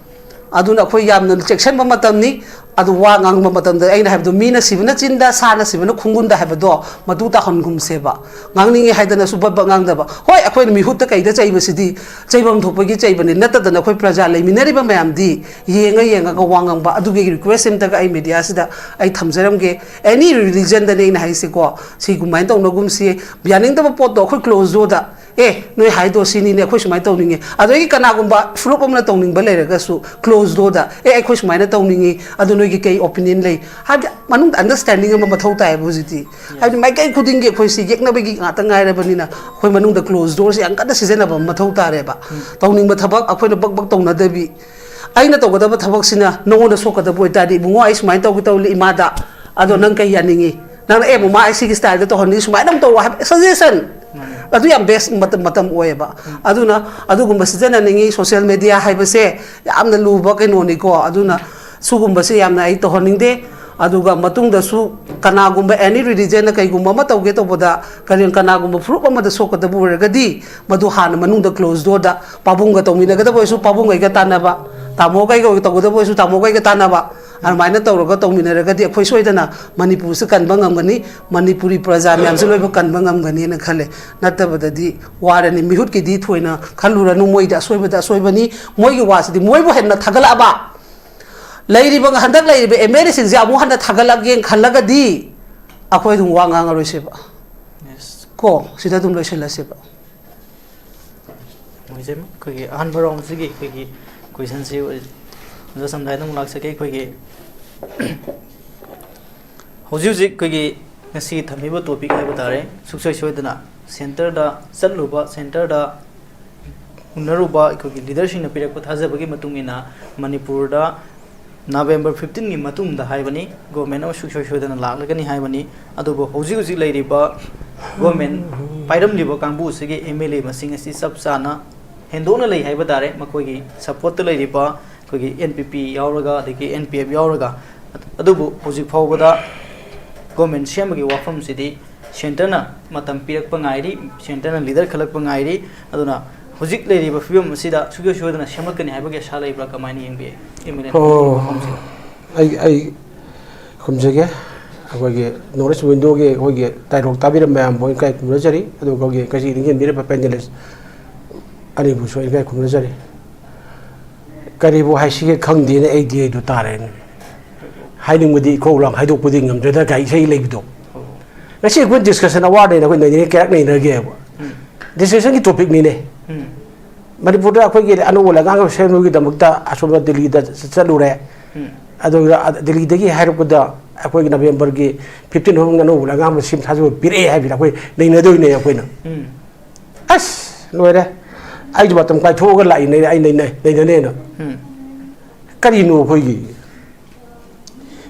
ꯑꯗꯨꯅ ꯑꯩꯈꯣꯏ ꯌꯥꯝꯅ ꯆꯦꯛꯁꯤꯟꯕ ꯃꯇꯝꯅꯤ꯫ ꯑꯗꯨ ꯋꯥ ꯉꯥꯡꯕ ꯃꯇꯝꯗ ꯑꯩꯅ ꯍꯥꯏꯕꯗꯣ, "ꯃꯤꯅ ꯁꯤꯕꯅ ꯆꯤꯟꯗ, ꯁꯥꯅ ꯁꯤꯕꯅ ꯈꯣꯡꯒꯨꯟꯗ" ꯍꯥꯏꯕꯗꯣ ꯃꯇꯨ ꯇꯥꯍꯟꯒꯨꯝꯁꯦꯕ꯫ ꯉꯥꯡꯅꯤꯡꯉꯦ ꯍꯥꯏꯗꯅꯁꯨ ꯕꯠ ꯕꯠ ꯉꯥꯡꯗꯕ꯫ ꯍꯣꯏ, ꯑꯩꯈꯣꯏꯅ ꯃꯤꯍꯨꯠꯇ ꯀꯩꯗ ꯆꯩꯕꯁꯤꯗꯤ ꯆꯩꯐꯝ ꯊꯣꯛꯄꯒꯤ ꯆꯩꯕꯅꯤ, ꯅꯠꯇꯗꯅ ꯑꯩꯈꯣꯏ ꯄ꯭ꯔꯖꯥ ꯂꯩꯃꯤꯟꯅꯔꯤꯕ ꯃꯌꯥꯝꯗꯤ ꯌꯦꯡꯉ ꯌꯦꯡꯉꯒ ꯋꯥ ꯉꯥꯡꯕ꯫ ꯑꯗꯨꯒꯤ ꯔꯤꯀ꯭ꯋꯦꯁ ꯑꯝꯇꯒ ꯑꯩ ꯃꯦꯗꯤꯌꯥꯁꯤꯗ ꯑꯩ ꯊꯝꯖꯔꯝꯒꯦ꯫ ꯑꯦꯅꯤ ꯔꯤꯂꯤꯖꯟꯗꯅꯦ ꯑꯩꯅ ꯍꯥꯏꯁꯦꯀꯣ, ꯁꯤꯒꯨꯃꯥꯏꯅ ꯇꯧꯅꯒꯨꯝꯁꯤ꯫ ꯌꯥꯅꯤꯡꯗꯕ ꯄꯣꯠꯇꯣ ꯑꯩꯈꯣꯏ ꯀ꯭ꯂꯣꯖ ꯗꯣꯔꯗ, "ꯑꯦ, ꯅꯣꯏ ꯍꯥꯏꯗꯣ ꯁꯤꯅꯤꯅꯦ, ꯑꯩꯈꯣꯏ ꯁꯨꯃꯥꯏꯅ ꯇꯧꯅꯤꯡꯉꯤ"꯫ ꯑꯗꯒꯤ ꯀꯅꯥꯒꯨꯝꯕ ꯐꯨꯔꯨꯞ ꯑꯃꯅ ꯇꯧꯅꯤꯡꯕ ꯂꯩꯔꯒꯁꯨ ꯀ꯭ꯂꯣꯖ ꯗꯣꯔꯗ, "ꯑꯦ, ꯑꯩꯈꯣꯏ ꯁꯨꯃꯥꯏꯅ ꯇꯧꯅꯤꯡꯉꯤ, ꯑꯗꯨ ꯅꯣꯏꯒꯤ ꯀꯩ ꯑꯣꯄꯤꯅꯤꯌꯟ ꯂꯩ?" ꯍꯥꯏꯕꯗꯤ ꯃꯅꯨꯡꯗ ꯑꯟꯗꯔꯁ꯭ꯇꯦꯟꯗꯤꯡ ꯑꯃ ꯃꯊꯧ ꯇꯥꯏꯌꯦꯕ ꯍꯧꯖꯤꯛꯇꯤ꯫ ꯍꯥꯏꯕꯗꯤ ꯃꯥꯏꯀꯩ ꯈꯨꯗꯤꯡꯒꯤ ꯑꯩꯈꯣꯏꯁꯤ ꯌꯦꯛꯅꯕꯒꯤ ꯉꯥꯛꯇ ꯉꯥꯏꯔꯕꯅꯤꯅ, ꯑꯩꯈꯣꯏ ꯃꯅꯨꯡꯗ ꯀ꯭ꯂꯣꯖ ꯗꯣꯔꯁꯦ ꯌꯥꯝ ꯀꯟꯅ ꯁꯤꯖꯤꯟꯅꯕ ꯑꯃ ꯃꯊꯧ ꯇꯥꯔꯦꯕ꯫ ꯇꯧꯅꯤꯡꯕ ꯊꯕꯛ ꯑꯩꯈꯣꯏꯅ ꯕꯛ ꯕꯛ ꯇꯧꯅꯗꯕꯤ꯫ ꯑꯩꯅ ꯇꯧꯒꯗꯕ ꯊꯕꯛꯁꯤꯅ ꯅꯉꯣꯟꯗ ꯁꯣꯛꯀꯗꯕ ꯑꯣꯏꯇꯥꯔꯗꯤ, "ꯏꯕꯨꯡꯉꯣ, ꯑꯩ ꯁꯨꯃꯥꯏꯅ ꯇꯧꯒꯦ ꯇꯧꯔꯤ ꯏꯃꯥꯗ, ꯑꯗꯣ ꯅꯪ ꯀꯩ ꯌꯥꯅꯤꯡꯉꯤ? ꯅꯪꯅ ꯑꯦ ꯃꯃꯥ, ꯑꯩ ꯁꯤꯒꯤ ꯁ꯭ꯇꯥꯏꯜꯗ ꯇꯧꯍꯟꯅꯤꯡꯉꯤ, ꯁꯨꯃꯥꯏꯅ ꯑꯃ ꯇꯧ" ꯍꯥꯏꯕ ꯁꯖꯦꯁꯟ꯫ ꯑꯗꯨ ꯌꯥꯝ ꯕꯦꯁ ꯃꯇꯝ, ꯃꯇꯝ ꯑꯣꯏꯌꯦꯕ꯫ ꯑꯗꯨꯅ ꯑꯗꯨꯒꯨꯝꯕ ꯁꯤꯖꯤꯟꯅꯅꯤꯡꯉꯤ꯫ ꯁꯣꯁꯤꯌꯦꯜ ꯃꯦꯗꯤꯌꯥ ꯍꯥꯏꯕꯁꯦ ꯌꯥꯝꯅ ꯂꯨꯕ ꯀꯩꯅꯣꯅꯤꯀꯣ꯫ ꯑꯗꯨꯅ ꯁꯤꯒꯨꯝꯕꯁꯦ ꯌꯥꯝꯅ ꯑꯩ ꯇꯧꯍꯟꯅꯤꯡꯗꯦ꯫ ꯑꯗꯨꯒ ꯃꯇꯨꯡꯗꯁꯨ ꯀꯅꯥꯒꯨꯝꯕ ꯑꯦꯅꯤ ꯔꯤꯂꯤꯖꯟꯅ ꯀꯩꯒꯨꯝꯕ ꯑꯃ ꯇꯧꯒꯦ ꯇꯧꯕꯗ, ꯀꯔꯤ, ꯀꯅꯥꯒꯨꯝꯕ ꯐꯨꯔꯨꯞ ꯑꯃꯗ ꯁꯣꯛꯀꯗꯕ ꯑꯣꯏꯔꯒꯗꯤ, ꯃꯗꯨ ꯍꯥꯟꯅ ꯃꯅꯨꯡꯗ ꯀ꯭ꯂꯣꯖ ꯗꯣꯔꯗ ꯄꯥꯕꯨꯡꯒ ꯇꯧꯃꯤꯟꯅꯒꯗꯕ ꯑꯣꯏꯔꯁꯨ ꯄꯥꯕꯨꯡꯒꯩꯒ ꯇꯥꯟꯅꯕ, ꯇꯥꯃꯣꯒꯩꯒ ꯇꯧꯒꯗꯕ ꯑꯣꯏꯔꯁꯨ ꯇꯥꯃꯣꯒꯩꯒ ꯇꯥꯟꯅꯕ, ꯑꯗꯨꯃꯥꯏꯅ ꯇꯧꯔꯒ ꯇꯧꯃꯤꯟꯅꯔꯒꯗꯤ ꯑꯩꯈꯣꯏ ꯁꯣꯏꯗꯅ ꯃꯅꯤꯄꯨꯔꯁꯤ ꯀꯟꯕ ꯉꯝꯒꯅꯤ, ꯃꯅꯤꯄꯨꯔꯤ ꯄ꯭ꯔꯖꯥ ꯃꯌꯥꯝꯁꯤ ꯂꯣꯏꯅꯃꯛ ꯀꯟꯕ ꯉꯝꯒꯅꯤꯅ ꯈꯜꯂꯦ꯫ ꯅꯠꯇꯕꯗꯗꯤ ꯋꯥꯔꯅꯤ꯫ ꯃꯤꯍꯨꯠꯀꯤꯗꯤ ꯊꯣꯏꯅ ꯈꯜꯂꯨꯔꯅꯨ, ꯃꯣꯏꯗꯤ ꯑꯁꯣꯏꯕꯗ ꯑꯁꯣꯏꯕꯅꯤ꯫ ꯃꯣꯏꯒꯤ ꯋꯥꯁꯤꯗꯤ ꯃꯣꯏꯕꯨ ꯍꯦꯟꯅ ꯊꯥꯒꯠꯂꯛꯑꯕ, ꯂꯩꯔꯤꯕ, ꯍꯟꯗꯛ ꯂꯩꯔꯤꯕ ꯑꯦꯝ ꯑꯦꯜ ꯑꯦꯁꯤꯡꯁꯦ ꯑꯃꯨꯛ ꯍꯟꯅ ꯊꯥꯒꯠꯂꯛꯒꯦꯅ ꯈꯜꯂꯒꯗꯤ ꯑꯩꯈꯣꯏ ꯑꯗꯨꯝ ꯋꯥ ꯉꯥꯡꯉꯔꯣꯏꯁꯦꯕ꯫ ꯀꯣ, ꯁꯤꯗ ꯑꯗꯨꯝ ꯂꯣꯏꯁꯤꯜꯂꯁꯦꯕ꯫ ꯍꯧꯖꯤꯛ ꯑꯩꯈꯣꯏꯒꯤ ꯑꯍꯥꯟꯕ ꯔꯥꯎꯟꯁꯤꯒꯤ ꯑꯩꯈꯣꯏꯒꯤ ꯀꯣꯏꯁꯟꯁꯤ ꯑꯣꯖꯥ ꯁꯝꯗꯥꯏꯗ ꯑꯃꯨꯛ ꯂꯥꯛꯆꯒꯦ꯫ ꯑꯩꯈꯣꯏꯒꯤ ꯍꯧꯖꯤꯛ ꯍꯧꯖꯤꯛ ꯑꯩꯈꯣꯏꯒꯤ ꯉꯁꯤ ꯊꯝꯃꯤꯕ ꯇꯣꯄꯤꯛ ꯍꯥꯏꯕ ꯇꯥꯔꯦ, ꯁꯨꯡꯁꯣꯏ ꯁꯣꯏꯗꯅ ꯁꯦꯟꯇꯔꯗ ꯆꯠꯂꯨꯕ, ꯁꯦꯟꯇꯔꯗ ꯎꯅꯔꯨꯕ ꯑꯩꯈꯣꯏꯒꯤ ꯂꯤꯗꯔꯁꯤꯡꯅ ꯄꯤꯔꯛꯄ ꯊꯥꯖꯕꯒꯤ ꯃꯇꯨꯡ ꯏꯟꯅ ꯃꯅꯤꯄꯨꯔꯗ ꯅꯕꯦꯝꯕꯔ ꯐꯤꯐꯇꯤꯟꯒꯤ ꯃꯇꯨꯡꯗ ꯍꯥꯏꯕꯅꯤ, ꯒꯣꯔꯃꯦꯟ ꯑꯃ ꯁꯨꯡꯁꯣꯏ ꯁꯣꯏꯗꯅ ꯂꯥꯛꯂꯒꯅꯤ ꯍꯥꯏꯕꯅꯤ꯫ ꯑꯗꯨꯕꯨ ꯍꯧꯖꯤꯛ ꯍꯧꯖꯤꯛ ꯂꯩꯔꯤꯕ ꯒꯣꯔꯃꯦꯟ ꯄꯥꯏꯔꯝꯂꯤꯕ ꯀꯥꯡꯕꯨ ꯑꯁꯤꯒꯤ ꯑꯦꯝ ꯑꯦꯜ ꯑꯦ ꯃꯁꯤꯡ ꯑꯁꯤ ꯆꯞ ꯆꯥꯅ ꯍꯦꯟꯗꯣꯛꯅ ꯂꯩ ꯍꯥꯏꯕ ꯇꯥꯔꯦ꯫ ꯃꯈꯣꯏꯒꯤ ꯁꯄꯣꯔꯠꯇ ꯂꯩꯔꯤꯕ ꯑꯩꯈꯣꯏꯒꯤ ꯑꯦꯟ ꯄꯤ ꯄꯤ ꯌꯥꯎꯔꯒ, ꯑꯗꯒꯤ ꯑꯦꯟ ꯄꯤ ꯑꯦꯐ ꯌꯥꯎꯔꯒ, ꯑꯗꯨꯕꯨ ꯍꯧꯖꯤꯛ ꯐꯥꯎꯕꯗ ꯒꯣꯔꯃꯦꯟ ꯁꯦꯝꯕꯒꯤ ꯋꯥꯐꯝꯁꯤꯗꯤ ꯁꯦꯟꯇꯔꯅ ꯃꯇꯝ ꯄꯤꯔꯛꯄ ꯉꯥꯏꯔꯤ, ꯁꯦꯟꯇꯔꯅ ꯂꯤꯗꯔ ꯈꯜꯂꯛꯄ ꯉꯥꯏꯔꯤ꯫ ꯑꯗꯨꯅ ꯍꯧꯖꯤꯛ ꯂꯩꯔꯤꯕ ꯐꯤꯕꯝ ꯑꯁꯤꯗ ꯁꯨꯡꯁꯣꯏ ꯁꯣꯏꯗꯅ ꯁꯦꯝꯂꯛꯀꯅꯤ ꯍꯥꯏꯕꯒꯤ ꯑꯁꯥ ꯂꯩꯕ꯭ꯔꯥ? ꯀꯃꯥꯏꯅ ꯌꯦꯡꯕꯤ, ꯑꯦꯝ ꯑꯦꯜ ꯑꯦ ꯑꯣ, ꯋꯥꯐꯝꯁꯤꯗ? ꯑꯩ, ꯑꯩ ꯈꯨꯝꯖꯒꯦ꯫ ꯑꯩꯈꯣꯏꯒꯤ ꯅꯣꯔꯠ ꯏꯁ ꯋꯤꯟꯗꯣꯒꯤ ꯑꯩꯈꯣꯏꯒꯤ ꯗꯥꯏꯂꯣꯛ ꯇꯥꯕꯤꯔꯝꯕ ꯃꯌꯥꯝꯕꯨ ꯑꯩ ꯏꯀꯥꯏ ꯈꯨꯝꯅꯖꯔꯤ, ꯑꯗꯨꯒ ꯑꯩꯈꯣꯏꯒꯤ ꯉꯁꯤ ꯅꯤꯡꯁꯤꯡꯕꯤꯔꯤꯕ ꯄꯦꯅꯦꯂꯤꯁ ꯑꯅꯤꯕꯨꯁꯨ ꯑꯩ ꯏꯀꯥꯏ ꯈꯨꯝꯅꯖꯔꯤ꯫ ꯀꯔꯤꯕꯨ ꯍꯥꯏꯁꯤꯒꯦ ꯈꯪꯗꯦꯅꯦ, ꯑꯩꯗꯤ ꯑꯩꯗꯨ ꯇꯥꯔꯦꯅꯦ꯫ ꯍꯥꯏꯅꯤꯡꯕꯗꯤ ꯏꯈꯧ ꯂꯥꯡ ꯍꯥꯏꯗꯣꯛꯄꯗꯤ ꯉꯝꯖꯗ꯭ꯔꯒ ꯏꯁꯩ ꯂꯩꯕꯗꯣ꯫ ꯉꯁꯤ ꯑꯩꯈꯣꯏ ꯗꯤꯁꯀꯁꯟ ꯑꯋꯥꯔꯗꯩꯅ ꯑꯩꯈꯣꯏ ꯅꯩꯅꯔꯦ, ꯀꯌꯥꯔꯛ ꯅꯩꯅꯔꯒꯦꯕ? ꯎꯝ꯫ ꯗꯤꯁꯀꯁꯟꯒꯤ ꯇꯣꯄꯤꯛꯅꯤꯅꯦ꯫ ꯎꯝ꯫ ꯃꯅꯤꯄꯨꯔꯗ ꯑꯩꯈꯣꯏꯒꯤ ꯑꯅꯧꯕ ꯂꯩꯉꯥꯛ ꯑꯃ ꯁꯦꯝꯕꯒꯤꯗꯃꯛꯇ ꯑꯁꯣꯝꯗ ꯗꯤꯜꯂꯤꯗ ꯆꯠꯂꯨꯔꯦ꯫ ꯎꯝ꯫ ꯑꯗꯨꯒ ꯗꯤꯜꯂꯤꯗꯒꯤ ꯍꯥꯏꯔꯛꯄꯗ ꯑꯩꯈꯣꯏꯒꯤ ꯅꯕꯦꯝꯕꯔꯒꯤ ꯐꯤꯐꯇꯤꯟ ꯐꯥꯎꯕ ꯑꯅꯧꯕ ꯂꯩꯉꯥꯛ ꯑꯃ ꯁꯦꯝ ꯁꯥꯖꯕ ꯄꯤꯔꯛꯑꯦ ꯍꯥꯏꯕꯗ ꯑꯩꯈꯣꯏ ꯅꯩꯅꯗꯣꯏꯅꯦ ꯑꯩꯈꯣꯏꯅ꯫ ꯎꯝ꯫ ꯑꯁ, ꯂꯣꯏꯔꯦ꯫ ꯑꯩꯁꯨ ꯃꯇꯝ ꯀꯥꯏꯊꯣꯛꯑꯒ ꯂꯥꯛꯏꯅꯦ, ꯑꯩ ꯅꯩꯅ-, ꯅꯩꯅꯅꯦꯅ꯫ ꯎꯝ꯫ ꯀꯔꯤꯅꯣ ꯑꯩꯈꯣꯏꯒꯤ?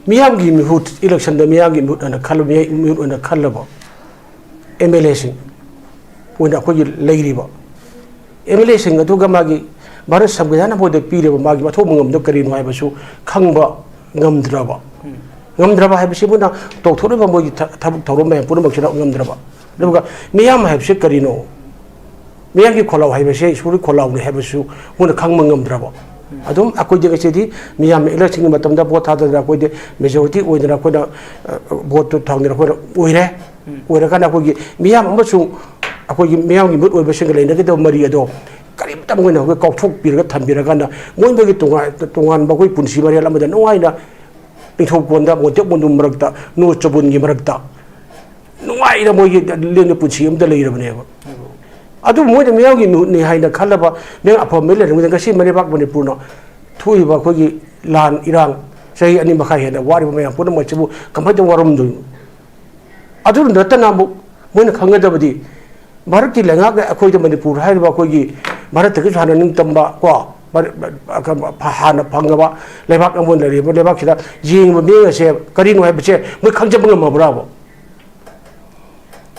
ꯃꯤꯌꯥꯝꯒꯤ ꯃꯤꯍꯨꯠ, ꯏꯂꯦꯛꯁꯟꯗ ꯃꯤꯌꯥꯝꯒꯤ ꯃꯤꯍꯨꯠ ꯑꯣꯏꯅ ꯈꯜꯂꯕ, ꯃꯤꯍꯨꯠ ꯑꯣꯏꯅ ꯈꯜꯂꯕ ꯑꯦꯝ ꯑꯦꯜ ꯑꯦꯁꯤꯡ ꯑꯣꯏꯅ ꯑꯩꯈꯣꯏꯒꯤ ꯂꯩꯔꯤꯕ ꯑꯦꯝ ꯑꯦꯜ ꯑꯦꯁꯤꯡ ꯑꯗꯨꯒ ꯃꯥꯒꯤ ꯚꯥꯔꯠ ꯁꯪꯕꯤꯙꯥꯟ ꯑꯃꯗ ꯄꯤꯔꯤꯕ ꯃꯥꯒꯤ ꯃꯊꯧ ꯃꯉꯝꯗꯣ ꯀꯔꯤꯅꯣ ꯍꯥꯏꯕꯁꯨ ꯈꯪꯕ ꯉꯝꯗ꯭ꯔꯕ꯫ ꯎꯝ꯫ ꯉꯝꯗ꯭ꯔꯕ ꯍꯥꯏꯕꯁꯤꯕꯨꯅ ꯇꯧꯊꯣꯛꯂꯤꯕ ꯃꯣꯏꯒꯤ ꯊ-, ꯊꯕꯛ ꯊꯧꯔꯝ ꯃꯌꯥꯝ ꯄꯨꯝꯅꯃꯛꯁꯤꯗ ꯉꯝꯗ꯭ꯔꯕ꯫ ꯑꯗꯨꯒ ꯃꯤꯌꯥꯝ ꯍꯥꯏꯕꯁꯤ ꯀꯔꯤꯅꯣ? ꯃꯤꯌꯥꯝꯒꯤ ꯈꯣꯜꯂꯥꯎ ꯍꯥꯏꯕꯁꯦ ꯏꯁꯣꯔꯒꯤ ꯈꯣꯜꯂꯥꯎꯅꯤ ꯍꯥꯏꯕꯁꯨ ꯃꯣꯏꯅ ꯈꯪꯕ ꯉꯝꯗ꯭ꯔꯕ꯫ ꯎꯝ꯫ ꯑꯗꯨꯝ ꯑꯩꯈꯣꯏꯗꯤ ꯉꯁꯤꯗꯤ ꯃꯤꯌꯥꯝꯅ ꯏꯂꯦꯛꯁꯟꯒꯤ ꯃꯇꯝꯗ ꯚꯣꯠ ꯊꯥꯗꯗꯅ ꯑꯩꯈꯣꯏꯗꯤ ꯃꯦꯖꯣꯔꯤꯇꯤ ꯑꯣꯏꯗꯅ ꯑꯩꯈꯣꯏꯅ, ꯑ, ꯚꯣꯠꯇꯨ ꯊꯥꯡꯗꯅ ꯑꯩꯈꯣꯏꯅ ꯑꯣꯏꯔꯦ꯫ ꯎꯝ꯫ ꯑꯣꯏꯔꯀꯥꯟꯗ ꯑꯩꯈꯣꯏꯒꯤ ꯃꯤꯌꯥꯝ ꯑꯃꯁꯨꯡ ꯑꯩꯈꯣꯏꯒꯤ ꯃꯤꯌꯥꯝꯒꯤ ꯃꯤꯍꯨꯠ ꯑꯣꯏꯕꯁꯤꯡꯒ ꯂꯩꯅꯒꯗꯕ ꯃꯔꯤ ꯑꯗꯣ ꯀꯔꯤꯝꯇ ꯃꯣꯏꯅ ꯑꯩꯈꯣꯏ ꯀꯥꯎꯊꯣꯛꯄꯤꯔꯒ ꯊꯝꯕꯤꯔꯀꯥꯟꯗ ꯃꯣꯏ ꯃꯣꯏꯒꯤ ꯇꯣꯉꯥꯟ-, ꯇꯣꯉꯥꯟꯕ ꯑꯩꯈꯣꯏ ꯄꯨꯟꯁꯤ ꯃꯔꯦꯜ ꯑꯃꯗ ꯅꯨꯡꯉꯥꯏꯅ ꯅꯤꯡꯊꯧꯀꯣꯟꯗ ꯃꯣꯟꯇꯦꯛ ꯃꯣꯟꯗꯨꯝ ꯃꯔꯛꯇ, ꯅꯣ ꯆꯕꯨꯟꯒꯤ ꯃꯔꯛꯇ ꯅꯨꯡꯉꯥꯏꯅ ꯃꯣꯏꯒꯤ ꯂꯦꯝꯅ ꯄꯨꯟꯁꯤ ꯑꯃꯗ ꯂꯩꯔꯕꯅꯦꯕ꯫ ꯑꯗꯨ ꯑꯗꯨꯕꯨ ꯃꯣꯏꯅ ꯃꯤꯌꯥꯝꯒꯤ ꯃꯤꯍꯨꯠꯅꯤ ꯍꯥꯏꯅ ꯈꯜꯂꯕ ꯃꯤꯌꯥꯝ ꯑꯐꯕ ꯃꯤ ꯂꯩꯔꯝꯒꯅꯤ꯫ ꯉꯁꯤ ꯃꯩꯔꯩꯕꯥꯛ ꯃꯅꯤꯄꯨꯔꯅ ꯊꯣꯛꯏꯕ ꯑꯩꯈꯣꯏꯒꯤ ꯂꯥꯟ ꯏꯔꯥꯡ, ꯆꯍꯤ ꯑꯅꯤ ꯃꯈꯥꯏ ꯍꯦꯟꯅ ꯋꯥꯔꯤꯕ ꯃꯌꯥꯝ ꯄꯨꯝꯅꯃꯛꯁꯤꯕꯨ ꯀꯃꯥꯏꯅ ꯇꯧꯅ ꯋꯥꯔꯝꯗꯣꯏꯅꯣ? ꯑꯗꯨ ꯅꯠꯇꯅ ꯑꯃꯨꯛ ꯃꯣꯏꯅ ꯈꯪꯒꯗꯕꯗꯤ, ꯚꯥꯔꯠꯀꯤ ꯂꯩꯉꯥꯛꯅ ꯑꯩꯈꯣꯏꯗ, ꯃꯅꯤꯄꯨꯔ ꯍꯥꯏꯔꯤꯕ ꯑꯩꯈꯣꯏꯒꯤ ꯚꯥꯔꯠꯇꯒꯤꯁꯨ ꯍꯥꯟꯅ ꯅꯤꯡꯇꯝꯕ ꯀꯣ, ꯚꯥꯔꯠ-, ꯍꯥꯟꯅ ꯐꯪꯉꯕ ꯂꯩꯕꯥꯛ ꯑꯃ ꯑꯣꯏꯅ ꯂꯩꯔꯤꯕ ꯂꯩꯕꯥꯛꯁꯤꯗ ꯌꯦꯡꯉꯤꯕ ꯃꯤꯠꯌꯦꯡ ꯑꯁꯦ ꯀꯔꯤꯅꯣ ꯍꯥꯏꯕꯁꯦ ꯃꯣꯏ ꯈꯪꯖꯕ ꯉꯝꯃꯕ꯭ꯔꯥꯕ?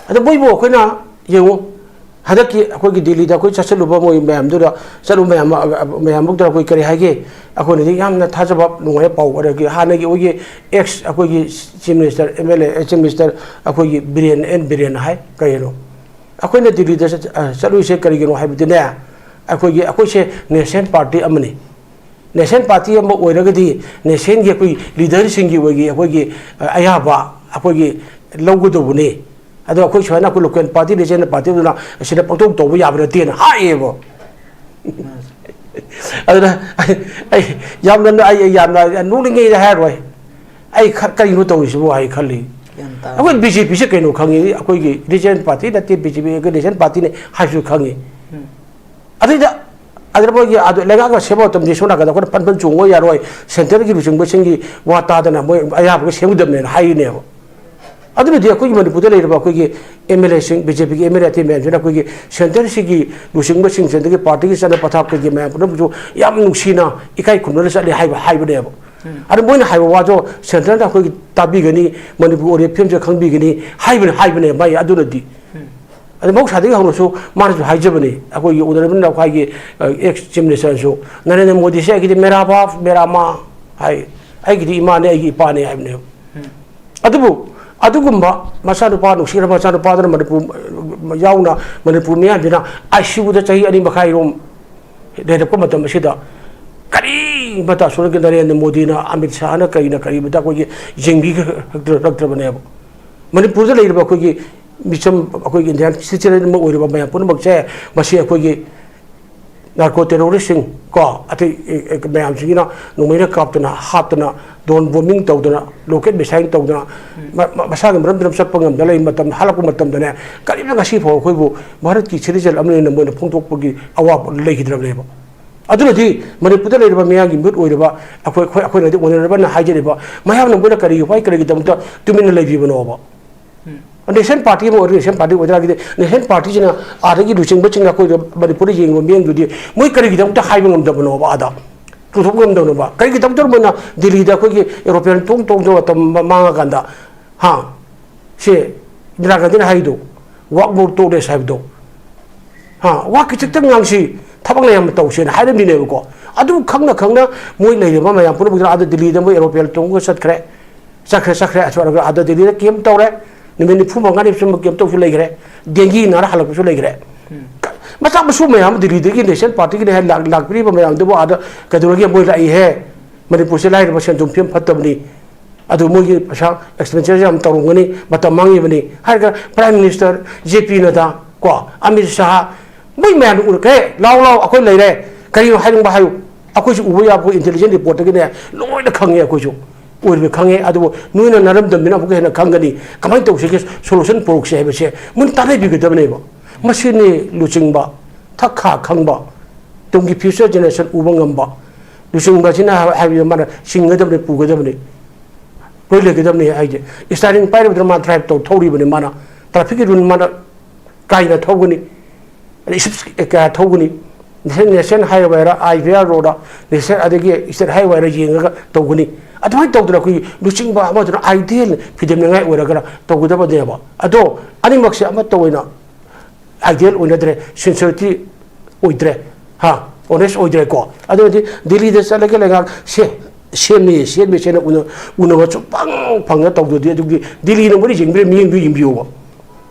ꯑꯗꯣ ꯃꯣꯏꯕꯨ ꯑꯩꯈꯣꯏꯅ ꯌꯦꯡꯉꯨ, ꯍꯟꯗꯛꯀꯤ ꯑꯩꯈꯣꯏꯒꯤ ꯗꯤꯜꯂꯤꯗ ꯑꯩꯈꯣꯏ ꯆꯠꯁꯤꯜꯂꯨꯕ ꯃꯣꯏ ꯃꯌꯥꯝꯗꯨꯗ, ꯆꯠꯂꯨꯕ ꯃꯌꯥꯝ, ꯃꯌꯥꯝꯃꯛꯇ ꯑꯩꯈꯣꯏ ꯀꯔꯤ ꯍꯥꯏꯒꯦ? ꯑꯩꯈꯣꯏꯅꯗꯤ ꯌꯥꯝꯅ ꯊꯥꯖꯕ ꯅꯨꯡꯉꯥꯏꯕ ꯄꯥꯎ, ꯑꯗꯒꯤ ꯍꯥꯟꯅꯒꯤ ꯑꯩꯈꯣꯏꯒꯤ ex ꯑꯩꯈꯣꯏꯒꯤ Chief Minister, M L A, Chief Minister ꯑꯩꯈꯣꯏꯒꯤ ꯕꯤꯔꯦꯟ, ꯑꯦꯟ ꯕꯤꯔꯦꯟ ꯍꯥꯏ, ꯀꯔꯤꯅꯣ? ꯑꯩꯈꯣꯏꯅ ꯗꯤꯜꯂꯤꯗ ꯆꯠ-, ꯑ, ꯆꯠꯂꯨꯏꯁꯦ ꯀꯔꯤꯒꯤꯅꯣ ꯍꯥꯏꯕꯗꯤꯅꯦ, ꯑꯩꯈꯣꯏꯒꯤ, ꯑꯩꯈꯣꯏꯁꯦ national party ꯑꯃꯅꯤ꯫ National party ꯑꯃ ꯑꯣꯏꯔꯒꯗꯤ nationꯒꯤ ꯑꯩꯈꯣꯏ leaderꯁꯤꯡꯒꯤ ꯑꯣꯏꯒꯤ ꯑꯩꯈꯣꯏꯒꯤ, ꯑ, ꯑꯌꯥꯕ ꯑꯩꯈꯣꯏꯒꯤ ꯂꯧꯒꯗꯧꯕꯅꯤ꯫ ꯑꯗꯣ ꯑꯩꯈꯣꯏ ꯁꯨꯃꯥꯏꯅ ꯑꯩꯈꯣꯏ local party, regional party ꯑꯗꯨꯅ ꯑꯁꯤꯗ ꯄꯪꯇꯧ ꯇꯧꯕ ꯌꯥꯕ ꯅꯠꯇꯦꯅ ꯍꯥꯏꯌꯦꯕ꯫ ꯑꯗꯨꯅ ꯑꯩ, ꯑꯩ ꯌꯥꯝꯅ, ꯑꯩ ꯌꯥꯝꯅ ꯅꯣꯛꯅꯤꯡꯉꯦꯗꯤ ꯍꯥꯏꯔꯣꯏ꯫ ꯑꯩ ꯈ-, ꯀꯔꯤꯅꯣ ꯇꯧꯔꯤꯁꯤꯕꯨ ꯍꯥꯏ ꯈꯜꯂꯤ꯫ ꯒ꯭ꯌꯥꯟ ꯇꯥꯗꯦ꯫ ꯑꯩꯈꯣꯏ BJPꯁꯦ ꯀꯩꯅꯣ ꯈꯪꯉꯤ, ꯑꯩꯈꯣꯏꯒꯤ regional party ꯅꯠꯇꯦ, BJP ꯑꯩꯈꯣꯏ national partyꯅꯤ ꯍꯥꯏꯕꯁꯨ ꯈꯪꯉꯤ꯫ ꯎꯝ꯫ ꯑꯗꯨꯗ, ꯑꯗꯨꯗ ꯃꯣꯏꯒꯤ ꯑꯗꯨ ꯂꯩꯉꯥꯛꯅ ꯁꯦꯝꯕ ꯃꯇꯝꯗꯤ ꯁꯣꯝ ꯅꯥꯀꯟꯗ ꯑꯩꯈꯣꯏꯅ ꯐꯟ ꯐꯟ ꯆꯣꯡꯕ ꯌꯥꯔꯣꯏ, centreꯒꯤ ꯂꯨꯆꯤꯡꯕꯁꯤꯡꯒꯤ ꯋꯥ ꯇꯥꯗꯅ ꯃꯣꯏ ꯑꯌꯥꯕꯒ ꯁꯦꯝꯒꯗꯕꯅꯦꯅ ꯍꯥꯏꯔꯤꯅꯦꯕ꯫ ꯑꯗꯨꯅꯗꯤ ꯑꯩꯈꯣꯏꯒꯤ ꯃꯅꯤꯄꯨꯔꯗ ꯂꯩꯔꯤꯕ ꯑꯩꯈꯣꯏꯒꯤ MLAꯁꯤꯡ, BJPꯒꯤ MLA ꯑꯇꯦꯟ ꯃꯌꯥꯝꯁꯤꯅ ꯑꯩꯈꯣꯏꯒꯤ centreꯁꯤꯒꯤ ꯂꯨꯆꯤꯡꯕꯁꯤꯡ, centreꯒꯤ partyꯒꯤ ꯆꯠꯅ ꯄꯊꯥꯞ ꯀꯩꯒꯤ ꯃꯌꯥꯝ ꯄꯨꯝꯅꯃꯛꯁꯨ ꯌꯥꯝ ꯅꯨꯡꯁꯤꯅ ꯏꯀꯥꯏ ꯈꯨꯝꯅꯅ ꯆꯠꯂꯤ ꯍꯥꯏꯕ, ꯍꯥꯏꯕꯅꯦꯕ꯫ ꯎꯝ꯫ ꯑꯗꯨ ꯃꯣꯏꯅ ꯍꯥꯏꯕ ꯋꯥꯗꯣ centreꯅ ꯑꯩꯈꯣꯏꯒꯤ ꯇꯥꯕꯤꯒꯅꯤ, ꯃꯅꯤꯄꯨꯔ ꯑꯣꯏꯔꯤꯕ ꯐꯤꯕꯝꯁꯦ ꯈꯪꯕꯤꯒꯅꯤ ꯍꯥꯏꯕꯅꯤ, ꯍꯥꯏꯕꯅꯦ ꯃꯥꯏ ꯑꯗꯨꯅꯗꯤ꯫ ꯎꯝ꯫ ꯑꯗꯨ ꯃꯍꯧꯁꯥꯗꯒꯤ ꯍꯧꯅꯁꯨ ꯃꯥꯅꯁꯨ ꯍꯥꯏꯖꯕꯅꯤ, ꯑꯩꯈꯣꯏꯒꯤ honourable ꯑꯩꯈꯣꯏꯒꯤ, ꯑ, ex Chief Ministerꯁꯨ, "ꯅꯔꯦꯟꯗ꯭ꯔ ꯃꯣꯗꯤꯁꯦ ꯑꯩꯒꯤꯗꯤ ꯃꯦꯔꯥ ꯕꯥꯞ, ꯃꯦꯔꯥ ꯃꯥ ꯍꯥꯏ, ꯑꯩꯒꯤꯗꯤ ꯏꯃꯥꯅꯦ, ꯑꯩꯒꯤ ꯏꯄꯥꯅꯦ" ꯍꯥꯏꯕꯅꯦꯕ꯫ ꯎꯝ꯫ ꯑꯗꯨꯕꯨ ꯑꯗꯨꯒꯨꯝꯕ ꯃꯆꯥꯅꯨꯄꯥ, ꯅꯨꯡꯁꯤꯔꯕ ꯃꯆꯥꯅꯨꯄꯥꯗꯨꯅ ꯃꯅꯤꯄꯨꯔ, ꯑ, ꯌꯥꯎꯅ ꯃꯅꯤꯄꯨꯔ ꯃꯤꯌꯥꯝꯁꯤꯅ ICUꯗ ꯆꯍꯤ ꯑꯅꯤ ꯃꯈꯥꯏꯔꯣꯝ ꯂꯩꯔꯛꯄ ꯃꯇꯝ ꯑꯁꯤꯗ ꯀꯔꯤꯃꯇ ꯑꯁꯣꯝꯒꯤ ꯅꯔꯦꯟꯗ꯭ꯔ ꯃꯣꯗꯤꯅ, ꯑꯃꯤꯠ ꯁꯥꯍꯅ ꯀꯔꯤꯅ ꯀꯔꯤꯃꯇ ꯑꯩꯈꯣꯏꯒꯤ ꯌꯦꯡꯕꯤꯔꯛꯇ꯭ꯔꯕꯅꯦꯕ꯫ ꯃꯅꯤꯄꯨꯔꯗ ꯂꯩꯔꯤꯕ ꯑꯩꯈꯣꯏꯒꯤ ꯃꯤꯆꯝ, ꯑꯩꯈꯣꯏꯒꯤ Indian citizen ꯑꯃ ꯑꯣꯏꯔꯤꯕ ꯃꯌꯥꯝ ꯄꯨꯝꯅꯃꯛꯁꯦ, ꯃꯁꯤ ꯑꯩꯈꯣꯏꯒꯤ ꯅꯥꯔꯀꯣ ꯇꯦꯔꯣꯔꯤꯁꯁꯤꯡ ꯀꯣ, ꯑꯇꯩ ꯑꯦ, ꯑꯦ, ꯃꯌꯥꯝꯁꯤꯡꯁꯤꯅ ꯅꯣꯡꯃꯩꯅ ꯀꯥꯞꯇꯅ, ꯍꯥꯠꯇꯅ, ꯗ꯭ꯔꯣꯟ ꯕꯣꯝꯕꯤꯡ ꯇꯧꯗꯅ, ꯔꯣꯀꯦꯠ ꯃꯤꯁꯥꯏꯜ ꯇꯧꯗꯅ, ꯃ- ꯃ- ꯃꯁꯥꯒꯤ ꯃꯔꯝ ꯃꯔꯝ ꯆꯠꯄ ꯉꯝꯗ ꯂꯩ ꯃꯇꯝ, ꯍꯜꯂꯛꯄ ꯃꯇꯝꯗꯅꯦ, ꯀꯔꯤꯝꯇ ꯉꯁꯤ ꯐꯥꯎ ꯑꯩꯈꯣꯏꯕꯨ ꯚꯥꯔꯠꯀꯤ ꯁꯤꯇꯤꯖꯦꯟ ꯑꯃꯅꯤꯅ ꯃꯣꯏꯅ ꯐꯣꯡꯗꯣꯛꯄꯒꯤ ꯑꯋꯥꯕ ꯂꯩꯈꯤꯗ꯭ꯔꯕꯅꯦꯕ꯫ ꯑꯗꯨꯅꯗꯤ ꯃꯅꯤꯄꯨꯔꯗ ꯂꯩꯔꯤꯕ ꯃꯤꯌꯥꯝꯒꯤ ꯃꯤꯍꯨꯠ ꯑꯣꯏꯔꯕ ꯑꯩꯈꯣꯏ, ꯑꯩꯈꯣꯏ, ꯑꯩꯈꯣꯏꯅꯗꯤ ꯑꯣꯏꯅꯔꯕꯅ ꯍꯥꯏꯖꯔꯤꯕ ꯃꯌꯥꯝꯅ ꯃꯣꯏꯅ ꯀꯔꯤꯒꯤ, why, ꯀꯔꯤꯒꯤꯗꯃꯛꯇ ꯇꯨꯃꯤꯟꯅ ꯂꯩꯕꯤꯕꯅꯣꯕ? ꯅꯦꯁꯅꯦꯜ ꯄꯥꯔꯇꯤ ꯑꯃ ꯑꯣꯏꯔꯒ ꯅꯦꯁꯅꯦꯜ ꯄꯥꯔꯇꯤ ꯑꯣꯏꯇꯥꯔꯒꯗꯤ ꯅꯦꯁꯅꯦꯜ ꯄꯥꯔꯇꯤꯁꯤꯅ ꯑꯥꯗꯒꯤ ꯂꯨꯆꯤꯡꯕꯁꯤꯡꯅ ꯑꯩꯈꯣꯏꯗ ꯃꯅꯤꯄꯨꯔꯗ ꯌꯦꯡꯕ ꯃꯤꯠꯌꯦꯡꯗꯨꯗꯤ ꯃꯣꯏ ꯀꯔꯤꯒꯤꯗꯃꯛꯇ ꯍꯥꯏꯕ ꯉꯝꯗꯕꯅꯣꯕ? ꯑꯥꯗ ꯄꯨꯊꯣꯛꯄ ꯉꯝꯗꯕꯅꯣꯕ? ꯀꯔꯤꯒꯤꯗꯃꯛꯇ ꯃꯣꯏꯅ ꯗꯤꯜꯂꯤꯗ ꯑꯩꯈꯣꯏꯒꯤ ꯑꯦꯔꯣꯄ꯭ꯂꯦꯟ ꯇꯣꯡ ꯇꯣꯡꯗꯅ ꯃꯇꯝ ꯃꯥꯡꯉꯀꯥꯟꯗ, ꯍꯥ, ꯁꯦ ꯏꯟꯗꯤꯔꯥ ꯒꯥꯟꯙꯤꯅ ꯍꯥꯏꯗꯣ, "Walk more tourists" ꯍꯥꯏꯕꯗꯣ, ꯍꯥ, ꯋꯥ ꯈꯤꯇꯪ ꯉꯥꯡꯁꯤ, ꯊꯕꯛꯅ ꯌꯥꯝꯅ ꯇꯧꯁꯦꯅ ꯍꯥꯏꯔꯝꯃꯤꯅꯦꯕꯀꯣ꯫ ꯑꯗꯨ ꯈꯪꯅ ꯈꯪꯅ ꯃꯣꯏ ꯂꯩꯔꯤꯕ ꯃꯌꯥꯝ ꯄꯨꯝꯅꯃꯛꯇ ꯑꯥꯗ ꯗꯤꯜꯂꯤꯗ ꯃꯣꯏ ꯑꯦꯔꯣꯄ꯭ꯂꯦꯟ ꯇꯣꯡꯉꯒ ꯆꯠꯈ꯭ꯔꯦ꯫ ꯆꯠꯈ꯭ꯔꯦ, ꯆꯠꯈ꯭ꯔꯦ꯫ ꯑꯁꯣꯝ ꯑꯥꯗ ꯗꯤꯜꯂꯤꯗ ꯀꯦꯝ ꯇꯧꯔꯦ꯫ ꯅꯨꯃꯤꯠ ꯅꯤꯐꯨ ꯃꯉꯥꯅꯤ ꯁꯨꯝꯕ ꯀꯦꯝ ꯇꯧꯁꯨ ꯂꯩꯈ꯭ꯔꯦ꯫ ꯗꯦꯡꯒꯤ ꯅꯥꯔ ꯍꯜꯂꯛꯄꯁꯨ ꯂꯩꯈ꯭ꯔꯦ꯫ ꯃꯆꯥ ꯃꯁꯨ ꯃꯌꯥꯝ ꯑꯃ ꯗꯤꯜꯂꯤꯗꯒꯤ ꯅꯦꯁꯅꯦꯜ ꯄꯥꯔꯇꯤꯒꯤꯅꯦ ꯍꯥꯏ ꯂꯥꯛ-, ꯂꯥꯛꯄꯤꯔꯤꯕ ꯃꯌꯥꯝꯗꯨꯕꯨ ꯑꯥꯗ ꯀꯩꯗꯧꯔꯒꯦ? ꯃꯣꯏ ꯂꯥꯛꯏꯍꯦ꯫ ꯃꯅꯤꯄꯨꯔꯁꯦ ꯂꯥꯏꯔꯕ, ꯁꯦꯟ ꯊꯨꯝ ꯐꯤꯕꯝ ꯐꯠꯇꯕꯅꯤ꯫ ꯑꯗꯨ ꯃꯣꯏꯒꯤ ꯄꯩꯁꯥ ꯑꯦꯛꯁꯄꯦꯟꯗꯤꯆꯔꯁꯦ ꯌꯥꯝ ꯇꯧꯔꯝꯒꯅꯤ, ꯃꯇꯝ ꯃꯥꯡꯉꯤꯕꯅꯤ ꯍꯥꯏꯔꯒ ꯄ꯭ꯔꯥꯏꯝ ꯃꯤꯅꯤꯁꯇꯔ ꯖꯦ ꯄꯤ ꯅꯗꯥ ꯀꯣ, ꯑꯃꯤꯠ ꯁꯥꯍ, ꯃꯣꯏ ꯃꯌꯥꯝꯗꯨ ꯎꯔꯒ, "ꯍꯦ, ꯂꯥꯎ, ꯂꯥꯎ, ꯑꯩꯈꯣꯏ ꯂꯩꯔꯦ, ꯀꯔꯤꯅꯣ ꯍꯥꯏꯅꯤꯡꯕ ꯍꯥꯏꯌꯨ"꯫ ꯑꯩꯈꯣꯏꯁꯨ ꯎꯕ ꯌꯥꯕ, ꯑꯩꯈꯣꯏ ꯏꯟꯇꯦꯂꯤꯖꯦꯟꯁ ꯔꯤꯄꯣꯔꯠꯇꯒꯤꯅꯦ ꯂꯣꯏꯅ ꯈꯪꯉꯦ ꯑꯩꯈꯣꯏꯁꯨ꯫ ꯑꯣꯏꯔꯤꯕ ꯈꯪꯉꯦ, ꯑꯗꯨꯕꯨ ꯅꯣꯏꯅ ꯅꯔꯝꯗꯝꯅꯤꯅ ꯑꯃꯨꯛꯀ ꯍꯦꯟꯅ ꯈꯪꯒꯅꯤ꯫ ꯀꯃꯥꯏꯅ ꯇꯧꯁꯤꯒꯦ, ꯁꯣꯂꯨꯁꯟ ꯄꯨꯔꯛꯁꯦ ꯍꯥꯏꯕꯁꯦ ꯃꯨꯟ ꯇꯥꯟꯅꯕꯤꯒꯗꯕꯅꯦꯕ꯫ ꯃꯁꯤꯅꯤ ꯂꯨꯆꯤꯡꯕ, ꯊꯛ ꯈꯥ ꯈꯪꯕ, ꯇꯨꯡꯒꯤ ꯐ꯭ꯌꯨꯆꯔ ꯖꯦꯅꯦꯔꯦꯁꯟ ꯎꯕ ꯉꯝꯕ ꯂꯨꯆꯤꯡꯕꯁꯤꯅ ꯍꯥꯏ-, ꯍꯥꯏꯕꯗꯤ ꯃꯥꯅ ꯁꯤꯡꯒꯗꯕꯅꯤ, ꯄꯨꯒꯗꯕꯅꯤ, ꯂꯣꯏ ꯂꯩꯒꯗꯕꯅꯤ ꯍꯥꯏꯁꯦ꯫ ꯏꯁꯇꯥꯔꯤꯡ ꯄꯥꯏꯔꯕꯗ ꯃꯥ ꯗ꯭ꯔꯥꯏꯚ ꯇꯧ ꯊꯧꯔꯤꯕꯅꯤ, ꯃꯥꯅ ꯇ꯭ꯔꯥꯐꯤꯛꯀꯤ ꯔꯨꯜ ꯃꯥꯅ ꯀꯥꯏꯅ ꯊꯧꯒꯅꯤ, ꯑꯗꯩ ꯁꯤꯞꯁ ꯀꯌꯥ ꯊꯧꯒꯅꯤ, ꯅꯦꯁꯅꯦꯜ, ꯅꯦꯁꯅꯦꯜ ꯍꯥꯏꯋꯦꯔ, ꯑꯥꯏ ꯚꯤ ꯑꯥꯔ ꯔꯣꯗ, ꯅꯦꯁꯅꯦꯜ, ꯑꯗꯒꯤ ꯏꯁꯇꯦꯠ ꯍꯥꯏꯋꯦꯔ ꯌꯦꯡꯉꯒ ꯇꯧꯒꯅꯤ꯫ ꯑꯗꯨꯃꯥꯏꯅ ꯇꯧꯗꯅ ꯑꯩꯈꯣꯏꯒꯤ ꯂꯨꯆꯤꯡꯕ ꯑꯃꯗꯨꯅ ꯑꯥꯏꯗꯤꯌꯦꯜ ꯐꯤꯗꯝꯅꯤꯡꯉꯥꯏ ꯑꯣꯏꯔꯒꯅ ꯇꯧꯒꯗꯕꯅꯦꯕ꯫ ꯑꯗꯣ ꯑꯅꯤꯃꯛꯁꯦ ꯑꯃꯠꯇ ꯑꯣꯏꯅ ꯑꯥꯏꯗꯤꯌꯦꯜ ꯑꯣꯏꯅꯗ꯭ꯔꯦ, ꯁꯤꯟꯁꯤꯌꯔꯤꯇꯤ ꯑꯣꯏꯗ꯭ꯔꯦ꯫ ꯍꯥ, ꯑꯣꯅꯦꯁ ꯑꯣꯏꯗ꯭ꯔꯦꯀꯣ꯫ ꯑꯗꯨꯅꯗꯤ ꯗꯤꯜꯂꯤꯗ ꯆꯠꯂꯒ ꯂꯩꯉꯥꯛ ꯁꯦ-, ꯁꯦꯝꯃꯤ, ꯁꯦꯝꯃꯤ, ꯁꯦꯝꯅ ꯎꯅ-, ꯎꯅꯕ ꯁꯨꯡꯐꯪ ꯐꯪꯅ ꯇꯧꯗ꯭ꯔꯗꯤ ꯑꯗꯨꯒꯤ ꯗꯤꯜꯂꯤꯅ ꯃꯣꯏꯅ ꯌꯦꯡꯕꯤꯔ ꯃꯤꯠꯌꯦꯡꯗꯨ ꯌꯦꯡꯕꯤꯌꯣꯕ꯫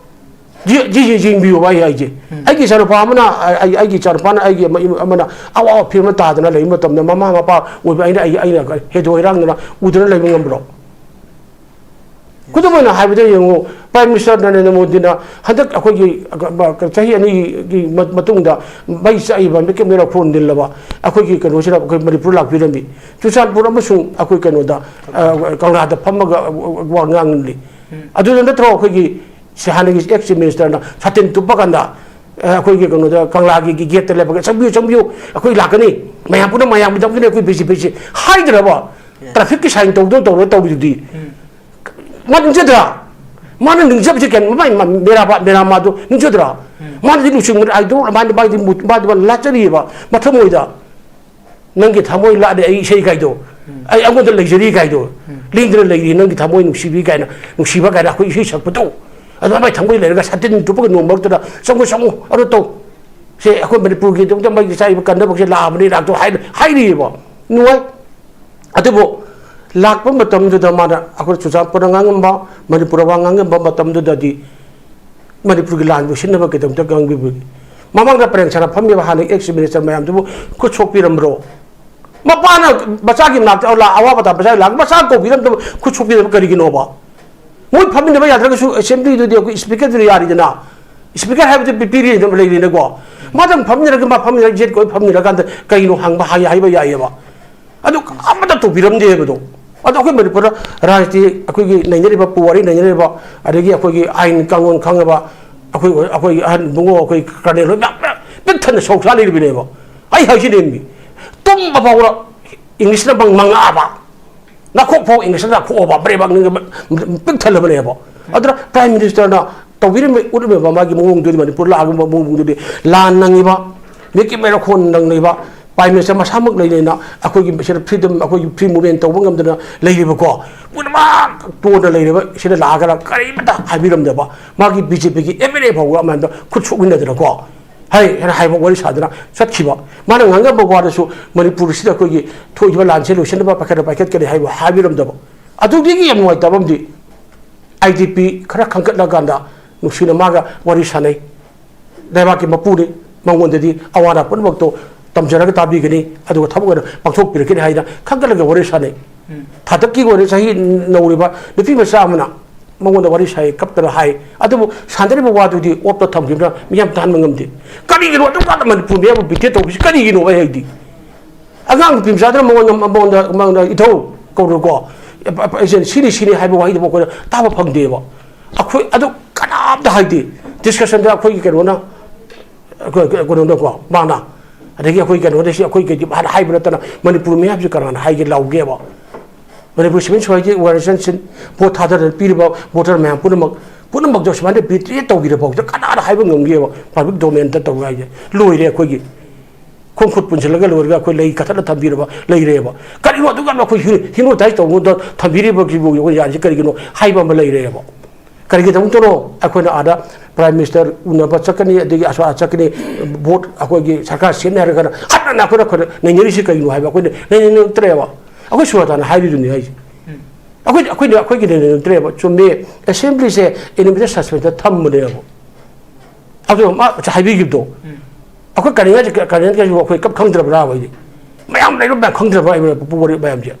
ꯌꯦ-, ꯌꯦ-, ꯌꯦ-, ꯌꯦꯡꯕꯤꯌꯣꯕ ꯑꯩ ꯍꯥꯏꯁꯦ꯫ ꯑꯩꯒꯤ ꯏꯆꯥꯅꯨꯄꯥ ꯑꯃꯅ, ꯑꯩ, ꯑꯩꯒꯤ ꯏꯆꯥꯅꯨꯄꯥꯅ ꯑꯩꯒꯤ ꯑꯃ, ꯑꯃꯅ ꯑꯋꯥꯕ ꯐꯤꯕꯝ ꯑꯃ ꯇꯥꯗꯅ ꯂꯩꯕ ꯃꯇꯝꯗ ꯃꯃꯥ ꯃꯄꯥ ꯑꯣꯏꯕ ꯑꯩꯅ, ꯑꯩ, ꯑꯩꯅ ꯍꯦꯗꯣꯛ ꯍꯩꯔꯥꯡꯗꯅ ꯎꯗꯅ ꯂꯩꯕ ꯉꯝꯕ꯭ꯔꯣ? ꯈꯨꯗꯝ ꯑꯣꯏꯅ ꯍꯥꯏꯕꯗ ꯌꯦꯡꯉꯨ, Prime Minister ꯅꯔꯦꯟꯗ꯭ꯔ ꯃꯣꯗꯤꯅ ꯍꯟꯗꯛ ꯑꯩꯈꯣꯏꯒꯤ, ꯑ, ꯆꯍꯤ ꯑꯅꯤꯒꯤ ꯃ-, ꯃꯇꯨꯡꯗ ꯃꯩ ꯆꯥꯛꯏꯕ ꯃꯤꯀꯞ ꯃꯤꯔꯥꯎꯈꯣꯟ ꯅꯤꯜꯂꯕ ꯑꯩꯈꯣꯏꯒꯤ ꯀꯩꯅꯣꯁꯤꯗ ꯑꯩꯈꯣꯏ ꯃꯅꯤꯄꯨꯔ ꯂꯥꯛꯄꯤꯔꯝꯃꯤ꯫ ꯆꯨꯔꯆꯥꯟꯄꯨꯔ ꯑꯃꯁꯨꯡ ꯑꯩꯈꯣꯏ ꯀꯩꯅꯣꯗ, ꯑ, ꯀꯪꯂꯥꯗ ꯐꯝꯃꯒ ꯋꯥ ꯉꯥꯡꯂꯤ꯫ ꯑꯗꯨꯗ ꯅꯠꯇ꯭ꯔꯣ ꯑꯩꯈꯣꯏꯒꯤ ꯁꯤ ꯍꯥꯟꯅꯒꯤ ex Chief Minister ꯅ ꯁꯥꯇꯤꯟ ꯇꯨꯞꯄ ꯀꯥꯟꯗ, ꯑ, ꯑꯩꯈꯣꯏꯒꯤ ꯀꯩꯅꯣꯗ, ꯀꯪꯂꯥꯒꯤ gate ꯇ ꯂꯦꯞꯄꯒ, "ꯆꯪꯕꯤꯌꯨ, ꯆꯪꯕꯤꯌꯨ, ꯑꯩꯈꯣꯏ ꯂꯥꯛꯀꯅꯤ, ꯃꯌꯥꯝ ꯄꯨꯟꯅ ꯃꯌꯥꯝꯒꯤꯗꯃꯛꯇꯅꯤ ꯑꯩꯈꯣꯏ ꯕꯤ ꯖꯦ ꯄꯤꯁꯦ" ꯍꯥꯏꯗ꯭ꯔꯕ? Traffic ꯀꯤ sign ꯇꯧꯗꯅ ꯇꯧꯔ ꯇꯧꯔꯤꯗꯨꯗꯤ꯫ ꯃꯥ ꯅꯤꯡꯖꯗ꯭ꯔꯥ? ꯃꯥꯅ ꯅꯤꯡꯖꯕꯁꯦ ꯀꯩꯅꯣ? ꯃꯥꯏ ꯃ-, ꯃꯦꯔꯥꯕꯥ-, ꯃꯦꯔꯥꯃꯥꯗꯣ ꯅꯤꯡꯖꯗ꯭ꯔꯥ? ꯃꯥꯅꯗꯤ ꯅꯨꯡꯁꯤꯕ idol, ꯃꯥꯗꯤ, ꯃꯥꯗꯤ ꯃꯨ-, ꯃꯥꯗꯤ ꯃꯥ ꯂꯥꯠꯆꯔꯤꯑꯕ ꯃꯊꯃꯣꯏꯗ꯫ "ꯅꯪꯒꯤ ꯊꯃꯣꯏ ꯂꯥꯠꯂꯦ ꯑꯩ ꯏꯁꯩ" ꯀꯥꯏꯗꯣ, "ꯑꯩ ꯑꯩꯉꯣꯟꯗ ꯂꯩꯖꯔꯤ" ꯀꯥꯏꯗꯣ, "ꯂꯦꯡꯗꯅ ꯂꯩꯔꯤ ꯅꯪꯒꯤ ꯊꯃꯣꯏ ꯅꯨꯡꯁꯤꯕꯤ" ꯀꯥꯏꯅ, ꯅꯨꯡꯁꯤꯕ ꯀꯥꯏꯅ ꯑꯩꯈꯣꯏ ꯏꯁꯩ ꯁꯛꯄꯗꯣ, ꯑꯗꯨ ꯃꯥꯏ ꯊꯃꯣꯏ ꯂꯩꯔꯒ ꯁꯥꯇꯤꯟ ꯇꯨꯞꯄꯒ ꯅꯣꯡ ꯃꯔꯛꯇꯨꯗ "ꯆꯪꯉꯨ, ꯆꯪꯉꯨ, ꯑꯗꯨ ꯇꯧ, ꯁꯦ ꯑꯩꯈꯣꯏ ꯃꯅꯤꯄꯨꯔꯒꯤꯗꯃꯛꯇ ꯃꯩꯒꯤ ꯆꯥꯏꯕ ꯀꯟꯅꯕꯁꯦ ꯂꯥꯛꯑꯕꯅꯤ" ꯂꯥꯛꯇꯣ ꯍꯥꯏ-, ꯍꯥꯏꯔꯤꯑꯕ꯫ ꯅꯨꯡꯉꯥꯏ꯫ ꯑꯗꯨꯕꯨ ꯂꯥꯛꯄ ꯃꯇꯝꯗꯨꯗ ꯃꯥꯅ ꯑꯩꯈꯣꯏ ꯆꯨꯔꯆꯥꯟꯄꯨꯔꯗ ꯉꯥꯡꯉꯝꯕ, ꯃꯅꯤꯄꯨꯔꯗ ꯋꯥ ꯉꯥꯡꯉꯝꯕ ꯃꯇꯝꯗꯨꯗꯗꯤ ꯃꯅꯤꯄꯨꯔꯒꯤ ꯂꯥꯟꯕꯨ ꯁꯤꯟꯅꯕꯒꯤꯗꯃꯛꯇ ꯉꯥꯡꯕꯤꯕꯒꯤ, ꯃꯃꯥꯡꯗ ꯄꯔꯦꯡ ꯁꯥꯅ ꯐꯝꯃꯤꯕ ꯍꯥꯟꯅ ex minister ꯃꯌꯥꯝꯗꯨꯕꯨ ꯈꯨꯠ ꯁꯣꯛꯄꯤꯔꯝꯕ꯭ꯔꯣ? ꯃꯄꯥꯅ ꯃꯆꯥꯒꯤ ꯃꯅꯥꯛꯇ ꯂꯥ-, ꯑꯋꯥꯕ ꯇꯥꯕ ꯃꯆꯥꯒꯤ ꯂꯥꯛ-, ꯃꯆꯥ ꯀꯧꯕꯤꯔꯝꯗꯕ, ꯈꯨꯠ ꯁꯣꯛꯄꯤꯔꯝꯕ ꯀꯔꯤꯒꯤꯅꯣꯕ? ꯃꯣꯏ ꯐꯝꯃꯤꯟꯅꯕ ꯌꯥꯗ꯭ꯔꯒꯁꯨ assembly ꯗꯨꯗꯤ ꯑꯩꯈꯣꯏ speaker ꯗꯨꯅ ꯌꯥꯔꯤꯗꯅ꯫ Speaker ꯍꯥꯏꯕꯗꯤ ꯄꯤ-, ꯄꯤꯔꯤꯗꯅ ꯂꯩꯔꯤꯅꯀꯣ꯫ ꯃꯥꯗꯪ ꯐꯝꯃꯤꯟꯅꯔꯒ, ꯃꯥ ꯐꯝꯃꯤꯟꯅꯔꯒ ꯌꯦꯠ ꯀꯣꯏ ꯐꯝꯃꯤꯟꯅꯔꯀꯥꯟꯗ ꯀꯩꯅꯣ ꯍꯪꯕ ꯍꯥꯏ-, ꯍꯥꯏꯕ ꯌꯥꯏꯌꯦꯕ꯫ ꯑꯗꯨ ꯑꯃꯠꯇ ꯇꯧꯕꯤꯔꯝꯗꯦ ꯍꯥꯏꯕꯗꯣ꯫ ꯑꯗꯣ ꯑꯩꯈꯣꯏ ꯃꯅꯤꯄꯨꯔꯗ ꯔꯥꯖꯅꯤꯇꯤ, ꯑꯩꯈꯣꯏꯒꯤ ꯅꯩꯅꯔꯤꯕ ꯄꯨꯋꯥꯔꯤ ꯅꯩꯅꯔꯤꯕ, ꯑꯗꯒꯤ ꯑꯩꯈꯣꯏꯒꯤ ꯑꯥꯏꯟ ꯀꯥꯡꯂꯣꯟ ꯈꯪꯉꯕ, ꯑꯩꯈꯣꯏ, ꯑꯩꯈꯣꯏꯒꯤ ꯑꯍꯟ ꯏꯕꯨꯡꯉꯣ, ꯑꯩꯈꯣꯏ colonel ꯍꯣꯏ ꯃꯌꯥꯝ ꯄꯤꯛ ꯊꯟꯅ ꯁꯧ ꯁꯥ ꯂꯩꯔꯤꯕꯅꯦꯕ꯫ ꯑꯩ ꯍꯥꯏꯁꯤꯅꯦꯃꯤ, ꯇꯨꯝꯕ ꯐꯥꯎꯕ English ꯅ ꯃꯪ-, ꯃꯪꯉꯛꯑꯕ꯫ ꯅꯥꯈꯣꯛ ꯐꯥꯎ English ꯅ ꯅꯥꯈꯣꯛꯑꯕ, ꯕ꯭ꯔꯦꯕꯥꯛ ꯅꯤꯡꯒ ꯄꯤꯛ ꯊꯜꯂꯕꯅꯦꯕ꯫ ꯑꯗꯨꯅ Prime Minister ꯅ ꯇꯧꯕꯤꯔꯝꯕ, ꯎꯠꯂꯝꯃꯤꯕ ꯃꯥꯒꯤ ꯃꯑꯣꯡꯗꯨꯗꯤ, ꯃꯅꯤꯄꯨꯔ ꯂꯥꯛꯑꯒ ꯃꯑꯣꯡꯗꯨꯗꯤ, ꯂꯥꯟ ꯅꯪꯉꯤꯕ, ꯃꯤꯀꯤ ꯃꯩꯔꯥꯈꯣꯟ ꯅꯪꯂꯤꯕ, Prime Minister ꯃꯁꯥꯃꯛ ꯂꯩ ꯂꯩꯅ ꯑꯩꯈꯣꯏꯒꯤ ꯁꯤꯗ freedom, ꯑꯩꯈꯣꯏꯒꯤ free movement ꯇꯧꯕ ꯉꯝꯗꯅ ꯂꯩꯔꯤꯕꯀꯣ, ꯄꯨꯝꯅꯃꯛ ꯇꯣꯟꯅ ꯂꯩꯔꯤꯕ ꯁꯤꯗ ꯂꯥꯛꯑꯒ ꯀꯔꯤꯃꯇ ꯍꯥꯏꯕꯤꯔꯝꯗꯕ, ꯃꯥꯒꯤ ꯕꯤ ꯖꯦ ꯄꯤꯒꯤ ꯑꯦꯝ ꯑꯦꯜ ꯑꯦ ꯐꯥꯎꯕ ꯑꯃꯗ ꯈꯨꯠ ꯁꯣꯛꯃꯤꯟꯅꯗꯅꯀꯣ, ꯍꯥꯏ ꯍꯥꯏꯅ ꯍꯥꯏꯕ ꯋꯥꯔꯤ ꯁꯥꯗꯅ ꯆꯠꯈꯤꯕ꯫ ꯃꯥꯅ ꯉꯥꯡꯉꯝꯕ ꯋꯥꯗꯁꯨ ꯃꯅꯤꯄꯨꯔꯁꯤꯗ ꯑꯩꯈꯣꯏꯒꯤ ꯊꯣꯛꯏꯕ ꯂꯥꯟꯁꯦ ꯂꯣꯏꯁꯤꯟꯅꯕ ꯄꯥꯏꯈꯠꯅ ꯄꯥꯏꯈꯠꯀꯅꯤ ꯍꯥꯏꯕ ꯍꯥꯏꯕꯤꯔꯝꯗꯕ꯫ ꯑꯗꯨꯗꯒꯤ ꯌꯥꯝ ꯅꯨꯡꯉꯥꯏꯇꯕ ꯑꯃꯗꯤ, ꯑꯥꯏ ꯗꯤ ꯄꯤ ꯈꯔ ꯈꯟꯒꯠꯂꯀꯥꯟꯗ ꯅꯨꯡꯁꯤꯅ ꯃꯥꯒ ꯋꯥꯔꯤ ꯁꯥꯟꯅꯩ꯫ ꯂꯩꯕꯥꯛꯀꯤ ꯃꯄꯨꯅꯤ, ꯃꯉꯣꯟꯗꯗꯤ ꯑꯋꯥ ꯑꯅꯥ ꯄꯨꯝꯅꯃꯛꯇꯣ ꯇꯝꯖꯔꯒ ꯇꯥꯕꯤꯒꯅꯤ, ꯑꯗꯨꯒ ꯊꯕꯛ ꯑꯣꯏꯅ ꯄꯥꯡꯊꯣꯛꯄꯤꯔꯛꯀꯅꯤ ꯍꯥꯏꯅ ꯈꯟꯒꯠꯂꯒ ꯋꯥꯔꯤ ꯁꯥꯟꯅꯩ꯫ ꯊꯥꯗꯛꯀꯤ ꯑꯣꯏꯅ ꯆꯍꯤ ꯅꯧꯔꯤꯕ ꯅꯨꯄꯤ ꯃꯆꯥ ꯑꯃꯅ ꯃꯉꯣꯟꯗ ꯋꯥꯔꯤ ꯁꯥꯏ, ꯀꯞꯇꯅ ꯍꯥꯏ꯫ ꯑꯗꯨꯕꯨ ꯁꯥꯟꯅꯔꯤꯕ ꯋꯥꯗꯨꯗꯤ ꯑꯣꯞꯇ ꯊꯝꯈꯤꯕꯅ ꯃꯤꯌꯥꯝ ꯇꯥꯍꯟꯕ ꯉꯝꯗꯦ꯫ ꯀꯔꯤꯒꯤꯅꯣ ꯑꯗꯨꯛ ꯌꯥꯝꯅ ꯃꯅꯤꯄꯨꯔ ꯃꯤꯌꯥꯝꯕꯨ ꯕꯤꯇ꯭ꯔꯦ ꯇꯧꯕꯁꯤ ꯀꯔꯤꯒꯤꯅꯣ ꯑꯩ ꯍꯥꯏꯗꯤ? ꯑꯉꯥꯡ ꯅꯨꯄꯤ ꯃꯆꯥꯗꯨꯅ ꯃꯉꯣꯟꯗ, ꯃꯉꯣꯟꯗ, ꯃꯉꯣꯟꯗ "ꯏꯊꯧ ꯀꯧꯔꯨꯀꯣ, ꯑꯦ, ꯁꯤꯅꯤ, ꯁꯤꯅꯤ" ꯍꯥꯏꯕ ꯋꯥꯍꯩꯗꯨꯕꯨ ꯑꯩꯈꯣꯏꯅ ꯇꯥꯕ ꯐꯪꯗꯦꯕ꯫ ꯑꯩꯈꯣꯏ ꯑꯗꯨ ꯀꯅꯥꯝꯇ ꯍꯥꯏꯗꯦ꯫ ꯗꯤꯁꯀꯁꯟꯗ ꯑꯩꯈꯣꯏꯒꯤ ꯀꯩꯅꯣꯅ, ꯑꯩꯈꯣꯏ ꯀꯩꯅꯣꯅꯀꯣ, ꯃꯥꯅ, ꯑꯗꯒꯤ ꯑꯩꯈꯣꯏ ꯀꯩꯅꯣꯗ ꯁꯤ ꯑꯩꯈꯣꯏ ꯀꯩꯗꯤ ꯍꯥꯟꯅ ꯍꯥꯏꯕ ꯅꯠꯇꯅ ꯃꯅꯤꯄꯨꯔ ꯃꯤꯌꯥꯝꯁꯤ ꯀꯅꯥꯅ ꯍꯥꯏꯒꯦ ꯂꯥꯎꯒꯦꯕ? ꯃꯅꯤꯄꯨꯔ ꯁꯤꯚꯤꯜ ꯁꯣꯁꯥꯏꯇꯤ ꯑꯣꯔꯒꯅꯥꯏꯖꯦꯁꯟꯁꯤꯡ ꯚꯣꯠ ꯊꯥꯗꯔ ꯄꯤꯔꯤꯕ ꯚꯣꯇꯔ ꯃꯌꯥꯝ ꯄꯨꯝꯅꯃꯛ, ꯄꯨꯝꯅꯃꯛꯇ ꯁꯨꯃꯥꯏꯅ ꯕꯤꯇ꯭ꯔꯦ ꯇꯧꯕꯤꯔ ꯐꯥꯎꯗ ꯀꯅꯥꯅ ꯍꯥꯏꯕ ꯉꯝꯒꯦꯕ? ꯄꯕ꯭ꯂꯤꯛ ꯗꯣꯃꯦꯟꯗ ꯇꯧꯔꯦ ꯍꯥꯏꯁꯦ ꯂꯣꯏꯔꯦ꯫ ꯑꯩꯈꯣꯏꯒꯤ ꯈꯣꯡ ꯈꯨꯠ ꯄꯨꯟꯁꯤꯜꯂꯒ ꯂꯣꯏꯔꯒ ꯑꯩꯈꯣꯏ ꯂꯩ ꯀꯠꯊꯠꯂ ꯊꯝꯕꯤꯔꯕ ꯂꯩꯔꯦꯕ꯫ ꯀꯔꯤꯅꯣ ꯑꯗꯨꯛ ꯌꯥꯝꯅ ꯑꯩꯈꯣꯏ ꯍ꯭ꯌꯨ-, ꯍ꯭ꯌꯨꯃꯦꯅꯥꯏꯖ ꯇꯧꯕꯗ ꯊꯝꯕꯤꯔꯤꯕꯒꯤꯕꯨ ꯑꯩꯈꯣꯏ ꯌꯥꯔꯤꯁꯦ ꯀꯔꯤꯒꯤꯅꯣ ꯍꯥꯏꯕ ꯑꯃ ꯂꯩꯔꯦꯕ꯫ ꯀꯔꯤꯒꯤꯗꯃꯛꯇꯅꯣ ꯑꯩꯈꯣꯏꯅ ꯑꯥꯗ ꯄ꯭ꯔꯥꯏꯝ ꯃꯤꯅꯤꯁꯇꯔ ꯎꯅꯕ ꯆꯠꯀꯅꯤ, ꯑꯗꯒꯤ ꯑꯁ꯭ꯋꯥ ꯆꯠꯀꯅꯤ, ꯚꯣꯠ ꯑꯩꯈꯣꯏꯒꯤ ꯁꯔꯀꯥꯔ ꯁꯦꯝꯅꯤ ꯍꯥꯏꯔꯒꯅ ꯍꯟꯅ ꯍꯟꯅ ꯑꯩꯈꯣꯏꯅ, ꯑꯩꯈꯣꯏꯅ ꯅꯩꯅꯔꯤꯁꯤ ꯀꯔꯤꯅꯣ ꯍꯥꯏꯕ ꯑꯩꯈꯣꯏꯅ ꯅꯩꯅꯅꯤꯡꯉꯛꯇ꯭ꯔꯦꯕ꯫ ꯑꯩꯈꯣꯏ ꯁꯨꯔꯇꯥꯅ ꯍꯥꯏꯔꯤꯗꯨꯅꯤ ꯍꯥꯏꯁꯦ꯫ ꯑꯩꯈꯣꯏ, ꯑꯩꯈꯣꯏꯅ, ꯑꯩꯈꯣꯏꯒꯤ ꯅꯩꯅꯅꯤꯡꯗ꯭ꯔꯦꯕ꯫ ꯆꯨꯝꯃꯤ, ꯑꯦꯁꯦꯝꯕ꯭ꯂꯤꯁꯦ ꯑꯦꯅꯤꯃꯦꯇꯦꯠ ꯁꯁꯄꯦꯟꯁꯇ ꯊꯝꯕꯅꯦꯕ꯫ ꯑꯗꯨ ꯃꯥ ꯍꯥꯏꯕꯤꯈꯤꯕꯗꯣ, ꯑꯩꯈꯣꯏ ꯀꯔꯦꯟꯒꯁꯦ, ꯀꯔꯦꯟꯒꯁꯤꯕꯨ ꯑꯩꯈꯣꯏ ꯀꯞ ꯈꯪꯗ꯭ꯔꯕ꯭ꯔꯥ ꯍꯥꯏꯗꯤ? ꯃꯌꯥꯝ ꯂꯩꯔ ꯃꯌꯥꯝ ꯈꯪꯗ꯭ꯔꯕ꯭ꯔꯥ ꯍꯥꯏꯕ ꯄꯨꯄꯨ ꯋꯥꯔꯤ ꯃꯌꯥꯝꯁꯦ?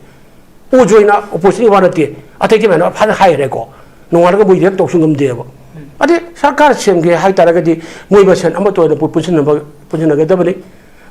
ꯑꯣꯖ ꯑꯣꯏꯅ ꯑꯣꯄꯣꯖꯤꯁꯟꯒꯤ ꯋꯥ ꯅꯠꯇꯦ, ꯑꯇꯩꯒꯤ ꯃꯌꯥꯝꯅ ꯐꯖꯅ ꯍꯥꯏꯈ꯭ꯔꯦꯀꯣ꯫ ꯅꯣꯡꯉꯥꯜꯂꯒ ꯃꯣꯏ ꯔꯤꯌꯦꯛ ꯇꯧꯁꯨ ꯉꯝꯗꯦꯕ꯫ ꯑꯗꯩ ꯁꯔꯀꯥꯔ ꯁꯦꯝꯒꯦ ꯍꯥꯏꯇꯥꯔꯒꯗꯤ ꯃꯣꯏ ꯃꯁꯦꯟ ꯑꯃꯠꯇ ꯑꯣꯏꯅ ꯄꯨ-, ꯄꯨꯟꯁꯤꯟꯅꯕ, ꯄꯨꯟꯁꯤꯟꯅꯒꯗꯕꯅꯤ꯫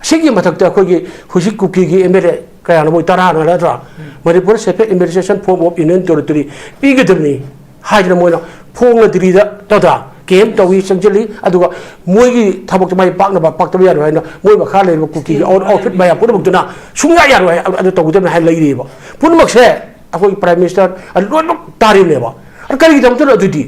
ꯁꯤꯒꯤ ꯃꯊꯛꯇ ꯑꯩꯈꯣꯏꯒꯤ ꯍꯧꯖꯤꯛ ꯀꯨꯀꯤꯒꯤ ꯑꯦꯝ ꯑꯦꯜ ꯑꯦ ꯀꯌꯥꯅꯣ, ꯃꯣꯏ ꯇꯔꯥꯅ ꯅꯠꯇ꯭ꯔꯥ? Manipur separate administration form of union territory ꯄꯤꯒꯗꯕꯅꯤ ꯍꯥꯏꯗꯅ ꯃꯣꯏꯅ ꯐꯣꯡꯅ ꯗꯤꯜꯂꯤꯗ ꯅꯠꯇ꯭ꯔꯥ? ꯀꯦꯝ ꯇꯧꯏ, ꯆꯪꯁꯤꯜꯂꯤ, ꯑꯗꯨꯒ ꯃꯣꯏꯒꯤ ꯊꯕꯛꯇꯣ ꯃꯥꯏ ꯄꯥꯛꯅꯕ, ꯄꯥꯛꯇꯕ ꯌꯥꯔꯣꯏ ꯍꯥꯏꯅ ꯃꯣꯏ ꯃꯈꯥ ꯂꯩꯔꯤꯕ ꯀꯨꯀꯤꯒꯤ ꯑꯥꯎꯠ-, ꯑꯥꯎꯠꯐꯤꯠ ꯃꯌꯥꯝ ꯄꯨꯝꯅꯃꯛꯇꯨꯅ ꯁꯨꯡꯌꯥ ꯌꯥꯔꯣꯏ ꯍꯥꯏ, ꯑꯗꯨ ꯇꯧꯒꯗꯕꯅꯤ ꯍꯥꯏꯅ ꯂꯩꯔꯤꯑꯕ꯫ ꯄꯨꯝꯅꯃꯛꯁꯦ ꯑꯩꯈꯣꯏꯒꯤ ꯄ꯭ꯔꯥꯏꯝ ꯃꯤꯅꯤꯁꯇꯔ ꯑꯗꯨ ꯂꯣꯏꯅꯃꯛ ꯇꯥꯔꯤꯕꯅꯦꯕ꯫ ꯑꯗꯨ ꯀꯔꯤꯒꯤꯗꯃꯛꯇꯅꯣ ꯑꯗꯨꯗꯤ?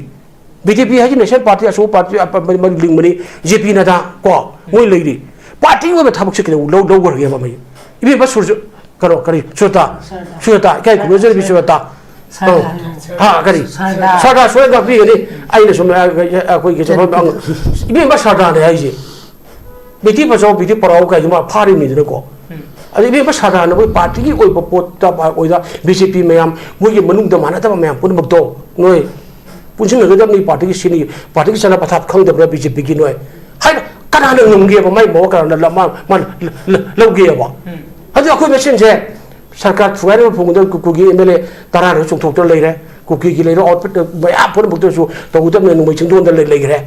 ꯕꯤ ꯖꯦ ꯄꯤ ꯍꯥꯏꯁꯤ ꯅꯦꯁꯅꯦꯜ ꯄꯥꯔꯇꯤ, ꯑꯆꯧꯕ ꯄꯥꯔꯇꯤ, ꯑ, ꯄ-, ꯃ-, ꯃꯔꯤ ꯂꯤꯡꯕꯅꯤ, ꯖꯦ ꯄꯤ ꯅꯗꯥ ꯀꯣ, ꯃꯣꯏ ꯂꯩꯔꯤ꯫ ꯄꯥꯔꯇꯤꯒꯤ ꯑꯣꯏꯕ ꯊꯕꯛꯁꯦ ꯀꯩꯗꯧ ꯂꯧ-, ꯂꯧꯈ꯭ꯔꯒꯦꯕ ꯃꯣꯏ? ꯏꯕꯦꯝꯃ ꯁꯨꯔꯖ-, ꯀꯩꯅꯣ, ꯀꯔꯤ? ꯁꯨꯔꯇꯥ꯫ ꯁꯨꯔꯇꯥ꯫ ꯁꯨꯔꯇꯥ꯫ ꯏꯀꯥꯏ ꯈꯨꯝꯅꯖꯔꯕꯤ ꯁꯨꯔꯇꯥ꯫ ꯁꯥꯔꯗꯥ꯫ ꯑꯧ꯫ ꯍꯥ, ꯀꯔꯤ? ꯁꯥꯔꯗꯥ꯫ ꯁꯥꯔꯗꯥ ꯁꯣꯏꯗꯅ ꯉꯥꯛꯄꯤꯒꯅꯤ꯫ ꯑꯩꯅ ꯁꯨꯝ, ꯑ, ꯑ, ꯑꯩꯈꯣꯏꯒꯤ ꯆꯠꯐꯝ ꯑꯪ-, ꯏꯕꯦꯝꯃ ꯁꯥꯔꯗꯥꯅꯦ ꯍꯥꯏꯁꯦ꯫ ꯕꯦꯇꯤ ꯕꯆꯥꯎ, ꯕꯦꯇꯤ ꯄꯔꯥꯎ ꯀꯥꯏꯁꯦ ꯃꯥ ꯐꯥꯔꯤꯕꯅꯤꯗꯅꯀꯣ꯫ ꯑꯗ ꯏꯕꯦꯝꯃ ꯁꯥꯔꯗꯥꯅ ꯃꯣꯏ ꯄꯥꯔꯇꯤꯒꯤ ꯑꯣꯏꯕ ꯄꯣꯠꯇ ꯑꯣꯏꯗ ꯕꯤ ꯖꯦ ꯄꯤ ꯃꯌꯥꯝ, ꯃꯣꯏꯒꯤ ꯃꯅꯨꯡꯗ ꯃꯥꯟꯅꯗꯕ ꯃꯌꯥꯝ ꯄꯨꯝꯅꯃꯛꯇꯣ ꯅꯣꯏ ꯄꯨꯟꯁꯤꯟꯅꯒꯗꯕꯅꯤ, ꯄꯥꯔꯇꯤꯒꯤ ꯁꯤꯅꯤ, ꯄꯥꯔꯇꯤꯒꯤ ꯆꯠꯅ ꯄꯊꯥꯞ ꯈꯪꯗꯕ꯭ꯔꯥ ꯕꯤ ꯖꯦ ꯄꯤꯒꯤ ꯅꯣꯏ? ꯍꯥꯏꯅ ꯀꯅꯥꯅ ꯉꯝꯒꯦꯕ? ꯃꯥꯏ ꯃꯑꯣꯡ ꯀꯅꯥꯅ ꯂ-, ꯃꯥ-, ꯃꯥꯅ ꯂ-, ꯂ-, ꯂꯧꯒꯦꯕ? ꯑꯗꯨ ꯑꯩꯈꯣꯏ ꯃꯁꯦꯟꯁꯦ ꯁꯔꯀꯥꯔ ꯊꯨꯒꯥꯏꯅꯕ ꯐꯣꯡꯕꯗ ꯀꯨꯀꯤꯒꯤ ꯑꯦꯝ ꯑꯦꯜ ꯑꯦ ꯇꯔꯥꯅ ꯆꯣꯡꯊꯣꯛꯇꯨꯅ ꯂꯩꯔꯦ꯫ ꯀꯨꯀꯤꯒꯤ ꯂꯩꯔꯤꯕ ꯑꯥꯎꯠꯐꯤꯠ ꯃꯌꯥꯝ ꯄꯨꯝꯅꯃꯛꯇꯁꯨ ꯇꯧꯒꯗꯕꯅꯦ, ꯅꯣꯡꯃꯩ ꯆꯤꯡꯗꯣꯟꯗ ꯂꯩ- ꯂꯩꯈ꯭ꯔꯦ꯫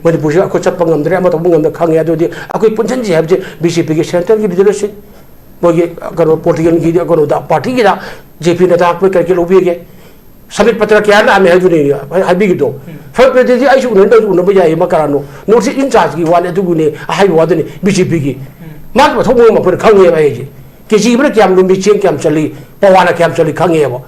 ꯃꯅꯤꯄꯨꯔꯁꯤꯗ ꯑꯩꯈꯣꯏ ꯆꯠꯄ ꯉꯝꯗ꯭ꯔꯦ, ꯑꯃ ꯇꯧꯕ ꯉꯝꯗ꯭ꯔꯦ, ꯈꯪꯉꯦ꯫ ꯑꯗꯨꯗꯤ ꯑꯩꯈꯣꯏ ꯄꯨꯟꯁꯤꯟꯁꯤ ꯍꯥꯏꯕꯁꯦ ꯕꯤ ꯖꯦ ꯄꯤꯒꯤ ꯁꯦꯟꯇ꯭ꯔꯒꯤ ꯂꯤꯗꯔꯁꯤꯞ, ꯃꯣꯏꯒꯤ ꯀꯩꯅꯣ ꯄꯣꯂꯤꯇꯤꯀꯦꯜꯒꯤ ꯀꯩꯅꯣꯗ ꯄꯥꯔꯇꯤꯒꯤꯗ ꯖꯦ ꯄꯤꯅ ꯇꯥꯛꯄ ꯀꯔꯤ ꯀꯔꯤ ꯂꯧꯕꯤꯒꯦ? ꯁꯃꯤꯠ ꯄꯇ꯭ꯔ ꯀꯌꯥ ꯂꯥꯛꯑꯝꯃꯦ ꯍꯥꯏꯗꯨꯅꯤ, ꯍꯥꯏꯕꯤꯒꯤꯗꯣ꯫ ꯐꯔꯛ ꯄ꯭ꯔꯦꯇꯤꯗꯤ ꯑꯩꯁꯨ ꯎꯅꯗꯕꯁꯨ ꯎꯅꯕ ꯌꯥꯏ, ꯃꯥ ꯀꯅꯥꯅꯣ? ꯅꯣꯔꯠ ꯏꯁ ꯏꯟꯆꯥꯔꯖꯀꯤ ꯋꯥꯅꯤ, ꯑꯗꯨꯕꯨꯅꯦ ꯑꯍꯥꯏꯕ ꯋꯥꯗꯨꯅꯤ ꯕꯤ ꯖꯦ ꯄꯤꯒꯤ꯫ ꯃꯥꯒꯤ ꯃꯊꯧ ꯃꯉꯝ ꯑꯩꯈꯣꯏꯅ ꯈꯪꯉꯦꯕ ꯑꯩꯁꯦ꯫ ꯀꯦ ꯖꯤ ꯑꯃꯅ ꯀꯌꯥꯝ ꯂꯨꯝꯃꯤ, ꯆꯦꯡ ꯀꯌꯥꯝ ꯆꯜꯂꯤ, ꯄꯋꯥꯅ ꯀꯌꯥꯝ ꯆꯜꯂꯤ ꯈꯪꯉꯦꯕ꯫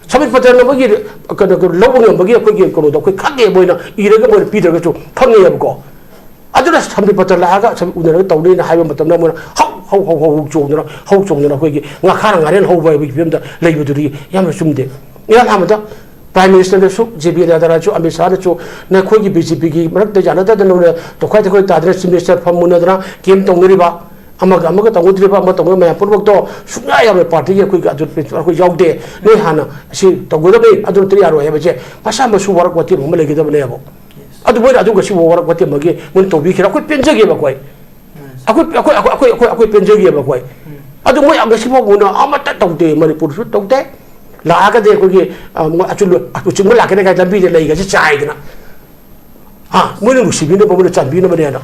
ꯁꯃꯤꯠ ꯄꯇ꯭ꯔꯅ ꯃꯣꯏꯒꯤ ꯀꯩꯅꯣ, ꯀꯩꯅꯣ ꯂꯧꯕ ꯉꯝꯕꯒꯤ ꯑꯩꯈꯣꯏꯒꯤ ꯀꯩꯅꯣꯗꯣ ꯑꯩꯈꯣꯏ ꯈꯪꯉꯦ, ꯃꯣꯏꯅ ꯏꯔꯒ ꯃꯣꯏꯅ ꯄꯤꯗ꯭ꯔꯒꯁꯨ ꯈꯪꯉꯦꯕꯀꯣ꯫ ꯑꯗꯨꯅ ꯁꯃꯤꯠ ꯄꯇ꯭ꯔ ꯂꯥꯛꯑꯒ ꯁꯃꯤꯠ ꯎꯅꯔꯒ ꯇꯧꯅꯤꯅ ꯍꯥꯏꯕ ꯃꯇꯝꯗ ꯃꯣꯏꯅ ꯍꯧ ꯍꯧ ꯍꯧ ꯍꯧ ꯍꯧ ꯆꯣꯡꯗꯅ, ꯍꯧ ꯆꯣꯡꯗꯅ ꯑꯩꯈꯣꯏꯒꯤ ꯉꯥꯈꯥꯅ ꯉꯥꯔꯦꯟ ꯍꯧꯕ ꯍꯥꯏꯕꯒꯤ ꯐꯤꯕꯝꯗ ꯂꯩꯕꯗꯨꯗꯤ ꯌꯥꯝꯅ ꯆꯨꯝꯗꯦ꯫ ꯏꯍꯥꯟ ꯍꯥꯟꯕꯗ ꯄ꯭ꯔꯥꯏꯝ ꯃꯤꯅꯤꯁꯇꯔꯗꯁꯨ ꯖꯦ ꯄꯤ ꯅꯗ꯭ꯔꯥꯁꯨ ꯑꯃꯤꯠ ꯁꯥꯍꯅꯁꯨ ꯅꯈꯣꯏꯒꯤ ꯕꯤ ꯖꯦ ꯄꯤꯒꯤ ꯃꯔꯛꯇ ꯌꯥꯅꯗꯗꯅ ꯇꯣꯈꯥꯏ ꯇꯣꯈꯥꯏ ꯇꯥꯗꯅ ꯆꯤꯐ ꯃꯤꯅꯤꯁꯇꯔ ꯐꯝ ꯃꯨꯟꯅꯗꯅ ꯀꯦꯝ ꯇꯧꯅꯔꯤꯕ, ꯑꯃꯒ ꯑꯃꯒ ꯇꯧꯅꯗ꯭ꯔꯤꯕ, ꯑꯃ ꯇꯧꯅ ꯃꯌꯥꯝ ꯄꯨꯝꯅꯃꯛꯇꯣ ꯁꯨꯡꯌꯥ ꯌꯥꯔꯣꯏ꯫ ꯄꯥꯔꯇꯤꯒꯤ ꯑꯩꯈꯣꯏꯒꯤ ꯑꯗꯨ ꯑꯩꯈꯣꯏ ꯌꯥꯎꯗꯦ, ꯅꯣꯏ ꯍꯥꯟꯅ ꯑꯁꯤ ꯇꯧꯒꯗꯕꯅꯤ, ꯑꯗꯨ ꯅꯠꯇ꯭ꯔꯗꯤ ꯌꯥꯔꯣꯏ ꯍꯥꯏꯕꯁꯦ ꯃꯁꯥ ꯃꯁꯨ ꯋꯥꯔꯛ ꯋꯥꯇꯦꯝ ꯑꯃ ꯂꯩꯒꯗꯕꯅꯦꯕ꯫ ꯑꯗꯨ ꯃꯣꯏꯅ ꯑꯗꯨꯒ ꯁꯤꯕꯨ ꯋꯥꯔꯛ ꯋꯥꯇꯦꯝ ꯑꯃꯒꯤ ꯃꯣꯏꯅ ꯇꯧꯕꯤꯈꯤꯔ ꯑꯩꯈꯣꯏ ꯄꯦꯟꯖꯒꯦꯕ ꯑꯩꯈꯣꯏ꯫ ꯑꯩꯈꯣꯏ ꯑꯩꯈꯣꯏ ꯑꯩꯈꯣꯏ ꯑꯩꯈꯣꯏ ꯑꯩꯈꯣꯏ ꯄꯦꯟꯖꯒꯦꯕ ꯑꯩꯈꯣꯏ꯫ ꯑꯗꯨ ꯃꯣꯏ ꯉꯁꯤ ꯐꯥꯎꯕ ꯃꯣꯏꯅ ꯑꯃꯠꯇ ꯇꯧꯗꯦ, ꯃꯅꯤꯄꯨꯔꯁꯨ ꯇꯧꯗꯦ꯫ ꯂꯥꯛꯑꯒꯗꯤ ꯑꯩꯈꯣꯏꯒꯤ, ꯑ, ꯃꯣꯏ ꯑꯆꯨꯝꯕ, ꯑꯆꯨꯝꯕ ꯂꯥꯛꯀꯅꯤ ꯀꯥꯏꯅ ꯂꯝꯕꯤꯗ ꯂꯩꯒꯁꯦ ꯆꯥꯏꯗꯅ, ꯑ, ꯃꯣꯏꯅ ꯅꯨꯡꯁꯤꯕꯤꯅꯕ, ꯃꯣꯏꯅ ꯆꯥꯟꯕꯤꯅꯕꯅꯦꯅ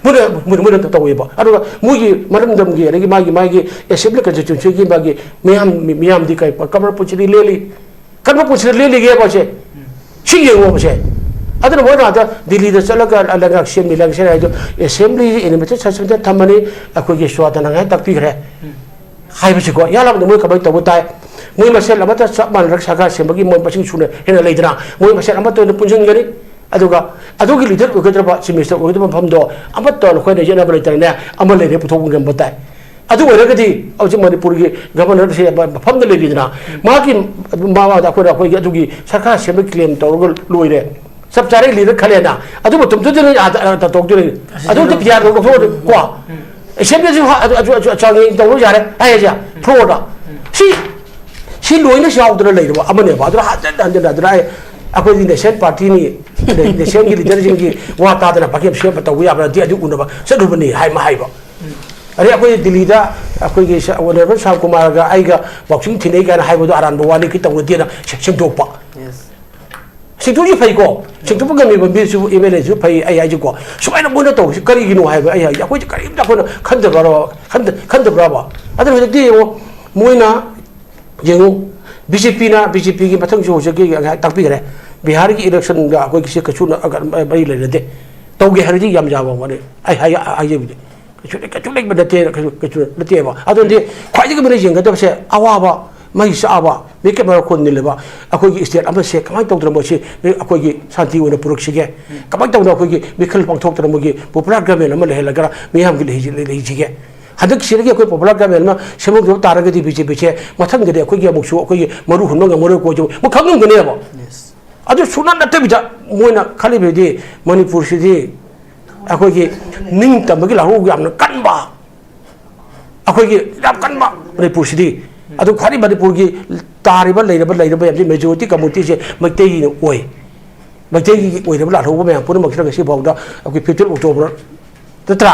ꯃꯣꯏꯅ ꯃꯣꯏꯅ ꯃꯣꯏꯅ ꯇꯧꯋꯦꯕ꯫ ꯑꯗꯨꯒ ꯃꯣꯏꯒꯤ ꯃꯔꯝꯗꯝꯒꯤ, ꯑꯗꯒꯤ ꯃꯥꯒꯤ ꯃꯥꯒꯤ ꯑꯦꯁꯦꯝꯕ꯭ꯂꯤ ꯀꯟꯁꯇꯤꯇ꯭ꯌꯨꯟꯁꯤꯒꯤ ꯃꯥꯒꯤ ꯃꯤꯌꯥꯝ, ꯃꯤꯌꯥꯝꯗꯤ ꯀꯩ ꯀꯔꯝꯕ ꯄꯨꯟꯁꯤꯗꯤ ꯂꯦꯜꯂꯤ, ꯀꯔꯝꯕ ꯄꯨꯟꯁꯤꯗ ꯂꯦꯜꯂꯤꯒꯦꯕꯁꯦ ꯁꯤ ꯌꯦꯡꯉꯣꯕꯁꯦ꯫ ꯑꯗꯨꯅ ꯃꯣꯏꯅ ꯑꯗ ꯗꯤꯜꯂꯤꯗ ꯆꯠꯂꯒ ꯂꯩꯉꯥꯛ ꯁꯦꯝꯃꯤ, ꯂꯩꯉꯥꯛ ꯁꯦꯝꯃꯤ ꯍꯥꯏꯗꯣ, ꯑꯦꯁꯦꯝꯕ꯭ꯂꯤ ꯑꯦꯅꯤꯃꯦꯇꯦꯠ ꯁꯁꯄꯦꯟꯁꯟ ꯊꯝꯃꯅꯤ, ꯑꯩꯈꯣꯏꯒꯤ ꯁ꯭ꯋꯥꯗꯅ ꯉꯥꯏ ꯇꯥꯛꯄꯤꯈ꯭ꯔꯦ ꯍꯥꯏꯕꯁꯤꯀꯣ꯫ ꯌꯥꯜꯂꯕꯗ ꯃꯣꯏ ꯀꯃꯥꯏꯅ ꯇꯧꯕ ꯇꯥꯏ? ꯃꯣꯏ ꯃꯁꯦꯜ ꯑꯃꯠꯇ ꯆꯞ ꯃꯥꯟꯅꯔꯒ ꯁꯔꯀꯥꯔ ꯁꯦꯝꯕꯒꯤ ꯃꯣꯏ ꯃꯁꯤꯡ ꯁꯨꯅ ꯍꯦꯟꯅ ꯂꯩꯗꯅ, ꯃꯣꯏ ꯃꯁꯦꯜ ꯑꯃꯠꯇ ꯑꯣꯏꯅ ꯄꯨꯟꯁꯤꯟꯒꯅꯤ꯫ ꯑꯗꯨꯒ ꯑꯗꯨꯒꯤ ꯂꯤꯗꯔ ꯑꯣꯏꯒꯗ꯭ꯔꯕ, ꯆꯤꯐ ꯃꯤꯅꯤꯁꯇꯔ ꯑꯣꯏꯒꯗꯕ ꯃꯐꯝꯗꯣ ꯑꯃꯠꯇ ꯑꯩꯈꯣꯏꯅ ꯌꯦꯠꯅꯕ ꯂꯩꯇꯅꯅꯦ, ꯑꯃ ꯂꯩꯔꯦ ꯄꯨꯊꯣꯛꯄ ꯉꯝꯕ ꯇꯥꯏ꯫ ꯑꯗꯨ ꯑꯣꯏꯔꯒꯗꯤ ꯍꯧꯖꯤꯛ ꯃꯅꯤꯄꯨꯔꯒꯤ ꯒꯚꯔꯅꯔꯁꯦ ꯃꯐꯝꯗ ꯂꯩꯔꯤꯗꯅ, ꯃꯥꯒꯤ ꯃꯃꯥꯡꯗ ꯑꯩꯈꯣꯏꯅ ꯑꯩꯈꯣꯏꯒꯤ ꯑꯗꯨꯒꯤ ꯁꯔꯀꯥꯔ ꯁꯦꯝꯕ ꯀ꯭ꯂꯦꯝ ꯇꯧꯔꯒ ꯂꯣꯏꯔꯦ꯫ ꯆꯞ ꯆꯥꯔꯦ ꯂꯤꯗꯔ ꯈꯜꯂꯦꯅ, ꯑꯗꯨ ꯃꯇꯝꯗꯨꯗ ꯅꯣꯏ ꯑꯥꯗ, ꯑꯥꯗ ꯇꯧꯗꯣꯏꯅꯦ꯫ ꯑꯗꯨ ꯄꯤ ꯑꯥꯔ ꯂꯧꯊꯣꯛꯑꯗꯤ ꯀꯣ, ꯑꯦꯁꯦꯝꯕ꯭ꯂꯤꯁꯨ ꯍꯥ-, ꯑꯗꯨ, ꯑꯗꯨ, ꯑꯗꯨ ꯆꯥꯡꯌꯦꯡ ꯇꯧꯕ ꯌꯥꯔꯦ ꯍꯥꯏꯁꯦ, ꯐ꯭ꯂꯣꯔꯗ꯫ ꯁꯤ, ꯁꯤ ꯂꯣꯏꯅ ꯌꯥꯎꯗꯅ ꯂꯩꯔꯕ ꯑꯃꯅꯦꯕ꯫ ꯑꯗꯨꯅ ꯍꯟꯖꯤꯟ ꯍꯟꯖꯤꯟ ꯑꯗꯨꯅ ꯑꯩ, ꯑꯩꯈꯣꯏꯗꯤ ꯅꯦꯁꯅꯦꯜ ꯄꯥꯔꯇꯤꯅꯤ, ꯅꯦꯁꯅꯦꯜꯒꯤ ꯂꯤꯗꯔꯁꯤꯡꯒꯤ ꯋꯥ ꯇꯥꯗꯅ ꯄꯥꯀꯦꯝ ꯁꯦꯝꯕ ꯇꯧꯕ ꯌꯥꯕ ꯅꯠꯇꯦ, ꯑꯗꯨ ꯎꯅꯕ ꯆꯠꯂꯨꯕꯅꯤ ꯍꯥꯏ ꯑꯃ ꯍꯥꯏꯕ꯫ ꯑꯗꯩ ꯑꯩꯈꯣꯏ ꯗꯤꯜꯂꯤꯗ ꯑꯩꯈꯣꯏꯒꯤ ꯁ-, ꯑꯣꯅꯔꯦꯕꯜ ꯁ꯭ꯌꯥꯝ ꯀꯨꯃꯥꯔꯒ ꯑꯩꯒ ꯕꯣꯛꯁꯤꯡ ꯊꯤꯟꯅꯩ ꯀꯥꯏꯅ ꯍꯥꯏꯕꯗꯣ ꯑꯔꯥꯟꯕ ꯋꯥꯅꯤ, ꯀꯩ ꯇꯧꯅꯗꯦꯅ ꯁꯦ-, ꯁꯦꯡꯗꯣꯛꯄ꯫ ꯁꯦꯡꯗꯣꯛꯏꯁꯦ ꯐꯩꯀꯣ, ꯁꯦꯡꯗꯣꯛꯄ ꯉꯝꯃꯤꯕ ꯃꯤꯁꯨ ꯑꯦꯝ ꯑꯦꯜ ꯑꯦꯁꯨ ꯐꯩ꯫ ꯑꯩ ꯍꯥꯏꯁꯦꯀꯣ, ꯁꯨꯃꯥꯏꯅ ꯃꯣꯏꯅ ꯇꯧꯔꯤꯁꯤ ꯀꯔꯤꯒꯤꯅꯣ ꯍꯥꯏꯕ ꯑꯩ ꯍꯥꯏꯁꯦ, ꯑꯩꯈꯣꯏꯁꯦ ꯀꯔꯤꯝꯇ ꯑꯩꯈꯣꯏꯅ ꯈꯟꯗꯕ꯭ꯔꯥ, ꯈꯟꯗ-, ꯈꯟꯗꯕ꯭ꯔꯥꯕ? ꯑꯗꯨꯅ ꯍꯧꯖꯤꯛꯇꯤ ꯌꯦꯡꯉꯣ, ꯃꯣꯏꯅ ꯌꯦꯡꯉꯨ, ꯕꯤ ꯖꯦ ꯄꯤꯅ, ꯕꯤ ꯖꯦ ꯄꯤꯒꯤ ꯃꯊꯪꯁꯨ ꯍꯧꯖꯤꯛꯀꯤ ꯉꯁꯥꯏ ꯇꯥꯛꯄꯤꯈ꯭ꯔꯦ, ꯕꯤꯍꯥꯔꯒꯤ ꯏꯂꯦꯛꯁꯟꯒ ꯑꯩꯈꯣꯏꯒꯤꯁꯦ ꯀꯩꯁꯨ ꯅ-, ꯃꯔꯤ ꯂꯩꯅꯗꯦ꯫ ꯇꯧꯒꯦ ꯍꯥꯏꯔꯗꯤ ꯌꯥꯝ ꯌꯥꯕ ꯋꯥꯅꯤ꯫ ꯑꯩ ꯍꯥꯏ-, ꯍꯥꯏꯖꯕꯗꯤ ꯀꯩꯁꯨ, ꯀꯩꯁꯨ ꯂꯩꯕ ꯅꯠꯇꯦ, ꯀꯩꯁꯨ, ꯀꯩꯁꯨ ꯅꯠꯇꯦꯕ꯫ ꯑꯗꯨꯅꯗꯤ ꯈ꯭ꯋꯥꯏꯗꯒꯤ ꯃꯔꯨ ꯌꯦꯡꯒꯗꯕꯁꯦ ꯑꯋꯥꯕ, ꯃꯩ ꯆꯥꯛꯑꯕ, ꯃꯤꯀꯞ ꯃꯔꯛ ꯈꯨꯟ ꯅꯤꯜꯂꯕ ꯑꯩꯈꯣꯏꯒꯤ ꯁ꯭ꯇꯦꯠ ꯑꯃꯁꯦ ꯀꯃꯥꯏꯅ ꯇꯧꯗꯅ ꯃꯣꯏꯁꯤ ꯑꯩꯈꯣꯏꯒꯤ ꯁꯥꯟꯇꯤ ꯑꯣꯏꯅ ꯄꯨꯔꯛꯁꯤꯒꯦ? ꯀꯃꯥꯏꯅ ꯇꯧꯗꯅ ꯑꯩꯈꯣꯏꯒꯤ ꯃꯤꯈꯜ ꯄꯥꯡꯊꯣꯛꯇꯅ ꯃꯣꯏꯒꯤ ꯄꯣꯄꯨꯂꯔ ꯒꯃꯦꯟ ꯑꯃ ꯂꯩꯍꯜꯂꯒ ꯃꯤꯌꯥꯝꯒꯤ ꯂꯩ-, ꯂꯩꯁꯤꯒꯦ? ꯍꯟꯗꯛꯁꯤꯗꯒꯤ ꯑꯩꯈꯣꯏ ꯄꯣꯄꯨꯂꯔ ꯒꯃꯦꯟ ꯑꯃ ꯁꯦꯝꯍꯧꯗꯕ ꯇꯥꯔꯒꯗꯤ ꯕꯤ ꯖꯦ ꯄꯤꯁꯦ ꯃꯊꯪꯗꯗꯤ ꯑꯩꯈꯣꯏꯒꯤ ꯑꯃꯨꯛꯁꯨ ꯑꯩꯈꯣꯏꯒꯤ ꯃꯔꯨ ꯍꯨꯟꯕ ꯉꯝꯃꯔꯣꯏꯀꯣ, ꯃꯣꯏ ꯈꯪꯉꯝꯒꯅꯦꯕ꯫ ꯑꯗꯨ ꯁꯨꯡꯅꯠ ꯅꯠꯇꯕꯤꯗ ꯃꯣꯏꯅ ꯈꯜꯂꯤꯕꯗꯤ ꯃꯅꯤꯄꯨꯔꯁꯤꯗꯤ ꯑꯩꯈꯣꯏꯒꯤ ꯅꯤꯡꯇꯝꯕꯒꯤ ꯂꯥꯍꯧ ꯌꯥꯝꯅ ꯀꯟꯕ, ꯑꯩꯈꯣꯏꯒꯤ ꯌꯥꯝ ꯀꯟꯕ ꯃꯅꯤꯄꯨꯔꯁꯤꯗꯤ꯫ ꯑꯗꯨ ꯈ꯭ꯋꯥꯏꯗꯒꯤ ꯃꯅꯤꯄꯨꯔꯒꯤ ꯇꯥꯔꯤꯕ, ꯂꯩꯔꯕ, ꯂꯩꯔꯕ ꯃꯌꯥꯝꯁꯤ ꯃꯦꯖꯣꯔꯤꯇꯤ ꯀꯝꯃꯨꯅꯤꯇꯤꯁꯦ ꯃꯩꯇꯩꯒꯤꯅ ꯑꯣꯏ꯫ ꯃꯩꯇꯩꯒꯤ ꯑꯣꯏꯔꯕ ꯂꯥꯜꯍꯧꯕ ꯃꯌꯥꯝ ꯄꯨꯝꯅꯃꯛꯁꯤꯅ ꯉꯁꯤ ꯐꯥꯎꯗ ꯑꯩꯈꯣꯏ ꯐꯤꯐꯇꯤꯟ ꯑꯣꯛꯇꯣꯕꯔ ꯅꯠꯇ꯭ꯔꯥ?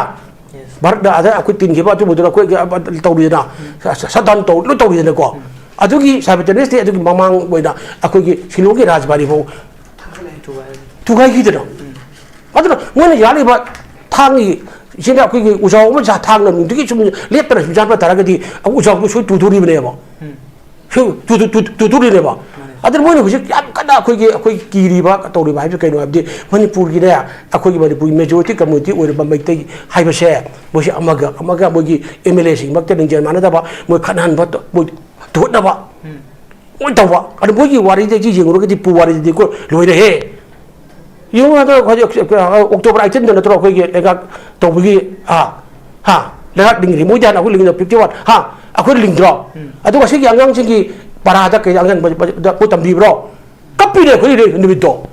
ꯚꯥꯔꯠꯅ ꯑꯗ ꯑꯩꯈꯣꯏ ꯇꯤꯟꯈꯤꯕ ꯑꯗꯨꯝꯕꯗꯨꯅ ꯑꯩꯈꯣꯏ ꯇꯧꯔꯤꯗꯅ, ꯁ-, ꯁ-, ꯁꯠ ꯗꯥꯎꯟ ꯇꯧ-, ꯂꯣꯏ ꯇꯧꯔꯤꯗꯅꯀꯣ꯫ ꯑꯗꯨꯒꯤ ꯁꯥꯕꯦꯇꯅꯦꯁ ꯗꯦ ꯑꯗꯨꯒꯤ ꯃꯃꯥꯡ ꯑꯣꯏꯅ ꯑꯩꯈꯣꯏꯒꯤ ꯁꯤꯂꯣꯡꯒꯤ ꯔꯥꯖꯕꯥꯔꯤ ꯐꯥꯎ ꯊꯨꯒꯥꯏꯈꯤꯗꯅ꯫ ꯑꯗꯨꯅ ꯃꯣꯏꯅ ꯌꯥꯜꯂꯤꯕ ꯊꯥꯡꯒꯤ, ꯁꯤꯅ ꯑꯩꯈꯣꯏꯒꯤ ꯎꯖꯥꯎ ꯑꯃ ꯁꯥ-, ꯊꯥꯡꯅ ꯅꯨꯡꯇꯤꯒꯤ ꯁꯨꯝ ꯂꯦꯞꯇꯅ ꯁꯨꯝ ꯌꯥꯟꯕ ꯇꯥꯔꯒꯗꯤ ꯑꯩꯈꯣꯏ ꯎꯖꯥꯎꯗꯨ ꯁꯣꯏ ꯇꯨꯊꯣꯔꯤꯕꯅꯦꯕ꯫ ꯁꯨ-, ꯇꯨ-, ꯇꯨ-, ꯇꯨ-, ꯇꯨꯊꯣꯔꯤꯅꯦꯕ꯫ ꯑꯗꯨꯅ ꯃꯣꯏꯅ ꯍꯧꯖꯤꯛ ꯌꯥꯝ ꯀꯟꯅ ꯑꯩꯈꯣꯏꯒꯤ, ꯑꯩꯈꯣꯏ ꯀꯤꯔꯤꯕ ꯇꯧꯔꯤꯕ ꯍꯥꯏꯕꯁꯤ ꯀꯩꯅꯣ ꯍꯥꯏꯕꯗꯤ ꯃꯅꯤꯄꯨꯔꯒꯤꯅꯦ, ꯑꯩꯈꯣꯏꯒꯤ ꯃꯅꯤꯄꯨꯔꯒꯤ ꯃꯦꯖꯣꯔꯤꯇꯤ ꯀꯝꯃꯨꯅꯤꯇꯤ ꯑꯣꯏꯔꯤꯕ ꯃꯩꯇꯩ ꯍꯥꯏꯕꯁꯦ ꯃꯣꯏꯁꯦ ꯑꯃꯒ ꯑꯃꯒ ꯃꯣꯏꯒꯤ ꯑꯦꯝ ꯑꯦꯜ ꯑꯦꯁꯤꯡꯃꯛꯇ ꯂꯤꯡꯖꯦꯜ ꯃꯥꯟꯅꯗꯕ, ꯃꯣꯏ ꯈꯠꯅꯍꯟꯕ ꯇ-, ꯃꯣꯏ ꯇꯨꯍꯠꯅꯕ, ꯃꯣꯏ ꯇꯧꯕ꯫ ꯑꯗꯨ ꯃꯣꯏꯒꯤ ꯋꯥꯔꯤꯗꯒꯤ ꯌꯦꯡꯉꯨꯔꯒꯗꯤ ꯄꯨ ꯋꯥꯔꯤꯗꯗꯤ ꯀꯣ ꯂꯣꯏꯔꯦꯍꯦ꯫ ꯌꯦꯡꯉꯨ ꯍꯟꯗꯛ ꯍꯧꯖꯤꯛ, ꯑ, ꯑꯣꯛꯇꯣꯕꯔ ꯑꯩꯇꯤꯟꯗ ꯅꯠꯇ꯭ꯔꯣ ꯑꯩꯈꯣꯏꯒꯤ ꯂꯩꯉꯥꯛ ꯇꯧꯕꯒꯤ, ꯑ, ꯍꯥ, ꯂꯩꯉꯥꯛ ꯂꯤꯡꯉꯤꯅꯤ꯫ ꯃꯣꯏꯗꯤ ꯍꯥꯟꯅ ꯑꯩꯈꯣꯏ ꯂꯤꯡꯉꯤꯅ ꯐꯤꯐꯇꯤ ꯋꯥꯟ, ꯍꯥ, ꯑꯩꯈꯣꯏ ꯂꯤꯡꯗ꯭ꯔꯣ? ꯑꯗꯨꯒ ꯁꯤꯒꯤ ꯑꯉꯥꯡꯁꯤꯡꯒꯤ ꯄꯔꯥꯗ ꯀꯩ ꯑꯉꯥꯡ ꯃꯣꯏ ꯇꯝꯕꯤꯕ꯭ꯔꯣ? ꯀꯞꯄꯤꯅꯦ ꯑꯩꯈꯣꯏ ꯅꯨꯃꯤꯠꯇꯣ꯫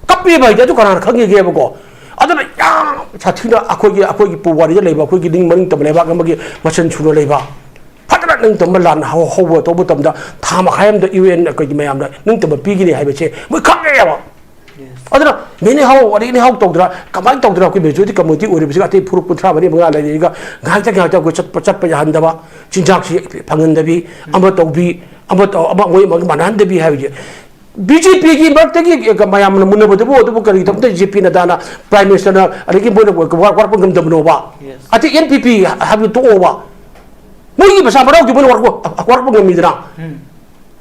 ꯀꯞꯄꯤꯕ ꯍꯥꯏꯗꯤ ꯑꯗꯨ ꯀꯅꯥꯅ ꯈꯪꯉꯤꯒꯦꯕꯀꯣ? ꯑꯗꯨꯅ ꯌꯥꯝ ꯁꯥꯊꯤꯅ ꯑꯩꯈꯣꯏꯒꯤ, ꯑꯩꯈꯣꯏꯒꯤ ꯄꯨꯋꯥꯔꯤꯗ ꯂꯩꯕ, ꯑꯩꯈꯣꯏꯒꯤ ꯅꯤꯡ-, ꯃꯅꯤꯡꯇꯝꯕ ꯂꯩꯕꯥꯛ ꯑꯃꯒꯤ ꯃꯆꯜ ꯁꯨꯅ ꯂꯩꯕ, ꯐꯖꯅ ꯅꯤꯡꯇꯝꯕ ꯂꯥꯟ ꯍꯧ-, ꯍꯧꯕ ꯇꯧꯕ ꯃꯇꯝꯗ ꯊꯥ ꯃꯈꯥꯏ ꯑꯃꯗ ꯌꯨ ꯑꯦꯟ ꯑꯩꯈꯣꯏꯒꯤ ꯃꯌꯥꯝꯅ ꯅꯤꯡꯇꯝꯕ ꯄꯤꯒꯅꯤ ꯍꯥꯏꯕꯁꯦ ꯃꯣꯏ ꯈꯪꯉꯦꯕ꯫ ꯑꯗꯨꯅ ꯃꯦꯅꯤ ꯍꯥꯎ ꯑꯗꯩ ꯏꯅꯤ ꯍꯥꯎ ꯇꯧꯗ꯭ꯔꯥ, ꯀꯃꯥꯏꯅ ꯇꯧꯗ꯭ꯔꯥ? ꯑꯩꯈꯣꯏ ꯃꯦꯖꯣꯔꯤꯇꯤ ꯀꯝꯃꯨꯅꯤꯇꯤ ꯑꯣꯏꯔꯤꯕꯁꯤꯒ ꯑꯇꯩ ꯐꯨꯔꯨꯞ ꯀꯨꯟꯊ꯭ꯔꯥ ꯃꯔꯤ ꯃꯉꯥ ꯂꯩꯔꯤꯒ ꯉꯥꯏꯍꯥꯛꯇ ꯉꯥꯏꯍꯥꯛꯇ ꯑꯩꯈꯣꯏ ꯆꯠꯄ ꯆꯠꯄ ꯌꯥꯍꯟꯗꯕ, ꯆꯤꯟꯖꯥꯛꯁꯤ ꯐꯪꯍꯟꯗꯕꯤ, ꯑꯃ ꯇꯧꯕꯤ, ꯑꯃ ꯇꯧ, ꯑꯃ ꯃꯣꯏ ꯑꯃꯒ ꯃꯥꯟꯅꯍꯟꯗꯕꯤ ꯍꯥꯏꯕꯁꯦ꯫ ꯕꯤ ꯖꯦ ꯄꯤꯒꯤ ꯃꯔꯛꯇꯒꯤ ꯃꯌꯥꯝꯅ ꯃꯨꯟꯅꯕꯗꯨꯕꯨ ꯑꯗꯨꯕꯨ ꯀꯔꯤꯒꯤꯗꯃꯛꯇ ꯖꯦ ꯄꯤ ꯅꯗꯥꯅ, ꯄ꯭ꯔꯥꯏꯝ ꯃꯤꯅꯤꯁꯇꯔꯅ, ꯑꯗꯒꯤ ꯃꯣꯏꯅ ꯋꯥꯔꯛꯄ ꯉꯝꯗꯕꯅꯣꯕ? Yes. ꯑꯇꯩ ꯑꯦꯟ ꯄꯤ ꯄꯤ ꯍꯥꯏꯕꯗꯨ ꯇꯣꯛꯑꯣꯕ꯫ ꯃꯣꯏꯒꯤ ꯃꯆꯥ ꯃꯅꯥꯎꯗꯤ ꯃꯣꯏꯅ ꯋꯥꯔꯛꯄ, ꯋꯥꯔꯛꯄ ꯉꯝꯃꯤꯗꯅ꯫ ꯎꯝ꯫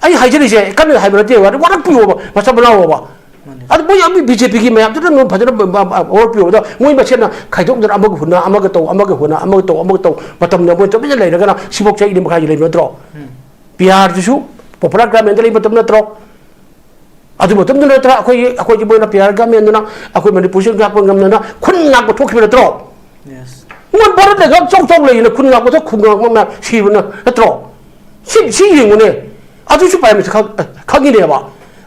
ꯑꯩ ꯍꯥꯏꯖꯔꯤꯁꯦ ꯀꯟꯅ ꯍꯥꯏꯕ ꯅꯠꯇꯦꯕ, ꯑꯗꯨ ꯋꯥꯔꯛꯄꯤꯌꯣꯕ, ꯃꯆꯥ ꯃꯅꯥꯎꯕ꯫ ꯃꯥꯅꯦ꯫ ꯑꯗꯨ ꯃꯣꯏ ꯑꯗꯨ ꯕꯤ ꯖꯦ ꯄꯤꯒꯤ ꯃꯌꯥꯝꯗꯨꯅ ꯅꯣꯡ ꯐꯖꯅ ꯋꯥꯔꯛꯄꯤꯌꯣꯕ꯫ ꯑꯗꯣ ꯃꯣꯏ ꯃꯁꯦꯟꯅ ꯈꯥꯏꯗꯣꯛꯅꯗꯅ ꯑꯃꯒ ꯍꯨꯟꯅ, ꯑꯃꯒ ꯇꯧ, ꯑꯃꯒ ꯍꯨꯟꯅ, ꯑꯃꯒ ꯇꯧ, ꯑꯃꯒ ꯇꯧ, ꯃꯇꯝꯗ ꯃꯣꯏ ꯇꯨꯃꯤꯟꯅ ꯂꯩꯔꯒꯅ ꯁꯤꯐꯧ ꯆꯍꯤ ꯑꯅꯤ ꯃꯈꯥꯏꯒꯤ ꯂꯩꯕ ꯅꯠꯇ꯭ꯔꯣ? ꯎꯝ꯫ ꯄꯤ ꯑꯥꯔꯗꯨꯁꯨ ꯄꯣꯄꯨꯂꯔ ꯒꯚꯔꯟꯃꯦꯟꯗ ꯂꯩꯕ ꯃꯇꯝ ꯅꯠꯇ꯭ꯔꯣ? ꯑꯗꯨ ꯃꯇꯝꯗꯨ ꯅꯠꯇ꯭ꯔꯥ ꯑꯩꯈꯣꯏꯒꯤ, ꯑꯩꯈꯣꯏꯒꯤ ꯃꯣꯏꯅ ꯄꯤ ꯑꯥꯔ ꯒꯚꯔꯟꯃꯦꯟꯗꯨꯅ ꯑꯩꯈꯣꯏ ꯃꯅꯤꯄꯨꯔꯁꯤ ꯉꯥꯛꯄ ꯉꯝꯗꯅ ꯈꯨꯟ ꯉꯥꯛꯄ ꯊꯣꯛꯈꯤꯕ ꯅꯠꯇ꯭ꯔꯣ? Yes. ꯃꯣꯏ ꯚꯥꯔꯠ ꯂꯩꯉꯥꯛ ꯆꯥꯎ ꯆꯥꯎ ꯂꯩꯅ ꯈꯨꯟ ꯉꯥꯛꯄꯗ ꯈꯨꯟ ꯉꯥꯛꯄ ꯃꯌꯥꯝ ꯁꯤꯕꯅ ꯅꯠꯇ꯭ꯔꯣ? ꯁꯤ, ꯁꯤ ꯌꯦꯡꯉꯨꯅꯦ꯫ ꯑꯗꯨꯁꯨ ꯄ꯭ꯔꯥꯏꯝ ꯃꯤꯅꯤꯁꯇꯔ ꯈꯪ-, ꯈꯪꯉꯤꯅꯦꯕ꯫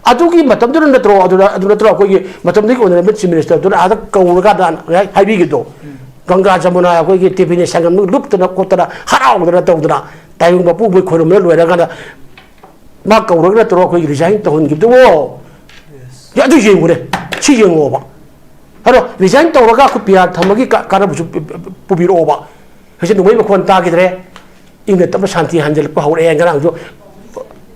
ꯑꯗꯨꯒꯤ ꯃꯇꯝꯗꯨꯗ ꯅꯠꯇ꯭ꯔꯣ, ꯑꯗꯨꯗ, ꯑꯗꯨ ꯅꯠꯇ꯭ꯔꯣ ꯑꯩꯈꯣꯏꯒꯤ ꯃꯇꯝꯗꯨꯒꯤ ꯑꯣꯅꯔꯦꯕꯜ ꯆꯤꯐ ꯃꯤꯅꯤꯁꯇꯔꯗꯨꯅ ꯑꯥꯗ ꯀꯧꯔꯀꯥꯟꯗ ꯍꯥꯏ-, ꯍꯥꯏꯕꯤꯈꯤꯕꯗꯣ? ꯎꯝ꯫ ꯒꯪꯒꯥ ꯖꯃꯨꯅꯥ ꯑꯩꯈꯣꯏꯒꯤ ꯇ꯭ꯔꯤꯕꯤꯅꯤ ꯁꯪꯒꯝꯗꯨ ꯂꯨꯞꯇꯅ ꯈꯣꯠꯇꯅ ꯍꯔꯥꯎꯗꯅ ꯇꯧꯗꯅ ꯇꯥꯏꯕꯪ ꯃꯄꯨ ꯃꯣꯏ ꯈꯣꯏꯔꯨꯝꯕ ꯂꯣꯏꯔꯀꯥꯟꯗ ꯃꯥ ꯀꯧꯔꯒ ꯅꯠꯇ꯭ꯔꯣ ꯑꯩꯈꯣꯏꯒꯤ ꯔꯤꯖꯥꯏꯟ ꯇꯧꯍꯟꯈꯤꯕꯗꯨꯕꯣ? Yes. ꯑꯗꯨ ꯌꯦꯡꯉꯨꯅꯦ, ꯁꯤ ꯌꯦꯡꯉꯣꯕ꯫ ꯑꯗꯣ ꯔꯤꯖꯥꯏꯟ ꯇꯧꯔꯒ ꯑꯩꯈꯣꯏ ꯄꯤ ꯑꯥꯔ ꯊꯝꯕꯒꯤ ꯀꯥ-, ꯀꯥꯟꯅꯕꯁꯨ ꯄꯤ-, ꯄꯤ-, ꯄꯨꯕꯤꯔꯛꯑꯣꯕ꯫ ꯍꯧꯖꯤꯛ ꯅꯣꯡꯃꯩ ꯃꯈꯣꯟ ꯇꯥꯈꯤꯗ꯭ꯔꯦ, ꯏꯪꯅ ꯇꯞꯅ ꯁꯥꯟꯇꯤ ꯍꯟꯖꯤꯜꯂꯛꯄ ꯍꯧꯔꯛꯑꯦ꯫ ꯉꯔꯥꯡꯁꯨ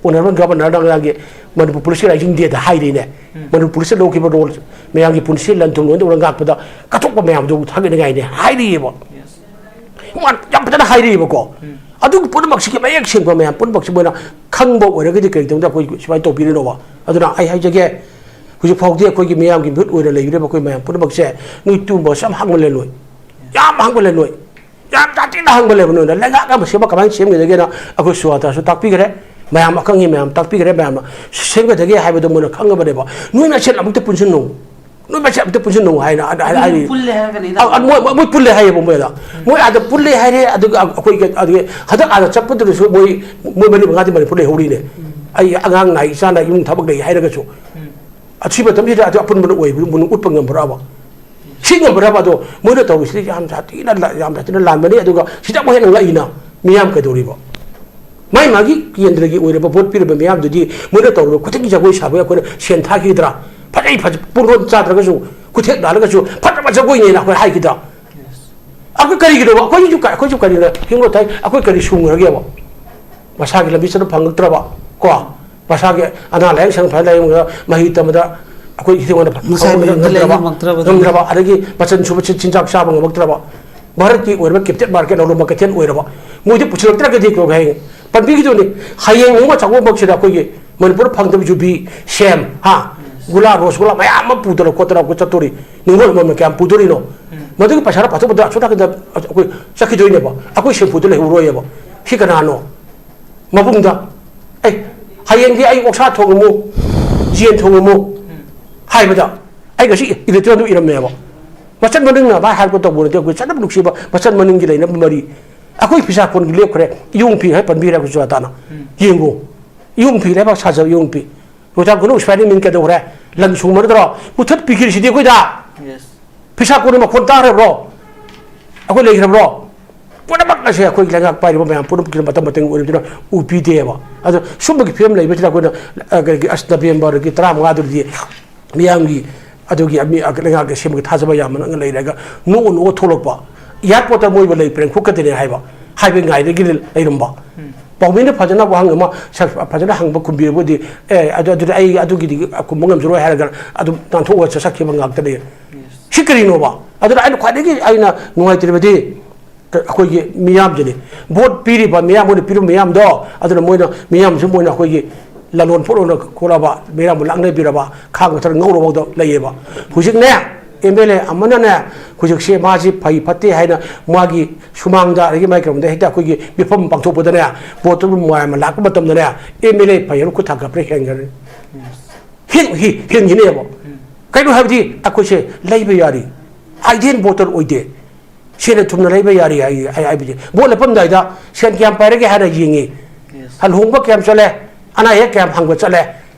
ꯑꯣꯅꯔꯦꯕꯜ ꯒꯚꯔꯅꯔꯅ ꯉꯔꯥꯡꯒꯤ ꯃꯅꯤꯄꯨꯔ ꯄꯨꯂꯤꯁꯀꯤ ꯔꯥꯏꯖꯤꯡ ꯗꯦꯗ ꯍꯥꯏꯔꯤꯅꯦ꯫ ꯎꯝ꯫ ꯃꯅꯤꯄꯨꯔ ꯄꯨꯂꯤꯁꯇ ꯂꯧꯈꯤꯕ ꯔꯣꯜ, ꯃꯌꯥꯝꯒꯤ ꯄꯨꯟꯁꯤ ꯂꯟ ꯊꯨꯝ ꯂꯣꯏꯅ ꯎꯔ ꯉꯥꯛꯄꯗ ꯀꯠꯊꯣꯛꯄ ꯃꯌꯥꯝꯗꯨ ꯊꯥꯒꯠꯅꯤꯡꯉꯥꯏꯅꯦ ꯍꯥꯏꯔꯤꯑꯕ꯫ Yes. ꯃꯥꯅ ꯌꯥꯝ ꯐꯖꯅ ꯍꯥꯏꯔꯛꯑꯦꯕꯀꯣ꯫ ꯎꯝ꯫ ꯑꯗꯨꯒꯤ ꯄꯨꯝꯅꯃꯛꯁꯤꯒꯤ ꯃꯌꯦꯛ ꯁꯦꯡꯕ ꯃꯌꯥꯝ ꯄꯨꯝꯅꯃꯛꯁꯤ ꯃꯣꯏꯅ ꯈꯪꯕ ꯑꯣꯏꯔꯒꯗꯤ ꯀꯔꯤꯒꯤꯗꯃꯛꯇ ꯑꯩꯈꯣꯏ ꯁꯨꯃꯥꯏꯅ ꯇꯧꯕꯤꯔꯤꯅꯣꯕ? ꯑꯗꯨꯅ ꯑꯩ ꯍꯥꯏꯖꯒꯦ, ꯍꯧꯖꯤꯛ ꯐꯥꯎꯗꯤ ꯑꯩꯈꯣꯏꯒꯤ ꯃꯤꯌꯥꯝꯒꯤ ꯃꯤꯍꯨꯠ ꯑꯣꯏꯅ ꯂꯩꯕꯤꯔꯤꯕ ꯑꯩꯈꯣꯏ ꯃꯌꯥꯝ ꯄꯨꯝꯅꯃꯛꯁꯦ ꯅꯣꯏ ꯇꯨꯝꯕꯁꯨ ꯌꯥꯝ ꯍꯥꯡꯃꯜꯂꯦ ꯅꯣꯏ꯫ ꯌꯥꯝ ꯍꯥꯡꯃꯜꯂꯦ ꯅꯣꯏ꯫ ꯌꯥꯝ ꯁꯥꯊꯤꯅ ꯍꯥꯡꯃꯜꯂꯦꯕ ꯅꯣꯏꯅ꯫ ꯂꯩꯉꯥꯛ ꯑꯃ ꯁꯦꯝꯕ ꯀꯃꯥꯏꯅ ꯁꯦꯝꯒꯗꯒꯦꯅ ꯑꯩꯈꯣꯏ ꯁꯨꯋꯥꯇꯥꯁꯨ ꯇꯥꯛꯄꯤꯈ꯭ꯔꯦ, ꯃꯌꯥꯝ ꯑꯈꯪꯒꯤ ꯃꯌꯥꯝ ꯇꯥꯛꯄꯤꯈ꯭ꯔꯦ, ꯃꯌꯥꯝꯅ ꯁꯦꯝꯒꯗꯒꯦ ꯍꯥꯏꯕꯗꯣ ꯃꯣꯏꯅ ꯈꯪꯉꯕꯅꯦꯕ꯫ ꯅꯣꯏ ꯃꯁꯦꯟ ꯑꯃꯨꯛꯇ ꯄꯨꯟꯁꯤꯟꯅꯧ꯫ ꯅꯣꯏ ꯃꯁꯦꯟ ꯑꯝꯇ ꯄꯨꯟꯁꯤꯟꯅꯧ ꯍꯥꯏꯅ ꯑ-, ꯑ-, ꯑꯗꯨꯗꯤ ꯍꯥꯏꯔꯤ꯫ ꯄꯨꯜꯂꯦ ꯍꯥꯏꯔꯒꯅꯤ ꯑ, ꯑ, ꯃꯣꯏ, ꯃꯣꯏ ꯄꯨꯜꯂꯦ ꯍꯥꯏꯌꯦꯕ ꯃꯣꯏꯗ꯫ ꯎꯝ꯫ ꯃꯣꯏ ꯑꯥꯗ ꯄꯨꯜꯂꯦ ꯍꯥꯏꯔꯦ, ꯑꯗꯨꯒ ꯑꯩꯈꯣꯏꯒꯤ, ꯑꯗꯨꯒꯤ ꯍꯟꯗꯛ ꯑꯥꯗ ꯆꯠꯄꯗꯨꯗꯁꯨ ꯃꯣꯏ, ꯃꯣꯏ ꯃꯔꯤ ꯃꯉꯥꯗꯤ ꯃꯅꯤꯄꯨꯔ ꯂꯩꯍꯧꯔꯤꯅꯦ꯫ ꯎꯝ꯫ ꯑꯩ ꯑꯉꯥꯡ ꯅꯥꯏ, ꯏꯆꯥ ꯅꯥꯏ, ꯏꯃꯨꯡ ꯊꯕꯛ ꯂꯩ ꯍꯥꯏꯔꯒꯁꯨ꯫ ꯎꯝ꯫ ꯑꯁꯤ ꯃꯇꯝꯁꯤꯗ ꯑꯗꯨ ꯑꯄꯨꯟꯕꯅ ꯑꯣꯏꯕꯗꯨ ꯃꯣꯏꯅ ꯎꯠꯄ ꯉꯝꯕ꯭ꯔꯕ? ꯁꯤ ꯉꯝꯕ꯭ꯔꯕ? ꯑꯗꯣ ꯃꯣꯏꯅ ꯇꯧꯔꯤꯁꯤꯗꯤ ꯌꯥꯝ ꯁꯥꯊꯤꯅ ꯂꯥ-, ꯌꯥꯝ ꯁꯥꯊꯤꯅ ꯂꯥꯟꯕꯅꯤ꯫ ꯑꯗꯨꯒ ꯁꯤꯗ ꯑꯃꯨꯛ ꯍꯦꯟꯅ ꯉꯛꯏꯅ ꯃꯤꯌꯥꯝ ꯀꯩꯗꯧꯔꯤꯕ? ꯃꯥꯏ ꯃꯥꯒꯤ ꯀꯦꯟꯗ꯭ꯔꯒꯤ ꯑꯣꯏꯔꯕ ꯚꯣꯠ ꯄꯤꯔꯕ ꯃꯤꯌꯥꯝꯗꯨꯗꯤ ꯃꯣꯏꯅ ꯇꯧꯔꯤꯕ ꯈꯨꯗꯤꯡꯒꯤ ꯖꯒꯣꯏ ꯁꯥꯕꯒꯤ ꯑꯩꯈꯣꯏꯅ ꯁꯦꯟ ꯊꯥꯈꯤꯗ꯭ꯔꯥ? ꯐꯖꯩ ꯐꯖ ꯄꯨꯡꯂꯣꯟ ꯆꯥꯗ꯭ꯔꯒꯁꯨ ꯈꯨꯊꯦꯛ ꯂꯥꯜꯂꯒꯁꯨ ꯐꯖꯕ ꯖꯒꯣꯏꯅꯦꯅ ꯑꯩꯈꯣꯏ ꯍꯥꯏꯈꯤꯗ꯭ꯔꯣ? ꯑꯩꯈꯣꯏ ꯀꯔꯤꯒꯤꯅꯣꯕ? ꯑꯩꯈꯣꯏꯁꯨ ꯀ- ꯑꯩꯈꯣꯏꯁꯨ ꯀꯔꯤꯅ ꯍꯤꯡꯂꯣ ꯊꯥꯏ? ꯑꯩꯈꯣꯏ ꯀꯔꯤ ꯁꯨꯡꯉꯨꯔꯒꯦꯕ? ꯃꯁꯥꯒꯤ ꯂꯝꯕꯤ ꯆꯠꯄ ꯐꯪꯉꯛꯇ꯭ꯔꯕ, ꯀꯣ, ꯃꯁꯥꯒꯤ ꯑꯅꯥ ꯂꯥꯏꯌꯦꯡ ꯁꯪ ꯐꯖꯅ ꯂꯥꯏꯌꯦꯡꯕꯗ ꯃꯍꯩ ꯇꯝꯕꯗ ꯑꯩꯈꯣꯏ ꯏꯊꯤꯡ ꯑꯣꯏꯅ ꯃꯁꯥꯒꯤ ꯐꯪꯕ ꯃꯌꯨꯝꯗ ꯉꯝꯗ꯭ꯔꯕ, ꯂꯩꯕ ꯉꯝꯃꯛꯇ꯭ꯔꯕꯗꯨꯅ꯫ ꯉꯝꯗ꯭ꯔꯕ, ꯑꯗꯒꯤ ꯃꯆꯟ ꯁꯨꯕ ꯆꯤ- ꯆꯤꯟꯖꯥꯛ ꯆꯥꯕ ꯉꯝꯃꯛꯇ꯭ꯔꯕ, ꯚꯥꯔꯠꯀꯤ ꯑꯣꯏꯔꯤꯕ ꯀꯦꯞꯇꯦꯟ ꯃꯥꯔꯀꯦꯠ ꯑꯍꯨꯝ ꯃꯈꯩ ꯀꯩꯊꯦꯜ ꯑꯣꯏꯔꯕ, ꯃꯣꯏꯗꯤ ꯄꯨꯁꯤꯜꯂꯛꯇ꯭ꯔꯒꯗꯤ ꯀꯩꯗꯧꯒꯦ ꯍꯥꯏ? ꯄꯟꯕꯤꯈꯤꯗꯨꯅꯤ꯫ ꯍꯌꯦꯡ ꯅꯣꯡꯃ ꯆꯥꯛꯀꯧꯕꯃꯛꯁꯤꯗ ꯑꯩꯈꯣꯏꯒꯤ ꯃꯅꯤꯄꯨꯔꯗ ꯐꯪꯗꯕ ꯌꯨꯕꯤ, ꯁꯦꯝ, ꯍꯥ, ꯒꯨꯂꯥ, ꯔꯣꯁ ꯒꯨꯂꯥ ꯃꯌꯥꯝ ꯑꯃ ꯄꯨꯗꯅ ꯈꯣꯠꯇꯅ ꯑꯩꯈꯣꯏ ꯆꯠꯇꯣꯔꯤ꯫ ꯅꯤꯉꯣꯜ ꯑꯃꯃꯝꯅ ꯀꯌꯥꯝ ꯄꯨꯗꯣꯔꯤꯅꯣ? ꯃꯗꯨꯒꯤ ꯄꯩꯁꯥꯗꯣ ꯄꯥꯊꯣꯛꯄꯗ ꯑꯁꯣꯝ ꯅꯥꯀꯟꯗ ꯑꯩꯈꯣꯏ ꯆꯠꯈꯤꯗꯣꯏꯅꯦꯕ꯫ ꯑꯩꯈꯣꯏ ꯁꯦꯝꯐꯨꯗ ꯂꯩꯍꯧꯔꯣꯏꯑꯕ꯫ ꯁꯤ ꯀꯅꯥꯅꯣ? ꯃꯕꯨꯡꯗ, "ꯑꯩ, ꯍꯌꯦꯡꯗꯤ ꯑꯩ ꯑꯣꯛꯁꯥ ꯊꯣꯡꯉꯝꯃꯨ, ꯌꯦꯟ ꯊꯣꯡꯉꯝꯃꯨ" ꯍꯥꯏꯕꯗ, ꯑꯩ ꯉꯁꯤ ꯏꯂꯦꯛꯇ꯭ꯔꯣꯟꯗꯨ ꯏꯔꯝꯃꯦꯕ꯫ ꯃꯆꯟ ꯃꯅꯤꯡꯅ ꯚꯥꯏ ꯍꯥꯏꯔꯛꯄ ꯇꯧꯕ ꯅꯠꯇꯦ, ꯑꯩꯈꯣꯏ ꯆꯠꯅꯕ ꯅꯨꯡꯁꯤꯕ ꯃꯆꯟ ꯃꯅꯤꯡꯒꯤ ꯂꯩꯅꯕ ꯃꯔꯤ꯫ ꯑꯩꯈꯣꯏ ꯐꯤꯁꯥ ꯀꯣꯟꯒꯤ ꯂꯦꯞꯈ꯭ꯔꯦ, ꯏꯌꯣꯡ ꯐꯤ ꯍꯥꯏ ꯄꯟꯕꯤꯔꯦ ꯑꯩꯈꯣꯏꯁꯨ ꯑꯇꯥꯅ꯫ ꯌꯦꯡꯉꯨ, ꯏꯌꯣꯡ ꯐꯤ, ꯂꯩꯕꯥꯛ ꯁꯥꯖꯕ ꯏꯌꯣꯡ ꯐꯤ꯫ ꯔꯣꯇꯥ ꯒꯨꯅꯨ ꯁ꯭ꯄꯥꯏꯗꯔ ꯃꯦꯟ ꯀꯩꯗꯧꯈ꯭ꯔꯦ? ꯂꯪ ꯁꯨꯡꯕ ꯅꯠꯇ꯭ꯔꯣ? ꯃꯨꯊꯠꯄꯤꯈꯤꯔꯤꯁꯤꯗꯤ ꯑꯩꯈꯣꯏꯗ꯫ ꯐꯤꯁꯥ ꯀꯣꯟꯅ ꯃꯈꯣꯟ ꯇꯥꯈ꯭ꯔꯕ꯭ꯔꯣ? ꯑꯩꯈꯣꯏ ꯂꯩꯈ꯭ꯔꯕ꯭ꯔꯣ? ꯄꯨꯝꯅꯃꯛ ꯑꯁꯦ ꯑꯩꯈꯣꯏ ꯂꯩꯉꯥꯛ ꯄꯥꯏꯔꯤꯕ ꯃꯌꯥꯝ ꯄꯨꯝꯅꯃꯛꯀꯤ ꯃꯇꯝ ꯃꯇꯝꯒꯤ ꯑꯣꯏꯔꯤꯕꯗꯨꯅ ꯎ ꯄꯤꯗꯦꯕ꯫ ꯑꯗꯣ ꯁꯨꯝꯕꯒꯤ ꯐꯤꯕꯝ ꯂꯩꯕꯁꯤꯗ ꯑꯩꯈꯣꯏꯅ, ꯑ, ꯀꯔꯤꯒꯤ, ꯑꯁ, ꯅꯕꯦꯝꯕꯔꯒꯤ ꯇꯔꯥꯃꯉꯥꯗꯨꯗꯤ ꯃꯤꯌꯥꯝꯒꯤ, ꯑꯗꯨꯒꯤ ꯃꯤ, ꯑ, ꯂꯩꯉꯥꯛꯀꯤ ꯁꯦꯝꯕꯒꯤ ꯊꯥꯖꯕ ꯌꯥꯝꯅ ꯂꯩꯔꯒ ꯅꯣꯛꯑ ꯅꯣꯛꯑ ꯊꯣꯛꯂꯛꯄ꯫ ꯏꯌꯥꯔꯄꯣꯔꯠꯇ ꯃꯣꯏꯕꯨ ꯂꯩ ꯄ꯭ꯔꯦꯝ ꯈꯨꯛꯀꯗꯤꯅꯦ ꯍꯥꯏꯕ, ꯍꯥꯏꯕ ꯉꯥꯏꯗꯒꯤ ꯂꯩꯔꯝꯕ꯫ ꯄꯥꯎꯃꯤꯅ ꯐꯖꯅ ꯋꯥꯍꯪ ꯑꯃ ꯁ-, ꯐꯖꯅ ꯍꯪꯕ ꯈꯨꯝꯕꯤꯔꯕꯨꯗꯤ, "ꯑꯦ, ꯑꯗꯨ, ꯑꯗꯨꯗꯤ ꯑꯩ ꯑꯗꯨꯒꯤꯗꯤ ꯈꯨꯝꯕ ꯉꯝꯖꯔꯣꯏ" ꯍꯥꯏꯔꯒ ꯑꯗꯨꯝ ꯇꯥꯟꯊꯣꯛꯑꯒ ꯆꯠꯈꯤꯕ ꯉꯥꯛꯇꯅꯤ꯫ ꯁꯤ ꯀꯔꯤꯅꯣꯕ? ꯑꯗꯨꯅ ꯑꯩꯅ ꯈ꯭ꯋꯥꯏꯗꯒꯤ ꯑꯩꯅ ꯅꯨꯡꯉꯥꯏꯇ꯭ꯔꯤꯕꯗꯤ ꯑꯩꯈꯣꯏꯒꯤ ꯃꯤꯌꯥꯝꯁꯤꯅꯤ꯫ ꯚꯣꯠ ꯄꯤꯔꯤꯕ ꯃꯤꯌꯥꯝ, ꯃꯣꯏꯅ ꯄꯤꯔꯤꯕ ꯃꯤꯌꯥꯝꯗꯣ, ꯑꯗꯨꯅ ꯃꯣꯏꯅ, ꯃꯤꯌꯥꯝꯁꯤ ꯃꯣꯏꯅ ꯑꯩꯈꯣꯏꯒꯤ ꯂꯂꯣꯟ ꯄꯣꯠꯂꯣꯟꯅ ꯈꯣꯠꯂꯕ, ꯃꯤꯌꯥꯝꯕꯨ ꯂꯥꯛꯅꯕꯤꯔꯕ, ꯈꯥꯡ ꯃꯊꯛꯇ ꯉꯧꯔꯕꯗ ꯂꯩꯌꯦꯕ꯫ ꯍꯧꯖꯤꯛꯅꯦ, ꯑꯦꯝ ꯑꯦꯜ ꯑꯦ ꯑꯃꯅꯅꯦ, ꯍꯧꯖꯤꯛꯁꯦ ꯃꯥꯁꯤ ꯐꯩ ꯐꯠꯇꯦ ꯍꯥꯏꯅ ꯃꯥꯒꯤ ꯁꯨꯃꯥꯡꯗ, ꯑꯗꯒꯤ ꯃꯥꯒꯤ ꯀꯩꯅꯣꯗ ꯍꯦꯛꯇ ꯑꯩꯈꯣꯏꯒꯤ ꯃꯤꯐꯝ ꯄꯥꯡꯊꯣꯛꯄꯗꯅꯦ, ꯚꯣꯠꯇꯨ ꯃꯌꯥꯝ ꯑꯃ ꯂꯥꯛꯄ ꯃꯇꯝꯗꯅꯦ, ꯑꯦꯝ ꯑꯦꯜ ꯑꯦ ꯐꯩ ꯍꯥꯏꯅ ꯈꯨꯠ ꯊꯥꯡꯒꯠꯄꯅ ꯍꯦꯟꯈ꯭ꯔꯅꯤ꯫ ꯍꯦꯟ-, ꯍꯦ-, ꯍꯦꯟꯈꯤꯅꯦꯕ꯫ ꯀꯩꯅꯣ ꯍꯥꯏꯕꯗꯤ ꯑꯩꯈꯣꯏꯁꯦ ꯂꯩꯕ ꯌꯥꯔꯤ, ꯑꯥꯏꯗꯤꯌꯦꯜ ꯚꯣꯇꯔ ꯑꯣꯏꯗꯦ꯫ ꯁꯦꯟꯅ ꯊꯨꯝꯅ ꯂꯩꯕ ꯌꯥꯔꯤ ꯍꯥꯏ-, ꯍꯥꯏ-, ꯍꯥꯏꯕꯁꯦ꯫ ꯚꯣꯠ ꯂꯦꯞꯄꯝꯗꯥꯏꯗ ꯁꯦꯟ ꯀꯌꯥꯝ ꯄꯥꯏꯔꯒꯦ ꯍꯥꯏꯅ ꯌꯦꯡꯉꯤ꯫ ꯂꯨꯍꯣꯡꯕ ꯀꯌꯥꯝ ꯆꯠꯂꯦ, ꯑꯅꯥ ꯑꯌꯦꯛ ꯀꯌꯥꯝ ꯍꯪꯕ ꯆꯠꯂꯦ,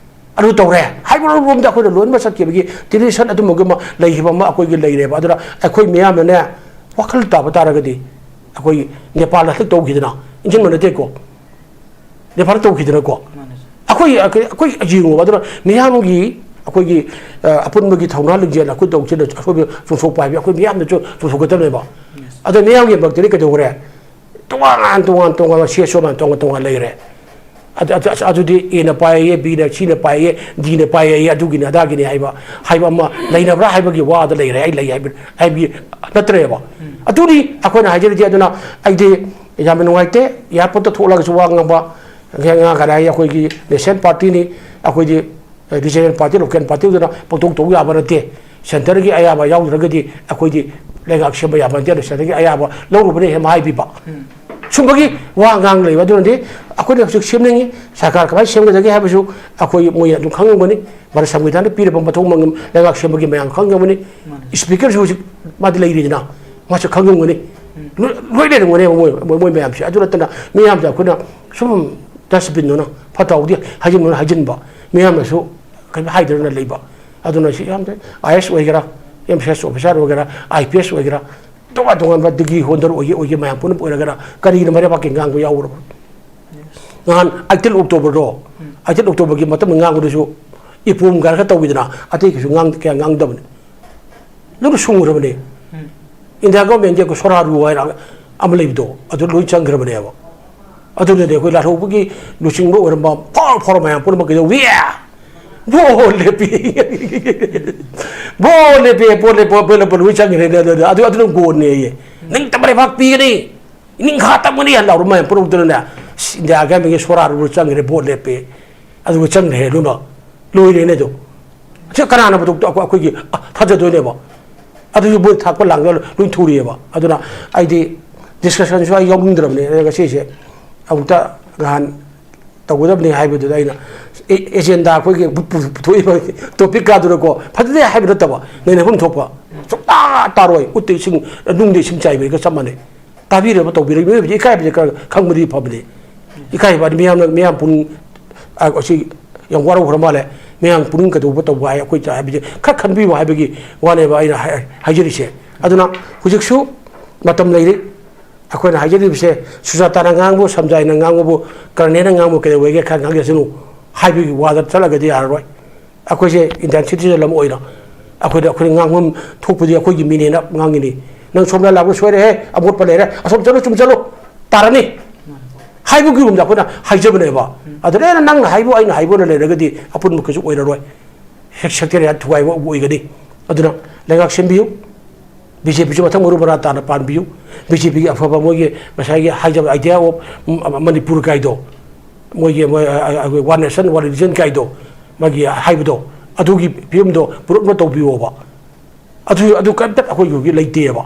ꯑꯗꯨ ꯇꯧꯔꯦ ꯍꯥꯏꯕꯔꯣꯝꯗ ꯑꯩꯈꯣꯏꯅ ꯂꯣꯏꯅꯃꯛ ꯆꯠꯈꯤꯕꯒꯤ ꯇ꯭ꯔꯦꯗꯤꯁꯟ ꯑꯗꯨꯝꯕꯒꯤ ꯑꯃ ꯂꯩꯈꯤꯕ ꯑꯃ ꯑꯩꯈꯣꯏꯒꯤ ꯂꯩꯔꯦꯕ꯫ ꯑꯗꯨꯅ ꯑꯩꯈꯣꯏ ꯃꯤꯌꯥꯝꯅꯅꯦ, ꯋꯥꯈꯜ ꯇꯥꯕ ꯇꯥꯔꯒꯗꯤ, ꯑꯩꯈꯣꯏ ꯅꯦꯄꯥꯜꯗ ꯍꯟꯗꯛ ꯇꯧꯈꯤꯗꯅ, ꯏꯟꯁꯤꯟꯕ ꯅꯠꯇꯦꯀꯣ, ꯅꯦꯄꯥꯜ ꯇꯧꯈꯤꯗꯅꯀꯣ꯫ ꯑꯩꯈꯣꯏ, ꯑꯩꯈꯣꯏ ꯌꯦꯡꯉꯨꯕ꯫ ꯑꯗꯨꯅ ꯃꯤꯌꯥꯝꯒꯤ ꯑꯩꯈꯣꯏꯒꯤ, ꯑ, ꯑꯄꯨꯟꯕꯒꯤ ꯊꯧꯅꯥ ꯂꯤꯡꯖꯦꯜ ꯑꯩꯈꯣꯏ ꯇꯧꯁꯤꯅ ꯑꯁꯣꯏꯕ ꯆꯨꯝꯊꯣꯛꯄ ꯍꯥꯏꯕ ꯑꯩꯈꯣꯏ ꯃꯤꯌꯥꯝꯅꯁꯨ ꯆꯨꯝꯊꯣꯛꯀꯗꯕꯅꯦꯕ꯫ ꯑꯗꯣ ꯃꯤꯌꯥꯝꯒꯤ ꯃꯔꯛꯇꯗꯤ ꯀꯩꯗꯧꯈ꯭ꯔꯦ? ꯇꯣꯉꯥꯟ ꯇꯣꯉꯥꯟ ꯇꯣꯉꯥꯟ ꯁꯤ ꯑꯁꯣꯏ ꯇꯣꯉꯥꯟ ꯇꯣꯉꯥꯟ ꯂꯩꯈ꯭ꯔꯦ꯫ ꯑꯗꯨ, ꯑꯗꯨ, ꯑꯁ, ꯑꯗꯨꯗꯤ ꯑꯦꯅ ꯄꯥꯏꯌꯦ, ꯕꯤꯅ, ꯁꯤꯅ ꯄꯥꯏꯌꯦ, ꯗꯤꯅ ꯄꯥꯏꯌꯦ, ꯑꯗꯨꯒꯤꯅꯤ ꯑꯗꯥꯒꯤꯅꯤ ꯍꯥꯏꯕ, ꯍꯥꯏꯕ ꯑꯃ ꯂꯩꯅꯕ꯭ꯔꯥ ꯍꯥꯏꯕꯒꯤ ꯋꯥꯗ ꯂꯩꯔꯦ꯫ ꯑꯩ ꯂꯩ ꯍꯥꯏꯕ, ꯍꯥꯏꯕꯒꯤ ꯅꯠꯇ꯭ꯔꯦꯕ꯫ ꯑꯗꯨꯅꯤ ꯑꯩꯈꯣꯏꯅ ꯍꯥꯏꯖꯔꯤꯁꯦ꯫ ꯑꯗꯨꯅ ꯑꯩꯗꯤ ꯌꯥꯝꯅ ꯅꯨꯡꯉꯥꯏꯇꯦ, ꯑꯦꯌꯥꯔꯄꯣꯔꯠꯇ ꯊꯣꯛꯂꯒꯁꯨ ꯋꯥ ꯉꯥꯡꯕ, ꯉꯥꯡ ꯀꯥꯟꯗ ꯑꯩ, ꯑꯩꯈꯣꯏꯒꯤ ꯅꯦꯁꯅꯦꯜ ꯄꯥꯔꯇꯤꯅꯤ, ꯑꯩꯈꯣꯏꯗꯤ ꯔꯤꯖꯅꯦꯜ ꯄꯥꯔꯇꯤ, ꯂꯣꯀꯦꯜ ꯄꯥꯔꯇꯤ ꯑꯣꯏꯗꯅ ꯄꯪꯇꯧ ꯇꯧ ꯌꯥꯕ ꯅꯠꯇꯦ꯫ ꯁꯦꯟꯇꯔꯒꯤ ꯑꯌꯥꯕ ꯌꯥꯎꯗ꯭ꯔꯒꯗꯤ ꯑꯩꯈꯣꯏꯗꯤ ꯂꯩꯉꯥꯛ ꯁꯦꯝꯕ ꯌꯥꯕ ꯅꯠꯇꯦ꯫ ꯑꯗꯨꯅ ꯁꯦꯟꯇꯔꯒꯤ ꯑꯌꯥꯕ ꯂꯧꯔꯨꯕꯅ ꯍꯦꯟꯅ ꯍꯥꯏꯕꯤꯕ꯫ ꯁꯨꯝꯕꯒꯤ ꯋꯥ ꯉꯥꯡ ꯂꯩꯕ꯫ ꯑꯗꯨꯅꯗꯤ ꯑꯩꯈꯣꯏꯅ ꯍꯧꯖꯤꯛ ꯁꯦꯝꯅꯤꯡꯉꯤ, ꯁꯔꯀꯥꯔ ꯀꯃꯥꯏꯅ ꯁꯦꯝꯒꯗꯒꯦ ꯍꯥꯏꯕꯁꯨ ꯑꯩꯈꯣꯏ, ꯃꯣꯏ ꯑꯗꯨꯝ ꯈꯪꯉꯝꯒꯅꯤ꯫ ꯚꯥꯔꯠ ꯁꯪꯕꯤꯙꯥꯟꯗ ꯄꯤꯔꯕ ꯃꯊꯧ ꯃꯉꯝ ꯂꯩꯉꯥꯛ ꯁꯦꯝꯕꯒꯤ ꯃꯌꯥꯝ ꯈꯪꯉꯝꯒꯅꯤ꯫ ꯃꯥꯅꯤ꯫ ꯁ꯭ꯄꯤꯀꯔꯁꯨ ꯍꯧꯖꯤꯛ ꯃꯥꯗꯤ ꯂꯩꯔꯤꯗꯅ, ꯃꯥꯁꯨ ꯈꯪꯉꯝꯒꯅꯤ꯫ ꯂꯣꯏ, ꯂꯣꯏ ꯂꯩꯔꯝꯒꯅꯦꯕ ꯃꯣꯏ, ꯃꯣꯏ, ꯃꯣꯏ ꯃꯌꯥꯝꯁꯦ꯫ ꯑꯗꯨ ꯅꯠꯇꯅ ꯃꯤꯌꯥꯝꯁꯦ ꯑꯩꯈꯣꯏꯅ ꯁꯨꯝ ꯗꯁꯕꯤꯟꯗꯨꯅ ꯐꯠꯇ ꯍꯥꯎꯗꯤ ꯍꯩꯖꯤꯟꯕꯅ ꯍꯩꯖꯤꯟꯕ, ꯃꯤꯌꯥꯝꯅꯁꯨ ꯀꯩꯝ ꯍꯥꯏꯗꯗꯅ ꯂꯩꯕ꯫ ꯑꯗꯨꯅ ꯁꯤ ꯌꯥꯝ ꯑꯥꯏ ꯑꯦꯁ ꯑꯣꯏꯒꯦꯔꯥ, ꯑꯦꯝ ꯁꯤ ꯑꯦꯁ ꯑꯣꯐꯤꯁꯥꯔ ꯑꯣꯏꯒꯦꯔꯥ, ꯑꯥꯏ ꯄꯤ ꯑꯦꯁ ꯑꯣꯏꯒꯦꯔꯥ, ꯇꯣꯉꯥꯟ ꯇꯣꯉꯥꯟꯕ ꯗꯤꯒ꯭ꯔꯤ ꯍꯣꯜꯗꯔ ꯑꯣꯏꯒꯦ ꯑꯣꯏꯒꯦ ꯃꯌꯥꯝ ꯄꯨꯟꯅ ꯑꯣꯏꯔꯒꯅ ꯀꯔꯤꯒꯤꯅꯣ ꯃꯔꯩꯕꯥꯛꯀꯤ ꯉꯥꯡꯕ ꯌꯥꯎꯔꯕ? ꯅꯍꯥꯟ ꯑꯩꯠꯇꯤꯟ ꯑꯣꯛꯇꯣꯕꯔꯗꯣ, ꯑꯩꯠꯇꯤꯟ ꯑꯣꯛꯇꯣꯕꯔꯒꯤ ꯃꯇꯝꯗ ꯉꯥꯡꯕꯗꯁꯨ ꯏꯄꯣꯝ ꯀꯥꯏꯅ ꯈꯔ ꯇꯧꯋꯤꯗꯅ, ꯑꯇꯩ ꯀꯩꯁꯨ ꯉꯥꯡ-, ꯀꯌꯥ ꯉꯥꯡꯗꯕꯅꯤ꯫ ꯂꯣꯏꯅ ꯁꯨꯡꯈ꯭ꯔꯕꯅꯦ꯫ ꯏꯟꯗꯤꯌꯥ ꯒꯣꯔꯃꯦꯟꯒꯤ ꯑꯩꯈꯣꯏ ꯁꯣꯔꯥꯔꯨ ꯍꯥꯏꯅ ꯑꯃ ꯂꯩꯕꯗꯣ, ꯑꯗꯨ ꯂꯣꯏ ꯆꯪꯈ꯭ꯔꯕꯅꯦꯕ꯫ ꯑꯗꯨꯅꯅꯦ ꯑꯩꯈꯣꯏ ꯂꯥꯜꯍꯧꯕꯒꯤ ꯂꯨꯆꯤꯡꯕ ꯑꯣꯏꯔꯝꯕ ꯐꯥꯎꯔ ꯐꯥꯎꯔ ꯃꯌꯥꯝ ꯄꯨꯝꯅꯃꯛ ꯀꯩꯗꯧꯋꯤ? ꯚꯣꯠ ꯂꯦꯞꯄꯤ꯫ ꯚꯣꯠ ꯂꯦꯞꯄꯤ, ꯚꯣꯠ ꯂꯦꯞꯄꯤ, ꯚꯣꯠ ꯂꯦꯞꯄꯤ, ꯂꯣꯏ ꯆꯪꯈ꯭ꯔꯦꯅꯦ꯫ ꯑꯗꯨ, ꯑꯗꯨ, ꯑꯗꯨꯅ ꯒꯣꯟꯅꯦꯌꯦ꯫ ꯅꯤꯡꯇꯝꯕ ꯂꯩꯕꯥꯛ ꯄꯤꯒꯅꯤ, ꯅꯤꯡꯈꯥ ꯇꯝꯒꯅꯤ ꯍꯥꯏꯅ ꯂꯥꯎꯔ ꯃꯌꯥꯝ ꯄꯨꯝꯅꯃꯛꯇꯨꯅꯅꯦ꯫ ꯏꯟꯗꯤꯌꯥ ꯒꯣꯔꯃꯦꯟꯒꯤ ꯁꯣꯔꯥꯔꯨ ꯆꯪꯈ꯭ꯔꯦ, ꯚꯣꯠ ꯂꯦꯞꯄꯤ꯫ ꯑꯗꯨꯒ ꯆꯪꯈ꯭ꯔꯦ ꯑꯗꯨꯅ꯫ ꯂꯣꯏꯔꯦꯅꯦ ꯑꯗꯣ꯫ ꯁꯤ ꯀꯅꯥꯅ ꯃꯇꯧ ꯑꯩꯈꯣꯏ-, ꯑꯩꯈꯣꯏꯒꯤ, ꯑ, ꯊꯥꯖꯗꯣꯏꯅꯦꯕ? ꯑꯗꯨꯁꯨ ꯃꯣꯏ ꯊꯥꯛꯄ ꯂꯥꯡꯗ ꯂꯣꯏ ꯊꯨꯔꯤꯑꯕ꯫ ꯑꯗꯨꯅ ꯑꯩꯗꯤ ꯗꯤꯁꯀꯁꯟꯁꯨ ꯑꯩ ꯌꯥꯎꯅꯤꯡꯗ꯭ꯔꯕꯅꯦ꯫ ꯑꯗ ꯉꯁꯤꯁꯦ ꯑꯃꯨꯛꯇ ꯅꯍꯥꯟ ꯇꯧꯒꯗꯕꯅꯤ ꯍꯥꯏꯕꯗꯨꯗ ꯑꯩꯅ ꯑꯦ-, ꯑꯦꯖꯦꯟꯗꯥ ꯑꯩꯈꯣꯏꯒꯤ ꯄꯨ-, ꯄꯨ-, ꯄꯨꯊꯣꯛꯏꯕ ꯇꯣꯄꯤꯛꯀꯥꯗꯨꯅꯀꯣ ꯐꯖꯗꯦ ꯍꯥꯏꯕ ꯅꯠꯇꯕ ꯅꯩꯅꯐꯝ ꯊꯣꯛꯄ ꯁꯨꯡꯇꯥ ꯇꯥꯔꯣꯏ꯫ ꯎꯠꯇ ꯏꯁꯤꯡ, ꯅꯨꯡꯗ ꯏꯁꯤꯡ ꯆꯥꯏꯕꯒ ꯆꯞ ꯃꯥꯟꯅꯩ꯫ ꯇꯥꯕꯤꯔꯕ ꯇꯧꯕꯤꯔꯕ ꯃꯤꯑꯣꯏꯕꯗꯤ ꯏꯀꯥꯏꯕꯁꯦ ꯈꯔ ꯈꯪꯕꯗꯤ ꯐꯕꯅꯤ꯫ ꯏꯀꯥꯏꯕ ꯍꯥꯏꯗꯤ ꯃꯤꯌꯥꯝꯅ, ꯃꯤꯌꯥꯝ ꯄꯨꯛꯅꯤꯡ, ꯑ, ꯑꯁꯤ ꯌꯥꯝ ꯋꯥꯔꯧꯈ꯭ꯔ ꯃꯥꯜꯂꯦ꯫ ꯃꯤꯌꯥꯝ ꯄꯨꯛꯅꯤꯡ ꯀꯩꯗꯧꯕ ꯇꯧꯕ ꯍꯥꯏ, ꯑꯩꯈꯣꯏ ꯍꯥꯏꯕꯁꯦ ꯈꯔ ꯈꯟꯕꯤꯌꯨ ꯍꯥꯏꯕꯒꯤ ꯋꯥꯅꯦꯕ ꯑꯩꯅ ꯍꯥꯏ-, ꯍꯥꯏꯖꯔꯤꯁꯦ꯫ ꯑꯗꯨꯅ ꯍꯧꯖꯤꯛꯁꯨ ꯃꯇꯝ ꯂꯩꯔꯤ꯫ ꯑꯩꯈꯣꯏꯅ ꯍꯥꯏꯖꯔꯤꯕꯁꯦ ꯁꯨꯖꯥꯇꯥꯅ ꯉꯥꯡꯕꯨ, ꯁꯝꯖꯥꯏꯅ ꯉꯥꯡꯕꯕꯨ, ꯀꯔꯅꯦꯅ ꯉꯥꯡꯕꯨ ꯀꯩꯗꯧꯋꯦꯒꯦ ꯈꯔ ꯉꯥꯡꯖꯁꯅꯨ ꯍꯥꯏꯕꯒꯤ ꯋꯥꯗ ꯆꯠꯂꯒꯗꯤ ꯌꯥꯔꯔꯣꯏ꯫ ꯑꯩꯈꯣꯏꯁꯦ ꯏꯟꯗꯤꯌꯥꯟ ꯁꯤꯇꯤꯖꯟ ꯑꯃ ꯑꯣꯏꯅ ꯑꯩꯈꯣꯏꯗ, ꯑꯩꯈꯣꯏꯅ ꯉꯥꯡꯐꯝ ꯊꯣꯛꯄꯗꯤ ꯑꯩꯈꯣꯏꯒꯤ ꯃꯤꯅꯦꯅ ꯉꯥꯡꯉꯤꯅꯤ꯫ "ꯅꯪ ꯁꯣꯝꯗ ꯂꯥꯛꯄ ꯁꯣꯏꯔꯦꯍꯦ, ꯑꯃꯣꯠꯄ ꯂꯩꯔꯦ, ꯑꯁꯣꯝ ꯆꯠꯂꯣ, ꯆꯨꯝ ꯆꯠꯂꯣ, ꯇꯥꯔꯅꯤ" ꯍꯥꯏꯕꯒꯤꯒꯨꯝꯗ ꯑꯩꯈꯣꯏꯅ ꯍꯥꯏꯖꯕꯅꯦꯕ꯫ ꯑꯗꯨꯅ ꯑꯩꯅ, ꯅꯪꯅ ꯍꯥꯏꯕꯨ, ꯑꯩꯅ ꯍꯥꯏꯕꯨꯅ ꯂꯩꯔꯒꯗꯤ ꯑꯄꯨꯟꯕ ꯀꯩꯁꯨ ꯑꯣꯏꯔꯔꯣꯏ, ꯁꯦꯛ-, ꯁꯦꯛꯇꯔꯤꯌꯥꯠ ꯊꯨꯒꯥꯏꯕ ꯑꯣꯏꯒꯅꯤ꯫ ꯑꯗꯨꯅ ꯂꯩꯉꯥꯛ ꯁꯦꯝꯕꯤꯌꯨ꯫ ꯕꯤ ꯖꯦ ꯄꯤꯁꯨ ꯃꯊꯪ ꯃꯔꯨ ꯃꯔꯥꯡ ꯇꯥꯅ ꯄꯥꯟꯕꯤꯌꯨ꯫ ꯕꯤ ꯖꯦ ꯄꯤꯒꯤ ꯑꯐꯕ ꯃꯣꯏꯒꯤ ꯉꯁꯥꯏꯒꯤ ꯍꯥꯏꯖꯕ idea of ꯃꯅꯤꯄꯨꯔ ꯀꯥꯏꯗꯣ, ꯃꯣꯏꯒꯤ, ꯃꯣꯏ, ꯑ, ꯑ, ꯑꯩꯈꯣꯏ one nation, one religion ꯀꯥꯏꯗꯣ, ꯃꯥꯒꯤ ꯍꯥꯏꯕꯗꯣ, ꯑꯗꯨꯒꯤ ꯐꯤꯕꯝꯗꯣ ꯄꯨꯔꯛꯅ ꯇꯧꯕꯤꯌꯣꯕ꯫ ꯑꯗꯨ, ꯑꯗꯨ ꯀꯔꯤꯝꯇ ꯑꯩꯈꯣꯏꯒꯤ ꯍꯧꯖꯤꯛ ꯂꯩꯇꯦꯕ꯫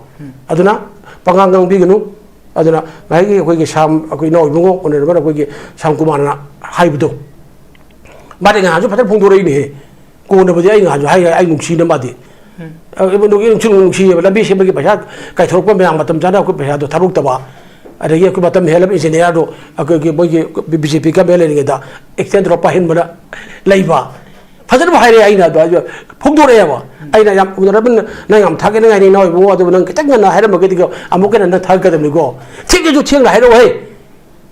ꯑꯗꯨꯅ ꯄꯉꯥꯡ ꯉꯥꯡꯕꯤꯒꯅꯨ꯫ ꯑꯗꯨꯅ ꯉꯁꯥꯏꯒꯤ ꯑꯩꯈꯣꯏꯒꯤ ꯁꯥꯝ, ꯑꯩꯈꯣꯏ ꯏꯅꯥꯎ ꯏꯕꯨꯡꯉꯣ ꯑꯣꯅꯔꯦꯕꯜ ꯑꯩꯈꯣꯏꯒꯤ ꯁꯥꯝ ꯀꯨꯃꯥꯔꯅ ꯍꯥꯏꯕꯗꯣ, ꯃꯥꯗꯤ ꯉꯍꯥꯟꯁꯨ ꯐꯖꯅ ꯐꯣꯡꯗꯣꯔꯛꯏꯅꯦꯍꯦ꯫ ꯀꯣꯟꯅꯕꯨꯗꯤ ꯑꯩ ꯉꯍꯥꯟꯁꯨ ꯍꯥꯏ, ꯑꯩ ꯅꯨꯡꯁꯤꯅ ꯃꯥꯗꯤ꯫ ꯎꯝ꯫ ꯑ, ꯅꯨꯡꯁꯨ ꯅꯨꯡꯁꯤꯌꯦꯕ, ꯂꯝꯕꯤ ꯁꯦꯝꯕꯒꯤ ꯄꯩꯁꯥ ꯀꯥꯏꯊꯣꯔꯛꯄ ꯃꯌꯥꯝ ꯃꯇꯝ ꯆꯥꯅ ꯑꯩꯈꯣꯏ ꯄꯩꯁꯥꯗꯣ ꯊꯥꯗꯣꯛꯇꯕ, ꯑꯗꯒꯤ ꯑꯩꯈꯣꯏ ꯃꯇꯝ ꯍꯦꯜꯂꯕ ꯏꯟꯖꯤꯅꯤꯌꯥꯔꯗꯣ ꯑꯩꯈꯣꯏꯒꯤ ꯃꯣꯏꯒꯤ ꯕꯤ ꯖꯦ ꯄꯤ ꯒꯃꯦꯟ ꯂꯩꯔꯤꯉꯩꯗ ꯑꯦꯛꯁꯇꯦꯟ ꯇꯧꯔ ꯄꯥꯏꯍꯟꯕꯅ ꯂꯩꯕ꯫ ꯐꯖꯅ ꯍꯥꯏꯔꯛꯑꯦ ꯑꯩꯅ ꯑꯗꯣ, ꯑꯩꯁꯨ ꯐꯣꯡꯗꯣꯔꯛꯑꯦꯕ꯫ ꯑꯩꯅ ꯌꯥꯝ ꯎꯅꯔꯕꯅꯤꯅ ꯅꯪ ꯌꯥꯝ ꯊꯥꯒꯠꯅꯤꯡꯉꯥꯏꯅꯤ ꯏꯅꯥꯎ ꯏꯕꯨꯡꯉꯣ, ꯑꯗꯨꯕꯨ ꯅꯪ ꯈꯤꯇꯪ ꯉꯟꯅ ꯍꯥꯏꯔꯝꯃꯒꯗꯤ ꯑꯃꯨꯛꯀ ꯍꯦꯟꯅ ꯅꯪ ꯊꯥꯒꯠꯀꯗꯕꯅꯤꯀꯣ꯫ ꯊꯦꯡꯉꯁꯨ ꯊꯦꯡꯅ ꯍꯥꯏꯔꯛꯑꯣꯍꯦ꯫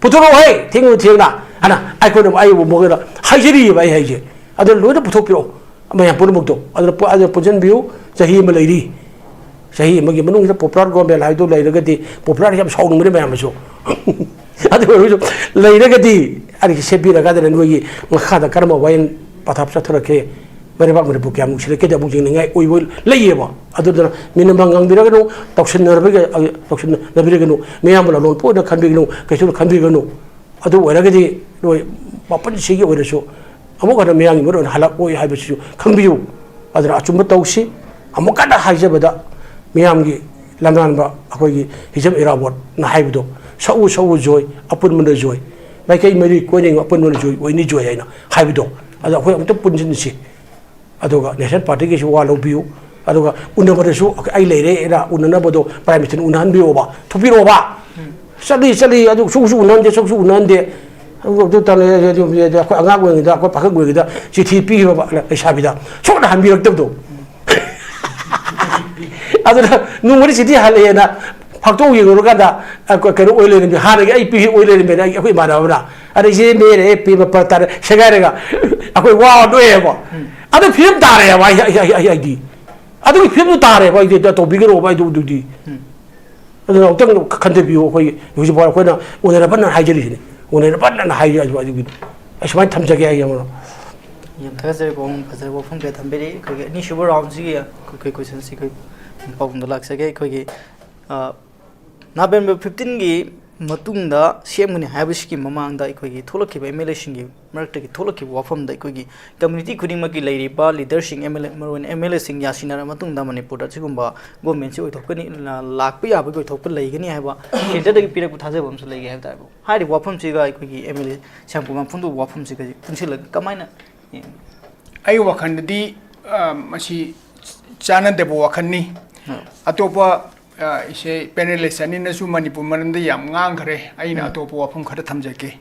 ꯄꯨꯊꯣꯔꯛꯑꯣꯍꯦ, ꯊꯦꯡꯉꯨ ꯊꯦꯡꯅ꯫ ꯑꯅ ꯑꯩꯈꯣꯏꯅ, ꯑꯩꯕꯨ ꯃꯈꯣꯏꯗ ꯍꯥꯏꯖꯔꯤꯑꯕ ꯑꯩ ꯍꯥꯏꯁꯦ꯫ ꯑꯗꯨꯅ ꯂꯣꯏꯅ ꯄꯨꯊꯣꯛꯄꯤꯔꯛꯑꯣ, ꯃꯌꯥꯝ ꯄꯨꯝꯅꯃꯛꯇꯣ꯫ ꯑꯗꯨꯅ ꯄꯨ-, ꯑꯗꯨꯅ ꯄꯨꯟꯁꯤꯟꯕꯤꯌꯨ, ꯆꯍꯤ ꯑꯃ ꯂꯩꯔꯤ꯫ ꯆꯍꯤ ꯑꯃꯒꯤ ꯃꯅꯨꯡꯁꯤꯗ popular government ꯍꯥꯏꯗꯨ ꯂꯩꯔꯒꯗꯤ, popular ꯌꯥꯝ ꯁꯥꯎꯅꯤꯡꯕꯅꯤ ꯃꯌꯥꯝꯅꯁꯨ꯫ ꯑꯗꯨ ꯑꯣꯏꯔꯒꯁꯨ ꯂꯩꯔꯒꯗꯤ ꯑꯩꯒꯤ ꯁꯦꯝꯕꯤꯔꯀꯥꯟꯗ ꯅꯣꯏꯒꯤ ꯃꯈꯥꯗ ꯀꯔꯝꯕ ꯋꯥꯌꯦꯜ ꯄꯊꯥꯞ ꯆꯠꯊꯔꯛꯀꯦ, ꯃꯔꯩꯕꯥꯛ ꯃꯅꯤꯄꯨꯔ ꯀꯌꯥꯝ ꯅꯨꯡꯁꯤꯔꯛꯀꯦꯗꯤ ꯑꯃꯨꯛ ꯌꯦꯡꯅꯤꯡꯉꯥꯏ ꯑꯣꯏꯕ ꯂꯩꯌꯦꯕ꯫ ꯑꯗꯨꯗꯨꯅ ꯃꯤꯅꯝꯕ ꯉꯥꯡꯕꯤꯔꯒꯅꯨ, ꯇꯧꯁꯤꯟꯅꯔꯕꯒ-, ꯇꯧꯁꯤꯟꯅꯕꯤꯔꯒꯅꯨ, ꯃꯤꯌꯥꯝꯕ ꯂꯂꯣꯟꯕ ꯑꯣꯏꯅ ꯈꯟꯕꯤꯒꯅꯨ, ꯀꯩꯁꯨ ꯈꯟꯕꯤꯒꯅꯨ꯫ ꯑꯗꯨ ꯑꯣꯏꯔꯒꯗꯤ ꯅꯣꯏ ꯃꯄꯨꯟꯁꯤꯒꯤ ꯑꯣꯏꯔꯁꯨ ꯑꯃꯨꯛ ꯍꯟꯅ ꯃꯤꯌꯥꯝꯒꯤ ꯃꯔꯨ ꯑꯣꯏꯅ ꯍꯜꯂꯛꯑꯣꯏ ꯍꯥꯏꯕꯁꯤꯁꯨ ꯈꯪꯕꯤꯌꯨ꯫ ꯑꯗꯨꯅ ꯑꯆꯨꯝꯕ ꯇꯧꯁꯤ꯫ ꯑꯃꯨꯛ ꯀꯟꯅ ꯍꯥꯏꯖꯕꯗ, ꯃꯤꯌꯥꯝꯒꯤ ꯂꯝꯗꯥꯟꯕ ꯑꯩꯈꯣꯏꯒꯤ ꯍꯤꯖꯝ ꯏꯔꯥꯕꯣꯠꯅ ꯍꯥꯏꯕꯗꯣ, "ꯁꯛꯎ ꯁꯛꯎ ꯖꯣꯏ, ꯑꯄꯨꯟꯕꯅ ꯖꯣꯏ, ꯃꯥꯏꯀꯩ ꯃꯔꯤ ꯀꯣꯏꯅꯤꯡ ꯑꯄꯨꯟꯕꯅ ꯖꯣꯏ ꯑꯣꯏꯅꯤ ꯖꯣꯏ" ꯍꯥꯏꯅ ꯍꯥꯏꯕꯗꯣ, ꯑꯗꯣ ꯑꯩꯈꯣꯏ ꯑꯃꯨꯛꯇ ꯄꯨꯟꯁꯤꯟꯁꯤ꯫ ꯑꯗꯨꯒ ꯅꯦꯁꯅꯦꯜ ꯄꯥꯔꯇꯤꯒꯤꯁꯨ ꯋꯥ ꯂꯧꯕꯤꯌꯨ꯫ ꯑꯗꯨꯒ ꯎꯅꯕꯗꯁꯨ ꯑꯩ ꯂꯩꯔꯦꯅ ꯎꯅꯅꯕꯗꯣ ꯄ꯭ꯔꯥꯏꯝ ꯃꯤꯅꯤꯁꯇꯔꯅ ꯎꯅꯍꯟꯕꯤꯌꯣꯕ, ꯊꯣꯛꯄꯤꯔꯛꯑꯣꯕ꯫ ꯆꯠꯂꯤ, ꯆꯠꯂꯤ, ꯑꯗꯨ ꯁꯨꯛꯁꯨ ꯎꯅꯍꯟꯗꯦ, ꯁꯨꯛꯁꯨ ꯎꯅꯍꯟꯗꯦ꯫ ꯑꯗꯨ, ꯑꯗꯨ ꯇꯧꯔꯦ, ꯑꯗꯨ, ꯑꯗꯨ, ꯑꯗꯨ ꯑꯩꯈꯣꯏ ꯑꯉꯥꯡ ꯑꯣꯏꯔꯤꯉꯩꯗ, ꯑꯩꯈꯣꯏ ꯄꯥꯈꯪ ꯑꯣꯏꯔꯤꯉꯩꯗ ꯆꯤꯊꯤ ꯄꯤꯈꯤꯕ ꯂꯩꯁꯥꯕꯤꯗ ꯁꯨꯛꯍꯟ ꯍꯟꯕꯤꯔꯛꯇꯕꯗꯣ꯫ ꯑꯗꯨꯅ ꯅꯣꯡꯃꯗꯤ ꯆꯤꯊꯤ ꯍꯜꯂꯛꯑꯦꯅ ꯐꯥꯛꯇꯣꯛ ꯌꯦꯡꯉꯨꯔꯀꯥꯟꯗ, ꯑ, ꯀ-, ꯀꯩꯅꯣ ꯑꯣꯏ ꯂꯩꯔꯝꯃꯤ, ꯍꯥꯟꯅꯒꯤ ꯑꯩ ꯄꯤꯔꯤ ꯑꯣꯏ ꯂꯩꯔꯝꯃꯦꯅ ꯑꯩ, ꯑꯩꯈꯣꯏ ꯏꯃꯥꯟꯅꯕ ꯑꯃꯅ꯫ ꯑꯗꯩ ꯏꯆꯦ ꯃꯦꯔꯦ ꯄꯤ ꯃꯄꯥ ꯇꯥꯔꯦ ꯁꯦꯒꯥꯏꯔꯒ ꯑꯩꯈꯣꯏ ꯋꯥ ꯅꯣꯛꯑꯦꯕ꯫ ꯑꯗꯨ ꯐꯤꯕꯝ ꯇꯥꯔꯦꯕ ꯑꯩ ꯑꯩ ꯑꯩ ꯑꯩ ꯑꯩꯗꯤ ꯑꯗꯨꯒꯤ ꯐꯤꯕꯝꯗꯨ ꯇꯥꯔꯦꯕ ꯑꯩꯗꯤ ꯑꯗꯨ ꯇꯧꯕꯤꯒꯅꯣꯕ ꯑꯩꯗꯨ ꯑꯗꯨꯗꯤ ꯑꯗꯨꯅ ꯑꯃꯨꯛꯇꯪ ꯈꯟꯊꯕꯤꯌꯨ꯫ ꯑꯩꯈꯣꯏ ꯍꯧꯖꯤꯛ ꯐꯥꯎ ꯑꯩꯈꯣꯏꯅ ꯎꯅꯔꯕꯅ ꯍꯥꯏꯖꯔꯤꯁꯤꯅꯤ꯫ ꯎꯅꯔꯕꯅ ꯍꯥꯏꯔꯤ ꯑꯗꯨ ꯑꯗꯨꯒꯤꯗꯤ ꯑꯩ ꯁꯨꯃꯥꯏꯅ ꯊꯝꯖꯒꯦ ꯑꯩ ꯑꯃꯅ꯫ ꯌꯥꯝ ꯊꯥꯒꯠꯆꯔꯤ ꯄꯥꯕꯨꯡ, ꯐꯖꯕ ꯋꯥꯐꯝ ꯀꯌꯥ ꯊꯝꯕꯤꯔꯤ꯫ ꯑꯩꯈꯣꯏꯒꯤ ꯑꯅꯤꯁꯨꯕ ꯔꯥꯎꯟꯁꯤꯒꯤ ꯑꯩꯈꯣꯏ ꯀꯣꯏꯁꯟꯁꯤ ꯑꯩꯈꯣꯏ ꯄꯥꯕꯨꯡꯗ ꯂꯥꯛꯆꯒꯦ꯫ ꯑꯩꯈꯣꯏꯒꯤ ꯅꯕꯦꯝꯕꯔ ꯐꯤꯐꯇꯤꯟꯒꯤ ꯃꯇꯨꯡꯗ ꯁꯦꯝꯒꯅꯤ ꯍꯥꯏꯕꯁꯤꯒꯤ ꯃꯃꯥꯡꯗ ꯑꯩꯈꯣꯏꯒꯤ ꯊꯣꯛꯂꯛꯈꯤꯕ ꯑꯦꯝ ꯑꯦꯜ ꯑꯦꯁꯤꯡꯒꯤ ꯃꯔꯛꯇꯒꯤ ꯊꯣꯛꯂꯛꯈꯤꯕ ꯋꯥꯐꯝꯗ ꯑꯩꯈꯣꯏꯒꯤ ꯀꯝꯃ꯭ꯌꯨꯅꯤꯇꯤ ꯈꯨꯗꯤꯡꯃꯛꯀꯤ ꯂꯩꯔꯤꯕ ꯂꯤꯗꯔꯁꯤꯡ ꯑꯦꯝ ꯑꯦꯜ ꯑꯦ ꯃꯔꯨꯑꯣꯏꯅ ꯑꯦꯝ ꯑꯦꯜ ꯑꯦꯁꯤꯡ ꯌꯥꯁꯤꯟꯅꯔꯕ ꯃꯇꯨꯡꯗ ꯃꯅꯤꯄꯨꯔꯗ ꯑꯁꯤꯒꯨꯝꯕ ꯒꯣꯔꯃꯦꯟꯁꯤ ꯑꯣꯏꯊꯣꯛꯀꯅꯤ, ꯂꯥꯛꯄ ꯌꯥꯕꯒꯤ ꯑꯣꯏꯊꯣꯛꯄ ꯂꯩꯒꯅꯤ ꯍꯥꯏꯕ ꯁꯦꯟꯇꯔꯗꯒꯤ ꯄꯤꯔꯛꯄ ꯊꯥꯖꯕ ꯑꯃꯁꯨ ꯂꯩꯒꯦ ꯍꯥꯏꯕ ꯇꯥꯔꯦ꯫ ꯍꯥꯏꯔꯤꯕ ꯋꯥꯐꯝꯁꯤꯒ ꯑꯩꯈꯣꯏꯒꯤ ꯑꯦꯝ ꯑꯦꯜ ꯑꯦ ꯁ꯭ꯌꯥꯝꯀꯨꯃꯥꯔ ꯐꯣꯡꯗꯣꯛꯄ ꯋꯥꯐꯝꯁꯤꯒ ꯄꯨꯟꯁꯤꯜꯂꯒ ꯀꯃꯥꯏꯅ ꯌꯦꯡꯕꯤ? ꯑꯩ ꯋꯥꯈꯜꯗꯗꯤ ꯑ, ꯃꯁꯤ ꯆꯥꯟꯅꯗꯕ ꯋꯥꯈꯜꯅꯤ꯫ ꯎꯝ꯫ ꯑꯇꯣꯞꯄ ꯑ, ꯏꯆꯦ ꯄꯦꯅꯦꯂꯤꯁ ꯑꯅꯤꯅꯁꯨ ꯃꯅꯤꯄꯨꯔ ꯃꯔꯝꯗ ꯌꯥꯝ ꯉꯥꯡꯈ꯭ꯔꯦ꯫ ꯑꯩꯅ ꯎꯝ꯫ ꯑꯇꯣꯞꯄ ꯋꯥꯐꯝ ꯈꯔ ꯊꯝꯖꯒꯦ꯫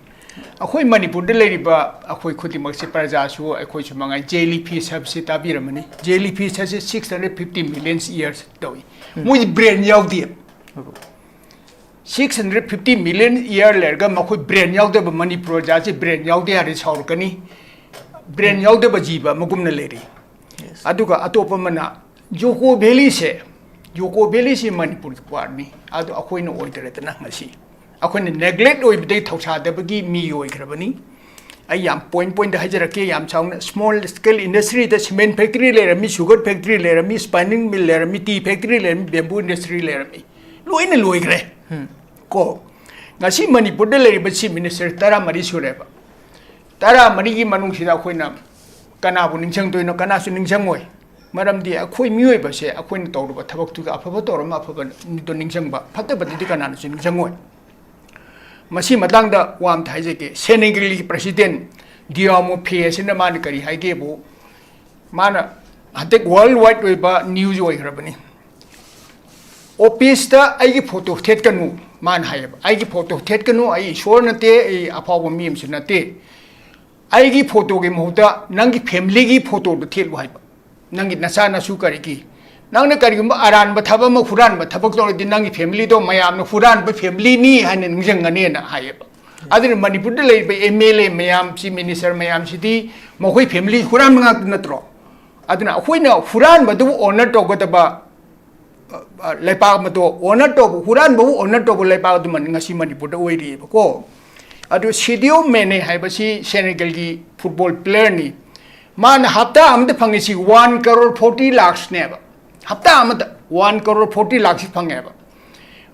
ꯑꯩꯈꯣꯏ ꯃꯅꯤꯄꯨꯔꯗ ꯂꯩꯔꯤꯕ ꯑꯩꯈꯣꯏ ꯈꯨꯗꯤꯡꯃꯛꯁꯦ ꯄ꯭ꯔꯖꯥꯁꯨ ꯑꯩꯈꯣꯏꯁꯨ ꯃꯉꯥꯏ ꯖꯦꯂꯤ ꯐꯤꯁ ꯍꯥꯏꯕꯁꯤ ꯇꯥꯕꯤꯔꯝꯃꯅꯤ꯫ ꯖꯦꯂꯤ ꯐꯤꯁ ꯍꯥꯏꯁꯦ six hundred fifty millions years ꯇꯧꯏ꯫ ꯎꯝ꯫ ꯃꯣꯏꯗꯤ ꯕ꯭ꯔꯦꯟ ꯌꯥꯎꯗꯦ꯫ Um. Six hundred fifty million year ꯂꯩꯔꯒ ꯃꯈꯣꯏ ꯕ꯭ꯔꯦꯟ ꯌꯥꯎꯗꯕ ꯃꯅꯤꯄꯨꯔ ꯄ꯭ꯔꯖꯥꯁꯦ ꯕ꯭ꯔꯦꯟ ꯌꯥꯎꯗꯦ ꯍꯥꯏꯔꯗꯤ ꯁꯥꯎꯔꯛꯀꯅꯤ꯫ ꯕ꯭ꯔꯦꯟ ꯌꯥꯎꯗꯕ ꯖꯤꯕ ꯑꯃꯒꯨꯝꯅ ꯂꯩꯔꯤ꯫ Yes. ꯑꯗꯨꯒ ꯑꯇꯣꯞꯄ ꯑꯃꯅ ꯖꯣꯀꯣ ꯚꯦꯂꯤꯁꯦ, ꯖꯣꯀꯣ ꯚꯦꯂꯤꯁꯤ ꯃꯅꯤꯄꯨꯔꯒꯤ ꯄꯥꯔꯠꯅꯤ꯫ ꯑꯗꯣ ꯑꯩꯈꯣꯏꯅ ꯑꯣꯏꯗꯔꯦꯗꯅ ꯉꯁꯤ꯫ ꯑꯩꯈꯣꯏꯅ ꯅꯦꯒ꯭ꯂꯦꯛ ꯑꯣꯏꯕꯗꯒꯤ ꯊꯧꯁꯥꯗꯕꯒꯤ ꯃꯤ ꯑꯣꯏꯈ꯭ꯔꯕꯅꯤ꯫ ꯑꯩ ꯌꯥꯝ ꯄꯣꯏꯟ ꯄꯣꯏꯟꯗ ꯍꯥꯏꯖꯔꯛꯀꯦ꯫ ꯌꯥꯝ ꯆꯥꯎꯅ ꯁ꯭ꯃꯣꯜ ꯁ꯭ꯀꯦꯜ ꯏꯟꯗꯁꯇ꯭ꯔꯤꯗ ꯁꯤꯃꯦꯟ ꯐꯦꯛꯇꯔꯤ ꯂꯩꯔꯝꯃꯤ, ꯁꯨꯒꯔ ꯐꯦꯛꯇꯔꯤ ꯂꯩꯔꯝꯃꯤ, ꯁ꯭ꯄꯥꯏꯅꯤꯡ ꯃꯤꯜ ꯂꯩꯔꯝꯃꯤ, ꯇꯤ ꯐꯦꯛꯇꯔꯤ ꯂꯩꯔꯝꯃꯤ, ꯕꯦꯝꯕꯨ ꯏꯟꯗꯁꯇ꯭ꯔꯤ ꯂꯩꯔꯝꯃꯤ꯫ ꯂꯣꯏꯅ ꯂꯣꯏꯈ꯭ꯔꯦ꯫ ꯎꯝ꯫ ꯀꯣ, ꯉꯁꯤ ꯃꯅꯤꯄꯨꯔꯗ ꯂꯩꯔꯤꯕ ꯆꯤꯐ ꯃꯤꯅꯤꯁꯇꯔ ꯇꯔꯥꯃꯔꯤ ꯁꯨꯔꯦꯕ꯫ ꯇꯔꯥꯃꯔꯤꯒꯤ ꯃꯅꯨꯡꯁꯤꯗ ꯑꯩꯈꯣꯏꯅ ꯀꯅꯥꯕꯨ ꯅꯤꯡꯁꯤꯡꯗꯣꯏꯅꯣ? ꯀꯅꯥꯁꯨ ꯅꯤꯡꯁꯤꯡꯉꯣꯏ꯫ ꯃꯔꯝꯗꯤ ꯑꯩꯈꯣꯏ ꯃꯤꯑꯣꯏꯕꯁꯦ ꯑꯩꯈꯣꯏꯅ ꯇꯧꯔꯨꯕ ꯊꯕꯛꯇꯨꯗ ꯑꯐꯕ ꯇꯧꯔꯝꯕ ꯑꯐꯕꯗꯣ ꯅꯤꯡꯁꯤꯡꯕ, ꯐꯠꯇꯕꯗꯨꯗꯤ ꯀꯅꯥꯅꯁꯨ ꯅꯤꯡꯁꯤꯡꯉꯣꯏ꯫ ꯃꯁꯤ ꯃꯇꯥꯡꯗ ꯋꯥ ꯑꯝꯇ ꯍꯥꯏꯖꯒꯦ꯫ ꯁꯦꯅꯦꯒꯜꯒꯤ ꯄ꯭ꯔꯁꯤꯗꯦꯟ ꯗꯤꯌꯥꯃꯣ ꯐꯦ ꯑꯁꯤꯅ ꯃꯥꯅ ꯀꯔꯤ ꯍꯥꯏꯒꯦꯕꯨ, ꯃꯥꯅ ꯍꯟꯗꯛ ꯋꯥꯔꯜ ꯋꯥꯏꯗ ꯑꯣꯏꯕ ꯅ꯭ꯌꯨꯁ ꯑꯣꯏꯈ꯭ꯔꯕꯅꯤ꯫ ꯑꯣꯐꯤꯁꯇ ꯑꯩꯒꯤ ꯐꯣꯇꯣ ꯊꯦꯠꯀꯅꯨ, ꯃꯥꯅ ꯍꯥꯏꯌꯦꯕ, "ꯑꯩꯒꯤ ꯐꯣꯇꯣ ꯊꯦꯠꯀꯅꯨ, ꯑꯩ ꯏꯁꯣꯔ ꯅꯠꯇꯦ, ꯑꯩ ꯑꯐꯥꯎꯕ ꯃꯤ ꯑꯃꯁꯨ ꯅꯠꯇꯦ꯫ ꯑꯩꯒꯤ ꯐꯣꯇꯣꯒꯤ ꯃꯍꯨꯠꯇ ꯅꯪꯒꯤ ꯐꯦꯃꯤꯂꯤꯒꯤ ꯐꯣꯇꯣꯗꯨ ꯊꯦꯠꯂꯨ" ꯍꯥꯏꯕ꯫ "ꯅꯪꯒꯤ ꯅꯆꯥ ꯅꯁꯨ ꯀꯔꯤꯒꯤ? ꯅꯪꯅ ꯀꯔꯤꯒꯨꯝꯕ ꯑꯔꯥꯟꯕ ꯊꯕꯛ ꯑꯃ, ꯍꯨꯔꯥꯟꯕ ꯊꯕꯛ ꯇꯧꯔꯗꯤ ꯅꯪꯒꯤ ꯐꯦꯃꯤꯂꯤꯗꯣ ꯃꯌꯥꯝꯅ ꯍꯨꯔꯥꯟꯕ ꯐꯦꯃꯤꯂꯤꯅꯤ ꯍꯥꯏꯅ ꯅꯤꯡꯁꯤꯡꯒꯅꯦꯅ" ꯍꯥꯏꯌꯦꯕ꯫ ꯑꯗꯨꯅ ꯃꯅꯤꯄꯨꯔꯗ ꯂꯩꯔꯤꯕ ꯑꯦꯝ ꯑꯦꯜ ꯑꯦ ꯃꯌꯥꯝ, ꯆꯤꯐ ꯃꯤꯅꯤꯁꯇꯔ ꯃꯌꯥꯝꯁꯤꯗꯤ ꯃꯈꯣꯏ ꯐꯦꯃꯤꯂꯤ ꯍꯨꯔꯥꯟꯕ ꯉꯥꯛꯇ ꯅꯠꯇ꯭ꯔꯣ? ꯑꯗꯨꯅ ꯑꯩꯈꯣꯏꯅ ꯍꯨꯔꯥꯟꯕꯗꯨꯕꯨ ꯑꯣꯅꯔ ꯇꯧꯒꯗꯕ, ꯑ, ꯑ, ꯂꯩꯄꯥꯛ ꯑꯃꯗꯣ ꯑꯣꯅꯔ ꯇꯧꯕ, ꯍꯨꯔꯥꯟꯕꯕꯨ ꯑꯣꯅꯔ ꯇꯧꯕ ꯂꯩꯄꯥꯛ ꯑꯗꯨꯃ ꯉꯁꯤ ꯃꯅꯤꯄꯨꯔꯗ ꯑꯣꯏꯔꯤꯑꯕꯀꯣ꯫ ꯑꯗꯨ ꯁꯦꯗꯤꯑꯣ ꯃꯦꯅꯦ ꯍꯥꯏꯕꯁꯤ ꯁꯦꯅꯦꯒꯜꯒꯤ ꯐꯨꯠꯕꯣꯜ ꯄ꯭ꯂꯦꯌꯔꯅꯤ꯫ ꯃꯥꯅ ꯍꯞꯇꯥ ꯑꯃꯗ ꯐꯪꯉꯤꯁꯤ one crore forty lakhsꯅꯦꯕ꯫ ꯍꯞꯇꯥ ꯑꯃꯗ one crore forty lakhꯁꯤ ꯐꯪꯉꯦꯕ꯫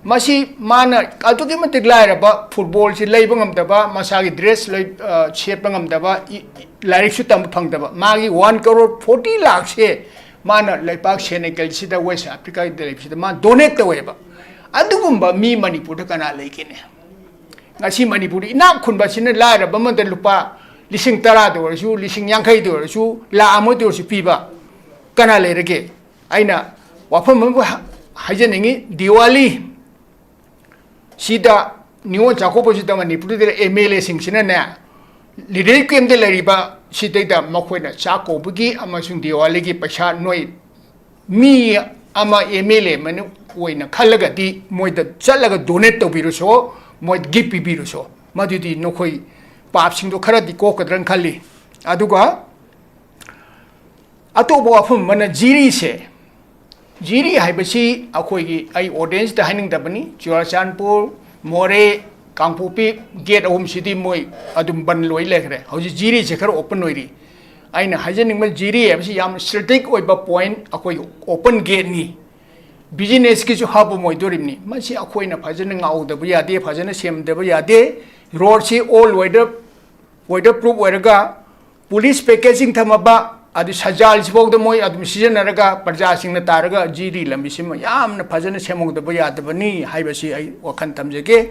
ꯃꯁꯤ ꯃꯥꯅ ꯑꯗꯨꯛꯀꯤ ꯃꯇꯤꯛ ꯂꯥꯏꯔꯕ, ꯐꯨꯠꯕꯣꯜꯁꯤ ꯂꯩꯕ ꯉꯝꯗꯕ, ꯃꯁꯥꯒꯤ ꯗ꯭ꯔꯦꯁ ꯂꯩ-, ꯑ, ꯁꯦꯠꯄ ꯉꯝꯗꯕ, ꯏ-, ꯏ-, ꯂꯥꯏꯔꯤꯛꯁꯨ ꯇꯝꯕ ꯐꯪꯗꯕ, ꯃꯥꯒꯤ one crore forty lakhꯁꯦ ꯃꯥꯅ ꯂꯩꯄꯥꯛ ꯁꯦꯅꯦꯒꯜꯁꯤꯗ, ꯋꯦꯁ ꯑꯐ꯭ꯔꯤꯀꯥꯗ ꯂꯩꯕꯁꯤꯗ ꯃꯥ ꯗꯣꯅꯦꯠ ꯇꯧꯋꯦꯕ꯫ ꯑꯗꯨꯒꯨꯝꯕ ꯃꯤ ꯃꯅꯤꯄꯨꯔꯗ ꯀꯅꯥ ꯂꯩꯒꯦꯅꯦ? ꯉꯁꯤ ꯃꯅꯤꯄꯨꯔꯗ ꯏꯅꯥꯛ ꯈꯨꯟꯕꯁꯤꯅ ꯂꯥꯏꯔꯕ ꯑꯃꯗ ꯂꯨꯄꯥ ꯂꯤꯁꯤꯡ ꯇꯔꯥꯗ ꯑꯣꯏꯔꯁꯨ, ꯂꯤꯁꯤꯡ ꯌꯥꯡꯈꯩꯗ ꯑꯣꯏꯔꯁꯨ, ꯂꯥꯈ ꯑꯃꯗ ꯑꯣꯏꯔꯁꯨ ꯄꯤꯕ ꯀꯅꯥ ꯂꯩꯔꯒꯦ? ꯑꯩꯅ ꯋꯥꯐꯝ ꯑꯃꯕꯨ ꯍꯥ-, ꯍꯥꯏꯖꯅꯤꯡꯉꯤ꯫ ꯗꯤꯋꯥꯂꯤ ꯁꯤꯗ, ꯅꯤꯉꯣꯜ ꯆꯥꯛꯀꯧꯕꯁꯤꯗ ꯃꯅꯤꯄꯨꯔꯗ ꯑꯦꯝ ꯑꯦꯜ ꯑꯦꯁꯤꯡꯁꯤꯅꯅꯦ, ꯔꯤꯂꯤꯐ ꯀꯦꯝꯞꯇ ꯂꯩꯔꯤꯕ ꯁꯤꯗꯩꯗ ꯃꯈꯣꯏꯅ ꯆꯥꯛ ꯀꯧꯕꯒꯤ ꯑꯃꯁꯨꯡ ꯗꯤꯋꯥꯂꯤꯒꯤ ꯄꯩꯁꯥ ꯅꯣꯏ ꯃꯤ ꯑꯃ ꯑꯦꯝ ꯑꯦꯜ ꯑꯦ ꯑꯃꯅ ꯑꯣꯏꯅ ꯈꯜꯂꯒꯗꯤ ꯃꯣꯏꯗ ꯆꯠꯂꯒ ꯗꯣꯅꯦꯠ ꯇꯧꯕꯤꯔꯨꯁꯣ, ꯃꯣꯏ ꯒꯤꯐ ꯄꯤꯕꯤꯔꯨꯁꯣ, ꯃꯗꯨꯗꯤ ꯅꯈꯣꯏ ꯄꯥꯞꯁꯤꯡꯗꯣ ꯈꯔꯗꯤ ꯀꯣꯛꯀꯗ꯭ꯔꯅ ꯈꯜꯂꯤ꯫ ꯑꯗꯨꯒ ꯑꯇꯣꯞꯄ ꯋꯥꯐꯝ ꯑꯃꯅ ꯖꯤꯔꯤꯁꯦ, ꯖꯤꯔꯤ ꯍꯥꯏꯕꯁꯤ ꯑꯩꯈꯣꯏꯒꯤ, ꯑꯩ ꯑꯣꯗꯤꯌꯦꯟꯁꯇ ꯍꯥꯏꯅꯤꯡꯗꯕꯅꯤ, ꯆꯨꯔꯥꯆꯥꯟꯄꯨꯔ, ꯃꯣꯔꯦ, ꯀꯥꯡꯄꯣꯛꯄꯤ, ꯒꯦꯠ ꯑꯍꯨꯝꯁꯤꯗꯤ ꯃꯣꯏ ꯑꯗꯨꯝ ꯕꯟ ꯂꯣꯏ ꯂꯩꯈ꯭ꯔꯦ꯫ ꯍꯧꯖꯤꯛ ꯖꯤꯔꯤꯁꯦ ꯈꯔ ꯑꯣꯄꯟ ꯑꯣꯏꯔꯤ꯫ ꯑꯩꯅ ꯍꯥꯏꯖꯅꯤꯡꯕ, ꯖꯤꯔꯤ ꯍꯥꯏꯕꯁꯤ ꯌꯥꯝ ꯁ꯭ꯇ꯭ꯔꯦꯇꯦꯖꯤꯛ ꯑꯣꯏꯕ ꯄꯣꯏꯟꯠ, ꯑꯩꯈꯣꯏꯒꯤ ꯑꯣꯄꯟ ꯒꯦꯠꯅꯤ, ꯕꯤꯖꯤꯅꯦꯁꯀꯤꯁꯨ ꯍꯕ ꯑꯃ ꯑꯣꯏꯗꯣꯔꯤꯕꯅꯤ꯫ ꯃꯁꯤ ꯑꯩꯈꯣꯏꯅ ꯐꯖꯅ ꯉꯥꯛꯍꯧꯗꯕ ꯌꯥꯗꯦ, ꯐꯖꯅ ꯁꯦꯝꯗꯕ ꯌꯥꯗꯦ꯫ ꯔꯣꯗꯁꯤ ꯑꯣꯜ ꯋꯦꯗꯔ, ꯋꯦꯗꯔ ꯄ꯭ꯔꯨꯐ ꯑꯣꯏꯔꯒ, ꯄꯨꯂꯤꯁ ꯄꯦꯀꯦꯖꯤꯡ ꯊꯝꯃꯕ, ꯑꯗꯨ ꯁꯖꯥꯜꯁꯤꯐꯥꯎꯗ ꯃꯣꯏ ꯑꯗꯨꯝ ꯁꯤꯖꯤꯟꯅꯔꯒ ꯄ꯭ꯔꯖꯥꯁꯤꯡꯅ ꯇꯥꯔꯒ ꯖꯤꯔꯤ ꯂꯝꯕꯤꯁꯤꯃ ꯌꯥꯝꯅ ꯐꯖꯅ ꯁꯦꯝꯍꯧꯗꯕ ꯌꯥꯗꯕꯅꯤ ꯍꯥꯏꯕꯁꯤ ꯑꯩ ꯋꯥꯈꯜ ꯊꯝꯖꯒꯦ꯫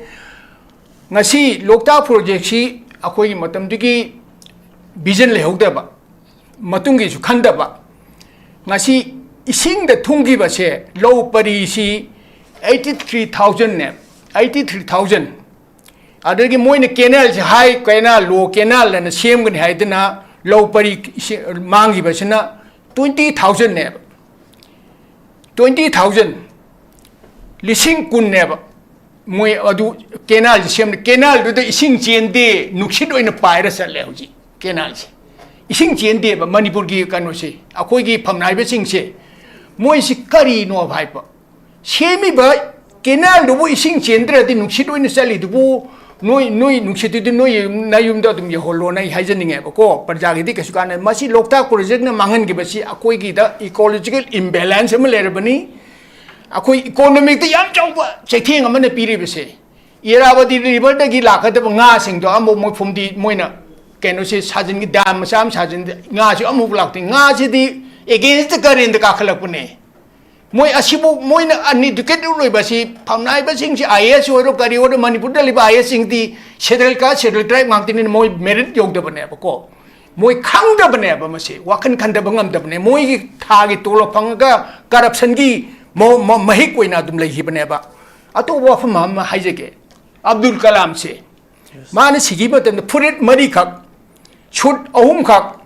ꯉꯁꯤ ꯂꯣꯛꯇꯥꯛ ꯄ꯭ꯔꯣꯖꯦꯛꯁꯤ ꯑꯩꯈꯣꯏꯒꯤ ꯃꯇꯝꯗꯨꯒꯤ ꯚꯤꯖꯟ ꯂꯩꯍꯧꯗꯕ, ꯃꯇꯨꯡꯒꯤꯁꯨ ꯈꯟꯗꯕ, ꯉꯁꯤ ꯏꯁꯤꯡꯗ ꯊꯨꯝꯈꯤꯕꯁꯦ, ꯂꯧ ꯄꯔꯤꯁꯤ eighty three thousandꯅꯦ, eighty three thousand꯫ ꯑꯗꯒꯤ ꯃꯣꯏꯅ ꯀꯦꯅꯦꯜꯁꯦ, ꯍꯥꯏ ꯀꯦꯅꯦꯜ, ꯂꯣ ꯀꯦꯅꯦꯜ ꯑꯅ ꯁꯦꯝꯒꯅꯤ ꯍꯥꯏꯗꯅ ꯂꯧ ꯄꯔꯤ ꯏꯁꯤꯡ ꯃꯥꯡꯈꯤꯕꯁꯤꯅ twenty thousandꯅꯦꯕ꯫ Twenty thousand, ꯂꯤꯁꯤꯡ ꯀꯨꯟꯅꯦꯕ꯫ ꯃꯣꯏ ꯑꯗꯨ ꯀꯦꯅꯦꯜꯁꯦ ꯁꯦꯝꯅ, ꯀꯦꯅꯦꯜꯗꯨꯗ ꯏꯁꯤꯡ ꯆꯦꯟꯗꯦ, ꯅꯨꯡꯁꯤꯠ ꯑꯣꯏꯅ ꯄꯥꯏꯔ ꯆꯠꯂꯦ ꯍꯧꯖꯤꯛ ꯀꯦꯅꯦꯜꯁꯦ꯫ ꯏꯁꯤꯡ ꯆꯦꯟꯗꯦꯕ ꯃꯅꯤꯄꯨꯔꯒꯤ ꯀꯩꯅꯣꯁꯦ, ꯑꯩꯈꯣꯏꯒꯤ ꯐꯝꯅꯥꯏꯕꯁꯤꯡꯁꯦ꯫ ꯃꯣꯏꯁꯤ ꯀꯔꯤꯅꯣ ꯍꯥꯏꯕ, ꯁꯦꯝꯃꯤꯕ ꯀꯦꯅꯦꯜꯗꯨꯕꯨ ꯏꯁꯤꯡ ꯆꯦꯟꯗ꯭ꯔꯗꯤ ꯅꯨꯡꯁꯤꯠ ꯑꯣꯏꯅ ꯆꯠꯂꯤꯗꯨꯕꯨ, ꯅꯣꯏ, ꯅꯣꯏ ꯅꯨꯡꯁꯤꯠꯇꯨꯗꯤ ꯅꯣꯏ ꯅꯌꯨꯝꯗ ꯑꯗꯨꯝ ꯌꯧꯍꯜꯂꯣꯅ ꯑꯩ ꯍꯥꯏꯖꯅꯤꯡꯉꯦꯕꯀꯣ꯫ ꯄ꯭ꯔꯖꯥꯒꯤꯗꯤ ꯀꯩꯁꯨ ꯀꯥꯟꯅ, ꯃꯁꯤ ꯂꯣꯛꯇꯥꯛ ꯄ꯭ꯔꯣꯖꯦꯛꯅ ꯃꯥꯡꯍꯟꯈꯤꯕꯁꯤ ꯑꯩꯈꯣꯏꯒꯤꯗ ꯏꯀꯣꯂꯣꯖꯤꯀꯦꯜ ꯏꯝꯕꯦꯂꯦꯟꯁ ꯑꯃ ꯂꯩꯔꯕꯅꯤ꯫ ꯑꯩꯈꯣꯏ ꯏꯀꯣꯅꯣꯃꯤꯛꯇ ꯌꯥꯝ ꯆꯥꯎꯕ ꯆꯩꯊꯦꯡ ꯑꯃꯅ ꯄꯤꯔꯤꯕꯁꯦ꯫ ꯏꯔꯥꯕꯇꯤ ꯔꯤꯚꯔꯗꯒꯤ ꯂꯥꯛꯀꯗꯕ ꯉꯥꯁꯤꯡꯗꯣ ꯑꯃꯨꯛ ꯃꯣꯏ ꯐꯨꯝꯗꯤ, ꯃꯣꯏꯅ ꯀꯩꯅꯣꯁꯦ ꯁꯥꯖꯤꯟꯒꯤ, ꯗꯥꯝ ꯃꯆꯥ ꯑꯃ ꯁꯥꯖꯤꯟ, ꯉꯥꯁꯨ ꯑꯃꯨꯛ ꯂꯥꯛꯇꯦ꯫ ꯉꯥꯁꯤꯗꯤ ꯑꯦꯒꯦꯟꯁꯇ ꯀꯔꯦꯟꯗ ꯀꯥꯈꯠꯂꯛꯄꯅꯦ꯫ ꯃꯣꯏ ꯑꯁꯤꯕꯨ, ꯃꯣꯏꯅ ꯑꯟꯏꯗꯨꯀꯦꯇꯦꯗ ꯑꯣꯏꯕꯁꯤ, ꯐꯝꯅꯥꯏꯕꯁꯤꯡꯁꯤ ꯑꯥꯏ ꯑꯦ ꯑꯦꯁ ꯑꯣꯏꯔꯣ, ꯀꯔꯤ ꯑꯣꯏꯔꯣ, ꯃꯅꯤꯄꯨꯔꯗ ꯂꯩꯕ I A ꯑꯦꯁꯁꯤꯡꯗꯤ schedule caste, schedule ꯇ꯭ꯔꯥꯏꯕ ꯉꯥꯛꯇꯅꯤꯅ ꯃꯣꯏ ꯃꯦꯔꯤꯠ ꯌꯧꯗꯕꯅꯦꯕꯀꯣ꯫ ꯃꯣꯏ ꯈꯪꯗꯕꯅꯦꯕ ꯃꯁꯤ, ꯋꯥꯈꯜ ꯈꯟꯊꯕ ꯉꯝꯗꯕꯅꯦ꯫ ꯃꯣꯏꯒꯤ ꯊꯥꯒꯤ ꯇꯣꯂꯣꯞ ꯐꯪꯉꯒ ꯀꯔꯞꯁꯟꯒꯤ ꯃ-, ꯃ-, ꯃꯍꯤꯛ ꯑꯣꯏꯅ ꯑꯗꯨꯝ ꯂꯩꯈꯤꯕꯅꯦꯕ꯫ ꯑꯇꯣꯞꯄ ꯋꯥꯐꯝ ꯑꯃ ꯍꯥꯏꯖꯒꯦ꯫ ꯑꯕꯗꯨꯜ ꯀꯂꯥꯝꯁꯦ, ꯃꯥꯅ ꯁꯤꯈꯤꯕ ꯃꯇꯝꯗ ꯐꯨꯔꯤꯠ ꯃꯔꯤꯈꯛ, ꯁꯨꯠ ꯑꯍꯨꯝꯈꯛ,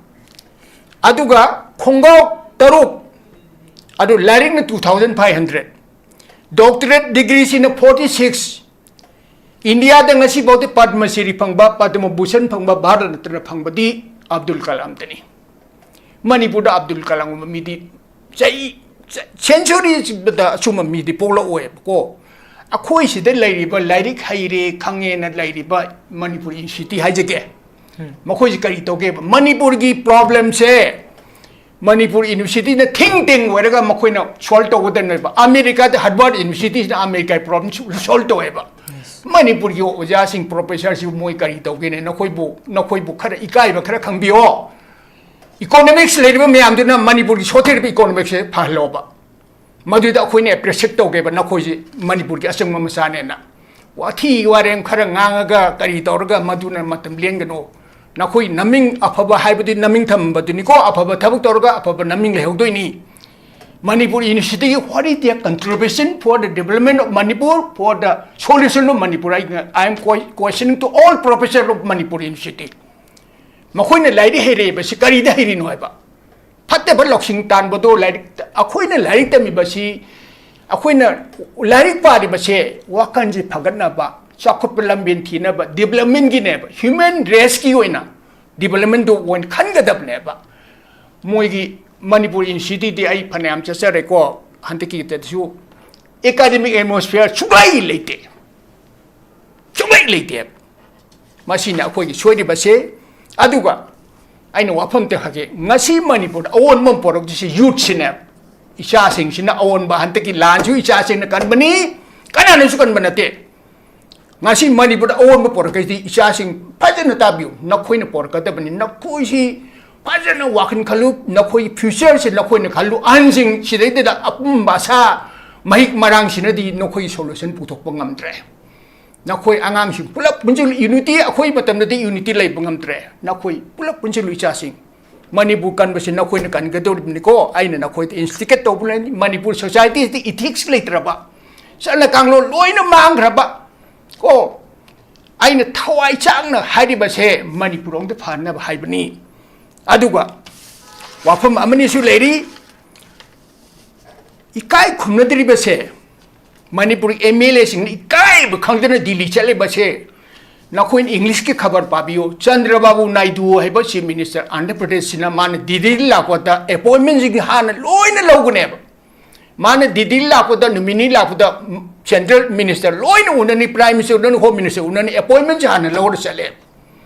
ꯑꯗꯨꯒ ꯈꯣꯡꯒ꯭ꯔꯥꯎ ꯇꯔꯨꯛ, ꯑꯗꯨ ꯂꯥꯏꯔꯤꯛꯅ two thousand five hundred, doctorate degreeꯁꯤꯅ forty six, ꯏꯟꯗꯤꯌꯥꯗ ꯉꯁꯤꯐꯥꯎꯗ ꯄꯗꯃ ꯁ꯭ꯔꯤ ꯐꯪꯕ, ꯄꯗꯃ ꯚꯨꯁꯟ ꯐꯪꯕ, ꯚꯥꯔꯠ ꯔꯠꯅ ꯐꯪꯕꯗꯤ ꯑꯕꯗꯨꯜ ꯀꯂꯥꯝꯗꯅꯤ꯫ ꯃꯅꯤꯄꯨꯔꯗ ꯑꯕꯗꯨꯜ ꯀꯂꯥꯝꯒꯨꯝꯕ ꯃꯤꯗꯤ ꯆꯍꯤ, ꯆ-, ꯁꯦꯟꯆꯨꯔꯤꯗ ꯑꯁꯨꯝꯕ ꯃꯤꯗꯤ ꯄꯣꯛꯂꯛꯑꯣꯏꯕꯀꯣ꯫ ꯑꯩꯈꯣꯏ ꯁꯤꯗ ꯂꯩꯔꯤꯕ ꯂꯥꯏꯔꯤꯛ ꯍꯩꯔꯦ ꯈꯪꯉꯦꯅ ꯂꯩꯔꯤꯕ ꯃꯅꯤꯄꯨꯔ ꯌꯨꯅꯤꯚꯔꯁꯤꯇꯤ ꯍꯥꯏꯖꯒꯦ꯫ ꯃꯈꯣꯏꯁꯤ ꯀꯔꯤ ꯇꯧꯒꯦꯕ? ꯃꯅꯤꯄꯨꯔꯒꯤ ꯄ꯭ꯔꯣꯕ꯭ꯂꯦꯝꯁꯦ ꯃꯅꯤꯄꯨꯔ ꯌꯨꯅꯤꯚꯔꯁꯤꯇꯤꯅ ꯊꯤꯡ ꯇꯦꯡ ꯑꯣꯏꯔꯒ ꯃꯈꯣꯏꯅ ꯁꯣꯜꯕ ꯇꯧꯒꯗꯕꯅꯦꯕ꯫ ꯑꯃꯦꯔꯤꯀꯥꯗ ꯍꯥꯔꯕꯔꯠ ꯌꯨꯅꯤꯚꯔꯁꯤꯇꯤꯁꯤꯅ ꯑꯃꯦꯔꯤꯀꯥꯒꯤ ꯄ꯭ꯔꯣꯕ꯭ꯂꯦꯝ ꯁꯣꯜꯕ ꯇꯧꯋꯦꯕ꯫ ꯃꯅꯤꯄꯨꯔꯒꯤ ꯑꯣꯖꯥꯁꯤꯡ, ꯄ꯭ꯔꯣꯐꯦꯁꯔꯁꯤꯕꯨ ꯃꯣꯏ ꯀꯔꯤ ꯇꯧꯒꯦꯅꯦ? ꯅꯈꯣꯏꯕꯨ, ꯅꯈꯣꯏꯕꯨ ꯈꯔ ꯏꯀꯥꯏꯕ ꯈꯔ ꯈꯪꯕꯤꯌꯣ꯫ ꯏꯀꯣꯅꯣꯃꯤꯛꯁ ꯂꯩꯔꯤꯕ ꯃꯌꯥꯝꯗꯨꯅ ꯃꯅꯤꯄꯨꯔꯒꯤ ꯁꯣꯊꯔꯤꯕ ꯏꯀꯣꯅꯣꯃꯤꯛꯁꯁꯦ ꯐꯍꯜꯂꯣꯕ꯫ ꯃꯗꯨꯗ ꯑꯩꯈꯣꯏꯅ ꯑꯦꯄ꯭ꯔꯤꯁꯤꯌꯦꯠ ꯇꯧꯒꯦꯕ, ꯅꯈꯣꯏꯁꯤ ꯃꯅꯤꯄꯨꯔꯒꯤ ꯑꯆꯪꯕ ꯃꯆꯥꯅꯦꯅ꯫ ꯋꯥꯊꯤ ꯋꯥꯔꯦꯝ ꯈꯔ ꯉꯥꯡꯉꯒ ꯀꯔꯤ ꯇꯧꯔꯒ ꯃꯗꯨꯅ ꯃꯇꯝ ꯂꯦꯟꯒꯅꯨ꯫ ꯅꯈꯣꯏ ꯅꯃꯤꯡ ꯑꯐꯕ ꯍꯥꯏꯕꯗꯤ ꯅꯃꯤꯡ ꯊꯝꯕꯗꯨꯅꯤꯀꯣ, ꯑꯐꯕ ꯊꯕꯛ ꯇꯧꯔꯒ ꯑꯐꯕ ꯅꯃꯤꯡ ꯂꯩꯍꯧꯗꯣꯏꯅꯤ꯫ ꯃꯅꯤꯄꯨꯔ ꯌꯨꯅꯤꯚꯔꯁꯤꯇꯤꯒꯤ what is their contribution for the development of Manipur, for the solution of Manipur? I, I am que-, questioning to all professor of Manipur University. ꯃꯈꯣꯏꯅ ꯂꯥꯏꯔꯤꯛ ꯍꯩꯔꯛꯏꯕꯁꯤ ꯀꯔꯤꯗ ꯍꯩꯔꯤꯅꯣ ꯍꯥꯏꯕ? ꯐꯠꯇꯕ ꯂꯧꯁꯤꯡ ꯇꯥꯟꯕꯗꯣ ꯂꯥꯏꯔꯤꯛ, ꯑꯩꯈꯣꯏꯅ ꯂꯥꯏꯔꯤꯛ ꯇꯝꯃꯤꯕꯁꯤ, ꯑꯩꯈꯣꯏꯅ ꯂꯥꯏꯔꯤꯛ ꯄꯥꯔꯤꯕꯁꯦ ꯋꯥꯈꯜꯁꯦ ꯐꯒꯠꯅꯕ, ꯆꯥꯎꯈꯠꯄ ꯂꯝꯕꯦꯟ ꯊꯤꯅꯕ, ꯗꯤꯕ꯭ꯂꯞꯃꯦꯟꯒꯤꯅꯦꯕ, ꯍ꯭ꯌꯨꯃꯦꯟ ꯔꯦꯁꯀꯤ ꯑꯣꯏꯅ꯫ development ꯗꯣ ꯑꯣꯏꯅ ꯈꯟꯒꯗꯕꯅꯦꯕ꯫ ꯃꯣꯏꯒꯤ ꯃꯅꯤꯄꯨꯔ ꯏꯟꯁꯇꯤꯇ꯭ꯌꯨꯠꯇꯤ ꯑꯩ ꯐꯅꯌꯥꯝ ꯆꯠꯆꯔꯦꯀꯣ, ꯍꯟꯗꯛꯀꯤꯗꯁꯨ academic atmosphere ꯁꯨꯡꯂꯩ ꯂꯩꯇꯦ, ꯁꯨꯡꯂꯩ ꯂꯩꯇꯦꯕ꯫ ꯃꯁꯤꯅ ꯑꯩꯈꯣꯏꯒꯤ ꯁꯣꯏꯔꯤꯕꯁꯦ꯫ ꯑꯗꯨꯒ ꯑꯩꯅ ꯋꯥꯐꯝ ꯑꯝꯇ ꯍꯥꯏꯒꯦ, ꯉꯁꯤ ꯃꯅꯤꯄꯨꯔꯗ ꯑꯑꯣꯟꯕ ꯑꯃ ꯄꯣꯔꯛꯇꯣꯏꯁꯦ ꯌꯨꯠꯁꯤꯅꯦꯕ꯫ ꯏꯆꯥꯁꯤꯡꯁꯤꯅ ꯑꯑꯣꯟꯕ, ꯍꯟꯗꯛꯀꯤ ꯂꯥꯟꯁꯨ ꯏꯆꯥꯁꯤꯡꯅ ꯀꯟꯕꯅꯤ, ꯀꯅꯥꯅꯁꯨ ꯀꯟꯕ ꯅꯠꯇꯦ꯫ ꯉꯁꯤ ꯃꯅꯤꯄꯨꯔꯗ ꯑꯑꯣꯟꯕ ꯄꯣꯔꯛꯀꯗꯣꯏꯁꯤ ꯏꯆꯥꯁꯤꯡ ꯐꯖꯅ ꯇꯥꯕꯤꯌꯨ, ꯅꯈꯣꯏꯅ ꯄꯣꯔꯛꯀꯗꯕꯅꯤ꯫ ꯅꯈꯣꯏꯁꯤ ꯐꯖꯅ ꯋꯥꯈꯜ ꯈꯜꯂꯨ, ꯅꯈꯣꯏꯒꯤ future ꯁꯦ ꯅꯈꯣꯏꯅ ꯈꯜꯂꯨ꯫ ꯑꯍꯟꯁꯤꯡ ꯁꯤꯗꯩꯗ ꯑꯄꯨꯝꯕ ꯑꯁꯥ ꯃꯍꯤꯛ ꯃꯔꯥꯡꯁꯤꯅꯗꯤ ꯅꯈꯣꯏꯒꯤ solution ꯄꯨꯊꯣꯛꯄ ꯉꯝꯗ꯭ꯔꯦ꯫ ꯅꯈꯣꯏ ꯑꯉꯥꯡꯁꯤꯡ ꯄꯨꯂꯞ ꯄꯨꯟꯁꯤꯜꯂꯨ, unity, ꯑꯩꯈꯣꯏ ꯃꯇꯝꯗꯗꯤ unity ꯂꯩꯕ ꯉꯝꯗ꯭ꯔꯦ꯫ ꯅꯈꯣꯏ ꯄꯨꯂꯞ ꯄꯨꯟꯁꯤꯜꯂꯨ ꯏꯆꯥꯁꯤꯡ꯫ ꯃꯅꯤꯄꯨꯔ ꯀꯟꯕꯁꯤ ꯅꯈꯣꯏꯅ ꯀꯟꯒꯗꯧꯔꯤꯕꯅꯤꯀꯣ꯫ ꯑꯩꯅ ꯅꯈꯣꯏꯗ instigate ꯇꯧꯕꯅꯤ꯫ ꯃꯅꯤꯄꯨꯔ society ꯁꯤꯗ ethics ꯂꯩꯇ꯭ꯔꯕ, ꯆꯠꯅ ꯀꯥꯡꯂꯣꯟ ꯂꯣꯏꯅ ꯃꯥꯡꯈ꯭ꯔꯕ ꯀꯣ꯫ ꯑꯩꯅ ꯊꯋꯥꯏ ꯆꯥꯡꯅ ꯍꯥꯏꯔꯤꯕꯁꯦ ꯃꯅꯤꯄꯨꯔ ꯑꯃꯗ ꯐꯅꯕ ꯍꯥꯏꯕꯅꯤ꯫ ꯑꯗꯨꯒ ꯋꯥꯐꯝ ꯑꯃꯅꯤꯁꯨ ꯂꯩꯔꯤ, ꯏꯀꯥꯏ ꯈꯨꯝꯅꯗ꯭ꯔꯤꯕꯁꯦ, ꯃꯅꯤꯄꯨꯔꯒꯤ MLA ꯁꯤꯡꯅ ꯏꯀꯥꯏꯕ ꯈꯪꯗꯅ ꯗꯤꯜꯂꯤ ꯆꯠꯂꯤꯕꯁꯦ꯫ ꯅꯈꯣꯏꯅ English ꯀꯤ ꯈꯕꯔ ꯄꯥꯕꯤꯌꯨ, ꯆꯟꯗ꯭ꯔꯕꯥꯕꯨ ꯅꯥꯏꯗꯨ ꯍꯥꯏꯕ Chief Minister ꯑꯟꯙ꯭ꯔ ꯄ꯭ꯔꯗꯦꯁꯁꯤꯅ ꯃꯥꯅ ꯗꯤꯜꯂꯤ ꯂꯥꯛꯄꯗ appointment ꯁꯤꯡ ꯍꯥꯟꯅ ꯂꯣꯏꯅ ꯂꯧꯒꯅꯦꯕ꯫ ꯃꯥꯅ ꯗꯤꯜꯂꯤ ꯂꯥꯛꯄꯗ, ꯅꯨꯃꯤꯠ ꯅꯤ ꯂꯥꯛꯄꯗ, central minister ꯂꯣꯏꯅ ꯎꯅꯅꯤ, prime minister ꯎꯅꯅꯤ, home minister ꯎꯅꯅꯤ, appointment ꯁꯦ ꯍꯥꯟꯅ ꯂꯧꯔ ꯆꯠꯂꯦ꯫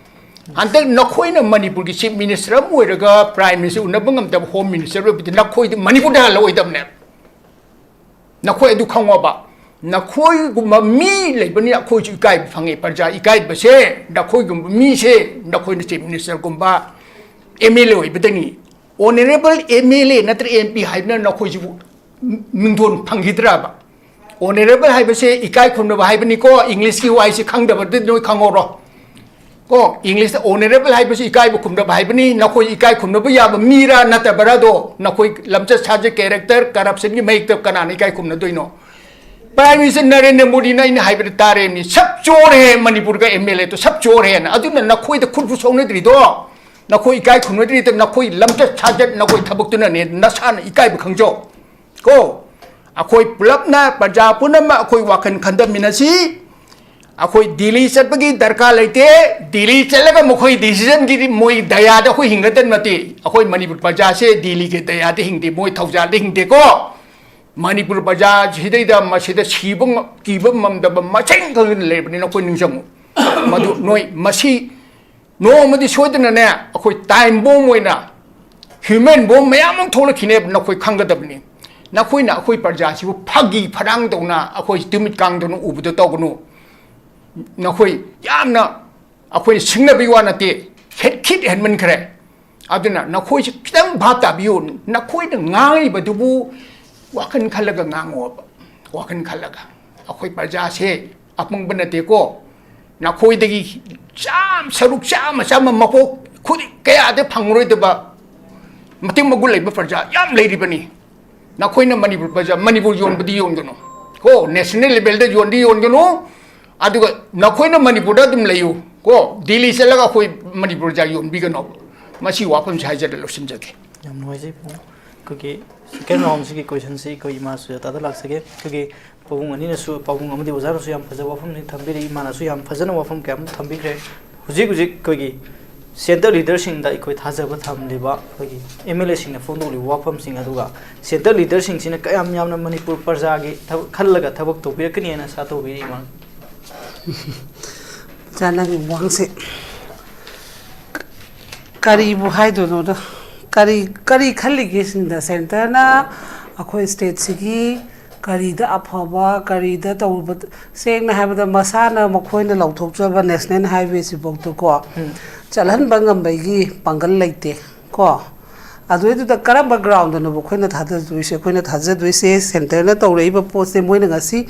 ꯍꯟꯗꯛ ꯅꯈꯣꯏꯅ ꯃꯅꯤꯄꯨꯔꯒꯤ Chief Minister ꯑꯃ ꯑꯣꯏꯔꯒ prime minister ꯎꯅꯕ ꯉꯝꯗꯕ home minister ꯑꯣꯏꯕꯗꯤ ꯅꯈꯣꯏꯗꯤ ꯃꯅꯤꯄꯨꯔꯗ ꯍꯜꯂꯛꯑꯣꯏꯗꯕꯅꯦ꯫ ꯅꯈꯣꯏ ꯑꯗꯨ ꯈꯪꯉꯣꯕ꯫ ꯅꯈꯣꯏꯒꯨꯝꯕ ꯃꯤ ꯂꯩꯕꯅꯤ ꯑꯩꯈꯣꯏꯁꯨ ꯏꯀꯥꯏꯕ ꯐꯪꯉꯦ꯫ ꯄ꯭ꯔꯖꯥ ꯏꯀꯥꯏꯕꯁꯦ ꯅꯈꯣꯏꯒꯨꯝꯕ ꯃꯤꯁꯦ, ꯅꯈꯣꯏꯅ Chief Minister ꯒꯨꯝꯕ, MLA ꯑꯣꯏꯕꯗꯅꯤ꯫ Honourable MLA ꯅꯠꯇ꯭ꯔ MP ꯍꯥꯏꯗꯅ ꯅꯈꯣꯏꯁꯤꯕꯨ ꯃꯤꯡꯊꯣꯟ ꯐꯪꯈꯤꯗ꯭ꯔꯕ? Honourable ꯍꯥꯏꯕꯁꯦ ꯏꯀꯥꯏ ꯈꯨꯝꯅꯕ ꯍꯥꯏꯕꯅꯤꯀꯣ, English ꯀꯤ ꯋꯥꯍꯩꯁꯦ ꯈꯪꯗꯕꯗꯤ ꯅꯣꯏ ꯈꯪꯍꯧꯔꯣ꯫ ꯀꯣ, English ꯇ honourable ꯍꯥꯏꯕꯁꯤ ꯏꯀꯥꯏꯕ ꯈꯨꯝꯅꯕ ꯍꯥꯏꯕꯅꯤ꯫ ꯅꯈꯣꯏ ꯏꯀꯥꯏ ꯈꯨꯝꯅꯕ ꯌꯥꯕ ꯃꯤꯔꯥ ꯅꯠꯇꯕ꯭ꯔꯥꯗꯣ, ꯅꯈꯣꯏ ꯂꯝꯆꯠ ꯁꯥꯖꯠ, character, corruption ꯒꯤ ꯃꯍꯤꯛꯇ ꯀꯅꯥꯅ ꯏꯀꯥꯏ ꯈꯨꯝꯅꯗꯣꯏꯅꯣ? Prime Minister ꯅꯔꯦꯟꯗ꯭ꯔ ꯃꯣꯗꯤꯅ ꯑꯩꯅ ꯍꯥꯏꯕꯗ ꯇꯥꯔꯦꯅꯤ, "ꯁꯕ ꯆꯣꯔ ꯍꯦ, ꯃꯅꯤꯄꯨꯔꯒ MLA ꯇꯣ ꯁꯕ ꯆꯣꯔ ꯍꯦꯅ"꯫ ꯑꯗꯨꯅ ꯅꯈꯣꯏꯗ ꯈꯨꯠꯄꯨ ꯁꯣꯛꯅꯗ꯭ꯔꯤꯗꯣ, ꯅꯈꯣꯏ ꯏꯀꯥꯏ ꯈꯨꯝꯅꯗ꯭ꯔꯤꯗꯣ, ꯅꯈꯣꯏ ꯂꯝꯆꯠ ꯁꯥꯖꯠ, ꯅꯈꯣꯏ ꯊꯕꯛꯇꯨꯅꯅꯦ, ꯅꯁꯥꯅ ꯏꯀꯥꯏꯕ ꯈꯪꯖꯧ꯫ ꯀꯣ, ꯑꯩꯈꯣꯏ ꯄꯨꯂꯞꯅ, ꯄ꯭ꯔꯖꯥ ꯄꯨꯝꯅꯃꯛ ꯑꯩꯈꯣꯏ ꯋꯥꯈꯜ ꯈꯟꯊꯃꯤꯟꯅꯁꯤ꯫ ꯑꯩꯈꯣꯏ ꯗꯤꯜꯂꯤ ꯆꯠꯄꯒꯤ ꯗꯔꯀꯥꯔ ꯂꯩꯇꯦ꯫ ꯗꯤꯜꯂꯤ ꯆꯠꯂꯒ ꯃꯈꯣꯏ ꯗꯤꯁꯤꯖꯟꯒꯤꯗꯤ ꯃꯣꯏ ꯗꯌꯥꯗ ꯑꯩꯈꯣꯏ ꯍꯤꯡꯒꯗꯕ ꯅꯠꯇꯦ꯫ ꯑꯩꯈꯣꯏ ꯃꯅꯤꯄꯨꯔ ꯄ꯭ꯔꯖꯥꯁꯦ ꯗꯤꯜꯂꯤꯒꯤ ꯗꯌꯥꯗ ꯍꯤꯡꯗꯦ, ꯃꯣꯏ ꯊꯧꯖꯥꯜꯗ ꯍꯤꯡꯗꯦꯀꯣ꯫ ꯃꯅꯤꯄꯨꯔ ꯄ꯭ꯔꯖꯥ ꯁꯤꯗꯩꯗ ꯃꯁꯤꯗ ꯁꯤꯕ ꯉ-, ꯀꯤꯕ ꯉꯝꯗꯕ ꯃꯁꯤꯡ ꯈꯪꯗꯅ ꯂꯩꯔꯕꯅꯤꯅ ꯑꯩꯈꯣꯏ ꯅꯤꯡꯁꯤꯡꯉꯨ꯫ ꯃꯗꯨ ꯅꯣꯏ ꯃꯁꯤ ꯅꯣꯡꯃꯗꯤ ꯁꯣꯏꯗꯅꯅꯦ ꯑꯩꯈꯣꯏ ꯇꯥꯏꯝ ꯕꯣꯝ ꯑꯣꯏꯅ ꯍ꯭ꯌꯨꯃꯦꯟ ꯕꯣꯝ ꯃꯌꯥꯝ ꯑꯃ ꯊꯣꯛꯂꯛꯈꯤꯅꯦꯕ꯫ ꯅꯈꯣꯏ ꯈꯪꯒꯗꯕꯅꯤ꯫ ꯅꯈꯣꯏꯅ ꯑꯩꯈꯣꯏ ꯄ꯭ꯔꯖꯥꯁꯤꯕꯨ ꯐꯥꯒꯤ ꯐꯔꯥꯡ ꯇꯧꯅ ꯑꯩꯈꯣꯏ ꯇꯨꯃꯤꯠ ꯀꯥꯡꯗꯅ ꯎꯕꯗ ꯇꯧꯒꯅꯨ꯫ ꯅꯈꯣꯏ ꯌꯥꯝꯅ ꯑꯩꯈꯣꯏꯅ ꯁꯤꯡꯅꯕꯒꯤ ꯋꯥ ꯅꯠꯇꯦ, ꯍꯦꯠꯈꯤꯠ ꯍꯦꯟꯃꯟꯈ꯭ꯔꯦ꯫ ꯑꯗꯨꯅ ꯅꯈꯣꯏꯁꯤ ꯈꯤꯇꯪ ꯚꯥꯞ ꯇꯥꯕꯤꯌꯨ꯫ ꯅꯈꯣꯏꯅ ꯉꯥꯡꯉꯤꯕꯗꯨꯕꯨ ꯋꯥꯈꯜ ꯈꯜꯂꯒ ꯉꯥꯡꯉꯣꯕ, ꯋꯥꯈꯜ ꯈꯜꯂꯒ꯫ ꯑꯩꯈꯣꯏ ꯄ꯭ꯔꯖꯥꯁꯦ ꯑꯄꯪꯕ ꯅꯠꯇꯦꯀꯣ꯫ ꯅꯈꯣꯏꯗꯒꯤ ꯆꯥꯝ-, ꯁꯔꯨꯛ ꯆꯥꯝꯃ ꯆꯥꯝꯃ ꯃꯀꯣꯛ ꯈꯨꯗꯤꯡ ꯀꯌꯥꯗ ꯐꯪꯉꯔꯣꯏꯗꯕ ꯃꯇꯤꯛ ꯃꯒꯨꯟ ꯂꯩꯕ ꯄ꯭ꯔꯖꯥ ꯌꯥꯝ ꯂꯩꯔꯤꯕꯅꯤ꯫ ꯅꯈꯣꯏꯅ ꯃꯅꯤꯄꯨꯔ ꯄ꯭ꯔꯖꯥ, ꯃꯅꯤꯄꯨꯔ ꯌꯣꯟꯕꯗꯤ ꯌꯣꯟꯒꯅꯨ ꯀꯣ, ꯅꯦꯁꯅꯦꯜ ꯂꯦꯚꯦꯜꯗ ꯌꯣꯟꯗꯤ ꯌꯣꯟꯒꯅꯨ꯫ ꯑꯗꯨꯒ ꯅꯈꯣꯏꯅ ꯃꯅꯤꯄꯨꯔꯗ ꯑꯗꯨꯝ ꯂꯩꯌꯨ ꯀꯣ, ꯗꯤꯜꯂꯤ ꯆꯠꯂꯒ ꯑꯩꯈꯣꯏ ꯃꯅꯤꯄꯨꯔ ꯄ꯭ꯔꯖꯥ ꯌꯣꯟꯕꯤꯒꯅꯣ꯫ ꯃꯁꯤ ꯋꯥꯐꯝꯁꯦ ꯍꯥꯏꯖꯔ ꯂꯣꯏꯁꯤꯟꯖꯒꯦ꯫ ꯌꯥꯝ ꯅꯨꯡꯉꯥꯏꯖꯩ ꯄꯥꯕꯨꯡ꯫ ꯑꯩꯈꯣꯏꯒꯤ ꯁꯦꯀꯦꯟ ꯔꯥꯎꯟꯁꯤꯒꯤ ꯀꯣꯏꯁꯟꯁꯤ ꯑꯩꯈꯣꯏ ꯏꯃꯥ ꯁꯨꯖꯥꯇꯥꯗ ꯂꯥꯛꯆꯒꯦ꯫ ꯑꯩꯈꯣꯏꯒꯤ ꯄꯥꯕꯨꯡ ꯑꯅꯤꯅꯁꯨ, ꯄꯥꯕꯨꯡ ꯑꯃꯗꯤ ꯑꯣꯖꯥꯅꯁꯨ ꯌꯥꯝ ꯐꯖꯕ ꯋꯥꯐꯝꯁꯤꯡ ꯊꯝꯕꯤꯔꯤ, ꯏꯃꯥꯅꯁꯨ ꯌꯥꯝ ꯐꯖꯅ ꯋꯥꯐꯝ ꯀꯌꯥ ꯑꯃ ꯊꯝꯕꯤꯈ꯭ꯔꯦ꯫ ꯍꯧꯖꯤꯛ ꯍꯧꯖꯤꯛ ꯑꯩꯈꯣꯏꯒꯤ ꯁꯦꯟꯇꯔ ꯂꯤꯗꯔꯁꯤꯡꯗ ꯑꯩꯈꯣꯏ ꯊꯥꯖꯕ ꯊꯝꯂꯤꯕ ꯑꯩꯈꯣꯏꯒꯤ ꯑꯦꯝ ꯑꯦꯜ ꯑꯦꯁꯤꯡꯅ ꯐꯣꯡꯗꯣꯛꯂꯤꯕ ꯋꯥꯐꯝꯁꯤꯡ, ꯑꯗꯨꯒ ꯁꯦꯟꯇꯔ ꯂꯤꯗꯔꯁꯤꯡꯁꯤꯅ ꯀꯌꯥꯝ ꯌꯥꯝꯅ ꯃꯅꯤꯄꯨꯔ ꯄ꯭ꯔꯖꯥꯒꯤ ꯊꯕꯛ ꯈꯜꯂꯒ ꯊꯕꯛ ꯇꯧꯕꯤꯔꯛꯀꯅꯤ ꯍꯥꯏꯅ ꯑꯥꯁꯥ ꯇꯧꯕꯤꯔꯤ ꯏꯃꯥ꯫ ꯑꯣꯖꯥ, ꯅꯪꯒꯤ ꯋꯥꯍꯪꯁꯦ ꯀꯔꯤꯕꯨ ꯍꯥꯏꯗꯣꯏꯅꯣꯗ? ꯀꯔꯤ, ꯀꯔꯤ ꯈꯜꯂꯤꯒꯦ ꯁꯤꯅꯤꯗ? ꯁꯦꯟꯇꯔꯅ ꯑꯩꯈꯣꯏ ꯁ꯭ꯇꯦꯠꯁꯤꯒꯤ ꯀꯔꯤꯗ ꯑꯐꯕ, ꯀꯔꯤꯗ ꯇꯧꯕ, ꯁꯦꯡꯅ ꯍꯥꯏꯕꯗ ꯃꯁꯥꯅ ꯃꯈꯣꯏꯅ ꯂꯥꯎꯊꯣꯛꯆꯕ ꯅꯦꯁꯅꯦꯜ ꯍꯥꯏꯋꯦꯁꯤꯐꯥꯎꯗꯀꯣ ꯎꯝ꯫ ꯆꯠꯍꯟꯕ ꯉꯝꯕꯒꯤ ꯄꯥꯡꯒꯜ ꯂꯩꯇꯦ ꯀꯣ꯫ ꯑꯗꯨꯏꯗꯨꯗ ꯀꯔꯝꯕ ꯒ꯭ꯔꯥꯎꯟꯗꯅꯣꯕ ꯑꯩꯈꯣꯏꯅ ꯊꯥꯗꯗꯣꯏꯁꯦ? ꯑꯩꯈꯣꯏꯅ ꯊꯥꯖꯗꯣꯏꯁꯦ ꯁꯦꯟꯇꯔꯅ ꯇꯧꯔꯛꯏꯕ ꯄꯣꯠꯁꯦ ꯃꯣꯏꯅ ꯉꯁꯤ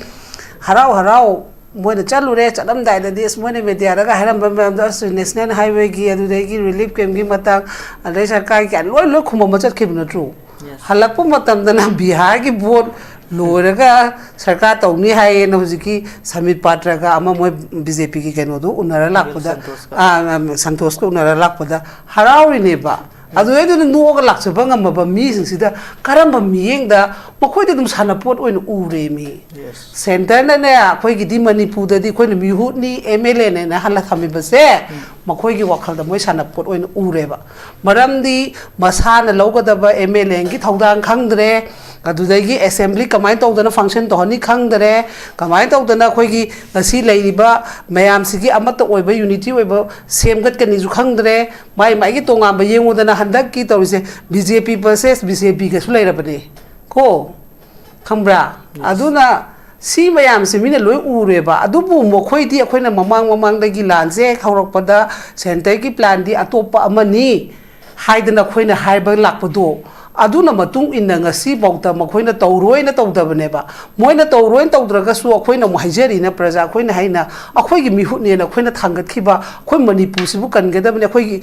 ꯍꯔꯥꯎ ꯍꯔꯥꯎ ꯃꯣꯏꯅ ꯆꯠꯂꯨꯔꯦ, ꯆꯠꯂꯝꯗꯥꯏꯗꯗꯤ ꯑꯁ ꯃꯣꯏꯅ ꯃꯦꯗꯤꯌꯥꯗꯒ ꯍꯥꯏꯔꯝꯕ ꯃꯌꯥꯝꯗꯣ, ꯑꯁ ꯅꯦꯁꯅꯦꯜ ꯍꯥꯏꯋꯦꯒꯤ, ꯑꯗꯨꯗꯒꯤ ꯔꯤꯂꯤꯐ ꯀꯦꯝꯒꯤ ꯃꯇꯥꯡ, ꯑꯗꯩ ꯁꯔꯀꯥꯔꯒꯤ ꯀꯌꯥ ꯂꯣꯏ, ꯂꯣꯏ ꯈꯨꯝꯃꯝꯕ ꯆꯠꯈꯤꯕ ꯅꯠꯇ꯭ꯔꯣ? Yes. ꯍꯜꯂꯛꯄ ꯃꯇꯝꯗꯅ ꯕꯤꯍꯥꯔꯒꯤ ꯚꯣꯠ ꯂꯣꯏꯔꯒ ꯁꯔꯀꯥꯔ ꯇꯧꯅꯤ ꯍꯥꯏꯌꯦꯅ ꯍꯧꯖꯤꯛꯀꯤ ꯁꯃꯤꯠ ꯄꯥꯇ꯭ꯔꯒ ꯑꯃ ꯃꯣꯏ ꯕꯤ ꯖꯦ ꯄꯤꯒꯤ ꯀꯩꯅꯣꯗꯣ ꯎꯅꯔ ꯂꯥꯛꯄꯗ, ꯁꯟꯇꯣꯁꯀ꯫ ꯑꯥ, ꯑꯥ, ꯁꯟꯇꯣꯁꯀ ꯎꯅꯔ ꯂꯥꯛꯄꯗ ꯍꯔꯥꯎꯔꯤꯅꯦꯕ꯫ ꯑꯗꯨꯗꯩꯗꯨꯗ ꯅꯣꯛꯑꯒ ꯂꯥꯛꯆꯕ ꯉꯝꯃꯕ ꯃꯤꯁꯤꯡꯁꯤꯗ ꯀꯔꯝꯕ ꯃꯤꯠꯌꯦꯡꯗ ꯃꯈꯣꯏꯗꯤ ꯑꯗꯨꯝ ꯁꯥꯟꯅꯄꯣꯠ ꯑꯣꯏꯅ ꯎꯔꯦ ꯃꯤ? Yes. ꯁꯦꯟꯇꯔꯅꯅꯦ, ꯑꯩꯈꯣꯏꯒꯤꯗꯤ ꯃꯅꯤꯄꯨꯔꯗꯗꯤ ꯑꯩꯈꯣꯏꯅ ꯃꯤꯍꯨꯠꯅꯤ, ꯑꯦꯝ ꯑꯦꯜ ꯑꯦꯅꯦꯅ ꯍꯜꯂ ꯊꯝꯃꯤꯕꯁꯦ ꯃꯈꯣꯏꯒꯤ ꯋꯥꯈꯜꯗ ꯃꯣꯏ ꯁꯥꯟꯅꯄꯣꯠ ꯑꯣꯏꯅ ꯎꯔꯦꯕ꯫ ꯃꯔꯝꯗꯤ ꯃꯁꯥꯅ ꯂꯧꯒꯗꯕ ꯑꯦꯝ ꯑꯦꯜ ꯑꯦꯒꯤ ꯊꯧꯗꯥꯡ ꯈꯪꯗ꯭ꯔꯦ, ꯑꯗꯨꯗꯒꯤ ꯑꯦꯁꯦꯝꯕ꯭ꯂꯤ ꯀꯃꯥꯏꯅ ꯇꯧꯗꯅ ꯐꯪꯁꯟ ꯇꯧꯍꯟꯅꯤ ꯈꯪꯗ꯭ꯔꯦ, ꯀꯃꯥꯏꯅ ꯇꯧꯗꯅ ꯑꯩꯈꯣꯏꯒꯤ ꯉꯁꯤ ꯂꯩꯔꯤꯕ ꯃꯌꯥꯝꯁꯤꯒꯤ ꯑꯃꯠꯇ ꯑꯣꯏꯕ ꯌꯨꯅꯤꯇꯤ ꯑꯣꯏꯕ ꯁꯦꯝꯒꯠꯀꯅꯤꯁꯨ ꯈꯪꯗ꯭ꯔꯦ꯫ ꯃꯥꯏ ꯃꯥꯏꯒꯤ ꯇꯣꯉꯥꯟꯕ ꯌꯦꯡꯉꯨꯗꯅ ꯍꯟꯗꯛꯀꯤ ꯇꯧꯔꯤꯁꯦ ꯕꯤ ꯖꯦ ꯄꯤ ꯚꯔꯁꯦꯁ ꯕꯤ ꯖꯦ ꯄꯤꯒꯁꯨ ꯂꯩꯔꯕꯅꯦ ꯀꯣ, ꯈꯪꯕ꯭ꯔꯥ? ꯑꯗꯨꯅ ꯁꯤ ꯃꯌꯥꯝꯁꯦ ꯃꯤꯅ ꯂꯣꯏ ꯎꯔꯦꯕ꯫ ꯑꯗꯨꯕꯨ ꯃꯈꯣꯏꯗꯤ ꯑꯩꯈꯣꯏꯅ ꯃꯃꯥꯡ ꯃꯃꯥꯡꯗꯒꯤ ꯂꯥꯟꯁꯦ ꯍꯦꯛ ꯍꯧꯔꯛꯄꯗ ꯁꯦꯟꯇꯔꯒꯤ ꯄ꯭ꯂꯥꯟꯗꯤ ꯑꯇꯣꯞꯄ ꯑꯃꯅꯤ ꯍꯥꯏꯗꯅ ꯑꯩꯈꯣꯏꯅ ꯍꯥꯏꯕ ꯂꯥꯛꯄꯗꯣ, ꯑꯗꯨꯅ ꯃꯇꯨꯡ ꯏꯟꯅ ꯉꯁꯤꯐꯥꯎꯗ ꯃꯈꯣꯏꯅ ꯇꯧꯔꯣꯏꯅ ꯇꯧꯗꯕꯅꯦꯕ꯫ ꯃꯣꯏꯅ ꯇꯧꯔꯣꯏꯅ ꯇꯧꯗ꯭ꯔꯒꯁꯨ ꯑꯩꯈꯣꯏꯅ ꯑꯃꯨꯛ ꯍꯥꯏꯖꯔꯤꯅ ꯄ꯭ꯔꯖꯥ, ꯑꯩꯈꯣꯏꯅ ꯍꯥꯏꯅ ꯑꯩꯈꯣꯏꯒꯤ ꯃꯤꯍꯨꯠꯅꯦꯅ ꯑꯩꯈꯣꯏꯅ ꯊꯥꯡꯒꯠꯈꯤꯕ ꯑꯩꯈꯣꯏ ꯃꯅꯤꯄꯨꯔꯁꯤꯕꯨ ꯀꯟꯒꯗꯕꯅꯤ, ꯑꯩꯈꯣꯏꯒꯤ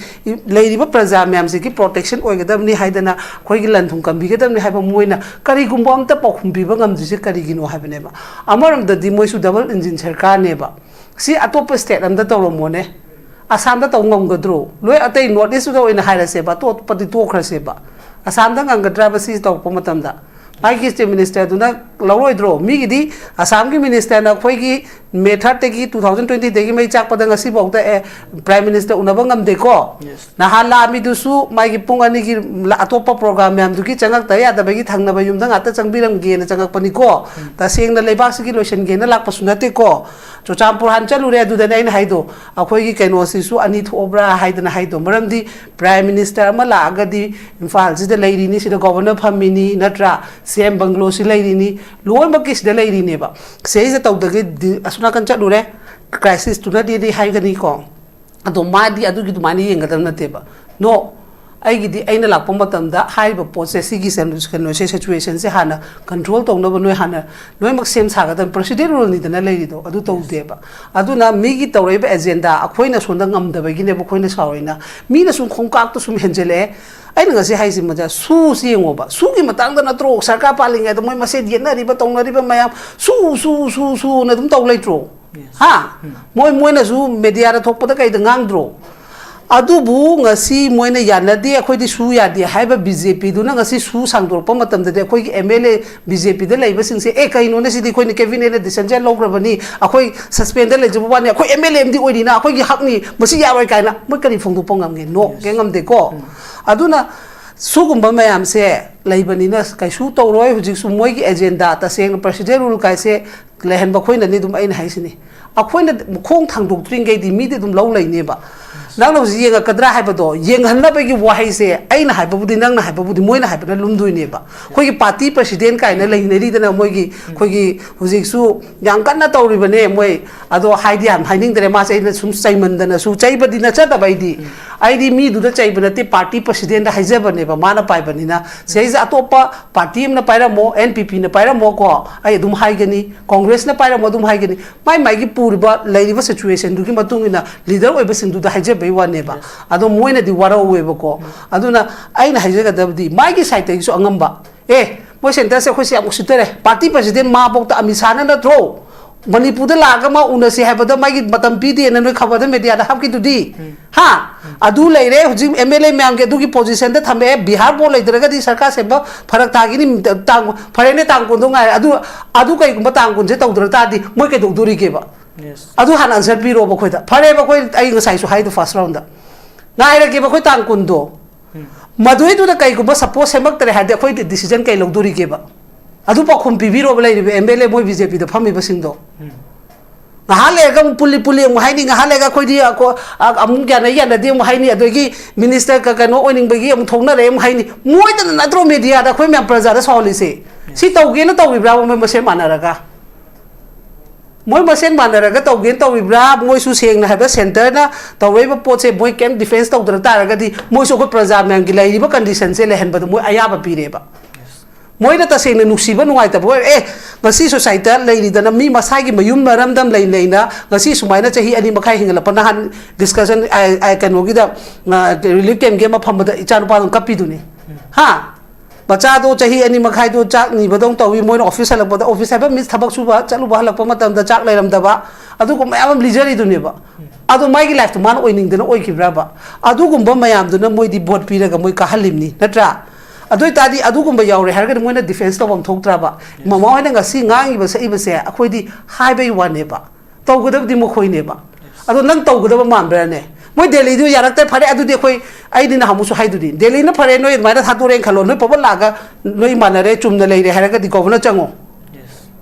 ꯂꯩꯔꯤꯕ ꯄ꯭ꯔꯖꯥ ꯃꯌꯥꯝꯁꯤꯒꯤ ꯄ꯭ꯔꯣꯇꯦꯛꯁꯟ ꯑꯣꯏꯒꯗꯕꯅꯤ ꯍꯥꯏꯗꯅ, ꯑꯩꯈꯣꯏꯒꯤ ꯂꯟ ꯊꯨꯝ ꯀꯟꯕꯤꯒꯗꯕꯅꯤ ꯍꯥꯏꯕ ꯃꯣꯏꯅ ꯀꯔꯤꯒꯨꯝꯕ ꯑꯝꯇ ꯄꯥꯎꯈꯨꯝ ꯄꯤꯕ ꯉꯝꯗ꯭ꯔꯤꯁꯦ ꯀꯔꯤꯒꯤꯅꯣ ꯍꯥꯏꯕꯅꯦꯕ꯫ ꯑꯃꯔꯣꯝꯗꯗꯤ ꯃꯣꯏꯁꯨ ꯗꯕꯜ ꯏꯟꯖꯤꯟ ꯁꯔꯀꯥꯔꯅꯦꯕ꯫ ꯁꯤ ꯑꯇꯣꯞꯄ ꯁ꯭ꯇꯦꯠ ꯑꯝꯗ ꯇꯧꯔꯝꯃꯣꯅꯦ꯫ ꯑꯁꯥꯝꯗ ꯇꯧ ꯉꯝꯒꯗ꯭ꯔꯣ? ꯂꯣꯏ ꯑꯇꯩ ꯅꯣꯔꯠ ꯏꯁꯇꯨꯗ ꯑꯣꯏꯅ ꯍꯥꯏꯔꯁꯦꯕ, ꯑꯇꯣꯞꯄꯗꯤ ꯇꯣꯛꯈ꯭ꯔꯁꯦꯕ꯫ ꯑꯁꯥꯝꯗ ꯉꯝꯒꯗ꯭ꯔꯕ ꯁꯤ ꯇꯧꯔꯛꯄ ꯃꯇꯝꯗ? ꯃꯥꯒꯤ ꯁ꯭ꯇꯦꯠ ꯃꯤꯅꯤꯁꯇꯔꯗꯨꯅ ꯂꯧꯔꯣꯏꯗ꯭ꯔꯣ? ꯃꯤꯒꯤꯗꯤ ꯑꯁꯥꯝꯒꯤ ꯃꯤꯅꯤꯁꯇꯔꯅ ꯑꯩꯈꯣꯏꯒꯤ ꯃꯦ ꯊꯥꯔꯠꯇꯒꯤ ꯇꯨ ꯊꯥꯎꯖꯟ ꯇ꯭ꯋꯦꯟꯇꯤꯗꯒꯤ ꯃꯩ ꯆꯥꯛꯄꯗ ꯉꯁꯤꯐꯥꯎꯗ ꯑꯦ ꯄ꯭ꯔꯥꯏꯝ ꯃꯤꯅꯤꯁꯇꯔ ꯎꯅꯕ ꯉꯝꯗꯦꯀꯣ꯫ Yes. ꯅꯍꯥꯟ ꯂꯥꯛꯑꯝꯃꯤꯗꯨꯁꯨ ꯃꯥꯒꯤ ꯄꯨꯡ ꯑꯅꯤꯒꯤ ꯂ-, ꯑꯇꯣꯞꯄ ꯄ꯭ꯔꯣꯒ꯭ꯔꯥꯝ ꯃꯌꯥꯝꯗꯨꯒꯤ ꯆꯪꯉꯛꯇ ꯌꯥꯗꯕꯒꯤ ꯊꯪꯅꯕ ꯌꯨꯝꯗ ꯉꯥꯛꯇ ꯆꯪꯕꯤꯔꯝꯒꯦꯅ ꯆꯪꯉꯛꯄꯅꯤꯀꯣ꯫ ꯇꯁꯦꯡꯅ ꯂꯩꯕꯥꯛꯁꯤꯒꯤ ꯂꯣꯏꯁꯤꯟꯒꯦꯅ ꯂꯥꯛꯄꯁꯨ ꯅꯠꯇꯦꯀꯣ꯫ ꯆꯨꯔꯆꯥꯟꯄꯨꯔ ꯍꯥꯟꯅ ꯆꯠꯂꯨꯔꯦ, ꯑꯗꯨꯗꯅꯦ ꯑꯩꯅ ꯍꯥꯏꯗꯣ, ꯑꯩꯈꯣꯏꯒꯤ ꯀꯩꯅꯣꯁꯤꯁꯨ ꯑꯅꯤ ꯊꯣꯛꯑꯕ꯭ꯔꯥ ꯍꯥꯏꯗꯅ ꯍꯥꯏꯗꯣ꯫ ꯃꯔꯝꯗꯤ ꯄ꯭ꯔꯥꯏꯝ ꯃꯤꯅꯤꯁꯇꯔ ꯑꯃ ꯂꯥꯛꯑꯒꯗꯤ ꯏꯝꯐꯥꯜꯁꯤꯗ ꯂꯩꯔꯤꯅꯤ, ꯁꯤꯗ ꯒꯣꯕꯔꯅꯔ ꯐꯝꯃꯤꯅꯤ, ꯅꯠꯇ꯭ꯔꯥ? ꯁꯤ ꯑꯦꯝ ꯕꯪꯒ꯭ꯂꯣꯁꯤ ꯂꯩꯔꯤꯅꯤ, ꯂꯣꯏꯅꯃꯛꯀꯤ ꯁꯤꯗ ꯂꯩꯔꯤꯅꯦꯕ꯫ ꯁꯤꯗꯩꯁꯤꯗ ꯇꯧꯗꯒꯤ ꯗꯤ-, ꯑꯁꯣꯝ ꯅꯥꯀꯟ ꯆꯠꯂꯨꯔꯦ, ꯀ꯭ꯔꯥꯏꯁꯤꯁꯇꯨꯅꯗꯤ ꯍꯥꯏꯒꯅꯤꯀꯣ꯫ ꯑꯗꯣ ꯃꯥꯗꯤ ꯑꯗꯨꯒꯤ ꯑꯗꯨꯃꯥꯏꯅ ꯌꯦꯡꯒꯗꯕ ꯅꯠꯇꯦꯕ꯫ ꯅꯣ, ꯑꯩꯒꯤꯗꯤ ꯑꯩꯅ ꯂꯥꯛꯄ ꯃꯇꯝꯗ ꯍꯥꯏꯔꯤꯕ ꯄꯣꯠꯁꯦ, ꯁꯤꯒꯤ ꯁꯦꯝ-, ꯀꯩꯅꯣꯁꯦ, ꯁꯤꯆꯨꯋꯦꯁꯟꯁꯦ ꯍꯥꯟꯅ ꯀꯟꯇ꯭ꯔꯣꯜ ꯇꯧꯅꯕ ꯅꯣꯏ ꯍꯥꯟꯅ ꯂꯣꯏꯅꯃꯛ ꯁꯦꯝ ꯁꯥꯒꯗꯕꯅꯤ꯫ ꯄ꯭ꯔꯣꯁꯤꯗꯔ ꯔꯨꯜꯅꯤꯗꯅ ꯂꯩꯔꯤꯗꯣ, ꯑꯗꯨ ꯇꯧꯗꯦꯕ꯫ ꯑꯗꯨꯅ ꯃꯤꯒꯤ ꯇꯧꯔꯛꯏꯕ ꯑꯦꯖꯦꯟꯗꯥ ꯑꯩꯈꯣꯏꯅ ꯁꯣꯝꯗ ꯉꯝꯗꯕꯒꯤꯅꯦꯕ ꯑꯩꯈꯣꯏꯅ ꯁꯥꯎꯔꯤꯅ꯫ ꯃꯤꯅ ꯁꯨꯝ ꯈꯣꯡꯀꯥꯞꯇ ꯁꯨꯝ ꯍꯦꯟꯖꯜꯂꯛꯑꯦ꯫ ꯑꯩꯅ ꯉꯁꯤ ꯍꯥꯏꯁꯤ ꯃꯆꯥ, ꯁꯨꯁꯤ ꯌꯦꯡꯉꯣꯕ꯫ ꯁꯨꯒꯤ ꯃꯇꯥꯡꯗ ꯅꯠꯇ꯭ꯔꯣ ꯁꯔꯀꯥꯔ ꯄꯥꯜꯂꯤꯉꯩꯗ ꯃꯣꯏ ꯃꯁꯦꯟ ꯌꯦꯠꯅꯔꯤꯕ, ꯇꯧꯅꯔꯤꯕ ꯃꯌꯥꯝ? ꯁꯨ, ꯁꯨ, ꯁꯨ, ꯁꯨꯅ ꯑꯗꯨꯝ ꯇꯧ ꯂꯩꯇ꯭ꯔꯣ? ꯍꯥ? ꯃꯣꯏ, ꯃꯣꯏꯅꯁꯨ ꯃꯦꯗꯤꯌꯥꯗ ꯊꯣꯛꯄꯗ ꯀꯩꯗ ꯉꯥꯡꯗ꯭ꯔꯣ? ꯑꯗꯨꯕꯨ ꯉꯁꯤ ꯃꯣꯏꯅ ꯌꯥꯅꯗꯦ, ꯑꯩꯈꯣꯏꯗꯤ ꯁꯨ ꯌꯥꯗꯦ ꯍꯥꯏꯕ ꯕꯤ ꯖꯦ ꯄꯤꯗꯨꯅ ꯉꯁꯤ ꯁꯨ ꯁꯥꯡꯗꯣꯔꯛꯄ ꯃꯇꯝꯗꯗꯤ ꯑꯩꯈꯣꯏꯒꯤ M L A B J ꯄꯤꯗ ꯂꯩꯕꯁꯤꯡꯁꯦ, "ꯑꯦ, ꯀꯩꯅꯣꯅꯦ ꯁꯤꯗꯤ, ꯑꯩꯈꯣꯏꯅ ꯀꯦꯕꯤꯅꯦꯠꯅ ꯗꯤꯁꯤꯖꯟ ꯂꯧꯈ꯭ꯔꯕꯅꯤ, ꯑꯩꯈꯣꯏ ꯁꯁꯄꯦꯟꯗ ꯂꯩꯖꯕ ꯋꯥꯅꯤ, ꯑꯩꯈꯣꯏ ꯑꯦꯝ ꯑꯦꯜ ꯑꯦ ꯑꯃꯗꯤ ꯑꯣꯏꯔꯤꯅ ꯑꯩꯈꯣꯏꯒꯤ ꯍꯛꯅꯤ, ꯃꯁꯤ ꯌꯥꯔꯣꯏ" ꯀꯥꯏꯅ ꯃꯣꯏ ꯀꯔꯤ ꯐꯣꯡꯗꯣꯛꯄ ꯉꯝꯒꯦ? ꯅꯣ, ꯀꯩꯝ ꯉꯝꯗꯦꯀꯣ꯫ ꯑꯗꯨꯅ ꯁꯤꯒꯨꯝꯕ ꯃꯌꯥꯝꯁꯦ ꯂꯩꯕꯅꯤꯅ ꯀꯩꯁꯨ ꯇꯧꯔꯣꯏ꯫ ꯍꯧꯖꯤꯛꯁꯨ ꯃꯣꯏꯒꯤ ꯑꯦꯖꯦꯟꯗꯥ, ꯇꯁꯦꯡꯅ ꯄ꯭ꯔꯁꯤꯗꯦꯟ ꯔꯨꯜ ꯀꯥꯏꯁꯦ ꯂꯩꯍꯟꯕ ꯑꯩꯈꯣꯏꯅꯅꯤ꯫ ꯑꯗꯨꯝ ꯑꯩꯅ ꯍꯥꯏꯁꯤꯅꯤ, ꯑꯩꯈꯣꯏꯅ ꯈꯣꯡ ꯊꯥꯡꯗꯣꯛꯇ꯭ꯔꯤꯉꯩꯗꯤ ꯃꯤꯗꯤ ꯑꯗꯨꯝ ꯂꯧ ꯂꯩꯅꯦꯕ꯫ ꯅꯪꯅ ꯍꯧꯖꯤꯛ ꯌꯦꯡꯉꯛꯀꯗ꯭ꯔꯥ ꯍꯥꯏꯕꯗꯣ, ꯌꯦꯡꯍꯟꯅꯕꯒꯤ ꯋꯥꯍꯩꯁꯦ ꯑꯩꯅ ꯍꯥꯏꯕꯕꯨꯗꯤ, ꯅꯪꯅ ꯍꯥꯏꯕꯕꯨꯗꯤ, ꯃꯣꯏꯅ ꯍꯥꯏꯕꯅ ꯂꯨꯝꯗꯣꯏꯅꯦꯕ꯫ ꯑꯩꯈꯣꯏꯒꯤ ꯄꯥꯔꯇꯤ ꯄ꯭ꯔꯁꯤꯗꯦꯟ ꯀꯥꯏꯅ ꯂꯩꯅꯔꯤꯗꯅ, ꯃꯣꯏꯒꯤ, ꯑꯩꯈꯣꯏꯒꯤ ꯍꯧꯖꯤꯛꯁꯨ ꯌꯥꯝ ꯀꯟꯅ ꯇꯧꯔꯤꯕꯅꯦ ꯃꯣꯏ꯫ ꯑꯗꯣ ꯍꯥꯏꯗꯤ ꯌꯥꯝ ꯍꯥꯏꯅꯤꯡꯗ꯭ꯔꯦ, ꯃꯥꯁꯦ ꯑꯩꯅ ꯁꯨꯝ ꯆꯩꯃꯟꯗꯅꯁꯨ, ꯆꯩꯕꯗꯤ ꯅꯠꯆꯗꯕ ꯑꯩꯗꯤ꯫ ꯑꯩꯗꯤ ꯃꯤꯗꯨꯗ ꯆꯩꯕ ꯅꯠꯇꯦ, ꯄꯥꯔꯇꯤ ꯄ꯭ꯔꯁꯤꯗꯦꯟꯗ ꯍꯥꯏꯖꯕꯅꯦꯕ, ꯃꯥꯅ ꯄꯥꯏꯕꯅꯤꯅ꯫ ꯁꯤꯗꯩꯁꯤꯗ ꯑꯇꯣꯞꯄ ꯄꯥꯔꯇꯤ ꯑꯃꯅ ꯄꯥꯏꯔꯝꯃꯣ, ꯑꯦꯟ ꯄꯤ ꯄꯤꯅ ꯄꯥꯏꯔꯝꯃꯣꯀꯣ, ꯑꯩ ꯑꯗꯨꯝ ꯍꯥꯏꯒꯅꯤ, ꯀꯣꯡꯒ꯭ꯔꯦꯁꯅ ꯄꯥꯏꯔꯝꯃꯣ, ꯑꯗꯨꯝ ꯍꯥꯏꯒꯅꯤ꯫ ꯃꯥꯏ ꯃꯥꯏꯒꯤ ꯄꯨꯔꯤꯕ, ꯂꯩꯔꯤꯕ ꯁꯤꯆꯨꯋꯦꯁꯟꯗꯨꯒꯤ ꯃꯇꯨꯡ ꯏꯟꯅ ꯂꯤꯗꯔ ꯑꯣꯏꯕꯁꯤꯡꯗꯨꯗ ꯍꯥꯏꯖꯕꯩ ꯋꯥꯅꯦꯕ꯫ ꯑꯗꯣ ꯃꯣꯏꯅꯗꯤ ꯋꯥꯔꯧꯋꯦꯕꯀꯣ꯫ ꯑꯗꯨꯅ ꯑꯩꯅ ꯍꯥꯏꯖꯒꯗꯕꯗꯤ, ꯃꯥꯒꯤ ꯁꯥꯏꯠꯇꯒꯤꯁꯨ ꯑꯉꯝꯕ, ꯑꯦ, ꯃꯣꯏ ꯁꯦꯟꯇꯔꯁꯦ ꯑꯩꯈꯣꯏꯁꯦ ꯌꯥꯝ ꯎꯁꯤꯠꯇꯔꯦ, ꯄꯥꯔꯇꯤ ꯄ꯭ꯔꯁꯤꯗꯦꯟ ꯃꯥꯕꯣꯛꯇ ꯑꯃꯤꯠ ꯁꯥꯍꯅ ꯅꯠꯇ꯭ꯔꯣ ꯃꯅꯤꯄꯨꯔꯗ ꯂꯥꯛꯑꯒ ꯃꯥ ꯎꯅꯁꯤ ꯍꯥꯏꯕꯗ ꯃꯥꯒꯤ ꯃꯇꯝ ꯄꯤꯗꯦꯅ ꯅꯣꯏ ꯈꯕꯔꯗ, ꯃꯦꯗꯤꯌꯥꯗ ꯍꯥꯞꯈꯤꯗꯨꯗꯤ? ꯍꯥ? ꯑꯗꯨ ꯂꯩꯔꯦ, ꯍꯧꯖꯤꯛ ꯑꯦꯝ ꯑꯦꯜ ꯑꯦ ꯃꯌꯥꯝꯒꯤ ꯑꯗꯨꯒꯤ ꯄꯣꯖꯤꯁꯟꯗ ꯊꯝꯃꯛꯑꯦ꯫ ꯕꯤꯍꯥꯔ ꯕꯣꯔꯗ ꯂꯩꯇ꯭ꯔꯒꯗꯤ ꯁꯔꯀꯥꯔ ꯁꯦꯝꯕ ꯐꯔꯛ ꯇꯥꯈꯤꯅꯤ꯫ ꯇꯥꯡ, ꯐꯔꯦꯅꯦ, ꯇꯥꯡ ꯀꯨꯟꯗꯣ ꯉꯥꯏꯔꯦ꯫ ꯑꯗꯨ, ꯑꯗꯨ ꯀꯩꯒꯨꯝꯕ ꯇꯥꯡ ꯀꯨꯟꯁꯦ ꯇꯧꯗ꯭ꯔ ꯇꯥꯔꯗꯤ ꯃꯣꯏ ꯀꯩꯗꯧꯗꯣꯔꯤꯒꯦꯕ? ꯑꯗꯨ ꯍꯥꯟꯅ ꯑꯟꯁꯔ ꯄꯤꯔꯣꯕ ꯑꯩꯈꯣꯏꯗ꯫ ꯐꯔꯦꯕ, ꯑꯩꯈꯣꯏ, ꯑꯩ ꯉꯁꯥꯏꯁꯨ ꯍꯥꯏꯗꯣ, ꯐꯥꯔꯁ ꯔꯥꯎꯟꯗ ꯉꯥꯏꯔꯒꯦꯕ ꯑꯩꯈꯣꯏ ꯇꯥꯡ ꯀꯨꯟꯗꯣ꯫ ꯃꯗꯨꯏꯗꯨꯗ ꯀꯩꯒꯨꯝꯕ ꯁꯄꯣꯁ ꯁꯦꯝꯃꯛꯇ꯭ꯔꯦ ꯍꯥꯏꯔꯗꯤ ꯑꯩꯈꯣꯏ ꯗꯤꯁꯤꯖꯟ ꯀꯩ ꯂꯧꯗꯣꯔꯤꯒꯦꯕ? ꯑꯗꯨ ꯄꯥꯎꯈꯨꯝ ꯄꯤꯕꯤꯔꯣꯕ ꯂꯩꯔꯤꯕ ꯑꯦꯝ ꯑꯦꯜ ꯑꯦ, ꯃꯣꯏ ꯕꯤ ꯖꯦ ꯄꯤꯗ ꯐꯝꯃꯤꯕꯁꯤꯡꯗꯣ꯫ ꯉꯥꯏꯍꯥꯛ ꯂꯩꯔꯒ ꯑꯃꯨꯛ ꯄꯨꯜꯂꯤ ꯄꯨꯜꯂꯤ ꯑꯃꯨꯛ ꯍꯥꯏꯅꯤ, ꯉꯥꯏꯍꯥꯛ ꯂꯩꯔꯒ ꯑꯩꯈꯣꯏꯗꯤ ꯑꯀꯣ-, ꯑ-, ꯑꯃꯨꯛ ꯌꯥꯅꯩ ꯌꯥꯅꯗꯦ ꯑꯃꯨꯛ ꯍꯥꯏꯅꯤ, ꯑꯗꯒꯤ ꯃꯤꯅꯤꯁꯇꯔ ꯀ-, ꯀꯩꯅꯣ ꯑꯣꯏꯅꯤꯡꯕꯒꯤ ꯑꯃꯨꯛ ꯊꯣꯛꯅꯔꯦ ꯑꯃꯨꯛ ꯍꯥꯏꯅꯤ꯫ ꯃꯣꯏꯗꯅ ꯅꯠꯇ꯭ꯔꯣ ꯃꯦꯗꯤꯌꯥꯗ ꯑꯩꯈꯣꯏ ꯃꯌꯥꯝ ꯄ꯭ꯔꯖꯥꯗ ꯁꯥꯎꯍꯜꯂꯤꯁꯦ? ꯁꯤ ꯇꯧꯒꯦꯅ ꯇꯧꯔꯤꯕ꯭ꯔꯥꯕ ꯃꯣꯏ ꯃꯁꯦꯟ ꯃꯥꯟꯅꯔꯒ? ꯃꯣꯏ ꯃꯁꯦꯟ ꯃꯥꯟꯅꯔꯒ ꯇꯧꯒꯦꯅ ꯇꯧꯔꯤꯕ꯭ꯔꯥ? ꯃꯣꯏꯁꯨ ꯁꯦꯡꯅ ꯍꯥꯏꯕ ꯁꯦꯟꯇꯔꯅ ꯇꯧꯔꯛꯏꯕ ꯄꯣꯠꯁꯦ ꯃꯣꯏ ꯀꯩꯝ ꯗꯤꯐꯦꯟꯁ ꯇꯧꯗ꯭ꯔ ꯇꯥꯔꯒꯗꯤ ꯃꯣꯏꯁꯨ ꯑꯩꯈꯣꯏ ꯄ꯭ꯔꯖꯥ ꯃꯌꯥꯝꯒꯤ ꯂꯩꯔꯤꯕ ꯀꯟꯗꯤꯁꯟꯁꯦ ꯂꯩꯍꯟꯕꯗ ꯃꯣꯏ ꯑꯌꯥꯕ ꯄꯤꯔꯦꯕ꯫ ꯃꯣꯏꯅ ꯇꯁꯦꯡꯅ ꯅꯨꯡꯁꯤꯕ ꯅꯨꯡꯉꯥꯏꯇꯕ ꯑꯣꯏꯔꯦ, ꯑꯦ, ꯉꯁꯤ ꯁꯣꯁꯥꯏꯇꯤꯗ ꯂꯩꯔꯤꯗꯅ ꯃꯤ ꯃꯁꯥꯒꯤ ꯃꯌꯨꯝ ꯃꯔꯝꯗꯝ ꯂꯩ ꯂꯩꯅ ꯉꯁꯤ ꯁꯨꯃꯥꯏꯅ ꯆꯍꯤ ꯑꯅꯤ ꯃꯈꯥꯏ ꯍꯦꯟꯒꯠꯂꯛꯄ, ꯅꯍꯥꯟ ꯗꯤꯁꯀꯁꯟ, ꯑ, ꯑ, ꯀꯩꯅꯣꯒꯤꯗ, ꯑ, ꯔꯤꯂꯤꯐ ꯀꯦꯝꯞꯀꯤ ꯑꯃ ꯐꯝꯕꯗ ꯏꯆꯥꯅꯨꯄꯥꯗꯨꯅ ꯀꯞꯄꯤꯗꯨꯅꯤ꯫ ꯍꯥ? ꯃꯆꯥꯗꯣ ꯆꯍꯤ ꯑꯅꯤ ꯃꯈꯥꯏꯗꯣ ꯆꯥꯛ ꯅꯤꯕꯗꯧ ꯇꯧꯏ, ꯃꯣꯏꯅ ꯑꯣꯐꯤꯁ ꯍꯜꯂꯛꯄꯗ, ꯑꯣꯐꯤꯁ ꯍꯥꯏꯕ ꯃꯤꯟꯁ ꯊꯕꯛ ꯁꯨꯕ ꯆꯠꯂꯨꯕ ꯍꯜꯂꯛꯄ ꯃꯇꯝꯗ ꯆꯥꯛ ꯂꯩꯔꯝꯗꯕ, ꯑꯗꯨꯒꯨꯝꯕ ꯃꯌꯥꯝ ꯑꯃ ꯂꯤꯖꯔꯤꯗꯨꯅꯦꯕ꯫ ꯑꯗꯣ ꯃꯥꯒꯤ ꯂꯥꯏꯐꯇꯣ ꯃꯥꯅ ꯑꯣꯏꯅꯤꯡꯗꯅ ꯑꯣꯏꯈꯤꯕ꯭ꯔꯕ? ꯑꯗꯨꯒꯨꯝꯕ ꯃꯌꯥꯝꯗꯨꯅ ꯃꯣꯏꯗꯤ ꯚꯣꯠ ꯄꯤꯔꯒ ꯃꯣꯏ ꯀꯥꯍꯜꯂꯤꯕꯅꯤ, ꯅꯠꯇ꯭ꯔꯥ? ꯑꯗꯨ ꯑꯣꯏꯇꯥꯔꯗꯤ ꯑꯗꯨꯒꯨꯝꯕ ꯌꯥꯎꯔꯦ ꯍꯥꯏꯔꯒꯗꯤ ꯃꯣꯏꯅ ꯗꯤꯐꯦꯟꯁ ꯇꯧꯐꯝ ꯊꯣꯛꯇ꯭ꯔꯕ? ꯃꯃꯥ ꯍꯣꯏꯅ ꯉꯁꯤ ꯉꯥꯡꯉꯤꯕ ꯁꯛꯏꯕꯁꯦ ꯑꯩꯈꯣꯏꯗꯤ ꯍꯥꯏꯕꯒꯤ ꯋꯥꯅꯦꯕ, ꯇꯧꯒꯗꯕꯗꯤ ꯃꯈꯣꯏꯅꯦꯕ꯫ ꯑꯗꯣ ꯅꯪ ꯇꯧꯒꯗꯕ ꯃꯥꯟꯕ꯭ꯔꯥꯅꯦ? ꯃꯣꯏ ꯗꯦꯜꯂꯤꯗꯨ ꯌꯥꯔꯛꯇ꯭ꯔꯦ, ꯐꯔꯦ, ꯑꯗꯨꯗꯤ ꯑꯩꯈꯣꯏ, ꯑꯩꯗꯤ ꯅꯍꯥꯟꯃꯨꯛꯁꯨ ꯍꯥꯏꯗꯨꯗꯤ, ꯗꯦꯜꯂꯤꯅ ꯐꯔꯦ, ꯅꯣꯏ ꯑꯗꯨꯃꯥꯏꯅ ꯊꯥꯗꯣꯔꯦꯅ ꯈꯜꯂꯣ, ꯅꯣꯏ ꯄꯣꯕꯠ ꯂꯥꯛꯑꯒ ꯅꯣꯏ ꯃꯥꯟꯅꯔꯦ, ꯆꯨꯝꯅ ꯂꯩꯔꯦ ꯍꯥꯏꯔꯒꯗꯤ ꯒꯣꯕꯔꯅꯔ ꯆꯪꯉꯣ꯫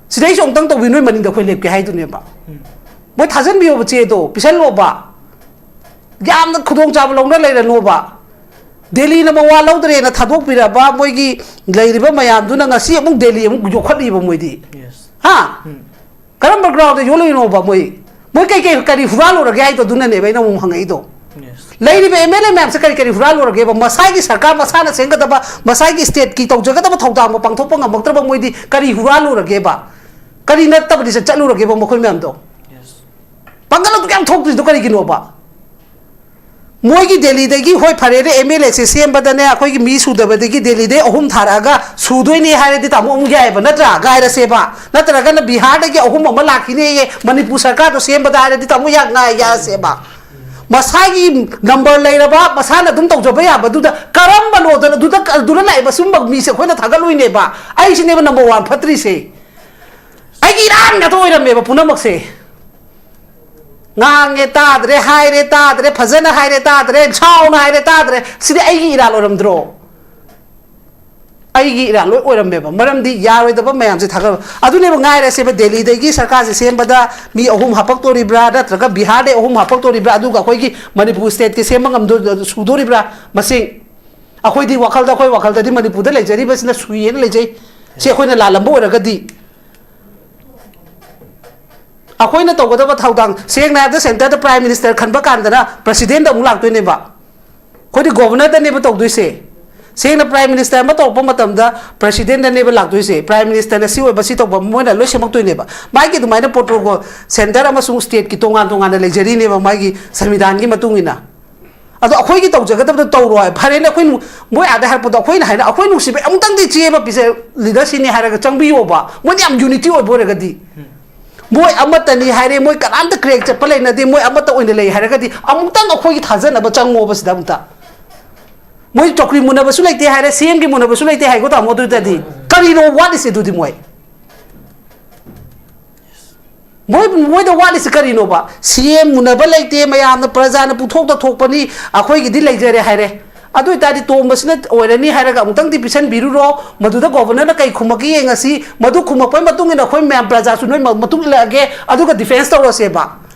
ꯁꯤꯗꯩꯁꯨ ꯑꯃꯨꯛꯇꯪ ꯇꯧꯕꯤ, ꯅꯣꯏ ꯃꯅꯤꯡꯗ ꯑꯩꯈꯣꯏ ꯂꯦꯞꯀꯦ ꯍꯥꯏꯗꯨꯅꯦꯕ꯫ ꯃꯣꯏ ꯊꯥꯖꯟꯕꯤꯌꯣꯕ, ꯆꯦꯗꯣ ꯄꯤꯁꯜꯂꯣꯕ꯫ ꯌꯥꯝꯅ ꯈꯨꯗꯣꯡꯆꯥꯕ ꯂꯧꯅ ꯂꯩꯔꯅꯣꯕ꯫ ꯗꯦꯜꯂꯤꯅ ꯃꯋꯥ ꯂꯧꯗ꯭ꯔꯦꯅ ꯊꯥꯗꯣꯛꯄꯤꯔꯕ ꯃꯣꯏꯒꯤ ꯂꯩꯔꯤꯕ ꯃꯌꯥꯝꯗꯨꯅ ꯉꯁꯤ ꯑꯃꯨꯛ ꯗꯦꯜꯂꯤ ꯑꯃꯨꯛ ꯌꯣꯛꯈꯠꯂꯤꯕ ꯃꯣꯏꯗꯤ꯫ ꯍꯥ? ꯀꯔꯝꯕ ꯒ꯭ꯔꯥꯎꯟꯗ ꯌꯣꯜꯂꯨꯏꯅꯣꯕ ꯃꯣꯏ? ꯃꯣꯏ ꯀꯩ ꯀꯩ, ꯀꯔꯤ ꯍꯨꯔꯥꯜꯂꯨꯔꯒꯦ ꯍꯥꯏꯗꯣ? ꯑꯗꯨꯅꯅꯦꯕ ꯑꯩꯅ ꯑꯃꯨꯛ ꯍꯪꯉꯛꯏꯗꯣ꯫ ꯂꯩꯔꯤꯕ ꯑꯦꯝ ꯑꯦꯜ ꯑꯦ ꯃꯌꯥꯝꯁꯦ ꯀꯔꯤ ꯀꯔꯤ ꯍꯨꯔꯥꯜꯂꯨꯔꯒꯦꯕ? ꯃꯁꯥꯒꯤ ꯁꯔꯀꯥꯔ ꯃꯁꯥꯅ ꯁꯦꯝꯒꯗꯕ, ꯃꯁꯥꯒꯤ ꯁ꯭ꯇꯦꯠꯀꯤ ꯇꯧꯖꯒꯗꯕ ꯊꯧꯗꯥꯡꯕꯨ ꯄꯥꯡꯊꯣꯛꯄ ꯉꯝꯃꯛꯇ꯭ꯔꯕ ꯃꯣꯏꯗꯤ ꯀꯔꯤ ꯍꯨꯔꯥꯜꯂꯨꯔꯒꯦꯕ? ꯀꯔꯤ ꯅꯠꯇꯕꯗꯤ ꯆꯠ-, ꯆꯠꯂꯨꯔꯒꯦꯕ ꯃꯈꯣꯏ ꯃꯌꯥꯝꯗꯣ? ꯄꯥꯡꯒꯜ ꯑꯗꯨꯛ ꯌꯥꯝ ꯊꯣꯛꯇ꯭ꯔꯤꯗꯣ ꯀꯔꯤꯒꯤꯅꯣꯕ? ꯃꯣꯏꯒꯤ ꯗꯦꯜꯂꯤꯗꯒꯤ, ꯍꯣꯏ, ꯐꯔꯦꯅꯦ, ꯑꯦꯝ ꯑꯦꯜ ꯑꯦꯁꯦ ꯁꯦꯝꯕꯗꯅꯦ, ꯑꯩꯈꯣꯏꯒꯤ ꯃꯤ ꯁꯨꯗꯕꯗꯒꯤ ꯗꯦꯜꯂꯤꯗꯩ ꯑꯍꯨꯝ ꯊꯥꯔꯛꯑꯒ ꯁꯨꯗꯣꯏꯅꯦ ꯍꯥꯏꯔꯗꯤ ꯇꯥꯃꯣ ꯑꯃꯨꯛ ꯌꯥꯏꯑꯕ, ꯅꯠꯇ꯭ꯔꯥ? ꯉꯥꯏꯔꯁꯦꯕ꯫ ꯅꯠꯇ꯭ꯔꯒꯅ ꯕꯤꯍꯥꯔꯗꯒꯤ ꯑꯍꯨꯝ ꯑꯃ ꯂꯥꯛꯈꯤꯅꯦꯌꯦ, ꯃꯅꯤꯄꯨꯔ ꯁꯔꯀꯥꯔꯗꯣ ꯁꯦꯝꯕꯗ ꯍꯥꯏꯔꯗꯤ ꯇꯥꯃꯣ ꯌꯥ-, ꯉꯥꯏ-, ꯌꯥꯔꯁꯦꯕ꯫ ꯃꯁꯥꯒꯤ ꯅꯝꯕꯔ ꯂꯩꯔꯕ, ꯃꯁꯥꯅ ꯑꯗꯨꯝ ꯇꯧꯖꯕ ꯌꯥꯕꯗꯨꯗ ꯀꯔꯝꯕꯅꯣꯗꯅ ꯑꯗꯨꯗ, ꯑꯗꯨꯗ ꯂꯥꯛꯏꯕ ꯁꯨꯝꯕ ꯃꯤꯁꯦ ꯑꯩꯈꯣꯏꯅ ꯊꯥꯒꯠꯂꯨꯏꯅꯦꯕ꯫ ꯑꯩꯁꯤꯅꯦꯕ ꯅꯝꯕꯔ ꯋꯥꯟ ꯐꯠꯇ꯭ꯔꯤꯁꯦ꯫ ꯑꯩꯒꯤ ꯏꯔꯥꯟ ꯉꯥꯛꯇ ꯑꯣꯏꯔꯝꯃꯦꯕ ꯄꯨꯝꯅꯃꯛꯁꯦ꯫ ꯉꯥꯡꯉꯦ ꯇꯥꯗ꯭ꯔꯦ, ꯍꯥꯏꯔꯦ ꯇꯥꯗ꯭ꯔꯦ, ꯐꯖꯅ ꯍꯥꯏꯔꯦ ꯇꯥꯗ꯭ꯔꯦ, ꯁꯥꯎꯅ ꯍꯥꯏꯔꯦ ꯇꯥꯗ꯭ꯔꯦ꯫ ꯁꯤꯗꯤ ꯑꯩꯒꯤ ꯏꯔꯥꯜ ꯑꯣꯏꯔꯝꯗ꯭ꯔꯣ? ꯑꯩꯒꯤ ꯏꯔꯥꯜ ꯂꯣꯏ ꯑꯣꯏꯔꯝꯃꯦꯕ꯫ ꯃꯔꯝꯗꯤ ꯌꯥꯔꯣꯏꯗꯕ ꯃꯌꯥꯝꯁꯦ ꯊꯥꯒꯠ-, ꯑꯗꯨꯅꯦꯕ ꯉꯥꯏꯔꯁꯦꯕ, ꯗꯦꯜꯂꯤꯗꯒꯤ ꯁꯔꯀꯥꯔꯁꯦ ꯁꯦꯝꯕꯗ ꯃꯤ ꯑꯍꯨꯝ ꯍꯥꯄꯛꯇꯣꯔꯤꯕ꯭ꯔꯥ, ꯅꯠꯇ꯭ꯔꯒ ꯕꯤꯍꯥꯔꯗꯩ ꯑꯍꯨꯝ ꯍꯥꯄꯛꯇꯣꯔꯤꯕ꯭ꯔꯥ, ꯑꯗꯨꯒ ꯑꯩꯈꯣꯏꯒꯤ ꯃꯅꯤꯄꯨꯔ ꯁ꯭ꯇꯦꯠꯀꯤ ꯁꯦꯝꯕ ꯉꯝꯗꯣ-, ꯁꯨꯗꯣꯔꯤꯕ꯭ꯔꯥ ꯃꯁꯤꯡ? ꯑꯩꯈꯣꯏꯗꯤ ꯋꯥꯈꯜꯗ, ꯑꯩꯈꯣꯏ ꯋꯥꯈꯜꯗꯗꯤ ꯃꯅꯤꯄꯨꯔꯗ ꯂꯩꯖꯔꯤꯕꯁꯤꯅ ꯁꯨꯏꯌꯦꯅ ꯂꯩꯖꯩ꯫ ꯁꯤ ꯑꯩꯈꯣꯏꯅ ꯂꯥꯜꯂꯝꯕ ꯑꯣꯏꯔꯒꯗꯤ, ꯑꯩꯈꯣꯏꯅ ꯇꯧꯒꯗꯕ ꯊꯧꯗꯥꯡ, ꯁꯦꯡꯅ ꯍꯥꯏꯔꯕꯗ, ꯁꯦꯟꯇꯔꯗ ꯄ꯭ꯔꯥꯏꯝ ꯃꯤꯅꯤꯁꯇꯔ ꯈꯟꯕ ꯀꯥꯟꯗꯅ ꯄ꯭ꯔꯁꯤꯗꯦꯟꯗ ꯑꯃꯨꯛ ꯂꯥꯛꯇꯣꯏꯅꯦꯕ꯫ ꯑꯩꯈꯣꯏꯗꯤ ꯒꯣꯕꯔꯅꯔꯗꯅꯦꯕ ꯇꯧꯗꯣꯏꯁꯦ꯫ ꯁꯦꯡꯅ ꯄ꯭ꯔꯥꯏꯝ ꯃꯤꯅꯤꯁꯇꯔ ꯑꯃ ꯇꯧꯔꯛꯄ ꯃꯇꯝꯗ ꯄ꯭ꯔꯁꯤꯗꯦꯟꯗꯅꯦꯕ ꯂꯥꯛꯇꯣꯏꯁꯦ꯫ ꯄ꯭ꯔꯥꯏꯝ ꯃꯤꯅꯤꯁꯇꯔꯅ ꯁꯤ ꯑꯣꯏꯕ, ꯁꯤ ꯇꯧꯕ, ꯃꯣꯏꯅ ꯂꯣꯏ ꯁꯦꯝꯃꯛꯇꯣꯏꯅꯦꯕ꯫ ꯃꯥꯒꯤ ꯑꯗꯨꯃꯥꯏꯅ ꯄ꯭ꯔꯣꯇꯣꯀꯣꯜ, ꯁꯦꯟꯇꯔ ꯑꯃꯁꯨꯡ ꯁ꯭ꯇꯦꯠꯀꯤ ꯇꯣꯉꯥꯟ ꯇꯣꯉꯥꯟꯅ ꯂꯩꯖꯔꯤꯅꯦꯕ ꯃꯥꯒꯤ ꯁꯪꯕꯤꯙꯥꯟꯒꯤ ꯃꯇꯨꯡ ꯏꯟꯅ꯫ ꯑꯗꯣ ꯑꯩꯈꯣꯏꯒꯤ ꯇꯧꯖꯒꯗꯕꯗꯣ ꯇꯧꯔꯣ ꯍꯥꯏ꯫ ꯐꯔꯦꯅꯦ, ꯑꯩꯈꯣꯏ ꯅꯨ-, ꯃꯣꯏ ꯑꯥꯗ ꯍꯥꯏꯔꯛꯄꯗꯣ ꯑꯩꯈꯣꯏꯅ ꯍꯥꯏꯅ, ꯑꯩꯈꯣꯏ ꯅꯨꯡꯁꯤꯕ ꯑꯃꯨꯛꯇꯪꯗꯤ ꯆꯦ ꯑꯃ ꯄꯤꯖ-, ꯂꯤꯗꯔꯁꯤꯅꯦ ꯍꯥꯏꯔꯒ ꯆꯪꯕꯤꯌꯣꯕ꯫ ꯃꯣꯏꯅ ꯌꯥꯝ ꯌꯨꯅꯤꯇꯤ ꯑꯣꯏꯕ ꯑꯣꯏꯔꯒꯗꯤ꯫ ꯃꯣꯏ ꯑꯃꯠꯇꯅꯤ ꯍꯥꯏꯔꯦ, ꯃꯣꯏ ꯀꯅꯥꯝꯇ ꯀ꯭ꯔꯦꯛ ꯆꯠꯄ ꯂꯩꯅꯗꯦ, ꯃꯣꯏ ꯑꯃꯠꯇ ꯑꯣꯏꯅ ꯂꯩ ꯍꯥꯏꯔꯒꯗꯤ ꯑꯃꯨꯛꯇꯪ ꯑꯩꯈꯣꯏꯒꯤ ꯊꯥꯖꯅꯕ ꯆꯪꯉꯣꯕ ꯁꯤꯗ ꯑꯃꯨꯛꯇ꯫ ꯃꯣꯏ ꯆꯧꯀ꯭ꯔꯤ ꯃꯨꯟꯅꯕꯁꯨ ꯂꯩꯇꯦ ꯍꯥꯏꯔꯦ, ꯁꯤ ꯑꯦꯝꯒꯤ ꯃꯨꯟꯅꯕꯁꯨ ꯂꯩꯇꯦ ꯍꯥꯏꯀꯣ ꯇꯥꯃꯣ꯫ ꯑꯗꯨ ꯑꯣꯏꯇꯥꯔꯗꯤ ꯀꯔꯤꯅꯣ ꯋꯥꯠꯂꯤꯁꯦ ꯑꯗꯨꯗꯤ? ꯃꯣꯏ ꯃꯣꯏ ꯃꯣꯏꯗ ꯋꯥꯠꯂꯤꯁꯦ ꯀꯔꯤꯅꯣꯕ? ꯁꯤ ꯑꯦꯝ ꯃꯨꯟꯅꯕ ꯂꯩꯇꯦ, ꯃꯌꯥꯝꯅ ꯄ꯭ꯔꯖꯥꯅ ꯄꯨꯊꯣꯛꯇ ꯊꯣꯛꯄꯅꯤ, ꯑꯩꯈꯣꯏꯒꯤꯗꯤ ꯂꯩꯖꯔꯦ ꯍꯥꯏꯔꯦ꯫ ꯑꯗꯨ ꯑꯣꯏꯇꯥꯔꯗꯤ ꯇꯣꯝꯕꯁꯤꯅ ꯑꯣꯏꯔꯅꯤ ꯍꯥꯏꯔꯒ ꯑꯃꯨꯛꯇꯪꯗꯤ ꯄꯤꯁꯟꯕꯤꯔꯨꯔꯣ, ꯃꯗꯨꯗ ꯒꯣꯕꯔꯅꯔꯅ ꯀꯩ ꯈꯨꯝꯃꯛꯀꯦ ꯌꯦꯡꯉꯁꯤ꯫ ꯃꯗꯨ ꯈꯨꯝꯃꯛꯄꯒꯤ ꯃꯇꯨꯡ ꯏꯟꯅ ꯑꯩꯈꯣꯏ ꯃꯌꯥꯝ ꯄ꯭ꯔꯖꯥꯁꯨ ꯅꯣꯏ ꯃ- ꯃꯇꯨꯡ ꯏꯜꯂꯛꯑꯒꯦ, ꯑꯗꯨꯒ ꯗꯤꯐꯦꯟꯁ ꯇꯧꯔꯁꯦꯕ꯫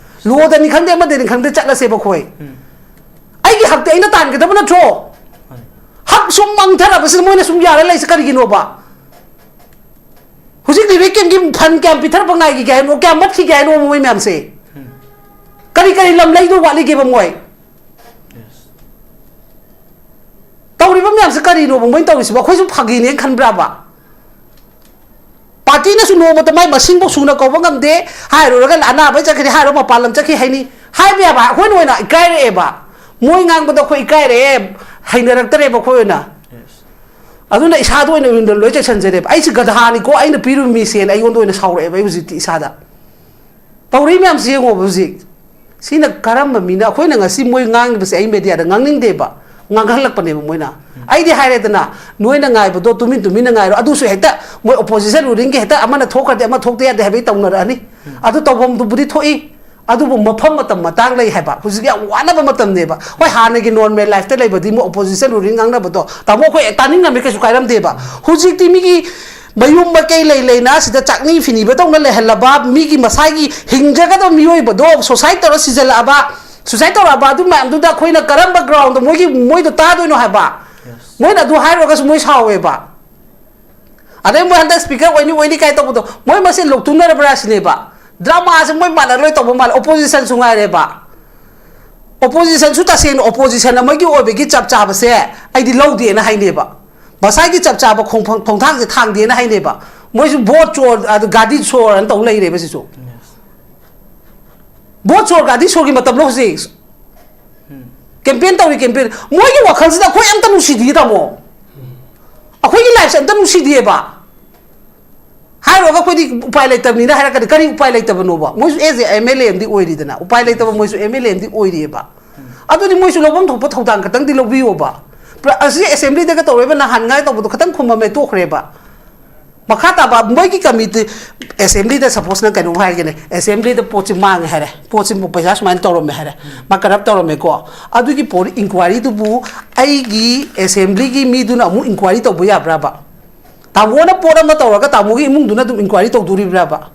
ꯂꯣꯗꯅꯤ ꯈꯪꯗꯦ, ꯑꯃꯗꯅꯤ ꯈꯪꯗꯦ, ꯆꯠꯂꯁꯦꯕ ꯑꯩꯈꯣꯏ꯫ ꯑꯩꯒꯤ ꯍꯛꯇꯤ ꯑꯩꯅ ꯇꯥꯟꯒꯗꯕ ꯅꯠꯇ꯭ꯔꯣ? ꯍꯛ ꯁꯨꯝ ꯃꯥꯡꯊꯔꯕꯁꯤꯗ ꯃꯣꯏꯅ ꯁꯨꯝ ꯌꯥꯔ ꯂꯩꯁꯦ ꯀꯔꯤꯒꯤꯅꯣꯕ? ꯍꯧꯖꯤꯛ ꯔꯤꯂꯤꯐ ꯀꯦꯝꯒꯤ ꯐꯟ ꯀꯌꯥꯝ ꯄꯤꯊꯔꯛꯄ ꯉꯥꯏꯈꯤꯒꯦ ꯍꯥꯏꯅꯣ? ꯀꯌꯥꯝ ꯃꯠꯈꯤꯒꯦ ꯍꯥꯏꯅꯣ ꯃꯣꯏ ꯃꯌꯥꯝꯁꯦ? ꯀꯔꯤ ꯀꯔꯤ ꯂꯝ ꯂꯩꯗꯧ ꯋꯥꯠꯂꯤꯒꯦꯕ ꯃꯣꯏ? ꯇꯧꯔꯤꯕ ꯃꯌꯥꯝꯁꯦ ꯀꯔꯤꯅꯣꯕ ꯃꯣꯏꯅ ꯇꯧꯔꯤꯁꯤꯕꯣ? ꯑꯩꯈꯣꯏꯁꯨ ꯐꯥꯒꯤꯅꯦꯅ ꯈꯟꯕ꯭ꯔꯥꯕ? ꯄꯥꯔꯇꯤꯅꯁꯨ ꯅꯣꯡꯃꯇ ꯃꯥꯏ ꯃꯁꯤꯡꯐꯥꯎ ꯁꯨꯅ ꯀꯧꯕ ꯉꯝꯗꯦ꯫ ꯍꯥꯏꯔꯨꯔꯒ ꯑꯅꯥꯕ ꯆꯠꯈ꯭ꯔꯦ, ꯍꯥꯏꯔꯨꯔ ꯃꯄꯥꯟ ꯂꯝ ꯆꯠꯈꯤ ꯍꯥꯏꯅꯤ꯫ ꯍꯥꯏꯕ ꯌꯥꯕ, ꯑꯩꯈꯣꯏꯅ ꯑꯣꯏꯅ ꯏꯀꯥꯏꯔꯛꯑꯦꯕ꯫ ꯃꯣꯏ ꯉꯥꯡꯕꯗꯣ ꯑꯩꯈꯣꯏ ꯏꯀꯥꯏꯔꯛꯑꯦ, ꯍꯩꯅꯔꯛꯇ꯭ꯔꯦꯕ ꯑꯩꯈꯣꯏ ꯑꯣꯏꯅ꯫ ꯑꯗꯨꯅ ꯏꯁꯥꯗ ꯑꯣꯏꯅ ꯂꯣꯏ ꯆꯦꯛꯁꯤꯟꯖꯔꯦꯕ꯫ ꯑꯩꯁꯦ ꯒꯙꯥꯅꯤꯀꯣ, ꯑꯩꯅ ꯄꯤꯔꯨꯕ ꯃꯤꯁꯦꯅ ꯑꯩꯉꯣꯟꯗ ꯑꯣꯏꯅ ꯁꯥꯎꯔꯛꯑꯦꯕ ꯑꯩ ꯍꯧꯖꯤꯛꯇꯤ ꯏꯁꯥꯗ꯫ ꯇꯧꯔꯛꯏ ꯃꯌꯥꯝꯁꯤ ꯌꯦꯡꯉꯣꯕ ꯍꯧꯖꯤꯛ꯫ ꯁꯤꯅ ꯀꯔꯝꯕ ꯃꯤꯅ? ꯑꯩꯈꯣꯏꯅ ꯉꯁꯤ ꯃꯣꯏ ꯉꯥꯡꯉꯤꯕꯁꯦ ꯑꯩ ꯃꯦꯗꯤꯌꯥꯗ ꯉꯥꯡꯅꯤꯡꯗꯦꯕ, ꯉꯥꯡꯍꯜꯂꯛꯄꯅꯦꯕ ꯃꯣꯏꯅ꯫ ꯑꯩꯗꯤ ꯍꯥꯏꯔꯦꯗꯅ, ꯅꯣꯏꯅ ꯉꯥꯏꯕꯗꯣ ꯇꯨꯃꯤꯟ ꯇꯨꯃꯤꯟꯅ ꯉꯥꯏꯔꯣ꯫ ꯑꯗꯨꯁꯨ ꯍꯦꯛꯇ ꯃꯣꯏ ꯑꯣꯄꯣꯖꯤꯁꯟ ꯔꯨꯂꯤꯡꯒꯤ ꯍꯦꯛꯇ ꯑꯃꯅ ꯊꯣꯛꯈ꯭ꯔꯗꯤ ꯑꯃ ꯊꯣꯛꯇ ꯌꯥꯗꯦ ꯍꯥꯏꯕꯒꯤ ꯇꯧꯅꯔꯛꯑꯅꯤ꯫ ꯑꯗꯨ ꯇꯧꯐꯝꯗꯨꯕꯨꯗꯤ ꯊꯣꯛꯏ, ꯑꯗꯨꯕꯨ ꯃꯐꯝ ꯃꯇꯝ ꯃꯇꯥꯡ ꯂꯩ ꯍꯥꯏꯕ꯫ ꯍꯧꯖꯤꯛ ꯌꯥꯝ ꯋꯥꯅꯕ ꯃꯇꯝꯅꯦꯕ꯫ ꯍꯣꯏ, ꯍꯥꯟꯅꯒꯤ ꯅꯣꯔꯃꯦꯜ ꯂꯥꯏꯐꯇ ꯂꯩꯕꯗꯤ ꯃꯣꯏ ꯑꯣꯄꯣꯖꯤꯁꯟ ꯔꯨꯂꯤꯡ ꯉꯥꯡꯅꯕꯗꯣ, ꯇꯥꯃꯣ, ꯑꯩꯈꯣꯏ ꯇꯥꯅꯤꯡꯉꯝꯃꯤ, ꯀꯩꯁꯨ ꯀꯥꯏꯔꯝꯗꯦꯕ꯫ ꯍꯧꯖꯤꯛꯇꯤ ꯃꯤꯒꯤ ꯃꯌꯨꯝ ꯃꯀꯩ ꯂꯩ ꯂꯩꯅ ꯁꯤꯗ ꯆꯥꯛꯅꯤ ꯐꯤꯅꯤꯕ ꯇꯧꯅ ꯂꯩꯍꯜꯂꯕ, ꯃꯤꯒꯤ ꯃꯁꯥꯒꯤ ꯍꯤꯡꯖꯒꯗꯕ ꯃꯤꯑꯣꯏꯕꯗꯣ ꯁꯨꯁꯥꯏꯠ ꯇꯧꯔ ꯁꯤꯖꯜꯂꯛꯑꯕ, ꯁꯨꯁꯥꯏꯠ ꯇꯧꯔꯛꯑꯕ ꯑꯗꯨ ꯃꯌꯥꯝꯗꯨꯗ ꯑꯩꯈꯣꯏꯅ ꯀꯔꯝꯕ ꯒ꯭ꯔꯥꯎꯟꯗ ꯃꯣꯏꯒꯤ, ꯃꯣꯏꯗꯣ ꯇꯥꯗꯣꯏꯅꯣ ꯍꯥꯏꯕ? ꯃꯣꯏꯅ ꯑꯗꯨ ꯍꯥꯏꯔꯨꯔꯒꯁꯨ ꯃꯣꯏ ꯁꯥꯎꯋꯦꯕ꯫ ꯑꯗꯩ ꯃꯣꯏ ꯍꯟꯗꯛ ꯁ꯭ꯄꯤꯀꯔ ꯑꯣꯏꯅꯤ ꯑꯣꯏꯅꯤ ꯀꯥꯏ ꯇꯧꯕꯗꯣ, ꯃꯣꯏ ꯃꯁꯦꯟ ꯂꯣꯛꯇꯨꯅꯔꯕ꯭ꯔꯥ ꯁꯤꯅꯦꯕ꯫ ꯗ꯭ꯔꯃꯥꯁꯦ ꯃꯣꯏ ꯃꯥꯟꯅ ꯂꯣꯏ ꯇꯧꯕ ꯃꯥꯜꯂꯦ, ꯑꯣꯄꯣꯖꯤꯁꯟꯁꯨ ꯉꯥꯏꯔꯦꯕ꯫ ꯑꯣꯄꯣꯖꯤꯁꯟꯁꯨ ꯇꯁꯦꯡꯅ ꯑꯣꯄꯣꯖꯤꯁꯟ ꯑꯃꯒꯤ ꯑꯣꯏꯕꯒꯤ ꯆꯞ ꯆꯥꯕꯁꯦ ꯑꯩꯗꯤ ꯂꯧꯗꯦꯅ ꯍꯥꯏꯅꯦꯕ꯫ ꯃꯁꯥꯒꯤ ꯆꯞ ꯆꯥꯕ ꯈꯣꯡꯐꯝ-, ꯈꯣꯡꯊꯥꯡꯁꯦ ꯊꯥꯡꯗꯦꯅ ꯍꯥꯏꯅꯦꯕ꯫ ꯃꯣꯏꯁꯨ ꯚꯣꯠ ꯆꯣꯔ, ꯑꯗꯨ ꯒꯥꯗꯤ ꯆꯣꯔ ꯑꯅ ꯇꯧ ꯂꯩꯔꯦꯕ ꯁꯤꯁꯨ꯫ ꯚꯣꯠ ꯆꯣꯔ ꯒꯥꯗꯤ ꯆꯣꯔꯒꯤ ꯃꯇꯝꯂꯣ ꯍꯧꯖꯤꯛ? ꯀꯦꯝꯄꯦꯟ ꯇꯧꯔꯤ, ꯀꯦꯝꯄꯦꯟ꯫ ꯃꯣꯏꯒꯤ ꯋꯥꯈꯜꯁꯤꯗ ꯑꯩꯈꯣꯏ ꯑꯝꯇ ꯅꯨꯡꯁꯤꯗꯤꯌꯦ ꯇꯥꯃꯣ꯫ ꯑꯩꯈꯣꯏꯒꯤ ꯂꯥꯏꯐꯁꯦ ꯑꯝꯇ ꯅꯨꯡꯁꯤꯗꯤꯌꯦꯕ꯫ ꯍꯥꯏꯔꯨꯔꯒ ꯑꯩꯈꯣꯏꯗꯤ ꯎꯄꯥꯏ ꯂꯩꯇꯕꯅꯤꯅ ꯍꯥꯏꯔꯛꯀꯅꯤ꯫ ꯀꯔꯤ ꯎꯄꯥꯏ ꯂꯩꯇꯕꯅꯣꯕ? ꯃꯣꯏꯁꯨ as a M L A ꯑꯃꯗꯤ ꯑꯣꯏꯔꯤꯗꯅ, ꯎꯄꯥꯏ ꯂꯩꯇꯕ ꯃꯣꯏꯁꯨ M L A ꯑꯃꯗꯤ ꯑꯣꯏꯔꯤꯑꯕ꯫ ꯑꯗꯨꯗꯤ ꯃꯣꯏꯁꯨ ꯂꯧꯐꯝ ꯊꯣꯛꯄ ꯊꯧꯗꯥꯡ ꯈꯛꯇꯪꯗꯤ ꯂꯧꯕꯤꯌꯣꯕ꯫ ꯄ꯭ꯔ-, ꯑꯁꯤ ꯑꯦꯁꯦꯝꯕ꯭ꯂꯤꯗꯒ ꯇꯧꯔꯣꯏꯕ, ꯅꯍꯥꯟ ꯉꯥꯏ ꯇꯧꯕꯗꯣ ꯈꯇꯪ ꯈꯨꯝꯃꯝꯃꯦ, ꯇꯣꯛꯈ꯭ꯔꯦꯕ꯫ ꯃꯈꯥ ꯇꯥꯕ ꯃꯣꯏꯒꯤ ꯀꯃꯤꯇꯤ, ꯑꯦꯁꯦꯝꯕ꯭ꯂꯤꯗ ꯁꯄꯣꯁ ꯅꯪ ꯀꯩꯅꯣꯝ ꯍꯥꯏꯒꯦꯅꯦ, ꯑꯦꯁꯦꯝꯕ꯭ꯂꯤꯗ ꯄꯣꯠꯁꯤ ꯃꯥꯡꯉꯦ ꯍꯥꯏꯔꯦ, ꯄꯣꯠꯁꯤ ꯄꯩꯁꯥ ꯁꯨꯃꯥꯏꯅ ꯇꯧꯔꯝꯃꯦ ꯍꯥꯏꯔꯦ, ꯃꯥ ꯀꯔꯞ ꯇꯧꯔꯝꯃꯦꯀꯣ, ꯑꯗꯨꯒꯤ ꯄꯣꯠ ꯏꯟꯀ꯭ꯋꯥꯏꯔꯤꯗꯨꯕꯨ ꯑꯩꯒꯤ ꯑꯦꯁꯦꯝꯕ꯭ꯂꯤꯒꯤ ꯃꯤꯗꯨꯅ ꯑꯃꯨꯛ ꯏꯟꯀ꯭ꯋꯥꯏꯔꯤ ꯇꯧꯕ ꯌꯥꯕ꯭ꯔꯕ? ꯇꯥꯃꯣꯅ ꯄꯣꯠ ꯑꯃ ꯇꯧꯔꯒ ꯇꯥꯃꯣꯒꯤ ꯏꯃꯨꯡꯗꯨꯅ ꯑꯗꯨꯝ ꯏꯟꯀ꯭ꯋꯥꯏꯔꯤ ꯇꯧꯗꯣꯔꯤꯕ꯭ꯔꯕ?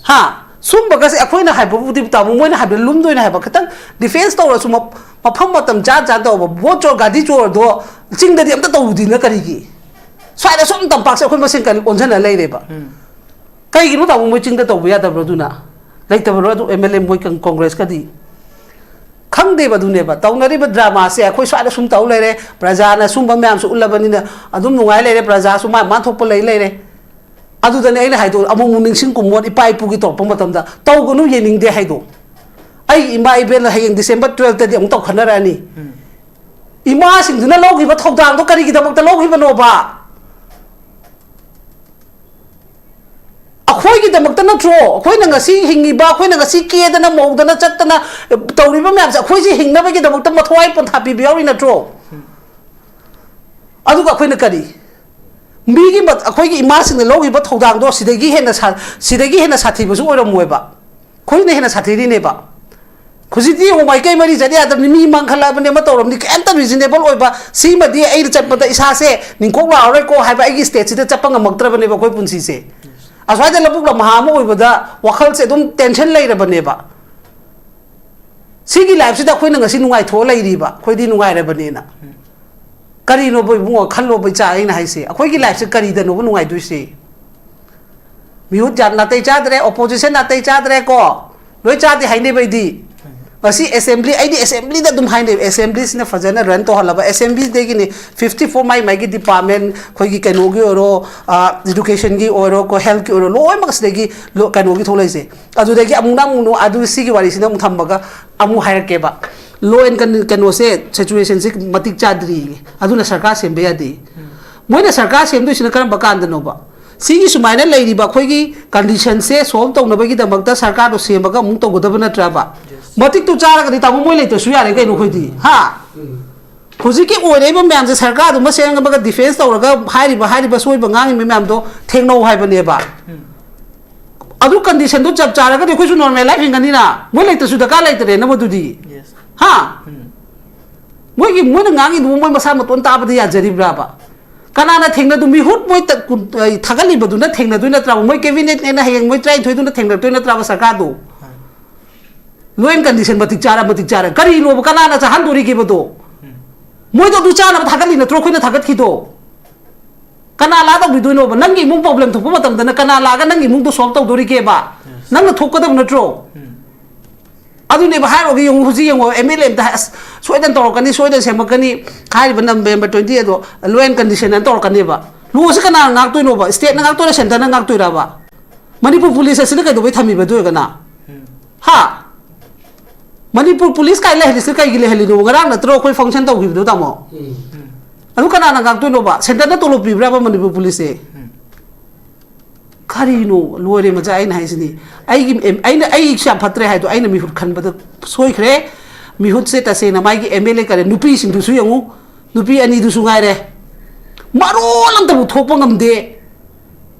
ꯍꯥ? ꯁꯨꯝꯕꯒꯁꯦ ꯑꯩꯈꯣꯏꯅ ꯍꯥꯏꯕꯕꯨꯗꯤ ꯇꯥꯃꯣ, ꯃꯣꯏꯅ ꯍꯥꯏꯕꯗ ꯂꯨꯝꯗꯣꯏꯅ ꯍꯥꯏꯕ, ꯈꯤꯇꯪ ꯗꯤꯐꯦꯟꯁ ꯇꯧꯔꯁꯨ ꯃ-, ꯃꯐꯝ ꯃꯇꯝ ꯆꯥ ꯆꯥꯅ ꯇꯧꯕ꯫ ꯚꯣꯠ ꯆꯣꯔ, ꯒꯥꯔꯤ ꯆꯣꯔꯗꯣ ꯆꯤꯡꯗꯗꯤ ꯑꯝꯇ ꯇꯧꯗꯦꯅ ꯀꯔꯤꯒꯤ? ꯁ꯭ꯋꯥꯏꯗ ꯁꯨꯝ ꯇꯝꯄꯥꯛꯁꯦ ꯑꯩꯈꯣꯏ ꯃꯁꯦꯟ ꯀꯔꯤ ꯑꯣꯟꯁꯤꯟꯅ ꯂꯩꯔꯦꯕ? ꯀꯩꯒꯤꯅꯣ ꯇꯥꯃꯣ ꯃꯣꯏ ꯆꯤꯡꯗ ꯇꯧꯕ ꯌꯥꯗꯕ꯭ꯔꯣ? ꯑꯗꯨꯅ ꯂꯩꯇꯕ꯭ꯔꯣ ꯑꯗꯨ ꯑꯦꯝ ꯑꯦꯜ ꯑꯦ ꯃꯣꯏ ꯀꯪ-, ꯀꯣꯡꯒ꯭ꯔꯦꯁꯀꯗꯤ? ꯈꯪꯗꯦꯕ꯫ ꯑꯗꯨꯅꯦꯕ ꯇꯧꯅꯔꯤꯕ ꯗ꯭ꯔꯃꯥꯁꯦ꯫ ꯑꯩꯈꯣꯏ ꯁ꯭ꯋꯥꯏꯗ ꯁꯨꯝ ꯇꯧ ꯂꯩꯔꯦ, ꯄ꯭ꯔꯖꯥꯅ ꯁꯨꯝꯕ ꯃꯌꯥꯝꯁꯨ ꯎꯠꯂꯕꯅꯤꯅ ꯑꯗꯨꯝ ꯅꯨꯡꯉꯥꯏ ꯂꯩꯔꯦ, ꯄ꯭ꯔꯖꯥꯁꯨ ꯃꯥ ꯃꯥ ꯊꯣꯛꯄ ꯂꯩ ꯂꯩꯔꯦ꯫ ꯑꯗꯨꯗꯅꯦ ꯑꯩꯅ ꯍꯥꯏꯗꯣ, ꯑꯃꯨꯛ ꯑꯃꯨꯛ ꯅꯤꯡꯁꯤꯡ ꯀꯨꯝꯃꯣꯟ ꯏꯄꯥ ꯏꯄꯨꯒꯤ ꯇꯧꯔꯛꯄ ꯃꯇꯝꯗ ꯇꯧꯒꯅꯨ, ꯌꯦꯡꯅꯤꯡꯗꯦ ꯍꯥꯏꯗꯣ꯫ ꯑꯩꯒꯤ ꯏꯃꯥ ꯏꯕꯦꯟꯅ ꯍꯌꯦꯡ ꯗꯤꯁꯦꯝꯕꯔ ꯇꯨꯋꯦꯜꯐꯇꯗꯤ ꯑꯃꯨꯛ ꯇꯧꯈꯠꯅꯔꯛꯑꯅꯤ꯫ ꯏꯃꯥꯁꯤꯡꯗꯨꯅ ꯂꯧꯈꯤꯕ ꯊꯧꯗꯥꯡꯗꯣ ꯀꯔꯤꯒꯤꯗꯃꯛꯇ ꯂꯧꯈꯤꯕꯅꯣꯕ? ꯑꯩꯈꯣꯏꯒꯤꯗꯃꯛꯇ ꯅꯠꯇ꯭ꯔꯣ? ꯑꯩꯈꯣꯏꯅ ꯉꯁꯤ ꯍꯤꯡꯉꯤꯕ, ꯑꯩꯈꯣꯏꯅ ꯉꯁꯤ ꯀꯦꯗꯅ ꯃꯧꯗꯅ ꯆꯠꯇꯅ, ꯑꯦ, ꯇꯧꯔꯤꯕ ꯃꯌꯥꯝꯁꯦ ꯑꯩꯈꯣꯏꯁꯦ ꯍꯤꯡꯅꯕꯒꯤꯗꯃꯛꯇ ꯃꯊ꯭ꯋꯥꯏ ꯄꯣꯟꯊꯥ ꯄꯤꯕ ꯌꯥꯎꯔꯤ ꯅꯠꯇ꯭ꯔꯣ? ꯑꯗꯨꯒ ꯑꯩꯈꯣꯏꯅ ꯀꯔꯤ? ꯃꯤꯒꯤ ꯃ-, ꯑꯩꯈꯣꯏꯒꯤ ꯏꯃꯥꯁꯤꯡꯅ ꯂꯧꯈꯤꯕ ꯊꯧꯗꯥꯡꯗꯣ ꯁꯤꯗꯒꯤ ꯍꯦꯟꯅ ꯁꯥ-, ꯁꯤꯗꯒꯤ ꯍꯦꯟꯅ ꯁꯥꯊꯤꯕꯁꯨ ꯑꯣꯏꯔꯝꯃꯣꯏꯕ꯫ ꯑꯩꯈꯣꯏꯅ ꯍꯦꯟꯅ ꯁꯥꯊꯤꯔꯤꯅꯦꯕ꯫ ꯍꯧꯖꯤꯛꯇꯤ ꯌꯦꯡꯉꯣ, ꯃꯥꯏꯀꯩ ꯃꯔꯤ ꯆꯠ ꯌꯥꯗꯕꯅꯤ, ꯃꯤ ꯃꯥꯡꯈꯠꯂꯛꯑꯕꯅꯤ, ꯑꯃ ꯇꯧꯔꯕꯅꯤ, ꯀꯩꯝꯇ ꯔꯤꯖꯅꯦꯕꯜ ꯑꯣꯏꯕ, ꯁꯤꯃꯗꯤ ꯑꯩꯅ ꯆꯠꯄꯗ ꯏꯁꯥꯁꯦ ꯅꯤꯡꯈꯣꯛ ꯂꯥꯎꯔꯔꯣꯏꯀꯣ ꯍꯥꯏꯕ ꯑꯩꯒꯤ ꯁ꯭ꯇꯦꯠꯁꯤꯗ ꯆꯠꯄ ꯉꯝꯃꯛꯇ꯭ꯔꯕꯅꯦꯕ ꯑꯩꯈꯣꯏ ꯄꯨꯟꯁꯤꯁꯦ꯫ ꯑꯁ꯭ꯋꯥꯏꯗ ꯂꯧꯕꯨꯛ ꯂꯝꯍꯥꯡ ꯑꯃ ꯑꯣꯏꯕꯗ ꯋꯥꯈꯜꯁꯦ ꯑꯗꯨꯝ ꯇꯦꯟꯁꯟ ꯂꯩꯔꯕꯅꯦꯕ꯫ ꯁꯤꯒꯤ ꯂꯥꯏꯐꯁꯤꯗ ꯑꯩꯈꯣꯏꯅ ꯉꯁꯤ ꯅꯨꯡꯉꯥꯏꯊꯣꯛꯑ ꯂꯩꯔꯤꯕ, ꯑꯩꯈꯣꯏꯗꯤ ꯅꯨꯡꯉꯥꯏꯔꯕꯅꯦꯅ꯫ ꯀꯔꯤꯅꯣꯕ ꯏꯕꯨꯡꯉꯣ, ꯈꯜꯂꯣꯕ ꯏꯆꯥ, ꯑꯩꯅ ꯍꯥꯏꯁꯦ, ꯑꯩꯈꯣꯏꯒꯤ ꯂꯥꯏꯐꯁꯦ ꯀꯔꯤꯗꯅꯣꯕ ꯅꯨꯡꯉꯥꯏꯗꯣꯏꯁꯦ? ꯃꯤꯍꯨꯠ ꯌꯥꯝ ꯅꯥꯇꯩ ꯆꯥꯗ꯭ꯔꯦ, ꯑꯣꯄꯣꯖꯤꯁꯟ ꯅꯥꯇꯩ ꯆꯥꯗ꯭ꯔꯦ ꯀꯣ, ꯂꯣꯏ ꯆꯥꯗꯦ ꯍꯥꯏꯅꯦꯕ ꯑꯩꯗꯤ꯫ ꯉꯁꯤ ꯑꯦꯁꯦꯝꯕ꯭ꯂꯤ, ꯑꯩꯗꯤ ꯑꯦꯁꯦꯝꯕ꯭ꯂꯤꯗ ꯑꯗꯨꯝ ꯍꯥꯏꯅꯩ, ꯑꯦꯁꯦꯝꯕ꯭ꯂꯤꯁꯤꯅ ꯐꯖꯅ ꯔꯟ ꯇꯧꯍꯜꯂꯕ, ꯑꯦꯁꯦꯝꯕ꯭ꯂꯤꯗꯒꯤꯅꯤ ꯐꯤꯐꯇꯤ ꯐꯣꯔ ꯃꯥꯏ ꯃꯥꯏꯒꯤ ꯗꯤꯄꯥꯔꯠꯃꯦꯟ, ꯑꯩꯈꯣꯏꯒꯤ ꯀꯩꯅꯣꯒꯤ ꯑꯣꯏꯔꯣ, ꯑ, ꯏꯗꯨꯀꯦꯁꯟꯒꯤ ꯑꯣꯏꯔꯣ, ꯀꯣ, ꯍꯦꯜꯠꯀꯤ ꯑꯣꯏꯔꯣ, ꯂꯣꯏꯅꯃꯛ ꯁꯤꯗꯒꯤ ꯂꯣ-, ꯀꯩꯅꯣꯒꯤ ꯊꯣꯛꯂꯛꯏꯁꯦ꯫ ꯑꯗꯨꯗꯒꯤ ꯑꯃꯨꯛꯅ ꯑꯃꯨꯛ ꯑꯗꯨ ꯁꯤꯒꯤ ꯋꯥꯔꯤꯁꯤꯅ ꯑꯃꯨꯛ ꯊꯝꯃꯒ ꯑꯃꯨꯛ ꯍꯥꯏꯔꯛꯀꯦꯕ꯫ Law and con-, ꯀꯩꯅꯣꯁꯦ, ꯁꯤꯆꯨꯋꯦꯁꯟꯁꯦ ꯃꯇꯤꯛ ꯆꯥꯗ꯭ꯔꯤꯌꯦ, ꯑꯗꯨꯅ ꯁꯔꯀꯥꯔ ꯁꯦꯝꯕ ꯌꯥꯗꯦ꯫ ꯃꯣꯏꯅ ꯁꯔꯀꯥꯔ ꯁꯦꯝꯗꯣꯏꯁꯤꯅ ꯀꯔꯝꯕ ꯀꯥꯟꯗꯅꯣꯕ? ꯁꯤꯒꯤ ꯁꯨꯃꯥꯏꯅ ꯂꯩꯔꯤꯕ ꯑꯩꯈꯣꯏꯒꯤ ꯀꯟꯗꯤꯁꯟꯁꯦ ꯁꯣꯜꯕ ꯇꯧꯅꯕꯒꯤꯗꯃꯛꯇ ꯁꯔꯀꯥꯔꯗꯣ ꯁꯦꯝꯃꯒ ꯑꯃꯨꯛ ꯇꯧꯒꯗꯕ ꯅꯠꯇ꯭ꯔꯕ? ꯃꯇꯤꯛꯇꯨ ꯆꯥꯔꯒꯗꯤ ꯇꯥꯃꯣ ꯃꯣꯏ ꯂꯩꯇ꯭ꯔꯁꯨ ꯌꯥꯔꯦ ꯀꯩꯅꯣ ꯑꯩꯈꯣꯏꯗꯤ, ꯍꯥ? ꯍꯧꯖꯤꯛꯀꯤ ꯑꯣꯏꯔꯛꯏꯕ ꯃꯌꯥꯝꯁꯦ ꯁꯔꯀꯥꯔꯗꯨꯃ ꯁꯦꯝꯃꯒ ꯗꯤꯐꯦꯟꯁ ꯇꯧꯔꯒ ꯍꯥꯏꯔꯤꯕ, ꯍꯥꯏꯔꯤꯕ ꯑꯁꯣꯏꯕ ꯉꯥꯡꯉꯤꯕ ꯃꯌꯥꯝꯗꯣ ꯊꯦꯡꯅꯧ ꯍꯥꯏꯕꯅꯦꯕ꯫ ꯑꯗꯨ ꯀꯟꯗꯤꯁꯟꯗꯨ ꯆꯞ ꯆꯥꯔꯒꯗꯤ ꯑꯩꯈꯣꯏꯁꯨ ꯅꯣꯔꯃꯦꯜ ꯂꯥꯏꯐ ꯍꯤꯡꯒꯅꯤꯅ꯫ ꯃꯣꯏ ꯂꯩꯇ꯭ꯔꯁꯨ ꯗꯔꯀꯥꯔ ꯂꯩꯇ꯭ꯔꯦꯅ ꯃꯗꯨꯗꯤ꯫ ꯍꯥ? ꯃꯣꯏꯒꯤ, ꯃꯣꯏꯅ ꯉꯥꯡꯉꯤꯗꯨꯕꯨ ꯃꯣꯏ ꯃꯁꯥ ꯃꯇꯣꯟ ꯇꯥꯕꯗ ꯌꯥꯖꯔꯤꯕ꯭ꯔꯥꯕ? ꯀꯅꯥꯅ ꯊꯦꯡꯅꯗꯨ ꯃꯤꯍꯨꯠ ꯃꯣꯏ ꯇ-, ꯀꯨꯟ-, ꯑ, ꯊꯥꯒꯠꯂꯤꯕꯗꯨꯅ ꯊꯦꯡꯅꯗꯣꯏ ꯅꯠꯇ꯭ꯔꯕ? ꯃꯣꯏ ꯀꯦꯕꯤꯅꯦꯠꯅꯦꯅ ꯍꯌꯦꯡ ꯃꯣꯏ ꯇꯔꯥꯅꯤꯊꯣꯏꯗꯨꯅ ꯊꯦꯡꯅꯔꯛꯇꯣꯏ ꯅꯠꯇ꯭ꯔꯕ ꯁꯔꯀꯥꯔꯗꯨ? ꯂꯣ ꯑꯦꯟ ꯀꯟꯗꯤꯁꯟ ꯃꯇꯤꯛ ꯆꯥꯔ, ꯃꯇꯤꯛ ꯆꯥꯔ꯫ ꯀꯔꯤꯅꯣꯕ? ꯀꯅꯥꯅ ꯆꯥꯍꯟꯗꯣꯔꯤꯒꯦꯕꯗꯣ? ꯃꯣꯏꯗꯣ ꯑꯗꯨ ꯆꯥꯅꯕ ꯊꯥꯒꯠꯂꯤ ꯅꯠꯇ꯭ꯔꯣ ꯑꯩꯈꯣꯏꯅ ꯊꯥꯒꯠꯈꯤꯗꯣ? ꯀꯅꯥ ꯂꯥꯛꯑ ꯇꯧꯕꯤꯗꯣꯏꯅꯣꯕ? ꯅꯪꯒꯤ ꯏꯃꯨꯡ ꯄ꯭ꯔꯣꯕ꯭ꯂꯦꯝ ꯊꯣꯛꯄ ꯃꯇꯝꯗꯅ ꯀꯅꯥ ꯂꯥꯛꯑꯒ ꯅꯪꯒꯤ ꯏꯃꯨꯡꯗꯣ ꯁꯣꯜꯕ ꯇꯧꯗꯣꯔꯤꯒꯦꯕ? ꯅꯪꯅ ꯊꯣꯛꯀꯗꯕ ꯅꯠꯇ꯭ꯔꯣ? ꯑꯗꯨꯅꯦꯕ ꯍꯥꯏꯔꯨꯔꯒ ꯌꯦꯡꯉꯨ, ꯍꯧꯖꯤꯛ ꯌꯦꯡꯉꯣ, ꯑꯦꯝ ꯑꯦꯜ ꯑꯦ ꯑꯝꯇ ꯑꯁ, ꯁꯣꯏꯗꯅ ꯇꯧꯔꯛꯀꯅꯤ, ꯁꯣꯏꯗꯅ ꯁꯦꯝꯃꯛꯀꯅꯤ ꯍꯥꯏꯔꯤꯕ ꯅꯕꯦꯝꯕꯔ ꯇ꯭ꯋꯦꯟꯇꯤ ꯑꯗꯣ ꯂꯣ ꯑꯦꯟ ꯀꯟꯗꯤꯁꯟ ꯑꯅ ꯇꯧꯔꯛꯀꯅꯦꯕ꯫ ꯂꯣꯁꯤ ꯀꯅꯥꯅ ꯉꯥꯛꯇꯣꯏꯅꯣꯕ? ꯁ꯭ꯇꯦꯠꯅ ꯉꯥꯛꯇꯣꯏꯔꯥ, ꯁꯦꯟꯇꯔꯅ ꯉꯥꯛꯇꯣꯏꯔꯕ? ꯃꯅꯤꯄꯨꯔ ꯄꯨꯂꯤꯁ ꯑꯁꯤꯅ ꯀꯩꯗꯧꯕꯩ ꯊꯝꯃꯤꯕ ꯑꯗꯨ ꯑꯣꯏꯔꯒꯅ? ꯍꯥ? ꯃꯅꯤꯄꯨꯔ ꯄꯨꯂꯤꯁ ꯀꯥꯏ ꯂꯩꯍꯜꯂꯤꯁꯤ ꯀꯩꯒꯤ ꯂꯩꯍꯜꯂꯤꯅꯣ? ꯉꯔꯥꯡ ꯅꯠꯇ꯭ꯔꯣ ꯑꯩꯈꯣꯏ ꯐꯪꯁꯟ ꯇꯧꯈꯤꯕꯗꯣ, ꯇꯥꯃꯣ? ꯑꯗꯨ ꯀꯅꯥꯅ ꯉꯥꯛꯇꯣꯏꯅꯣꯕ? ꯁꯦꯟꯇꯔꯅ ꯇꯣꯂꯣꯞ ꯄꯤꯕ꯭ꯔꯕ ꯃꯅꯤꯄꯨꯔ ꯄꯨꯂꯤꯁꯁꯦ? ꯀꯔꯤꯅꯣ? ꯂꯣꯏꯔꯦ ꯃꯆꯥ, ꯑꯩꯅ ꯍꯥꯏꯁꯤꯅꯤ꯫ ꯑꯩꯒꯤ ꯑꯦꯝ-, ꯑꯩꯅ, ꯑꯩꯁꯨ ꯌꯥꯝ ꯐꯠꯇ꯭ꯔꯦ ꯍꯥꯏꯗꯣ, ꯑꯩꯅ ꯃꯤꯍꯨꯠ ꯈꯟꯕꯗ ꯁꯣꯏꯈ꯭ꯔꯦ꯫ ꯃꯤꯍꯨꯠꯁꯦ ꯇꯁꯦꯡꯅ ꯃꯥꯒꯤ ꯑꯦꯝ ꯑꯦꯜ ꯑꯦ ꯀꯔꯦ, ꯅꯨꯄꯤꯁꯤꯡꯗꯨꯁꯨ ꯌꯦꯡꯉꯨ, ꯅꯨꯄꯤ ꯑꯅꯤꯗꯨꯁꯨ ꯉꯥꯏꯔꯦ, ꯃꯔꯣꯜ ꯑꯝꯇꯕꯨ ꯊꯣꯛꯄ ꯉꯝꯗꯦ꯫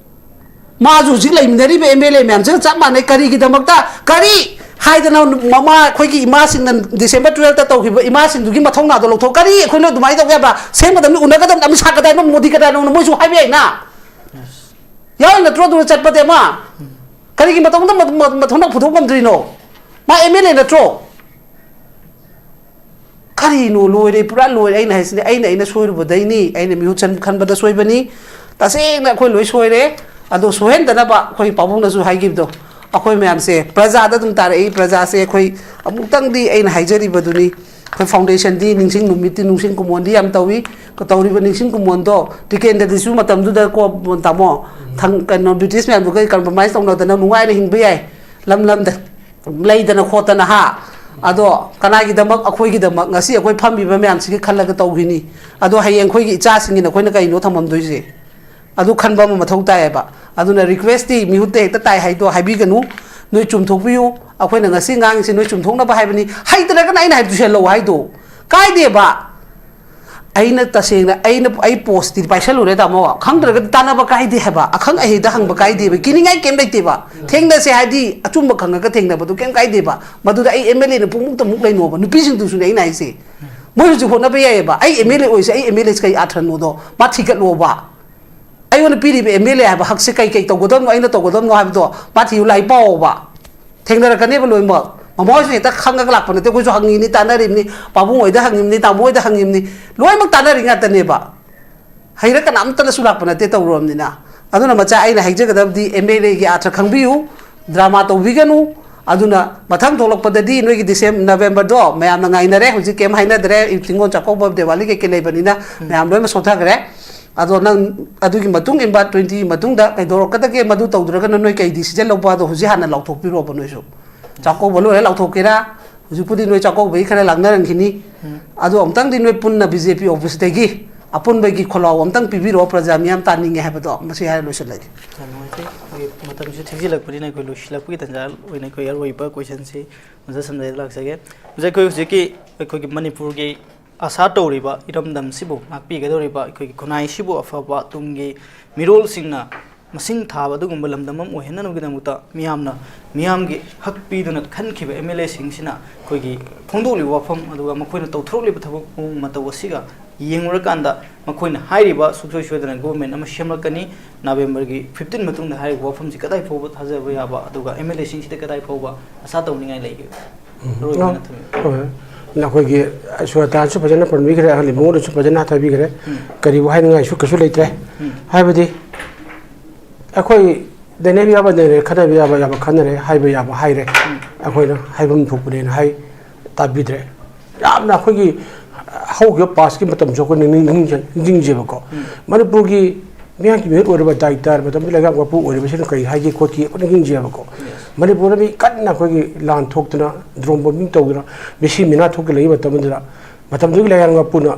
ꯃꯥꯁꯨ ꯍꯧꯖꯤꯛ ꯂꯩꯃꯤꯟꯅꯔꯤꯕ ꯑꯦꯝ ꯑꯦꯜ ꯑꯦ ꯃꯌꯥꯝꯁꯤꯒ ꯆꯞ ꯃꯥꯟꯅꯩ꯫ ꯀꯔꯤꯒꯤꯗꯃꯛꯇ, ꯀꯔꯤ ꯍꯥꯏꯗꯅ ꯃꯃꯥ ꯑꯩꯈꯣꯏꯒꯤ ꯏꯃꯥꯁꯤꯡꯅ ꯗꯤꯁꯦꯝꯕꯔ ꯇꯨꯌꯦꯜꯞꯇ ꯇꯧꯈꯤꯕ ꯏꯃꯥꯁꯤꯡꯗꯨꯒꯤ ꯃꯊꯧꯅꯥꯗꯣ ꯂꯧꯊꯣꯛ? ꯀꯔꯤ ꯑꯩꯈꯣꯏꯅ ꯑꯗꯨꯃꯥꯏꯅ ꯇꯧꯒꯦ ꯍꯥꯏꯕ? ꯁꯦꯝꯒꯗꯕꯅꯤ, ꯎꯅꯒꯗꯕꯅꯤ, ꯑꯃꯤꯠ ꯁꯥ ꯀꯗꯥꯏꯅꯣ, ꯃꯣꯗꯤ ꯀꯗꯥꯏꯅꯣ, ꯃꯣꯏꯁꯨ ꯍꯥꯏꯕ ꯌꯥꯏꯅ꯫ ꯌꯥꯎꯔꯤ ꯅꯠꯇ꯭ꯔꯣ ꯑꯗꯨꯗ ꯆꯠꯄꯗꯤ ꯑꯃ? ꯀꯔꯤꯒꯤ ꯃꯇꯧꯗ ꯃ-, ꯃ-, ꯃꯊꯧꯅꯥ ꯄꯨꯊꯣꯛ ꯉꯝꯗ꯭ꯔꯤꯅꯣ? ꯃꯥ ꯑꯦꯝ ꯑꯦꯜ ꯑꯦ ꯅꯠꯇ꯭ꯔꯣ? ꯀꯔꯤꯅꯣ? ꯂꯣꯏꯔꯦ, ꯄꯨꯔꯥ ꯂꯣꯏꯔꯦ꯫ ꯑꯩꯅ ꯍꯥꯏꯁꯤꯅꯦ, ꯑꯩꯅ, ꯑꯩꯅ ꯁꯣꯏꯔꯨꯕꯗꯩꯅꯤ, ꯑꯩꯅ ꯃꯤꯍꯨꯠ ꯁꯟ-, ꯈꯟꯕꯗ ꯁꯣꯏꯕꯅꯤ꯫ ꯇꯁꯦꯡꯅ ꯑꯩꯈꯣꯏ ꯂꯣꯏ ꯁꯣꯏꯔꯦ꯫ ꯑꯗꯣ ꯁꯣꯏꯍꯟꯗꯅꯕ ꯑꯩꯈꯣꯏ ꯄꯥꯕꯨꯡꯅꯁꯨ ꯍꯥꯏꯈꯤꯕꯗꯣ, ꯑꯩꯈꯣꯏ ꯃꯌꯥꯝꯁꯦ ꯄ꯭ꯔꯖꯥꯗ ꯑꯗꯨꯝ ꯇꯥꯔꯛꯏ꯫ ꯄ꯭ꯔꯖꯥꯁꯦ ꯑꯩꯈꯣꯏ ꯑꯃꯨꯛꯇꯪꯗꯤ, ꯑꯩꯅ ꯍꯥꯏꯖꯔꯤꯕꯗꯨꯅꯤ, ꯑꯩꯈꯣꯏ ꯐꯥꯎꯟꯗꯦꯁꯟꯗꯤ ꯅꯤꯡꯁꯤꯡ ꯅꯨꯃꯤꯠꯇꯤ ꯅꯤꯡꯁꯤꯡ ꯀꯨꯃꯣꯟꯗꯤ ꯌꯥꯝ ꯇꯧꯏ꯫ ꯇꯧꯔꯤꯕ ꯅꯤꯡꯁꯤꯡ ꯀꯨꯃꯣꯟꯗꯣ ꯇꯤꯀꯦꯟꯗ꯭ꯔꯗꯤꯁꯨ ꯃꯇꯝꯗꯨꯗ ꯀꯣ, ꯇꯥꯃꯣ, ꯊꯪ-, ꯀꯩꯅꯣ, ꯕ꯭ꯔꯤꯇꯤꯁ ꯃꯌꯥꯝꯗꯨꯒ ꯀꯝꯄ꯭ꯔꯣꯃꯥꯏꯁ ꯇꯧꯅꯗꯅ ꯅꯨꯡꯉꯥꯏꯅ ꯍꯤꯡꯕ ꯌꯥꯏ꯫ ꯂꯝ ꯂꯝꯗ ꯂꯩꯗꯅ ꯈꯣꯠꯇꯅ, ꯍꯥ? ꯑꯗꯣ ꯀꯅꯥꯒꯤꯗꯃꯛ? ꯑꯩꯈꯣꯏꯒꯤꯗꯃꯛ꯫ ꯉꯁꯤ ꯑꯩꯈꯣꯏ ꯐꯝꯃꯤꯕ ꯃꯌꯥꯝꯁꯤꯒꯤ ꯈꯜꯂꯒ ꯇꯧꯈꯤꯅꯤ꯫ ꯑꯗꯣ ꯍꯌꯦꯡ ꯑꯩꯈꯣꯏꯒꯤ ꯏꯆꯥꯁꯤꯡꯒꯤꯅ ꯑꯩꯈꯣꯏꯅ ꯀꯩꯅꯣ ꯊꯝꯃꯝꯗꯣꯏꯁꯦ? ꯑꯗꯨ ꯈꯟꯕ ꯑꯃ ꯃꯊꯧ ꯇꯥꯏꯌꯦꯕ꯫ ꯑꯗꯨꯅ ꯔꯤꯀ꯭ꯋꯦꯁꯇꯤ ꯃꯤꯍꯨꯠꯇ ꯍꯦꯛꯇ ꯇꯥꯏ ꯍꯥꯏꯗꯣ ꯍꯥꯏꯕꯤꯒꯅꯨ꯫ ꯅꯣꯏ ꯆꯨꯝꯊꯣꯛꯄꯤꯌꯨ꯫ ꯑꯩꯈꯣꯏꯅ ꯉꯁꯤ ꯉꯥꯡꯉꯤꯁꯤ ꯅꯣꯏ ꯆꯨꯝꯊꯣꯛꯅꯕ ꯍꯥꯏꯕꯅꯤ꯫ ꯍꯩꯇ꯭ꯔꯒꯅ ꯑꯩꯅ ꯍꯥꯏ ꯇꯨꯁꯜꯂꯛꯑꯣ ꯍꯥꯏꯗꯣ ꯀꯥꯏꯗꯦꯕ꯫ ꯑꯩꯅ ꯇꯁꯦꯡꯅ ꯑꯩꯅ ꯑꯩ ꯄꯣꯁꯇꯤ ꯄꯥꯏꯁꯜꯂꯨꯔꯦ ꯇꯥꯃꯣ꯫ ꯈꯪꯗ꯭ꯔꯒꯗꯤ ꯇꯥꯟꯅꯕ ꯀꯥꯏꯗꯦ ꯍꯥꯏꯕ꯫ ꯑꯈꯪ ꯑꯍꯩꯗ ꯍꯪꯕ ꯀꯥꯏꯗꯦꯕ꯫ ꯀꯤꯅꯤꯡꯉꯥꯏ ꯀꯩꯝ ꯂꯩꯇꯦꯕ꯫ ꯊꯦꯡꯅꯁꯦ ꯍꯥꯏꯗꯤ ꯑꯆꯨꯝꯕ ꯈꯪꯉꯒ ꯊꯦꯡꯅꯕꯗꯣ ꯀꯩꯝ ꯀꯥꯏꯗꯦꯕ꯫ ꯃꯗꯨꯗ ꯑꯩ ꯑꯦꯝ ꯑꯦꯜ ꯑꯦꯅ ꯄꯨꯡꯃꯨꯛꯇ ꯃꯨꯛ ꯂꯩꯅꯣꯕ꯫ ꯅꯨꯄꯤꯁꯤꯡꯗꯨꯁꯨꯅꯦ ꯑꯩꯅ ꯍꯥꯏꯁꯦ꯫ ꯃꯣꯏ ꯍꯧꯖꯤꯛ ꯍꯣꯠꯅꯕ ꯌꯥꯏꯌꯦꯕ꯫ ꯑꯩ ꯑꯦꯝ ꯑꯦꯜ ꯑꯦ ꯑꯣꯏꯁꯦ ꯑꯩ ꯑꯦꯝ ꯑꯦꯜ ꯑꯦꯁꯦ ꯀꯩ ꯑꯥꯊ꯭ꯔꯅꯣꯗꯣ ꯃꯥ ꯊꯤꯒꯠꯂꯣꯕ꯫ ꯑꯩꯉꯣꯟꯗ ꯄꯤꯔꯤꯕ ꯑꯦꯝ ꯑꯦꯜ ꯑꯦ ꯍꯥꯏꯕ ꯍꯛꯁꯦ ꯀꯩ ꯀꯩ ꯇꯧꯒꯗꯕꯅꯣ, ꯑꯩꯅ ꯇꯧꯒꯗꯕꯅꯣ ꯍꯥꯏꯕꯗꯣ ꯃꯥ ꯊꯤꯌꯨ, ꯂꯥꯏꯔꯤꯛ ꯄꯥꯎꯕ꯫ ꯊꯦꯡꯅꯔꯛꯀꯅꯦꯕ ꯂꯣꯏꯅꯃꯛ꯫ ꯃꯃꯥ ꯍꯣꯏꯁꯨ ꯍꯦꯛꯇ ꯈꯪꯉꯒ ꯂꯥꯛꯄ ꯅꯠꯇꯦ꯫ ꯑꯩꯈꯣꯏꯁꯨ ꯍꯪꯉꯤꯅꯤ, ꯇꯥꯟꯅꯔꯤꯕꯅꯤ, ꯄꯥꯕꯨꯡ ꯍꯣꯏꯗ ꯍꯪꯉꯤꯕꯅꯤ, ꯇꯥꯃꯣ ꯍꯣꯏꯗ ꯍꯪꯉꯤꯕꯅꯤ, ꯂꯣꯏꯅꯃꯛ ꯇꯥꯟꯅꯔꯤ ꯉꯥꯛꯇꯅꯦꯕ꯫ ꯍꯩꯔ ꯀꯅꯥꯝꯇꯅꯁꯨ ꯂꯥꯛꯄ ꯅꯠꯇꯦ ꯇꯧꯔꯨꯔꯕꯅꯤꯅ꯫ ꯑꯗꯨꯅ ꯃꯆꯥ, ꯑꯩꯅ ꯍꯥꯏꯖꯒꯗꯕꯗꯤ ꯑꯦꯝ ꯑꯦꯜ ꯑꯦꯒꯤ ꯑꯥꯔꯊ ꯈꯪꯕꯤꯌꯨ, ꯗ꯭ꯔꯃꯥ ꯇꯧꯕꯤꯒꯅꯨ꯫ ꯑꯗꯨꯅ ꯃꯊꯪ ꯊꯣꯛꯂꯛꯄꯗꯗꯤ ꯅꯣꯏꯒꯤ ꯗꯤꯁꯦꯝ-, ꯅꯕꯦꯝꯕꯔꯗꯣ ꯃꯌꯥꯝꯅ ꯉꯥꯏꯅꯔꯦ꯫ ꯍꯧꯖꯤꯛ ꯀꯩꯝ ꯍꯥꯏꯅꯗ꯭ꯔꯦ, ꯅꯤꯉꯣꯜ ꯆꯥꯛꯀꯧꯕ, ꯗꯤꯋꯥꯂꯤ ꯀꯩꯀꯩ ꯂꯩꯕꯅꯤꯅ ꯃꯌꯥꯝ ꯂꯣꯏꯅꯃꯛ ꯁꯣꯟꯊꯈ꯭ꯔꯦ꯫ ꯑꯗꯣ ꯅꯪ ꯑꯗꯨꯒꯤ ꯃꯇꯨꯡ ꯏꯟꯕ ꯇ꯭ꯋꯦꯟꯇꯤ ꯃꯇꯨꯡꯗ ꯀꯩꯗꯧꯔꯛꯀꯗꯒꯦ, ꯃꯗꯨ ꯇꯧꯗ꯭ꯔꯒꯅ ꯅꯣꯏ ꯀꯩ ꯗꯤꯁꯤꯖꯟ ꯂꯧꯕ, ꯑꯗꯣ ꯍꯧꯖꯤꯛ ꯍꯥꯟꯅ ꯂꯥꯎꯊꯣꯛꯄꯤꯔꯣꯕ ꯅꯣꯏꯁꯨ꯫ ꯆꯥꯛꯀꯧꯕ ꯂꯣꯏꯔ ꯂꯥꯎꯊꯣꯛꯀꯦꯔꯥ? ꯍꯧꯖꯤꯛꯄꯨꯗꯤ ꯅꯣꯏ ꯆꯥꯛꯀꯧꯕꯒꯤ ꯈꯔ ꯂꯥꯡꯅꯔꯝꯈꯤꯅꯤ꯫ ꯎꯝ꯫ ꯑꯗꯣ ꯑꯃꯨꯛꯇꯪꯗꯤ ꯅꯣꯏ ꯄꯨꯟꯅ ꯕꯤ ꯖꯦ ꯄꯤ ꯑꯣꯐꯤꯁꯇꯒꯤ ꯑꯄꯨꯟꯕꯒꯤ ꯈꯣꯜꯂꯥꯎ ꯑꯃꯇꯪ ꯄꯤꯕꯤꯔꯛꯑꯣ, ꯄ꯭ꯔꯖꯥ ꯃꯤꯌꯥꯝ ꯇꯥꯅꯤꯡꯉꯦ ꯍꯥꯏꯕꯗꯣ꯫ ꯃꯁꯤ ꯍꯥꯏꯔ ꯂꯣꯏꯁꯤꯜꯂꯒꯦ꯫ ꯌꯥꯝ ꯅꯨꯡꯉꯥꯏꯖꯩ꯫ ꯑꯩꯈꯣꯏꯒꯤ ꯃꯇꯝꯁꯨ ꯊꯦꯡꯖꯤꯜꯂꯛꯄꯅꯤꯅ ꯑꯩꯈꯣꯏ ꯂꯣꯏꯁꯤꯜꯂꯛꯄꯒꯤ ꯇꯥꯟꯖꯥ ꯑꯣꯏꯅ ꯑꯩꯈꯣꯏ ꯑꯔꯣꯏꯕ ꯀꯣꯏꯁꯟꯁꯤ ꯑꯣꯖꯥ ꯁꯝꯖꯥꯏꯗ ꯂꯥꯛꯆꯒꯦ꯫ ꯑꯣꯖꯥ, ꯑꯩꯈꯣꯏ ꯍꯧꯖꯤꯛꯀꯤ ꯑꯩꯈꯣꯏꯒꯤ ꯃꯅꯤꯄꯨꯔꯒꯤ ꯑꯁꯥ ꯇꯧꯔꯤꯕ ꯏꯔꯝꯗꯝꯁꯤꯕꯨ ꯉꯥꯛꯄꯤꯒꯗꯧꯔꯤꯕ ꯑꯩꯈꯣꯏꯒꯤ ꯈꯨꯟꯅꯥꯏꯁꯤꯕꯨ ꯑꯐꯕ ꯇꯨꯡꯒꯤ ꯃꯤꯔꯣꯜꯁꯤꯡꯅ ꯃꯁꯤꯡ ꯊꯥꯕ ꯑꯗꯨꯒꯨꯝꯕ ꯂꯝꯗꯝ ꯑꯃ ꯑꯣꯏꯍꯟꯅꯕꯒꯤꯗꯃꯛꯇ ꯃꯤꯌꯥꯝꯅ, ꯃꯤꯌꯥꯝꯒꯤ ꯍꯛ ꯄꯤꯗꯨꯅ ꯈꯟꯈꯤꯕ ꯑꯦꯝ ꯑꯦꯜ ꯑꯦꯁꯤꯡꯁꯤꯅ ꯑꯩꯈꯣꯏꯒꯤ ꯐꯣꯡꯗꯣꯛꯂꯤꯕ ꯋꯥꯐꯝ, ꯑꯗꯨꯒ ꯃꯈꯣꯏꯅ ꯇꯧꯊꯣꯔꯛꯂꯤꯕ ꯊꯕꯛ ꯃꯑꯣꯡ ꯃꯇꯧ ꯑꯁꯤꯒ ꯌꯦꯡꯂꯨꯔꯀꯥꯟꯗ ꯃꯈꯣꯏꯅ ꯍꯥꯏꯔꯤꯕ ꯁꯨꯡꯁꯣꯏ ꯁꯣꯏꯗꯅ ꯒꯣꯚꯔꯟꯃꯦꯟ ꯑꯃ ꯁꯦꯝꯂꯛꯀꯅꯤ, ꯅꯕꯦꯝꯕꯔꯒꯤ ꯐꯤꯐꯇꯤꯟ ꯃꯇꯨꯡꯗ ꯍꯥꯏꯔꯤꯕ ꯋꯥꯐꯝꯁꯤ ꯀꯗꯥꯏ ꯐꯥꯎꯕ ꯊꯥꯖꯕ ꯌꯥꯕ, ꯑꯗꯨꯒ ꯑꯦꯝ ꯑꯦꯜ ꯑꯦꯁꯤꯡꯁꯤꯗ ꯀꯗꯥꯏ ꯐꯥꯎꯕ ꯑꯁꯥ ꯇꯧꯅꯤꯡꯉꯥꯏ ꯂꯩꯒꯦ? ꯎꯝ꯫ ꯑꯔꯣꯏꯕ ꯑꯣꯏꯅ ꯊꯝꯕꯤꯌꯨ꯫ ꯍꯣꯏ꯫ ꯅꯈꯣꯏꯒꯤ ꯁꯨꯔꯇꯥꯟꯁꯨ ꯐꯖꯅ ꯄꯟꯕꯤꯈ꯭ꯔꯦ, ꯑꯍꯜ ꯏꯃꯨꯡꯅꯁꯨ ꯐꯖꯅ ꯍꯥꯏꯕꯤꯈ꯭ꯔꯦ꯫ ꯎꯝ꯫ ꯀꯔꯤꯕꯨ ꯍꯥꯏꯅꯤꯡꯉꯥꯏꯁꯨ ꯀꯩꯁꯨ ꯂꯩꯇ꯭ꯔꯦ꯫ ꯎꯝ꯫ ꯍꯥꯏꯕꯗꯤ ꯑꯩꯈꯣꯏ ꯅꯩꯅꯕ ꯌꯥꯕ ꯅꯩꯅꯔꯦ, ꯈꯟꯅꯕ ꯌꯥꯕ ꯌꯥꯕ ꯈꯟꯅꯔꯦ, ꯍꯥꯏꯕ ꯌꯥꯕ ꯍꯥꯏꯔꯦ꯫ ꯎꯝ꯫ ꯑꯩꯈꯣꯏꯅ ꯍꯥꯏꯐꯝ ꯊꯣꯛꯄꯅꯦꯅ ꯍꯥꯏ, ꯇꯥꯕꯤꯗ꯭ꯔꯦ꯫ ꯌꯥꯝꯅ ꯑꯩꯈꯣꯏꯒꯤ ꯍꯧꯈꯤꯕ ꯄꯥꯁꯀꯤ ꯃꯇꯝꯁꯨ ꯑꯩꯈꯣꯏꯅ ꯅꯤꯡ-, ꯅꯤꯡꯁꯤꯡ-, ꯅꯤꯡꯁꯤꯡꯖꯦꯕꯀꯣ꯫ ꯎꯝ꯫ ꯃꯅꯤꯄꯨꯔꯒꯤ ꯃꯤꯌꯥꯝꯒꯤ ꯃꯤꯍꯨꯠ ꯑꯣꯏꯔꯕ ꯗꯥꯏꯔꯦꯛꯇꯔ ꯃꯇꯝꯗꯨꯗ ꯂꯩꯉꯥꯛ ꯃꯄꯨ ꯑꯣꯏꯔꯤꯕꯁꯤꯅ ꯀꯔꯤ ꯍꯥꯏꯒꯦ ꯈꯣꯠꯀꯦ ꯑꯩꯈꯣꯏꯅ ꯅꯤꯡꯁꯤꯡꯖꯦꯕꯀꯣ꯫ Yes꯫ ꯃꯅꯤꯄꯨꯔꯗ ꯃꯤ ꯀꯟꯅ ꯑꯩꯈꯣꯏꯒꯤ ꯂꯥꯟ ꯊꯣꯛꯇꯅ, drone bombing ꯇꯧꯗꯅ, ꯃꯤꯁꯤ ꯃꯤꯅꯥ ꯊꯣꯛꯀ ꯂꯩꯕ ꯃꯇꯝꯗꯨꯗ, ꯃꯇꯝꯗꯨꯒꯤ ꯂꯩꯉꯥꯛ ꯃꯄꯨꯅ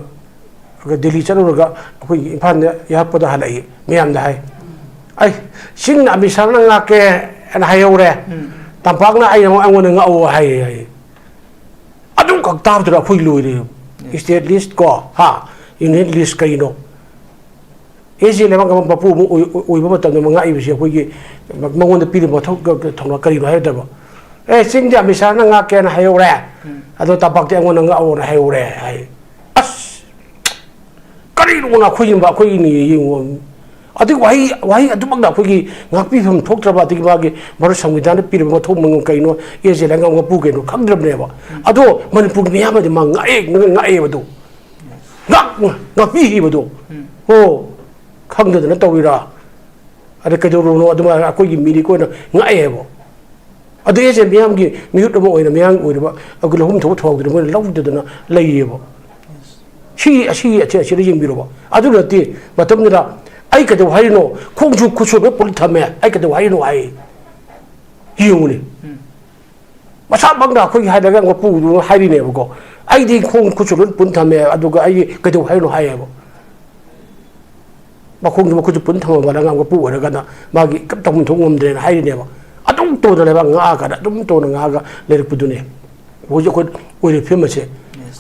ꯑꯗꯨꯒ ꯗꯤꯜꯂꯤ ꯆꯠꯂꯨꯔꯒ ꯑꯩꯈꯣꯏꯒꯤ ꯏꯝꯐꯥꯜꯗ ꯌꯥꯔꯛꯄꯗ ꯍꯜꯂꯛꯏ ꯃꯌꯥꯝꯗ ꯍꯥꯏ, "ꯑꯩ ꯆꯤꯡꯅ ꯑꯃꯤꯠ ꯁꯥꯍꯅ ꯉꯥꯛꯀꯦ" ꯍꯥꯏꯅ ꯍꯥꯏꯍꯧꯔꯦ, "ꯇꯝꯄꯥꯛꯅ ꯑꯩ ꯑꯩꯉꯣꯟꯗ ꯉꯥꯛꯑꯣ" ꯍꯥꯏ ꯍꯥꯏ꯫ ꯑꯗꯨꯝꯈꯛ ꯇꯥꯕꯗꯨꯗ ꯑꯩꯈꯣꯏ ꯂꯣꯏꯔꯦ꯫ ꯁ꯭ꯇꯦꯠ ꯂꯤꯁ ꯀꯣ, ꯍꯥ, ꯌꯨꯅꯤꯌꯟ ꯂꯤꯁ ꯀꯩꯅꯣ? ꯑꯦ ꯖꯦ ꯂꯩꯕꯥꯛ ꯑꯃ ꯃꯄꯨ ꯑꯃ ꯑꯣꯏ-, ꯑꯣꯏ-, ꯑꯣꯏꯕ ꯃꯇꯝꯗ ꯃꯉꯥꯛꯏꯕꯁꯤ ꯑꯩꯈꯣꯏꯒꯤ ꯃꯉꯣꯟꯗ ꯄꯤꯔꯤꯕ ꯃꯊꯧ ꯊꯧꯅꯥ ꯀꯔꯤꯅꯣ ꯍꯥꯏꯕꯗꯕ, "ꯑꯦ, ꯆꯤꯡꯗꯤ ꯑꯃꯤꯠ ꯁꯥꯍꯅ ꯉꯥꯛꯀꯦꯅ ꯍꯥꯏꯍꯧꯔꯦ, ꯑꯗꯣ ꯇꯝꯄꯥꯛꯇꯤ ꯑꯩꯉꯣꯟꯗ ꯉꯥꯛꯑꯣꯅ ꯍꯥꯏꯍꯧꯔꯦ" ꯍꯥꯏ꯫ ꯑꯁ! ꯀꯔꯤꯅꯣ ꯑꯩꯈꯣꯏꯒꯤ, ꯑꯩꯈꯣꯏꯒꯤꯅꯤ ꯌꯦꯡꯉꯨ꯫ ꯑꯗꯨꯒꯤ ꯋꯥꯍꯩ, ꯋꯥꯍꯩ ꯑꯗꯨꯃꯛꯅ ꯑꯩꯈꯣꯏꯒꯤ ꯉꯥꯛꯄꯤꯐꯝ ꯊꯣꯛꯇ꯭ꯔꯕ, ꯑꯗꯒꯤ ꯃꯥꯒꯤ ꯚꯥꯔꯠ ꯁꯪꯕꯤꯙꯥꯟꯗ ꯄꯤꯔꯤꯕ ꯃꯊꯧ ꯃꯉꯝ ꯀꯩꯅꯣ, ꯑꯦ ꯖꯦ ꯂꯩꯉꯥꯝ ꯃꯄꯨ ꯀꯩꯅꯣ ꯈꯪꯗ꯭ꯔꯕꯅꯦꯕ꯫ ꯑꯗꯣ ꯃꯅꯤꯄꯨꯔꯒꯤ ꯃꯤꯌꯥꯝꯅꯗꯤ ꯃꯥ ꯉꯥꯛꯑꯦ, ꯉꯥꯛꯑꯦꯕꯗꯣ꯫ ꯉꯥꯛ-, ꯉꯥꯛꯄꯤꯈꯤꯕꯗꯣ꯫ ꯎꯝ꯫ ꯑꯣ, ꯈꯪꯗꯗꯅ ꯇꯧꯔꯤꯔꯥ? ꯑꯗ ꯀꯩꯗꯧꯔꯨꯅꯣ? ꯑꯗꯨꯃꯥꯏꯅ ꯑꯩꯈꯣꯏꯒꯤ ꯃꯤꯔꯤ ꯑꯩꯈꯣꯏꯅ ꯉꯥꯛꯑꯦꯕ꯫ ꯑꯗꯨ ꯑꯩꯁꯦ ꯃꯤꯌꯥꯝꯒꯤ ꯃꯤꯍꯨꯠ ꯑꯃ ꯑꯣꯏꯅ, ꯃꯤꯌꯥꯝꯒꯤ ꯑꯣꯏꯔꯤꯕ ꯑꯩꯈꯣꯏ ꯂꯧꯐꯝ ꯊꯣꯛꯄ ꯊꯧꯗꯨꯅ ꯃꯣꯏꯅ ꯂꯧꯗꯗꯅ ꯂꯩꯌꯦꯕ꯫ ꯁꯤ, ꯑꯁꯤ, ꯑꯁꯤ, ꯑꯁꯤꯗ ꯌꯦꯡꯕꯤꯔꯣꯕ꯫ ꯑꯗꯨ ꯅꯠꯇꯦ, ꯃꯇꯝꯗꯨꯗ "ꯑꯩ ꯀꯩꯗꯧ ꯍꯥꯏꯔꯤꯅꯣ? ꯈꯣꯡꯁꯨ ꯈꯨꯠꯁꯨ ꯂꯣꯏ ꯄꯨꯜꯂ ꯊꯝꯃꯦ, ꯑꯩ ꯀꯩꯗꯧ ꯍꯥꯏꯔꯤꯅꯣ?" ꯍꯥꯏ꯫ ꯌꯦꯡꯉꯨꯅꯦ꯫ ꯎꯝ꯫ ꯃꯁꯥꯃꯛꯅ ꯑꯩꯈꯣꯏꯒꯤ ꯍꯥꯏꯔꯒ ꯃꯄꯨꯗꯨꯅ ꯍꯥꯏꯔꯤꯅꯦꯕꯀꯣ, "ꯑꯩꯗꯤ ꯈꯣꯡ ꯈꯨꯠꯁꯨ ꯂꯣꯏ ꯄꯨꯟ ꯊꯝꯃꯦ, ꯑꯗꯨꯒ ꯑꯩ ꯀꯩꯗꯧ ꯍꯥꯏꯅꯣ?" ꯍꯥꯏꯌꯦꯕ꯫ ꯃꯈꯣꯡꯁꯨ ꯃꯈꯨꯠꯁꯨ ꯄꯨꯟ ꯊꯝꯃꯕ ꯑꯉꯥꯡ ꯃꯄꯨ ꯑꯣꯏꯔꯒꯅ ꯃꯥꯒꯤ ꯀꯔꯤꯝ ꯇꯧꯐꯝ ꯊꯣꯛ ꯉꯝꯗ꯭ꯔꯦꯅ ꯍꯥꯏꯔꯤꯅꯦꯕ꯫ ꯑꯗꯨꯝ ꯇꯧꯅ ꯂꯩꯕꯥꯛ ꯉꯥꯛꯑꯀꯥꯟꯗ ꯑꯗꯨꯝ ꯇꯧꯅ ꯉꯥꯛꯑꯒ ꯂꯩꯔꯛꯄꯗꯨꯅꯦ ꯍꯧꯖꯤꯛ ꯑꯩꯈꯣꯏ ꯑꯣꯏꯔꯤꯕ ꯐꯤꯕꯝ ꯑꯁꯦ꯫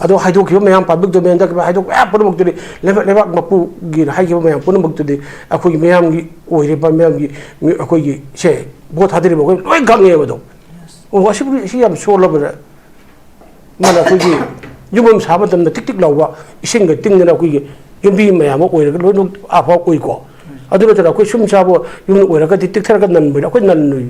ꯑꯗꯣ ꯍꯥꯏꯗꯣꯛꯈꯤꯕ ꯃꯌꯥꯝ, ꯄꯥꯕ꯭ꯂꯤꯛ ꯗꯣꯃꯦꯟꯗ ꯍꯥꯏꯗꯣꯛꯄ ꯃꯌꯥꯝ ꯄꯨꯝꯅꯃꯛꯇꯨꯗꯤ, ꯂꯩꯕꯥꯛ, ꯂꯩꯕꯥꯛ ꯃꯄꯨꯒꯤꯅ ꯍꯥꯏꯈꯤꯕ ꯃꯌꯥꯝ ꯄꯨꯝꯅꯃꯛꯇꯨꯗꯤ ꯑꯩꯈꯣꯏꯒꯤ ꯃꯌꯥꯝꯒꯤ ꯑꯣꯏꯔꯤꯕ, ꯃꯌꯥꯝꯒꯤ ꯃꯤ-, ꯑꯩꯈꯣꯏꯒꯤ ꯁꯦ, ꯚꯣꯠ ꯊꯥꯗꯔꯤꯕ ꯑꯩꯈꯣꯏ ꯂꯣꯏ ꯈꯪꯉꯦꯕ ꯑꯗꯣ꯫ ꯑꯣ, ꯑꯁꯤꯕꯨꯗꯤ, ꯁꯤ ꯌꯥꯝ ꯁꯣꯜꯂꯕ꯭ꯔꯥ? ꯃꯥꯅ ꯑꯩꯈꯣꯏꯒꯤ ꯌꯨꯝ ꯑꯃ ꯁꯥꯕ ꯃꯇꯝꯗ ꯇꯤꯛ ꯇꯤꯛ ꯂꯥꯎꯕ ꯏꯁꯤꯡꯒ ꯇꯤꯡꯗꯅ ꯑꯩꯈꯣꯏꯒꯤ ꯌꯨꯝꯕꯤ ꯃꯌꯥꯝ ꯑꯃ ꯑꯣꯏꯔꯒ ꯂꯣꯏꯅꯃꯛ ꯑꯐꯕ ꯑꯣꯏꯀꯣ꯫ ꯑꯗꯨ ꯅꯠꯇꯅ ꯑꯩꯈꯣꯏ ꯁꯨꯝ ꯆꯥꯕ ꯌꯨꯝ ꯑꯣꯏꯔꯒꯗꯤ ꯇꯤꯛꯊꯔꯒ ꯅꯟꯕꯅꯤ, ꯑꯩꯈꯣꯏ ꯅꯟꯂꯨꯏ꯫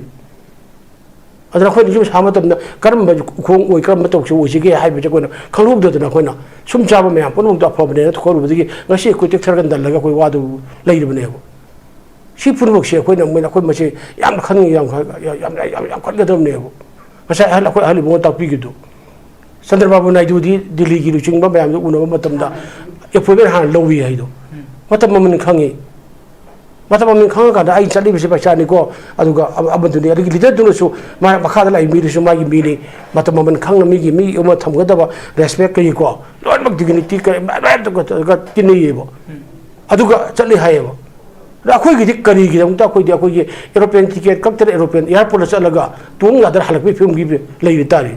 ꯑꯗꯨꯅ ꯑꯩꯈꯣꯏꯅ ꯌꯨꯝ ꯁꯥꯕ ꯃꯇꯝꯗ ꯀꯔꯝꯕ ꯎꯈꯣꯡ ꯑꯣꯏ, ꯀꯔꯝꯕ ꯇꯧꯁꯤ ꯑꯣꯏꯁꯤꯒꯦ ꯍꯥꯏꯕꯁꯦ ꯑꯩꯈꯣꯏꯅ ꯈꯪꯍꯧꯗꯗꯅ ꯑꯩꯈꯣꯏꯅ ꯁꯨꯝ ꯆꯥꯕ ꯃꯌꯥꯝ ꯄꯨꯝꯅꯃꯛꯇꯣ ꯑꯐꯕꯅꯦꯅ ꯈꯜꯂꯨꯕꯗꯒꯤ ꯉꯁꯤ ꯑꯩꯈꯣꯏ ꯇꯦꯛꯊꯔꯒ ꯅꯜꯂꯒ ꯑꯩꯈꯣꯏ ꯋꯥꯗꯨ ꯂꯩꯔꯤꯕꯅꯦꯕ꯫ ꯁꯤ ꯄꯨꯝꯅꯃꯛꯁꯦ ꯑꯩꯈꯣꯏꯅ, ꯃꯣꯏꯅ ꯑꯩꯈꯣꯏ ꯃꯁꯦ ꯌꯥꯝꯅ ꯈꯪꯅꯤꯡꯉꯤ, ꯌꯥꯝ, ꯌꯥꯝ, ꯌꯥꯝ, ꯌꯥꯝ ꯈꯟꯒꯗꯕꯅꯦꯕ꯫ ꯉꯁꯥꯏ ꯑꯍꯜ, ꯑꯩꯈꯣꯏ ꯑꯍꯜ ꯏꯕꯨꯡꯉꯣ ꯇꯥꯛꯄꯤꯈꯤꯕꯗꯣ, ꯆꯟꯗ꯭ꯔꯕꯥꯕꯨ ꯅꯥꯏꯗꯨꯗꯤ ꯗꯤꯜꯂꯤꯒꯤ ꯂꯨꯆꯤꯡꯕ ꯃꯌꯥꯝꯗꯨ ꯎꯅꯕ ꯃꯇꯝꯗ ꯑꯦꯄꯣꯏꯟꯃꯦꯟ ꯍꯥꯟꯅ ꯂꯧꯏ ꯍꯥꯏꯗꯣ꯫ ꯎꯝ꯫ ꯃꯇꯝ ꯑꯃꯅ ꯈꯪꯉꯤ꯫ ꯃꯇꯝ ꯃꯃꯜ ꯈꯪꯉꯀꯥꯟꯗ ꯑꯩ ꯆꯠꯂꯤꯕꯁꯤ ꯄꯩꯁꯥꯅꯤꯀꯣ, ꯑꯗꯨꯒ ꯑꯃ-, ꯑꯃꯗꯨꯅꯤ, ꯑꯗꯒꯤ ꯂꯤꯗꯔꯗꯨꯅꯁꯨ ꯃꯥ ꯃꯈꯥꯗ ꯂꯥꯛꯏꯕ ꯃꯤꯗꯨꯁꯨ ꯃꯥꯒꯤ ꯃꯤꯅꯤ, ꯃꯇꯝ ꯃꯃꯜ ꯈꯪꯅ ꯃꯤꯒꯤ ꯃꯤ ꯑꯃ ꯊꯝꯒꯗꯕ ꯔꯦꯁꯄꯦꯛ ꯀꯩꯀꯣ, ꯂꯣꯏꯅꯃꯛ ꯗꯤꯒꯅꯤꯇꯤ ꯀꯔꯤ ꯃꯌꯥꯝ ꯇꯧꯔꯒ ꯇꯤꯟꯅꯩꯌꯦꯕ꯫ ꯑꯗꯨꯒ ꯆꯠꯂꯤ ꯍꯥꯏꯌꯦꯕ꯫ ꯑꯗ ꯑꯩꯈꯣꯏꯒꯤꯗꯤ ꯀꯔꯤꯒꯤꯗꯃꯛꯇ ꯑꯩꯈꯣꯏꯗꯤ, ꯑꯩꯈꯣꯏꯒꯤ ꯑꯦꯔꯣꯄ꯭ꯂꯦꯟ ꯇꯤꯀꯦꯠ ꯀꯛꯇꯅ ꯑꯦꯔꯣꯄ꯭ꯂꯦꯟ ꯑꯦꯌꯥꯔꯄꯣꯔꯠꯇ ꯆꯠꯂꯒ ꯇꯣꯡ ꯌꯥꯗꯅ ꯍꯜꯂꯛꯄꯒꯤ ꯐꯤꯕꯝꯒꯤ ꯂꯩꯔꯤ ꯇꯥꯔꯤ?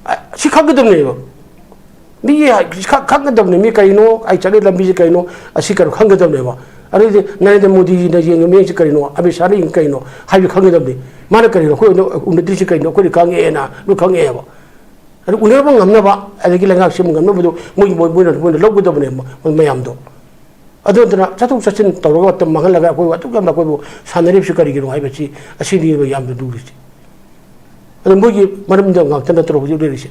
ꯑ, ꯁꯤ ꯈꯪꯒꯗꯕꯅꯦꯕ꯫ ꯃꯤ ꯍꯥꯏ-, ꯈ-, ꯈꯪꯒꯗꯕꯅꯤ, ꯃꯤ ꯀꯩꯅꯣ, ꯑꯩ ꯆꯠꯂꯤ ꯂꯝꯕꯤꯁꯤ ꯀꯩꯅꯣ, ꯑꯁꯤ ꯀꯩꯅꯣ ꯈꯪꯒꯗꯕꯅꯦꯕ꯫ ꯑꯗꯩꯗꯤ ꯅꯔꯦꯟꯗ꯭ꯔ ꯃꯣꯗꯤꯅ ꯌꯦꯡꯉꯤ ꯃꯤꯠꯌꯦꯡꯁꯤ ꯀꯩꯅꯣ, ꯑꯃꯤꯠ ꯁꯥꯍꯅ ꯌꯦꯡꯉꯤ ꯀꯩꯅꯣ ꯍꯥꯏꯕ ꯈꯪꯒꯗꯕꯅꯤ꯫ ꯃꯥꯅ ꯀꯔꯤꯅꯣ ꯑꯩꯈꯣꯏ ꯎꯅ-, ꯎꯅꯗ꯭ꯔꯤꯁꯤ ꯀꯩꯅꯣ, ꯑꯩꯈꯣꯏꯗꯤ ꯈꯪꯉꯛꯑꯦꯅ ꯂꯣꯏ ꯈꯪꯉꯛꯑꯦꯕ꯫ ꯑꯗꯨ ꯎꯅꯔꯕ ꯉꯝꯅꯕ, ꯑꯗꯒꯤ ꯂꯩꯉꯥꯛ ꯁꯦꯝꯕ ꯉꯝꯅꯕꯗꯣ ꯃꯣꯏꯒꯤ, ꯃꯣꯏ-, ꯃꯣꯏꯅ, ꯃꯣꯏꯅ ꯂꯧꯒꯗꯕꯅꯦꯕ ꯃ-, ꯃꯌꯥꯝꯗꯣ꯫ ꯑꯗꯨ ꯅꯠꯇꯅ ꯆꯠꯊꯣꯛ ꯆꯠꯁꯤꯟ ꯇꯧꯔꯒ ꯃꯇꯝ ꯃꯥꯡꯍꯜꯂꯒ ꯑꯩꯈꯣꯏꯕꯨ ꯑꯗꯨꯛ ꯌꯥꯝꯅ ꯑꯩꯈꯣꯏꯕꯨ ꯁꯥꯟꯅꯔꯤꯕꯁꯤ ꯀꯔꯤꯒꯤꯅꯣ ꯍꯥꯏꯕꯁꯤ ꯑꯁꯤꯅꯦꯕ ꯌꯥꯝꯅ ꯂꯨꯔꯤꯁꯦ꯫ ꯑꯗꯨ ꯃꯣꯏꯒꯤ ꯃꯔꯝꯗ ꯉꯥꯛꯇ ꯅꯠꯇ꯭ꯔꯣ ꯍꯧꯖꯤꯛ ꯂꯩꯔꯤꯁꯦ?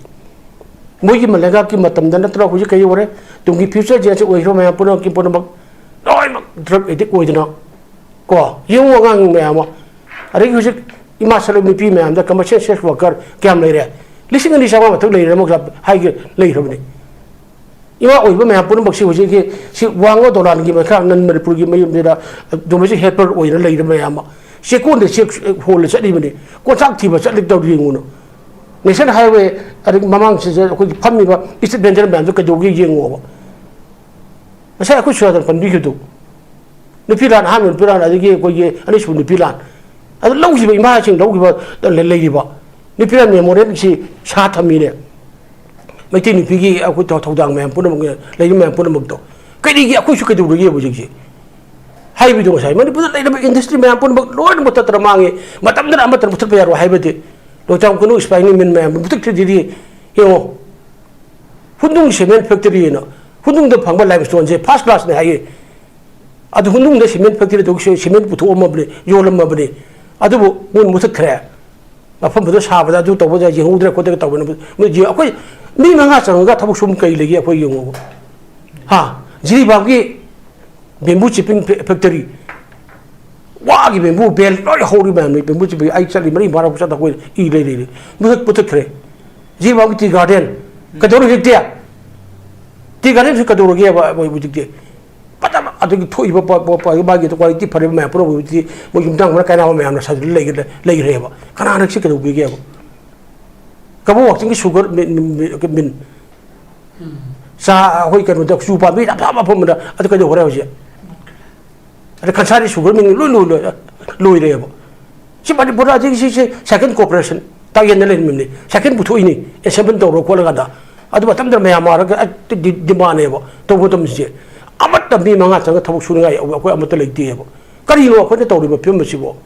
ꯃꯣꯏꯒꯤ ꯃ-, ꯂꯩꯉꯥꯛꯀꯤ ꯃꯇꯝꯗ ꯅꯠꯇ꯭ꯔꯣ ꯍꯧꯖꯤꯛ ꯀꯩ ꯑꯣꯏꯔꯦ? ꯇꯨꯡꯒꯤ future generation ꯑꯣꯏꯈ꯭ꯔꯣ ꯃꯌꯥꯝ ꯄꯨꯝꯅꯃꯛꯀꯤ ꯄꯨꯝꯅꯃꯛ ꯂꯣꯏꯅꯃꯛ drug addict ꯑꯣꯏꯗꯅ ꯀꯣ, ꯌꯦꯡꯉꯨ ꯑꯉꯥꯡ ꯃꯌꯥꯝ ꯑꯃ꯫ ꯑꯗꯒꯤ ꯍꯧꯖꯤꯛ ꯏꯃꯥ ꯁꯔꯨ ꯅꯨꯄꯤ ꯃꯌꯥꯝꯗ commercial sex worker ꯀꯌꯥꯝ ꯂꯩꯔꯦ? ꯂꯤꯁꯤꯡ ꯑꯅꯤ ꯆꯥꯝꯃꯉꯥ ꯃꯊꯛ ꯂꯩꯔꯦ ꯑꯃꯨꯛ ꯍꯥꯏꯒꯦ ꯂꯩꯈ꯭ꯔꯕꯅꯤ꯫ ꯏꯃꯥ ꯑꯣꯏꯕ ꯃꯌꯥꯝ ꯄꯨꯝꯅꯃꯛꯁꯤ ꯍꯧꯖꯤꯛꯀꯤ ꯁꯤ ꯋꯥꯡꯃ ꯗꯣꯂꯥꯟꯒꯤ ꯃꯈꯥ ꯅꯟ ꯃꯅꯤꯄꯨꯔꯒꯤ ꯃꯌꯨꯝꯁꯤꯗ domestic helper ꯑꯣꯏꯅ ꯂꯩꯔꯤꯕ ꯃꯌꯥꯝ ꯑꯃ꯫ ꯆꯦꯛꯀꯣꯟꯗ ꯆꯦꯛ ꯍꯣꯜꯂ ꯆꯠꯂꯤꯕꯅꯤ꯫ ꯀꯣꯟꯆꯥꯛ ꯊꯤꯕ ꯆꯠꯂꯤ ꯇꯧꯔꯤ ꯌꯦꯡꯉꯨꯅ꯫ National Highway ꯑꯗꯒꯤ ꯃꯃꯥꯡꯁꯤꯗ ꯑꯩꯈꯣꯏꯒꯤ ꯐꯝꯃꯤꯕ street vendor ꯃꯌꯥꯝꯗꯣ ꯀꯩꯗꯧꯒꯦ ꯌꯦꯡꯉꯣꯕ꯫ ꯉꯁꯥꯏ ꯑꯩꯈꯣꯏ ꯁꯨꯔꯥꯗꯟ ꯄꯟꯕꯤꯈꯤꯕꯗꯨ, ꯅꯨꯄꯤ ꯂꯥꯟ, ꯑꯍꯥꯟꯕ ꯅꯨꯄꯤ ꯂꯥꯟ, ꯑꯗꯒꯤ ꯑꯩꯈꯣꯏꯒꯤ ꯑꯅꯤꯁꯨꯕ ꯅꯨꯄꯤ ꯂꯥꯟ, ꯑꯗꯨ ꯂꯧꯈꯤꯕ ꯏꯃꯥꯁꯤꯡ ꯂꯧꯈꯤꯕ ꯂꯩꯔꯤꯕ ꯅꯨꯄꯤ ꯂꯥꯟ memorialꯁꯤ ꯁꯥ ꯊꯝꯃꯤꯅꯦ꯫ ꯃꯩꯇꯩ ꯅꯨꯄꯤꯒꯤ ꯑꯩꯈꯣꯏ ꯊꯧ-, ꯊꯧꯗꯥꯡ ꯃꯌꯥꯝ ꯄꯨꯝꯅꯃꯛ, ꯂꯩꯔꯤꯕ ꯃꯌꯥꯝ ꯄꯨꯝꯅꯃꯛꯇꯣ ꯀꯔꯤꯒꯤ ꯑꯩꯈꯣꯏꯁꯨ ꯀꯩꯗꯧꯔꯒꯦꯕ ꯍꯧꯖꯤꯛꯁꯦ? ꯍꯥꯏꯕꯗꯣ ꯉꯁꯥꯏ ꯃꯅꯤꯄꯨꯔꯗ ꯂꯩꯔꯤꯕ industry ꯃꯌꯥꯝ ꯄꯨꯝꯅꯃꯛ ꯂꯣꯏꯅ ꯃꯨꯊꯠꯇꯅ ꯃꯥꯡꯉꯦ꯫ ꯃꯇꯝꯗꯨꯗ ꯑꯃꯠꯇꯅ ꯃꯨꯊꯠꯄ ꯌꯥꯔꯣꯏ ꯍꯥꯏꯕꯗꯤ ꯂꯣꯏꯇꯥꯡ ꯀꯨꯅꯨ spinning mill ꯃꯌꯥꯝ ꯃꯨꯊꯠꯈ꯭ꯔꯤꯗꯨꯗꯤ ꯌꯦꯡꯉꯣ꯫ ꯍꯨꯟꯗꯨꯡ cement factory ꯍꯥꯏꯅ ꯍꯨꯟꯗꯨꯡꯗ ꯐꯪꯕ limestoneꯁꯦ first classꯅꯦ ꯍꯥꯏꯌꯦ꯫ ꯑꯗꯨ ꯍꯨꯟꯗꯨꯡꯗ cement factory ꯇꯧ-, cement ꯄꯨꯊꯣꯛꯑꯝꯃꯕꯅꯤ, ꯌꯣꯜꯂꯝꯃꯕꯅꯤ꯫ ꯑꯗꯨꯕꯨ ꯃꯣꯏ ꯃꯨꯊꯠꯈ꯭ꯔꯦ꯫ ꯃꯐꯝꯗꯨꯗ ꯁꯥꯕꯗ ꯑꯗꯨ ꯇꯧꯕꯗ ꯌꯦꯡꯍꯧꯗ꯭ꯔꯦ ꯈꯣꯠꯇ꯭ꯔꯦ ꯇꯧꯕꯅꯤ꯫ ꯃꯣꯏ ꯌꯦꯡ-, ꯑꯩꯈꯣꯏ ꯃꯤ ꯃꯉꯥ ꯆꯪꯉꯒ ꯊꯕꯛ ꯁꯨꯝ ꯀꯩ ꯂꯩꯒꯦ ꯑꯩꯈꯣꯏ ꯌꯦꯡꯉꯣꯕ꯫ ꯍꯥ? ꯖꯤꯔꯤꯕꯥꯝꯒꯤ bamboo chipping fa-, factory꯫ ꯋꯥꯒꯤ bamboo bale ꯂꯣꯏ ꯍꯧꯔꯤ ꯃꯌꯥꯝꯅꯤ꯫ Bamboo chipping ꯑꯩ ꯆꯠꯂꯤ ꯃꯔꯤ ꯃꯉꯥꯔꯛ ꯆꯠꯇ ꯑꯩꯈꯣꯏ ꯏ ꯂꯩ ꯂꯩꯔꯤ꯫ ꯃꯨꯊꯠ-, ꯃꯨꯊꯠꯈ꯭ꯔꯦ꯫ ꯖꯤꯔꯤꯕꯥꯝꯒꯤ tea garden꯫ ꯀꯩꯗꯧꯔꯦ ꯍꯧꯖꯤꯛꯇꯤ? Tea gardenꯁꯨ ꯀꯩꯗꯧꯔꯒꯦꯕ ꯃꯣꯏ ꯍꯧꯖꯤꯛꯇꯤ? ꯐꯠꯇꯕ ꯑꯗꯨꯒꯤ ꯊꯣꯛꯏꯕ ꯄꯣ-, ꯄꯣ-, ꯄꯣ-, ꯃꯥꯒꯤ quality ꯐꯔꯤꯕ ꯃꯌꯥꯝ ꯄꯨꯝꯅꯃꯛꯇꯤ ꯃꯣꯏ ꯌꯨꯝꯊꯣꯡ ꯈꯨꯗꯤꯡꯃꯛ ꯀꯥꯏꯅꯕ ꯃꯌꯥꯝꯅ ꯁꯥꯖꯤꯜꯂ ꯂꯩꯈ꯭ꯔꯦ, ꯂꯩꯈ꯭ꯔꯦꯕ꯫ ꯀꯅꯥꯅ ꯁꯤ ꯀꯩꯗꯧꯕꯤꯒꯦꯕ? ꯀꯕꯣꯛ ꯋꯥꯛꯆꯤꯡꯒꯤ sugar ꯃꯤ-, ꯃꯤ-, ꯃꯤ-, ꯃꯤꯟ꯫ ꯆꯥ ꯑꯩꯈꯣꯏ ꯀꯩꯅꯣꯗ ꯆꯨ ꯄꯥꯝꯕꯤ ꯌꯥꯝ ꯐꯕ ꯃꯐꯝ ꯑꯃꯗ ꯑꯗꯨ ꯀꯩꯗꯧꯈ꯭ꯔꯦ ꯍꯧꯖꯤꯛ? ꯑꯗ ꯈꯟꯁꯥꯔꯤ sugar ꯃꯤꯟ ꯂꯣꯏ ꯂꯣꯏ-, ꯂꯣꯏ-, ꯂꯣꯏꯔꯦꯕ꯫ ꯁꯤ ꯃꯅꯤꯄꯨꯔꯗ ꯍꯧꯖꯤꯛ ꯁꯤꯁꯦ second corporation ꯇꯥꯛꯌꯦꯟꯗ ꯂꯩꯔꯝꯃꯤꯕꯅꯤ, second ꯄꯨꯊꯣꯛꯏꯅꯤ, ensample ꯇꯧꯔꯣ ꯈꯣꯠꯂꯀꯥꯟꯗ꯫ ꯑꯗꯨ ꯃꯇꯝꯗ ꯃꯌꯥꯝ ꯃꯥꯔꯒ ꯑ-, ꯗꯤ-, demandꯅꯦꯕ ꯇꯧꯕ ꯃꯇꯝꯁꯦ꯫ ꯑꯃꯠꯇ ꯃꯤ ꯃꯉꯥ ꯆꯪꯉꯒ ꯊꯕꯛ ꯁꯨꯅꯤꯡꯉꯥꯏ ꯑꯩꯈꯣꯏ ꯑꯃꯠꯇ ꯂꯩꯇꯦꯕ꯫ ꯀꯔꯤꯅꯣ ꯑꯩꯈꯣꯏꯅ ꯇꯧꯔꯤꯕ ꯐꯤꯕꯝ ꯑꯁꯤꯕꯣ?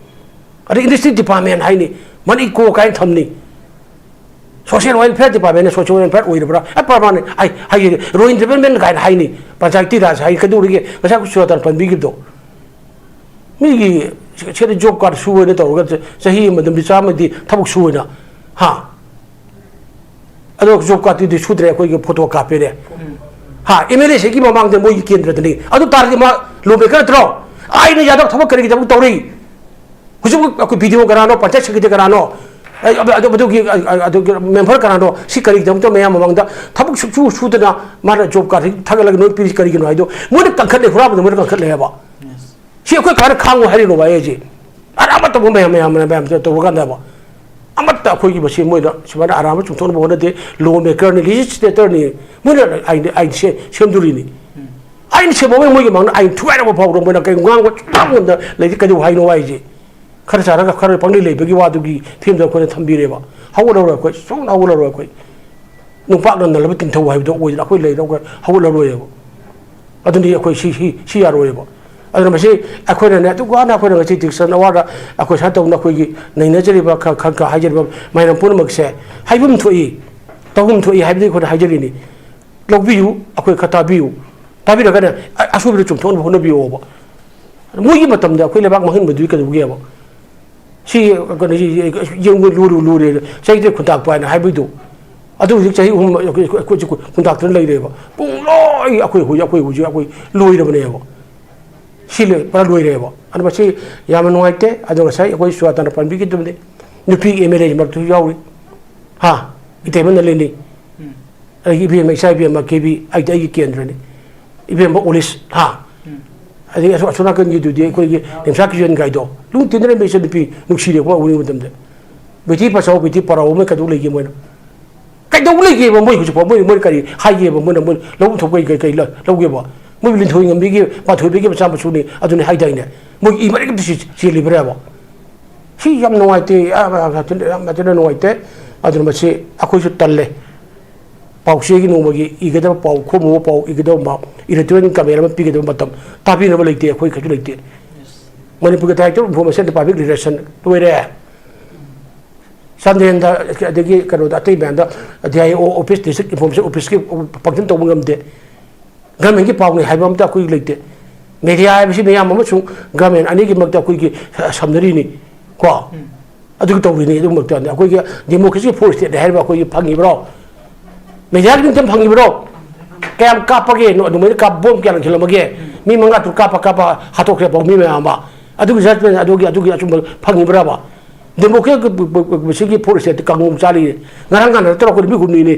ꯑꯗꯩ industry department ꯍꯥꯏꯅꯤ, ꯃꯅꯤꯀꯣ ꯀꯥꯏꯅ ꯊꯝꯅꯤ꯫ Social welfare departmentꯅ social welfare ꯑꯣꯏꯔꯕ꯭ꯔꯥ? ꯑꯦ, ꯄ꯭ꯔꯃꯥꯟꯅꯤ꯫ ꯑꯩ ꯍꯥꯏꯒꯦ, rural development ꯀꯥꯏꯅ ꯍꯥꯏꯅꯤ, ꯄꯟꯆꯥꯌꯇꯤ ꯔꯥꯖ ꯍꯥꯏ, ꯀꯩꯗꯧꯔꯤꯒꯦ? ꯉꯁꯥꯏ ꯑꯩꯈꯣꯏ ꯁꯨꯖꯥꯇꯥꯅ ꯄꯟꯕꯤꯈꯤꯕꯗꯣ꯫ ꯃꯤꯒꯤ ꯁꯤꯗ job card ꯁꯨꯕ ꯑꯣꯏꯅ ꯇꯧꯔꯒ ꯆ-, ꯆꯍꯤ ꯑꯃꯗ ꯅꯨꯃꯤꯠ ꯆꯥꯝꯃꯗꯤ ꯊꯕꯛ ꯁꯨꯕꯅ, ꯍꯥ? ꯑꯗꯣ job cardꯇꯨꯗꯤ ꯁꯨꯗ꯭ꯔꯦ, ꯑꯩꯈꯣꯏꯒꯤ photo ꯀꯥꯞꯄꯦꯅꯦ꯫ ꯍꯥ, MLAꯁꯤꯒꯤ ꯃꯃꯥꯡꯗ ꯃꯣꯏꯒꯤ ꯀꯦꯟꯗ꯭ꯔꯗꯅꯤ꯫ ꯑꯗꯨ ꯇꯥꯔꯗꯤ ꯃꯥ lawmaker ꯅꯠꯇ꯭ꯔꯣ? ꯑꯩꯅ ꯌꯥꯗꯕ ꯊꯕꯛ ꯀꯔꯤꯒꯤꯗꯃꯛ ꯇꯧꯔꯤ? ꯍꯧꯖꯤꯛ ꯑꯩꯈꯣꯏ BDO ꯀꯅꯥꯅꯣ, ꯄꯟꯆꯥꯌꯠ secretary ꯀꯅꯥꯅꯣ, ꯑꯩ, ꯑꯗꯨ, ꯑꯗꯨ, ꯑꯗꯨꯒꯤ, ꯑ, ꯑ, ꯑꯗꯨꯒꯤ member ꯀꯅꯥꯅꯣ? ꯁꯤ ꯀꯔꯤꯒꯤꯗꯃꯛꯇ ꯃꯌꯥꯝ ꯃꯃꯥꯡꯗ ꯊꯕꯛ ꯁꯨꯛꯁꯨ ꯁꯨꯗꯅ ꯃꯥꯅ job card ꯊꯥꯒꯠꯂꯒ ꯅꯣꯏ ꯄꯤꯔꯤꯁꯤ ꯀꯔꯤꯒꯤꯅꯣ ꯍꯥꯏꯗꯣ, ꯃꯣꯏꯅ ꯀꯟꯈꯠꯂꯦ, ꯍꯨꯔꯥꯟꯕꯗ ꯃꯣꯏꯅ ꯀꯟꯈꯠꯂꯦ ꯍꯥꯏꯕ꯫ ꯁꯤ ꯑꯩꯈꯣꯏ ꯀꯃꯥꯏꯅ ꯈꯥꯡꯉꯨ ꯍꯥꯏꯔꯤꯅꯣꯕ ꯑꯩ ꯍꯥꯏꯁꯦ? ꯑꯔꯥꯟꯕ ꯇꯧꯕ ꯃꯌꯥꯝ, ꯃꯌꯥꯝ, ꯃꯌꯥꯝ ꯇꯧꯔꯀꯥꯟꯗꯕ ꯑꯃꯠꯇ ꯑꯩꯈꯣꯏꯒꯤ ꯃꯁꯤ ꯃꯣꯏꯅ ꯁꯨꯃꯥꯏꯅ ꯑꯔꯥꯟꯕ ꯆꯨꯝꯊꯣꯛꯅꯕ ꯍꯣꯠꯅꯗꯦ꯫ Lawmakerꯅꯤ, legislatorꯅꯤ, ꯃꯣꯏꯅ ꯑꯥꯏꯟ, ꯑꯥꯏꯟ ꯁꯦ-, ꯁꯦꯝꯗꯣꯔꯤꯅꯤ꯫ ꯑꯥꯏꯟ ꯁꯦꯝꯃꯛꯑꯣꯏ, ꯃꯣꯏꯒꯤ ꯃꯥꯡꯗ ꯑꯥꯏꯟ ꯊꯨꯒꯥꯏꯔꯕ ꯐꯥꯎꯕꯗ ꯃꯣꯏꯅ ꯀꯩ ꯉꯥꯡꯕ ꯁꯨꯡꯉꯝ ꯉꯝꯗ ꯂꯩꯔꯤ, ꯀꯩꯗꯧ ꯍꯥꯏꯅꯣ ꯍꯥꯏꯁꯦ? ꯈꯔ ꯆꯥꯔꯒ ꯈꯔ ꯄꯪꯂꯩ ꯂꯩꯕꯒꯤ ꯋꯥꯗꯨꯒꯤ ꯐꯤꯕꯝꯗ ꯑꯩꯈꯣꯏꯅ ꯊꯝꯕꯤꯔꯦꯕ꯫ ꯍꯧꯒꯠꯂꯔꯣꯏ ꯑꯩꯈꯣꯏ, ꯁꯨꯡ ꯍꯧꯒꯠꯂꯔꯣꯏ ꯑꯩꯈꯣꯏ꯫ ꯅꯨꯡꯄꯥꯛꯅ ꯅꯜꯂꯕ ꯇꯤꯟꯊꯧ ꯍꯥꯏꯕꯗꯣ ꯑꯣꯏꯗꯅ ꯑꯩꯈꯣꯏ ꯂꯩꯔꯒ ꯍꯧꯒꯠꯂꯔꯣꯏꯕ꯫ ꯑꯗꯨꯅꯤ ꯑꯩꯈꯣꯏ ꯁꯤ, ꯁꯤ, ꯁꯤ ꯌꯥꯔꯣꯏꯕ꯫ ꯑꯗꯨꯅ ꯃꯁꯤ ꯑꯩꯈꯣꯏꯅꯅꯦ, ꯑꯗꯨꯛ ꯋꯥꯅ ꯑꯩꯈꯣꯏꯅ ꯉꯁꯤ Dixon Award ꯑꯩꯈꯣꯏ ꯁꯨꯃꯥꯏꯅ ꯇꯧꯗꯅ ꯑꯩꯈꯣꯏꯒꯤ ꯅꯩꯅꯖꯔꯤꯕ ꯈ-, ꯈ-, ꯈ-, ꯍꯥꯏꯖꯔꯤꯕ ꯃꯌꯥꯝ ꯄꯨꯝꯅꯃꯛꯁꯦ ꯍꯥꯏꯐꯝ ꯊꯣꯛꯏ, ꯇꯧꯐꯝ ꯊꯣꯛꯏ ꯍꯥꯏꯕꯗꯤ ꯑꯩꯈꯣꯏꯅ ꯍꯥꯏꯖꯔꯤꯅꯤ꯫ ꯂꯧꯕꯤꯌꯨ, ꯑꯩꯈꯣꯏ ꯈꯔ ꯇꯥꯕꯤꯌꯨ꯫ ꯇꯥꯕꯤꯔꯒꯅ ꯑ-, ꯑꯁꯣꯏꯕꯗ ꯆꯨꯝꯊꯣꯛꯅꯕ ꯍꯣꯠꯅꯕꯤꯌꯣꯕ꯫ ꯃꯣꯏꯒꯤ ꯃꯇꯝꯗ ꯑꯩꯈꯣꯏ ꯂꯩꯕꯥꯛ ꯃꯥꯡꯍꯟꯕꯗꯨꯗꯤ ꯀꯩꯗꯧꯒꯦꯕ? ꯁꯤ, ꯀꯩꯅꯣ, ꯁꯤ ꯌꯦꯡꯕ ꯂꯨꯔꯨ ꯂꯨꯔꯦ, ꯆꯍꯤ ꯇꯔꯦꯠ ꯈꯨꯟꯇꯥꯛꯄ ꯍꯥꯏꯅ ꯍꯥꯏꯕꯩꯗꯣ꯫ ꯑꯗꯨ ꯍꯧꯖꯤꯛ ꯆꯍꯤ ꯑꯍꯨꯝ ꯑꯩꯈꯣꯏ, ꯑꯩꯈꯣꯏ, ꯑꯩꯈꯣꯏ ꯈꯨꯟꯇꯥꯛꯇꯨꯅ ꯂꯩꯔꯦꯕ꯫ ꯄꯨꯡꯂꯣꯏ ꯑꯩꯈꯣꯏ ꯍꯧꯖꯤꯛ, ꯑꯩꯈꯣꯏ ꯍꯧꯖꯤꯛ ꯑꯩꯈꯣꯏ ꯂꯣꯏꯔꯕꯅꯦꯕ꯫ ꯁꯤ ꯂꯣꯏ-, ꯄꯨꯔꯥ ꯂꯣꯏꯔꯦꯕ꯫ ꯑꯗꯨ ꯃꯁꯤ ꯌꯥꯝꯅ ꯅꯨꯡꯉꯥꯏꯇꯦ꯫ ꯑꯗꯣ ꯉꯁꯥꯏ ꯑꯩꯈꯣꯏ ꯁꯨꯖꯥꯇꯥꯅ ꯄꯟꯕꯤꯈꯤꯗꯕꯅꯤ꯫ ꯅꯨꯄꯤ MLA ꯃꯔꯛꯇꯁꯨ ꯌꯥꯎꯔꯤ꯫ ꯍꯥ? ꯏꯇꯩꯃ ꯅꯂꯤꯅꯤ꯫ ꯑꯗꯒꯤ ꯏꯕꯦꯝꯃ, ꯏꯆꯥ ꯏꯕꯦꯝꯃ ꯀꯦꯕꯤ, ꯑꯩꯗꯤ ꯑꯩꯒꯤ ꯀꯦꯟꯗ꯭ꯔꯅꯤ꯫ ꯏꯕꯦꯝꯃ ꯑꯣꯂꯤꯁ, ꯍꯥ? ꯑꯗꯒꯤ ꯑꯁꯣ-, ꯑꯁꯣꯝ ꯅꯥꯀꯟꯒꯤꯗꯨꯗꯤ ꯑꯩꯈꯣꯏꯒꯤ ꯅꯤꯝꯁꯥ ꯀꯤꯖꯟ ꯒꯥꯏꯗꯣ ꯂꯨ ꯇꯤꯟꯅꯔꯝꯃꯤ ꯏꯆꯟꯅꯨꯄꯤ ꯅꯨꯡꯁꯤꯔꯦꯀꯣ ꯎꯅꯤꯡꯕ ꯃꯇꯝꯗ꯫ ꯕꯦꯇꯤ ꯄꯆꯥꯎ, ꯕꯦꯇꯤ ꯄꯔꯥꯎ ꯑꯃ ꯀꯩꯗꯧ ꯂꯩꯒꯦ ꯃꯣꯏꯅ? ꯀꯩꯗꯧ ꯂꯩꯒꯦꯕ ꯃꯣꯏ ꯍꯧꯖꯤꯛꯐꯥꯎ? ꯃꯣꯏ, ꯃꯣꯏ ꯀꯔꯤ ꯍꯥꯏꯒꯦꯕ? ꯃꯣꯏꯅ, ꯃꯣꯏ ꯂꯧꯐꯝ ꯊꯣꯛꯄ ꯀꯩ, ꯀꯩ, ꯀꯩ ꯂ-, ꯂꯧꯒꯦꯕ? ꯃꯣꯏ ꯂꯤꯟꯊꯣꯏ ꯉꯝꯕꯤꯒꯤ, ꯄꯥꯟꯊꯣꯏꯕꯤꯒꯤ ꯃꯆꯥ ꯃꯁꯨꯅꯤ ꯑꯗꯨꯅꯤ ꯍꯥꯏꯗꯥꯏꯅꯦ? ꯃꯣꯏ ꯏ ꯃꯔꯤꯛ ꯑꯝꯇ ꯆꯦ-, ꯆꯦꯜꯂꯤꯕ꯭ꯔꯥꯕ? ꯁꯤ ꯌꯥꯝ ꯅꯨꯡꯉꯥꯏꯇꯦ, ꯌꯥꯝ, ꯌꯥꯝ, ꯌꯥꯝ ꯊꯤꯅ ꯅꯨꯡꯉꯥꯏꯇꯦ꯫ ꯑꯗꯨꯅ ꯃꯁꯤ ꯑꯩꯈꯣꯏꯁꯨ ꯇꯜꯂꯦ꯫ ꯄꯥꯎꯆꯦꯒꯤ ꯅꯣꯡꯃꯒꯤ ꯏꯒꯗꯕ ꯄꯥꯎ, ꯈꯣꯝꯃꯨꯕ ꯄꯥꯎ ꯏꯒꯗꯕ ꯄꯥꯎ, electronic comment ꯑꯃ ꯄꯤꯒꯗꯕ ꯃꯇꯝ ꯇꯥꯕꯤꯅꯕ ꯂꯩꯇꯦ, ꯑꯩꯈꯣꯏ ꯀꯩꯁꯨ ꯂꯩꯇꯦ꯫ ꯃꯅꯤꯄꯨꯔꯒꯤ Director of Information and Public Relation ꯂꯣꯏꯔꯦ꯫ ꯆꯥꯟꯗꯦꯜꯗ, ꯑꯗꯒꯤ ꯀꯩꯅꯣꯗ, ꯑꯇꯩ ꯃꯌꯥꯝꯗ D I O office, District Information Officeꯀꯤ function ꯇꯧꯕ ꯉꯝꯗꯦ꯫ Governmentꯀꯤ ꯄꯥꯎꯅꯤ ꯍꯥꯏꯕ ꯑꯝꯇ ꯑꯩꯈꯣꯏꯒꯤ ꯂꯩꯇꯦ꯫ Media ꯍꯥꯏꯕꯁꯤ ꯃꯤꯌꯥꯝ ꯑꯃꯁꯨꯡ government ꯑꯅꯤꯒꯤ ꯃꯔꯛꯇ ꯑꯩꯈꯣꯏꯒꯤ ꯁꯝꯅꯔꯤꯅꯤ ꯀꯣ꯫ ꯑꯗꯨ ꯇꯧꯔꯤꯅꯤ꯫ ꯑꯗꯨꯃꯛꯇ ꯑꯩꯈꯣꯏꯒꯤ democracy four stateꯅꯤ ꯍꯥꯏꯔꯤꯕ ꯑꯩꯈꯣꯏꯒꯤ ꯐꯪꯉꯤꯕ꯭ꯔꯣ? Mediaꯒꯤ ꯅꯤꯡꯊꯝ ꯐꯪꯉꯤꯕ꯭ꯔꯣ? ꯀꯌꯥꯝ ꯀꯥꯞꯄꯒꯦ? ꯅꯣ-, ꯑꯗꯨꯃꯥꯏꯅ ꯀꯥꯞ-, bomb ꯀꯌꯥ ꯂꯪꯁꯤꯜꯂꯝꯃꯒꯦ? ꯃꯤ ꯃꯉꯥ ꯇꯔꯨꯛ ꯀꯥꯞꯄ ꯀꯥꯞꯄ ꯍꯥꯠꯇꯣꯛꯈ꯭ꯔꯦ ꯄꯥꯎꯃꯤ ꯃꯌꯥꯝ ꯑꯃ꯫ ꯑꯗꯨꯒꯤ judgment, ꯑꯗꯨꯒꯤ, ꯑꯗꯨꯒꯤ ꯑꯆꯨꯝꯕ ꯐꯪꯉꯤꯕ꯭ꯔꯕ? Democracy ꯁꯤꯒꯤ four stateꯇ ꯀꯥꯡꯉꯣꯝ ꯆꯥꯔꯤ꯫ ꯉꯔꯥꯡ ꯉꯥꯟꯅ ꯅꯠꯇ꯭ꯔꯣ ꯑꯩꯈꯣꯏ ꯅꯨꯃꯤꯠ ꯍꯨꯝꯅꯤꯅꯤ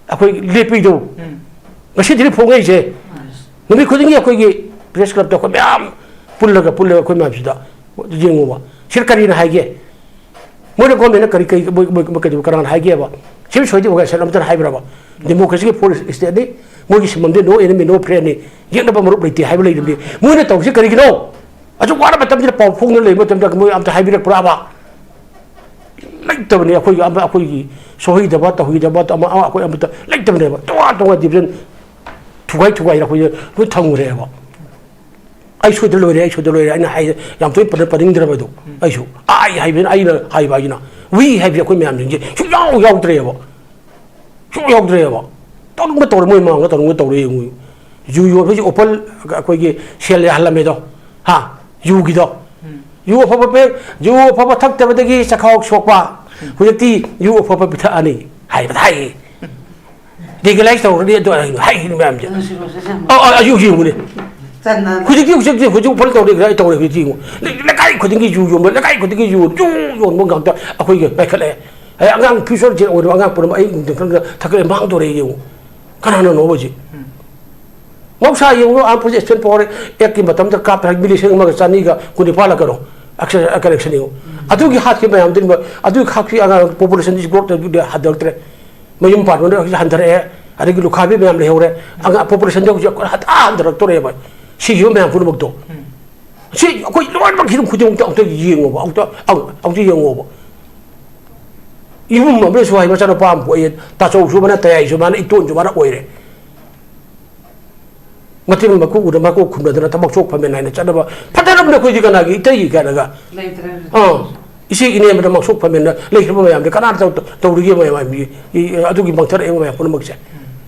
ꯑꯩꯈꯣꯏ ꯂꯦꯞꯄꯤꯗꯣ? ꯎꯝ꯫ ꯉꯁꯤꯗꯤ ꯐꯣꯡꯉꯛꯏꯁꯦ꯫ ꯅꯨꯃꯤꯠ ꯈꯨꯗꯤꯡꯒꯤ ꯑꯩꯈꯣꯏꯒꯤ press clubꯇ ꯑꯩꯈꯣꯏ ꯃꯌꯥꯝ ꯄꯨꯜꯂꯒ, ꯄꯨꯜꯂꯒ ꯑꯩꯈꯣꯏ ꯃꯌꯥꯝꯁꯤꯗ ꯌꯦꯡꯉꯨꯕ꯫ ꯁꯤꯗ ꯀꯔꯤꯅ ꯍꯥꯏꯒꯦ? ꯃꯣꯏꯅ governmentꯅ ꯀꯔꯤ, ꯀꯔꯤ, ꯃꯣꯏ, ꯃꯣꯏ, ꯃꯣꯏ ꯀꯩꯗꯧꯕ, ꯀꯅꯥꯅ ꯍꯥꯏꯒꯦꯕ? Civil society organization ꯑꯝꯇꯅ ꯍꯥꯏꯕ꯭ꯔꯕ? Democracyꯒꯤ four stateꯅꯤ, ꯃꯣꯏꯒꯤ ꯁꯤꯟꯐꯝꯗꯤ no enemy, no friendꯅꯤ, ꯌꯦꯛꯅꯕ ꯃꯔꯨꯞ ꯂꯩꯇꯦ ꯍꯥꯏꯕ ꯂꯩꯔꯕꯗꯤ ꯃꯣꯏꯅ ꯇꯧꯔꯤꯁꯤ ꯀꯔꯤꯒꯤꯅꯣ? ꯑꯁꯨꯛ ꯋꯥꯔ ꯃꯇꯝꯁꯤꯗ ꯄꯥꯎ ꯐꯣꯡꯗꯨꯅ ꯂꯩꯕ ꯃꯇꯝꯗ ꯃꯣꯏ ꯑꯝꯇ ꯍꯥꯏꯕꯤꯔꯛꯄ꯭ꯔꯕ? ꯂꯩꯇꯕꯅꯤ꯫ ꯑꯩꯈꯣꯏꯒꯤ ꯑꯃ, ꯑꯩꯈꯣꯏꯒꯤ ꯁꯣꯏꯗꯕ, ꯇꯧꯍꯩꯗꯕ, ꯑꯃ, ꯑꯃ ꯑꯩꯈꯣꯏ ꯑꯃꯠꯇ ꯂꯩꯇꯕꯅꯦꯕ꯫ ꯇꯣꯉꯥꯟ ꯇꯣꯉꯥꯟ division ꯊꯨꯒꯥꯏ ꯊꯨꯒꯥꯏꯅ ꯑꯩꯈꯣꯏꯁꯦ ꯂꯣꯏ ꯊꯝꯈ꯭ꯔꯦꯕ꯫ "ꯑꯩ ꯁꯣꯏꯗ ꯂꯣꯏꯔꯦ, ꯑꯩ ꯁꯣꯏꯗ ꯂꯣꯏꯔꯦ" ꯑꯩꯅ ꯍꯥꯏ-, ꯌꯥꯝ ꯇꯣꯏꯅ ꯄꯟ-, ꯄꯟꯅꯤꯡꯗ꯭ꯔꯕ ꯑꯗꯨ꯫ ꯎꯝ꯫ ꯑꯩꯁꯨ "ꯑꯩ" ꯍꯥꯏꯕꯅꯤꯅ ꯑꯩꯅ ꯍꯥꯏꯕ ꯍꯥꯏꯁꯤꯅ, "we" ꯍꯥꯏꯕꯁꯦ ꯑꯩꯈꯣꯏ ꯃꯌꯥꯝꯁꯤꯡꯁꯦ ꯁꯨꯡꯌꯥꯎ ꯌꯥꯎꯗ꯭ꯔꯦꯕ꯫ ꯁꯨꯡꯌꯥꯎ ꯌꯥꯎꯗ꯭ꯔꯦꯕ꯫ ꯇꯧꯅꯤꯡꯕ ꯇꯧꯔꯦ, ꯃꯣꯏ ꯃꯃꯥꯡꯗ ꯇꯧꯅꯤꯡꯕ ꯇꯧꯔꯦ ꯌꯦꯡꯉꯨ꯫ ꯌꯨ ꯌꯣꯟꯕꯁꯤ ꯑꯣꯄꯜ ꯑꯩꯈꯣꯏꯒꯤ ꯁꯦꯜ ꯌꯥꯍꯜꯂꯝꯃꯦꯗꯣ꯫ ꯍꯥ? ꯌꯨꯒꯤꯗꯣ꯫ ꯎꯝ꯫ "ꯌꯨ ꯑꯐꯕ ꯄꯦ-, ꯌꯨ ꯑꯐꯕ ꯊꯛꯇꯕꯗꯒꯤ ꯆꯈꯥꯎ ꯁꯣꯛꯄ꯫ ꯎꯝ꯫ ꯍꯧꯖꯤꯛꯇꯤ ꯌꯨ ꯑꯐꯕ ꯄꯤꯊꯛꯑꯅꯤ" ꯍꯥꯏꯕꯗ ꯍꯥꯏꯌꯦ꯫ Legalize ꯇꯧꯔꯅꯤ ꯑꯗꯨ ꯍꯥꯏ-, ꯍꯥꯏꯔꯤꯕ ꯃꯌꯥꯝꯁꯦ꯫ ꯑꯗꯨ ꯁꯤꯔꯣ, ꯁꯦ, ꯁꯦ, ꯑꯃꯨꯛ ꯑꯧ, ꯑꯧ, ꯑꯌꯨꯛ ꯌꯦꯡꯉꯨꯅꯦ꯫ ꯆꯠꯅ-, ꯍꯧꯖꯤꯛꯇꯤ, ꯍꯧꯖꯤꯛ, ꯍꯧꯖꯤꯛ, ꯍꯧꯖꯤꯛ ꯐꯣꯜ ꯇꯧꯔꯦ, ꯀꯗꯥꯏ ꯇꯧꯔꯦ ꯍꯧꯖꯤꯛꯇꯤ ꯌꯦꯡꯉꯨ꯫ ꯂꯩ-, ꯂꯩꯀꯥꯏ ꯈꯨꯗꯤꯡꯒꯤ ꯌꯨ ꯌꯣꯟꯕ, ꯂꯩꯀꯥꯏ ꯈꯨꯗꯤꯡꯒꯤ ꯌꯨ, ꯌꯨ ꯌꯣꯟꯕ ꯉꯥꯛꯇ ꯑꯩꯈꯣꯏꯒꯤ ꯄꯥꯏꯈꯠꯂꯛꯑꯦ꯫ ꯑꯩ ꯑꯉꯥꯡ future ꯁꯦ ꯑꯣꯏꯔꯤꯕ ꯑꯉꯥꯡ ꯄꯨꯝꯅꯃꯛ ꯑꯌꯨꯛ ꯅꯨꯡꯊꯤꯜ ꯈꯪꯗ ꯊꯛꯀꯠꯂꯦ, ꯃꯥꯡꯗꯣꯔꯦ ꯌꯦꯡꯉꯨ꯫ ꯀꯅꯥꯅꯅꯣꯕ ꯍꯧꯖꯤꯛ? ꯎꯝ꯫ ꯃꯍꯧꯁꯥ ꯌꯦꯡꯉꯨ, ꯑꯥ, ꯄꯨꯂꯤꯁ ꯑꯦꯛꯁꯟ ꯄꯋꯥꯔ ꯑꯦꯛꯀꯤ ꯃꯇꯝꯗ ꯀꯥꯞꯄ ꯃꯤꯂꯤꯁꯟ ꯑꯃꯒ ꯆꯅꯤꯒ ꯀꯨꯟꯅꯤꯄꯥꯜꯂ ꯀꯩꯅꯣ ꯀꯂꯦꯛꯁꯟ ꯌꯦꯡꯉꯨ꯫ ꯑꯗꯨꯒꯤ ꯍꯥꯠꯈꯤꯕ ꯃꯌꯥꯝꯗꯨꯅꯤ, ꯑꯗꯨꯒꯤ ꯍꯥꯠꯈꯤ ꯑꯉꯥꯡ ꯄꯣꯄꯨꯂꯦꯁꯟꯗꯤ ꯒ꯭ꯔꯣꯠ ꯍꯟꯊꯔꯛꯇ꯭ꯔꯦ꯫ ꯃꯌꯨꯝ ꯄꯥꯟꯕꯅ ꯍꯧꯖꯤꯛ ꯍꯟꯊꯔꯛꯑꯦ꯫ ꯑꯗꯒꯤ ꯂꯨꯈꯥꯕꯤ ꯃꯌꯥꯝ ꯂꯩꯍꯧꯔꯦ꯫ ꯑꯉꯥꯡ ꯄꯣꯄꯨꯂꯦꯁꯟꯗꯤ ꯍꯧꯖꯤꯛ ꯍꯟꯊ-, ꯍꯟꯊꯔꯛꯇꯣꯔꯦꯕ꯫ ꯁꯤꯈꯤꯕ ꯃꯌꯥꯝ ꯄꯨꯝꯅꯃꯛꯇꯣ꯫ ꯁꯤ ꯑꯩꯈꯣꯏ ꯂꯣꯏꯅꯃꯛ ꯍꯤꯔꯝ ꯈꯨꯗꯤꯡꯃꯛꯇ ꯑꯃꯨꯛꯇ ꯌꯦꯡꯉꯣꯕ, ꯑꯃꯨꯛꯇ, ꯑꯃꯨꯛ-, ꯑꯃꯨꯛꯇ ꯌꯦꯡꯉꯣꯕ꯫ ꯏꯕꯨꯡ ꯑꯃꯅꯁꯨ ꯍꯥꯏ, ꯃꯆꯥꯅꯨꯄꯥ ꯑꯃ ꯄꯣꯛꯑꯦ, ꯇꯥꯆꯧꯁꯨ ꯃꯥꯅ, ꯇꯌꯥꯏꯁꯨ ꯃꯥꯅ, ꯏꯇꯣꯟꯁꯨ ꯃꯥꯅ ꯑꯣꯏꯔꯦ꯫ ꯃꯇꯤꯜ ꯃꯀꯨ ꯎꯗ ꯃꯀꯣꯛ ꯈꯨꯝꯅꯗꯅ ꯊꯕꯛ ꯁꯣꯛ ꯐꯝꯃꯦꯟ ꯍꯥꯏꯅ ꯆꯠꯅꯕ ꯐꯠꯇꯔꯕꯅꯤ ꯑꯩꯈꯣꯏꯗꯤ ꯀꯅꯥꯒꯤ ꯏꯇꯩꯒꯤ ꯀꯥꯏꯅꯒ꯫ ꯂꯩꯇ꯭ꯔꯦ꯫ ꯑꯥ, ꯏꯆꯦ ꯏꯅꯦ ꯑꯃꯗ ꯃꯛꯁꯣꯛ ꯐꯝꯃꯦꯟꯅ ꯂꯩꯈ꯭ꯔꯕ ꯃꯌꯥꯝꯗꯤ ꯀꯅꯥꯅ ꯇꯧ-, ꯇꯧꯔꯤꯒꯦ ꯃꯌꯥꯝ ꯃꯤ-, ꯏ-, ꯑꯗꯨꯒꯤ ꯃꯥꯡꯊꯔꯛꯏꯕ ꯃꯌꯥꯝ ꯄꯨꯝꯅꯃꯛꯁꯦ꯫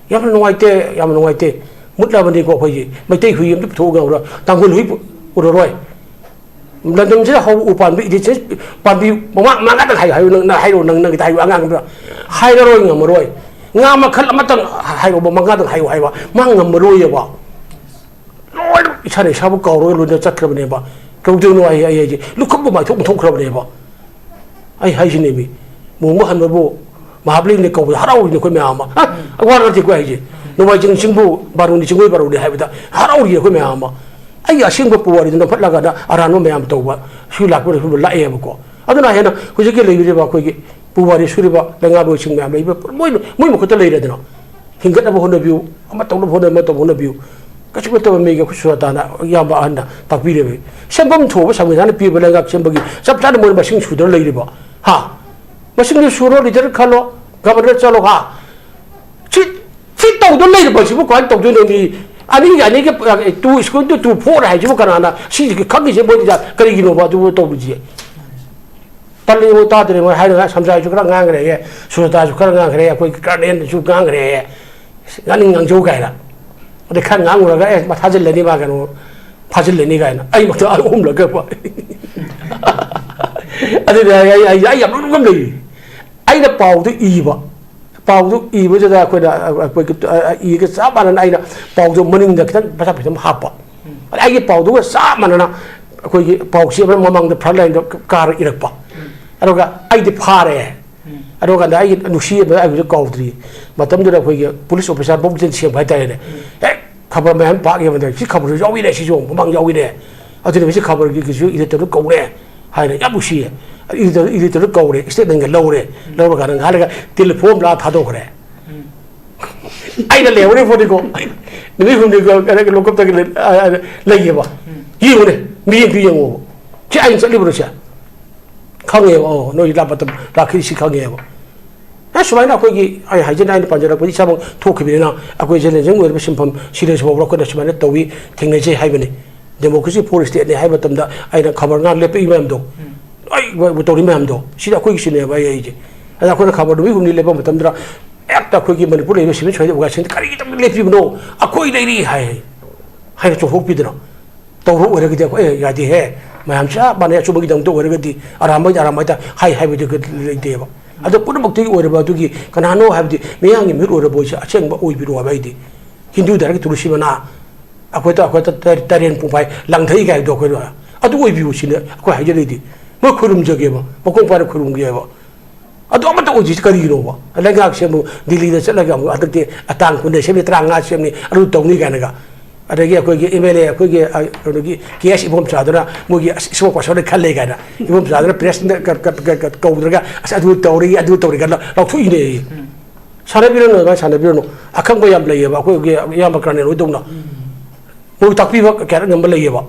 ꯌꯥꯝꯅ ꯅꯨꯡꯉꯥꯏꯇꯦ, ꯌꯥꯝꯅ ꯅꯨꯡꯉꯥꯏꯇꯦ꯫ ꯃꯨꯠꯂꯕꯅꯤꯀꯣ ꯑꯩꯈꯣꯏꯒꯤ꯫ ꯃꯩꯇꯩ ꯍꯨꯏ ꯑꯝꯇ ꯄꯨꯊꯣꯛꯑꯒ ꯎꯔ-, ꯇꯥꯡꯈꯨꯜ ꯍꯨꯏ ꯄꯨ-, ꯎꯔꯔꯣꯏ꯫ ꯂꯝꯗꯝꯁꯤꯗ ꯍꯧꯕ ꯎ ꯄꯥꯝꯕꯤ, ꯏꯗꯤꯁꯤꯁ ꯄꯥꯝꯕꯤ ꯃꯉꯥ, ꯃꯉꯥꯗꯪ ꯍꯥꯏꯌꯨ, ꯍꯥꯏꯌꯨ, ꯅꯪ, ꯅꯪ ꯍꯥꯏꯔꯛꯑꯣ, ꯅꯪ, ꯅꯪꯒꯤꯗ ꯍꯥꯏꯌꯨ, ꯑꯉꯥꯡ ꯑꯃꯗ꯫ ꯍꯥꯏꯔꯔꯣꯏ, ꯉꯝꯃꯔꯣꯏ꯫ ꯉꯥ ꯃꯈꯜ ꯑꯃꯇꯪ ꯍꯥꯏꯔꯛꯑꯣꯕ, ꯃꯉꯥꯗꯪ ꯍꯥꯏꯌꯨ ꯍꯥꯏꯕ, ꯃꯥ ꯉꯝꯃꯔꯣꯏꯑꯕ꯫ ꯂꯣꯏꯅ ꯏꯁꯥꯅ ꯏꯁꯥꯕꯨ ꯀꯥꯎꯔꯒ ꯂꯣꯏꯅ ꯆꯠꯈ꯭ꯔꯕꯅꯦꯕ꯫ ꯀꯩꯗꯧꯗꯣꯏꯅꯣ ꯑꯩ, ꯑꯩ ꯍꯥꯏꯁꯦ, ꯂꯨꯈꯝꯕꯨ ꯃꯥꯏꯊꯣꯛ ꯊꯣꯛꯈ꯭ꯔꯕꯅꯦꯕ꯫ ꯑꯩ ꯍꯥꯏꯁꯤꯅꯦꯃꯤ, ꯂꯨꯍꯣꯡꯕ ꯍꯟꯕꯕꯨ ꯃꯍꯥꯕꯂꯤꯅ ꯀꯧꯕꯗ ꯍꯔꯥꯎꯔꯤꯅꯦ ꯑꯩꯈꯣꯏ ꯃꯌꯥꯝ ꯑꯃ꯫ ꯍꯥ? ꯋꯥ ꯅꯠꯇꯦꯀꯣ ꯑꯩꯁꯦ꯫ ꯅꯣꯡꯃꯥꯏꯖꯤꯡ ꯆꯤꯡꯕꯨ ꯕꯥꯔꯨꯅꯤ, ꯆꯤꯡꯒꯣꯏ ꯕꯥꯔꯨꯅꯤ ꯍꯥꯏꯕꯗ ꯍꯔꯥꯎꯔꯤ ꯑꯩꯈꯣꯏ ꯃꯌꯥꯝ ꯑꯃ꯫ ꯑꯩꯒꯤ ꯑꯁꯦꯡꯕ ꯄꯨꯋꯥꯔꯤꯗꯨ ꯅꯝꯐꯠꯂꯀꯥꯟꯗ ꯑꯔꯥꯟꯕ ꯃꯌꯥꯝ ꯇꯧꯕ, ꯁꯤ ꯂꯥꯛꯄꯗ ꯁꯨꯝ ꯂꯥꯛꯑꯦꯕꯀꯣ꯫ ꯑꯗꯨꯅ ꯍꯦꯟꯅ ꯍꯧꯖꯤꯛꯀꯤ ꯂꯩꯕꯤꯔꯤꯕ ꯑꯩꯈꯣꯏꯒꯤ ꯄꯨꯋꯥꯔꯤ ꯁꯨꯔꯤꯕ ꯂꯩꯉꯥꯛꯂꯣꯏꯁꯤꯡ ꯃꯌꯥꯝ ꯂꯩꯕ, ꯃꯣꯏ, ꯃꯣꯏ ꯃꯈꯨꯠꯇ ꯂꯩꯔꯦꯗꯅ꯫ ꯍꯤꯡꯒꯠꯅꯕ ꯍꯣꯠꯅꯕꯤꯌꯨ, ꯑꯃ ꯇꯧꯅꯕ ꯍꯣꯠꯅꯕꯤꯌꯨ, ꯑꯃ ꯇꯧꯅꯕ ꯍꯣꯠꯅꯕꯤꯌꯨ꯫ ꯀꯩꯁꯨ ꯅꯠꯇꯕ ꯃꯤꯒꯤ ꯑꯩꯈꯣꯏ ꯁꯨꯔꯇꯥꯅ ꯏꯌꯥꯝꯕ ꯑꯍꯟꯅ ꯇꯥꯛꯄꯤꯔꯦꯕ꯫ ꯁꯦꯝꯐꯝ ꯊꯣꯛꯑꯕ ꯁꯪꯕꯤꯙꯥꯟꯅ ꯄꯤꯕ ꯂꯩꯉꯥꯛ ꯁꯦꯝꯕꯒꯤ ꯆꯞ ꯆꯥꯅ ꯃꯣꯏꯅ ꯃꯁꯤꯡ ꯁꯨꯗꯅ ꯂꯩꯔꯤꯕ꯫ ꯍꯥ? ꯃꯁꯤꯡꯗꯨ ꯁꯨꯔꯣ, ꯂꯤꯗꯔ ꯈꯜꯂꯣ, ꯒꯕꯔꯅꯔ ꯆꯠꯂꯣ, ꯍꯥ? ꯁꯤ, ꯁꯤ ꯇꯧꯗꯅ ꯂꯩꯔꯤꯕꯁꯤꯕꯨ ꯀꯃꯥꯏꯅ ꯇꯧꯗꯣꯏꯅꯣ? ꯃꯤ ꯑꯅꯤꯒꯤ, ꯑꯅꯤꯒꯤ, two is equal to two four ꯍꯥꯏꯁꯤꯕꯨ ꯀꯅꯥꯅ ꯁꯤ ꯈꯪꯉꯤꯁꯦ? ꯃꯣꯏꯗꯤ ꯀꯔꯤꯒꯤꯅꯣꯕ ꯑꯗꯨꯕꯨ ꯇꯧꯕꯁꯦ? ꯇꯜꯂꯤ ꯃꯣꯏ, ꯇꯥꯗ꯭ꯔꯦ ꯃꯣꯏ ꯍꯥꯏꯅꯉꯥꯏ꯫ ꯁꯝꯖꯥꯏꯁꯨ ꯈꯔ ꯉꯥꯡꯈ꯭ꯔꯦ, ꯁꯨꯖꯇꯥꯁꯨ ꯈꯔ ꯉꯥꯡꯈ꯭ꯔꯦ, ꯑꯩꯈꯣꯏ ꯀꯔꯅꯦꯟꯁꯨ ꯉꯥꯡꯈ꯭ꯔꯦ꯫ ꯉꯥꯡꯅꯤꯡ ꯉꯥꯡꯖꯧ ꯀꯥꯏꯅ꯫ ꯑꯗꯩ ꯈꯔ ꯉꯥꯡꯉꯨꯔꯒ, "ꯑꯦ, ꯃꯥ ꯊꯥꯖꯤꯜꯂꯅꯤ, ꯃꯥ ꯀꯩꯅꯣ ꯐꯥꯖꯤꯜꯂꯅꯤ" ꯀꯥꯏꯅ꯫ ꯑꯩ ꯃꯛꯇ ꯑꯍꯨꯝꯂꯛ ꯀꯛꯄ꯫ ꯑꯗꯨꯗꯤ ꯑꯩ, ꯑꯩ, ꯑꯩ, ꯑꯩ ꯌꯥꯝ ꯅꯣꯛꯅꯤꯡꯕ ꯑꯃ ꯂꯩꯔꯤ꯫ ꯑꯩꯅ ꯄꯥꯎꯗꯨ ꯏꯕ꯫ ꯄꯥꯎꯗꯨ ꯏꯕꯗꯨꯗ ꯑꯩꯈꯣꯏꯅ, ꯑ, ꯑꯩꯈꯣꯏꯒꯤ, ꯑ, ꯑ, ꯏꯒ ꯆꯞ ꯃꯥꯟꯅꯅ ꯑꯩꯅ ꯄꯥꯎꯗꯨ ꯃꯅꯤꯡꯗ ꯈꯤꯇꯪ ꯄꯩꯁꯥ ꯈꯤꯇꯪ ꯍꯥꯞꯄ꯫ ꯑꯗ ꯑꯩꯒꯤ ꯄꯥꯎꯗꯨꯒ ꯆꯞ ꯃꯥꯟꯅꯅ ꯑꯩꯈꯣꯏꯒꯤ ꯄꯥꯎ ꯆꯦ ꯑꯃꯅ ꯃꯃꯥꯡꯗ front lineꯗ ꯀꯥꯔ ꯏꯔꯛꯄ꯫ ꯑꯗꯨꯒ ꯑꯩꯗꯤ ꯐꯥꯔꯦ꯫ ꯑꯗꯨꯀꯥꯟꯗ ꯑꯩꯒꯤ ꯅꯨꯡꯁꯤ ꯑꯃ ꯑꯩ ꯍꯧꯖꯤꯛ ꯀꯥꯎꯗ꯭ꯔꯤ꯫ ꯃꯇꯝꯗꯨꯗ ꯑꯩꯈꯣꯏꯒꯤ ꯄꯨꯂꯤꯁ ꯑꯣꯐꯤꯁꯥꯔ ꯕꯣꯕꯤꯆꯟ ꯁꯦꯝꯕ ꯍꯥꯏꯇꯥꯔꯦꯅꯦ꯫ ꯍꯦꯛ ꯈꯕꯔ ꯃꯌꯥꯝ ꯄꯥꯛ ꯌꯦꯡꯕꯗ ꯁꯤ ꯈꯕꯔꯁꯨ ꯌꯥꯎꯏꯅꯦ, ꯁꯤꯁꯨ ꯃꯃꯥꯡ ꯌꯥꯎꯏꯅꯦ꯫ ꯑꯗꯨꯅ ꯃꯁꯤ ꯈꯕꯔꯒꯤꯁꯨ ꯏꯗꯤꯇꯔꯗꯨ ꯀꯧꯔꯦ ꯍꯥꯏꯅ ꯌꯥꯝ ꯅꯨꯡꯁꯤꯌꯦ꯫ ꯏꯗꯤꯇꯔ, ꯏꯗꯤꯇꯔꯗꯨ ꯀꯧꯔꯦ, ꯁ꯭ꯇꯦꯠꯃꯦꯟꯒ ꯂꯧꯔꯦ꯫ ꯂꯧꯔꯀꯥꯟꯗ ꯉꯥꯏꯍꯥꯛ ꯂꯩꯔꯒ ꯇꯦꯂꯤꯐꯣꯟ ꯑꯃ ꯂꯥꯛꯑ ꯊꯥꯗꯣꯛꯈ꯭ꯔꯦ꯫ ꯑꯩꯅ ꯂꯩꯍꯧꯔꯦ ꯐꯣꯟꯅꯤꯀꯣ꯫ ꯅꯨꯃꯤꯠ ꯍꯨꯝꯅꯤ ꯂꯣꯀꯞꯇꯒꯤ ꯂꯩ-, ꯑ, ꯑ, ꯂꯩꯌꯦꯕ꯫ ꯌꯦꯡꯉꯨꯅꯦ, ꯃꯤꯠꯌꯦꯡꯗꯨ ꯌꯦꯡꯉꯣꯕ꯫ ꯁꯤ ꯑꯩꯅ ꯆꯠꯂꯤꯕ꯭ꯔꯣ ꯁꯦ? ꯈꯪꯉꯦꯕ, ꯑꯣ, ꯅꯣꯏ ꯂꯥꯛꯄ ꯃꯇꯝ ꯂꯥꯛꯈꯤꯁꯤ ꯈꯪꯉꯦꯕ꯫ ꯑꯦ, ꯁꯨꯃꯥꯏꯅ ꯑꯩꯈꯣꯏꯒꯤ, ꯑꯩ ꯍꯥꯏꯖꯅ ꯑꯩꯅ ꯄꯟꯖꯔꯛꯄꯗꯤ ꯏꯁꯥꯃꯛ ꯊꯣꯛꯈꯤꯕꯅꯤꯅ ꯑꯩꯈꯣꯏ ꯖꯦꯅꯦꯔꯦꯁꯟ ꯑꯣꯏꯔꯕ ꯁꯤꯟꯐꯝ ꯁꯤꯗꯁꯨ ꯐꯥꯎꯕ ꯑꯩꯈꯣꯏꯅ ꯁꯨꯃꯥꯏꯅ ꯇꯧꯏ, ꯊꯦꯡꯅꯖꯩ ꯍꯥꯏꯕꯅꯤ꯫ ꯗꯦꯃꯣꯀ꯭ꯔꯦꯁꯤ ꯐꯣꯔ ꯁ꯭ꯇꯦꯠꯅꯤ ꯍꯥꯏꯕ ꯃꯇꯝꯗ ꯑꯩꯅ ꯈꯕꯔ ꯉꯥꯛ ꯂꯦꯞꯄꯛꯏ ꯃꯌꯥꯝꯗꯣ, ꯑꯩ ꯇꯧꯔꯤ ꯃꯌꯥꯝꯗꯣ, ꯁꯤꯗꯤ ꯑꯩꯈꯣꯏꯒꯤꯁꯨꯅꯦꯕ ꯑꯩ ꯑꯩꯁꯦ꯫ ꯑꯗ ꯑꯩꯈꯣꯏꯅ ꯈꯕꯔ ꯅꯨꯃꯤꯠ ꯍꯨꯝꯅꯤ ꯂꯦꯞꯄ ꯃꯇꯝꯗ ꯍꯦꯛꯇ ꯑꯩꯈꯣꯏꯒꯤ ꯃꯅꯤꯄꯨꯔ ꯂꯩꯔꯤꯕ ꯁꯤꯚꯤꯜ ꯁꯣꯁꯥꯏꯇꯤ ꯑꯣꯔꯒꯅꯥꯏꯖꯦꯁꯟ ꯀꯔꯤꯒꯤꯗꯃꯛꯇ ꯂꯦꯞꯄꯤꯕꯅꯣ? ꯑꯩꯈꯣꯏ ꯂꯩꯔꯤ ꯍꯥꯏ, ꯍꯥꯏꯅ ꯆꯣꯡꯊꯣꯛꯄꯤꯗꯅ ꯇꯧꯔꯛꯑꯣꯏꯔꯒꯗꯤ ꯑꯩꯈꯣꯏ, "ꯑꯦ, ꯌꯥꯗꯦꯍꯦ, ꯃꯌꯥꯝ ꯆꯞ ꯃꯥꯟꯅꯩ, ꯑꯆꯨꯝꯕꯒꯤꯗꯃꯛꯇ ꯑꯣꯏꯔꯒꯗꯤ ꯑꯔꯥꯟꯕꯒꯤ ꯑꯔꯥꯟꯕꯗ ꯍꯥꯏ" ꯍꯥꯏꯕꯗꯨ ꯂꯩꯇꯦꯕ꯫ ꯑꯗꯣ ꯄꯨꯝꯅꯃꯛꯇꯒꯤ ꯑꯣꯏꯔꯕ ꯑꯗꯨꯒꯤ ꯀꯅꯥꯅꯣ ꯍꯥꯏꯕꯗꯤ ꯃꯤꯌꯥꯝꯒꯤ ꯃꯤꯍꯨꯠ ꯑꯣꯏꯔꯕ ꯑꯣꯏꯁꯦ ꯑꯁꯦꯡꯕ ꯑꯣꯏꯕꯤꯔꯣ ꯍꯥꯏꯕ ꯑꯩꯗꯤ꯫ ꯍꯤꯟꯗꯨꯗ ꯍꯥꯏꯔꯒ ꯇꯨꯂꯁꯤ ꯃꯅꯥ, ꯑꯩꯈꯣꯏꯗ, ꯑꯩꯈꯣꯏꯗ ꯇ-, ꯇꯔꯦꯟ ꯄꯨꯡꯐꯥꯏ ꯂꯪꯊꯩ ꯀꯥꯏꯕꯗꯣ ꯑꯩꯈꯣꯏꯅ ꯑꯗꯨ ꯑꯣꯏꯕꯤꯌꯨ ꯁꯤꯅ ꯑꯩꯈꯣꯏ ꯍꯥꯏꯖꯔꯤꯗꯤ꯫ ꯃꯣꯏ ꯈꯨꯔꯨꯝꯖꯒꯦꯕ, ꯃꯈꯣꯡ ꯄꯥꯏꯔ ꯈꯨꯔꯨꯝꯒꯦꯕ꯫ ꯑꯗꯨ ꯑꯃꯠꯇ ꯑꯣꯏꯗ꯭ꯔꯤꯁꯤ ꯀꯔꯤꯒꯤꯅꯣꯕ? ꯂꯩꯉꯥꯛꯁꯦ ꯑꯃꯨꯛ ꯗꯤꯜꯂꯤꯗ ꯆꯠꯂꯒ ꯑꯃꯨꯛ ꯍꯟꯗꯛꯇꯤ ꯇꯥꯡ ꯀꯨꯟꯗ ꯁꯦꯝꯅꯤ, ꯇꯔꯥꯃꯉꯥ ꯁꯦꯝꯅꯤ, ꯑꯗꯨ ꯇꯧꯅꯤ ꯀꯥꯏꯅꯒ꯫ ꯑꯗꯒꯤ ꯑꯩꯈꯣꯏꯒꯤ ꯑꯦꯝ ꯑꯦꯜ ꯑꯦ, ꯑꯩꯈꯣꯏꯒꯤ, ꯑ, ꯀꯩꯅꯣꯒꯤ ꯀꯦ ꯑꯦꯁ ꯏꯕꯣꯝꯆꯥꯗꯨꯅ ꯃꯣꯏꯒꯤ ꯑꯁ ꯏꯁꯃꯣꯛ ꯄꯥꯔꯁꯟꯗ ꯈꯜꯂꯦ ꯀꯥꯏꯅ ꯏꯕꯣꯝꯆꯥꯗꯨꯅ ꯄ꯭ꯔꯦꯁꯇ ꯀ-, ꯀ-, ꯀ-, ꯀ-, ꯀꯧꯗ꯭ꯔꯒ "ꯑꯁ ꯑꯗꯨ ꯇꯧꯔꯤ, ꯑꯗꯨ ꯇꯧꯔꯤ" ꯀꯥꯏꯅ ꯂꯥꯎꯊꯣꯛꯏꯅꯦ꯫ ꯁꯥꯟꯅꯕꯤꯔꯅꯨ, ꯑꯗꯨꯃꯥꯏꯅ ꯁꯥꯟꯅꯕꯤꯔꯅꯨ꯫ ꯑꯈꯪꯕ ꯌꯥꯝ ꯂꯩꯌꯦꯕ, ꯑꯩꯈꯣꯏꯒꯤ ꯏꯌꯥꯝꯕ ꯀꯔꯅꯦꯜ ꯍꯣꯏꯗꯧꯅ ꯃꯣꯏ ꯇꯥꯛꯄꯤꯕ ꯀꯌꯥꯔꯛ ꯉꯝꯕ ꯂꯩꯌꯦꯕ꯫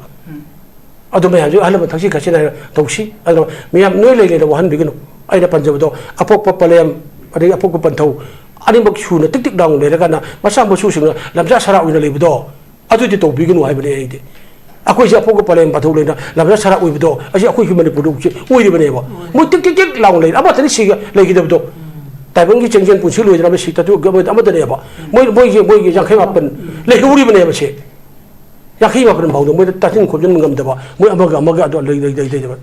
ꯑꯗꯨ ꯃꯌꯥꯝꯁꯨ ꯑꯍꯜ ꯂꯃꯟ ꯊꯛꯁꯤ ꯈꯥꯁꯤ ꯅꯥꯏꯅ ꯇꯧꯁꯤ꯫ ꯑꯗꯨꯅ ꯃꯌꯥꯝ ꯅꯣꯏ ꯂꯩ ꯂꯩꯅ ꯋꯥꯍꯟꯕꯤꯒꯅꯨ꯫ ꯑꯩꯅ ꯄꯟꯖꯕꯗꯣ ꯑꯄꯣꯛꯄ ꯄꯂꯦꯝ, ꯑꯗꯒꯤ ꯑꯄꯣꯛꯄ ꯄꯟꯊꯧ ꯑꯅꯤꯃꯛ ꯁꯨꯅ ꯇꯤꯛ ꯇꯤꯛ ꯂꯥꯎꯅ ꯂꯩꯔꯀꯥꯟꯗ ꯃꯆꯥ ꯃꯁꯨꯁꯤꯡꯅ ꯂꯝꯖꯥ ꯁꯔꯥ ꯑꯣꯏꯅ ꯂꯩꯕꯗꯣ ꯑꯗꯨꯗꯤ ꯇꯧꯕꯤꯒꯅꯨ ꯍꯥꯏꯕꯅꯦ ꯑꯩꯗꯤ꯫ ꯑꯩꯈꯣꯏꯁꯦ ꯑꯄꯣꯛꯄ ꯄꯂꯦꯝ ꯄꯟꯊꯧ ꯂꯩꯅ ꯂꯝꯖꯥ ꯁꯔꯥ ꯑꯣꯏꯕꯗꯣ ꯑꯁꯤ ꯑꯩꯈꯣꯏꯒꯤ ꯃꯅꯤꯄꯨꯔꯗ ꯍꯧꯖꯤꯛ ꯑꯣꯏꯔꯤꯕꯅꯦꯕ꯫ ꯃꯣꯏ ꯇꯤꯛ ꯇꯤꯛ ꯇꯤꯛ ꯂꯥꯎꯅ ꯂꯩꯔꯦ꯫ ꯑꯃꯠꯇꯅꯤ ꯁꯤꯒ ꯂꯩꯈꯤꯗꯕꯗꯣ꯫ ꯇꯥꯏꯕꯪꯒꯤ ꯆꯤꯡꯖꯦꯜ ꯄꯨꯟꯁꯤ ꯂꯣꯏꯗꯅꯕ ꯁꯤ ꯇꯥꯇꯨ ꯑꯃꯠꯇꯅꯦꯕ꯫ ꯃꯣꯏ, ꯃꯣꯏꯒꯤ, ꯃꯣꯏꯒꯤ ꯌꯥꯡꯈꯩ ꯃꯥꯄꯟ ꯂꯩꯍꯧꯔꯤꯕꯅꯦꯕ ꯁꯦ꯫ ꯌꯥꯡꯈꯩ ꯃꯥꯄꯟ ꯐꯥꯎꯗ ꯃꯣꯏꯗ ꯇꯥꯁꯤꯟ ꯈꯣꯝꯖꯤꯟꯕ ꯉꯝꯗꯕ, ꯃꯣꯏ ꯑꯃꯒ ꯑꯃꯒ ꯑꯗꯨ ꯂꯩ-, ꯂꯩ-, ꯂꯩ-, ꯂꯩꯇꯕ꯫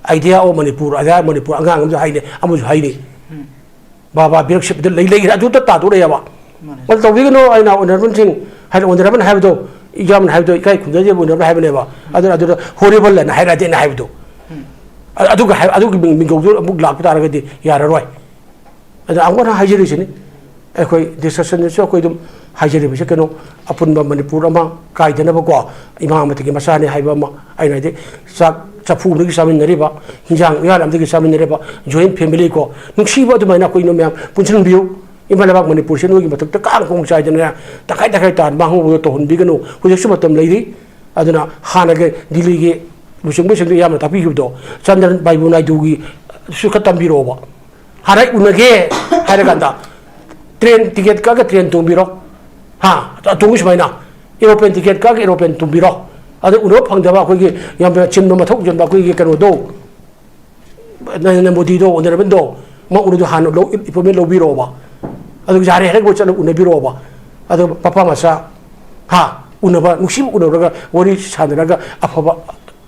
Idea of Manipur, Idea of Manipur ꯑꯉꯥꯡ ꯑꯃꯁꯨ ꯍꯥꯏꯅꯤ, ꯑꯃꯁꯨ ꯍꯥꯏꯅꯤ꯫ ꯕꯥꯕꯥ ꯕꯤꯔꯛꯁꯤꯞꯇ ꯂꯩ, ꯂꯩꯈ꯭ꯔꯦ, ꯑꯗꯨꯗ ꯇꯥꯗꯣꯔꯛꯑꯦꯕ꯫ ꯃꯥꯅꯦ꯫ ꯑꯗꯨ ꯇꯧꯕꯤꯒꯅꯨ, ꯑꯩꯅ ꯑꯣꯅꯔꯦꯕꯜꯁꯤꯡ ꯍꯥꯏꯅ, ꯑꯣꯅꯔꯦꯕꯜ ꯍꯥꯏꯕꯗꯣ, ꯌꯥꯝꯅ ꯍꯥꯏꯕꯗꯣ, ꯏꯀꯥꯏ ꯈꯨꯝꯅꯖꯕ ꯑꯣꯅꯔꯦꯕꯜ ꯍꯥꯏꯕꯅꯦꯕ꯫ ꯑꯗꯨꯅ ꯑꯗꯨꯗ ꯍꯣꯔꯤꯕꯜ ꯍꯥꯏꯅ ꯍꯥꯏꯔꯛꯑꯗꯤ ꯑꯩꯅ ꯍꯥꯏꯕꯗꯣ꯫ ꯑ-, ꯑꯗꯨꯒ ꯍꯥꯏ-, ꯑꯗꯨꯒꯤ ꯃꯤꯡ-, ꯃꯤꯡꯒꯧꯗꯨ ꯑꯃꯨꯛ ꯂꯥꯛꯄ ꯇꯥꯔꯒꯗꯤ ꯌꯥꯔꯔꯣꯏ꯫ ꯑꯗ ꯑꯃꯨꯛ ꯍꯟꯅ ꯍꯥꯏꯖꯔꯤꯁꯤꯅꯤ, ꯑꯩꯈꯣꯏ ꯗꯤꯁꯀꯁꯟꯗꯁꯨ ꯑꯩꯈꯣꯏ ꯑꯗꯨꯝ ꯍꯥꯏꯖꯔꯤꯕꯁꯦ ꯀꯩꯅꯣ, ꯑꯄꯨꯟꯕ ꯃꯅꯤꯄꯨꯔ ꯑꯃ ꯀꯥꯏꯗꯅꯕꯀꯣ, ꯏꯃꯥ ꯑꯃꯗꯒꯤ ꯃꯆꯥꯅꯤ ꯍꯥꯏꯕ ꯑꯃ, ꯑꯩꯅ ꯍꯥꯏꯗꯤ ꯆꯥꯛ ꯆꯐꯨ ꯑꯃꯗꯒꯤ ꯆꯥꯃꯤꯟꯅꯔꯤꯕ, ꯍꯤꯟꯖꯥꯡ ꯎꯌꯥꯟ ꯑꯃꯗꯒꯤ ꯆꯥꯃꯤꯟꯅꯔꯤꯕ, ꯖꯣꯏꯟ ꯐꯦꯃꯤꯂꯤ ꯀꯣ, ꯅꯨꯡꯁꯤꯕ ꯑꯗꯨꯃꯥꯏꯅ ꯑꯩꯈꯣꯏꯅ ꯃꯌꯥꯝ ꯄꯨꯟꯁꯤꯟꯕꯤꯌꯨ꯫ ꯏꯃꯥ ꯂꯩꯕꯥꯛ ꯃꯅꯤꯄꯨꯔꯁꯦ ꯅꯣꯏꯒꯤ ꯃꯊꯛꯇ ꯀꯥꯡ ꯈꯣꯡ ꯆꯥꯏꯗꯅ ꯇꯪꯈꯥꯏ ꯇꯪꯈꯥꯏ ꯇꯥꯟ ꯃꯥꯡꯍꯧꯕꯗꯣ ꯇꯧꯍꯟꯕꯤꯒꯅꯨ꯫ ꯍꯧꯖꯤꯛꯁꯨ ꯃꯇꯝ ꯂꯩꯔꯤ꯫ ꯑꯗꯨꯅ ꯍꯥꯟꯅꯒꯤ ꯗꯤꯜꯂꯤꯒꯤ ꯂꯨꯆꯤꯡꯕꯁꯤꯡꯗ ꯌꯥꯝꯅ ꯇꯥꯛꯄꯤꯈꯤꯕꯗꯣ, ꯆꯟꯗ꯭ꯔꯟ ꯕꯥꯏꯕꯨ ꯅꯥꯏꯗꯨꯒꯤ ꯁꯨ ꯈꯔ ꯇꯝꯕꯤꯔꯛꯑꯣꯕ꯫ ꯍꯥꯟꯅ ꯎꯅꯒꯦ ꯍꯥꯏꯔꯀꯥꯟꯗ ꯇ꯭ꯔꯦꯟ ꯇꯤꯀꯦꯠ ꯀꯛꯑꯒ ꯇ꯭ꯔꯦꯟ ꯇꯣꯡꯕꯤꯔꯣ꯫ ꯍꯥ? ꯑꯇꯣꯡꯕ ꯁꯨꯃꯥꯏꯅ ꯑꯦꯔꯣꯄ꯭ꯂꯦꯟ ꯇꯤꯀꯦꯠ ꯀꯛꯑꯒ ꯑꯦꯔꯣꯄ꯭ꯂꯦꯟ ꯇꯣꯡꯕꯤꯔꯣ꯫ ꯑꯗꯨ ꯎꯅꯕ ꯐꯪꯗꯕ ꯑꯩꯈꯣꯏꯒꯤ ꯌꯥꯝꯅ ꯆꯤꯟꯕ ꯃꯊꯧ ꯆꯤꯟꯕ ꯑꯩꯈꯣꯏꯒꯤ ꯀꯩꯅꯣꯗꯣ, ꯅꯔꯦꯟꯗ꯭ꯔ ꯃꯣꯗꯤꯗꯣ, ꯑꯣꯅꯔꯦꯕꯜꯗꯣ, ꯃꯥ ꯎꯅꯗꯣ ꯍꯥꯟꯅ ꯂꯧ-, ꯑꯦꯄꯣꯏꯟꯃꯦꯟ ꯂꯧꯕꯤꯔꯛꯑꯣꯕ꯫ ꯑꯗꯨꯒ ꯌꯥꯔꯦ ꯍꯥꯏꯔꯒ ꯆꯠꯂꯒ ꯎꯅꯕꯤꯔꯛꯑꯣꯕ꯫ ꯑꯗꯣ ꯃꯄꯥ ꯃꯆꯥ, ꯍꯥ, ꯎꯅꯕ, ꯅꯨꯡꯁꯤꯕ ꯎꯅꯔꯒ ꯋꯥꯔꯤ ꯁꯥꯟꯅꯔꯒ ꯑꯐꯕ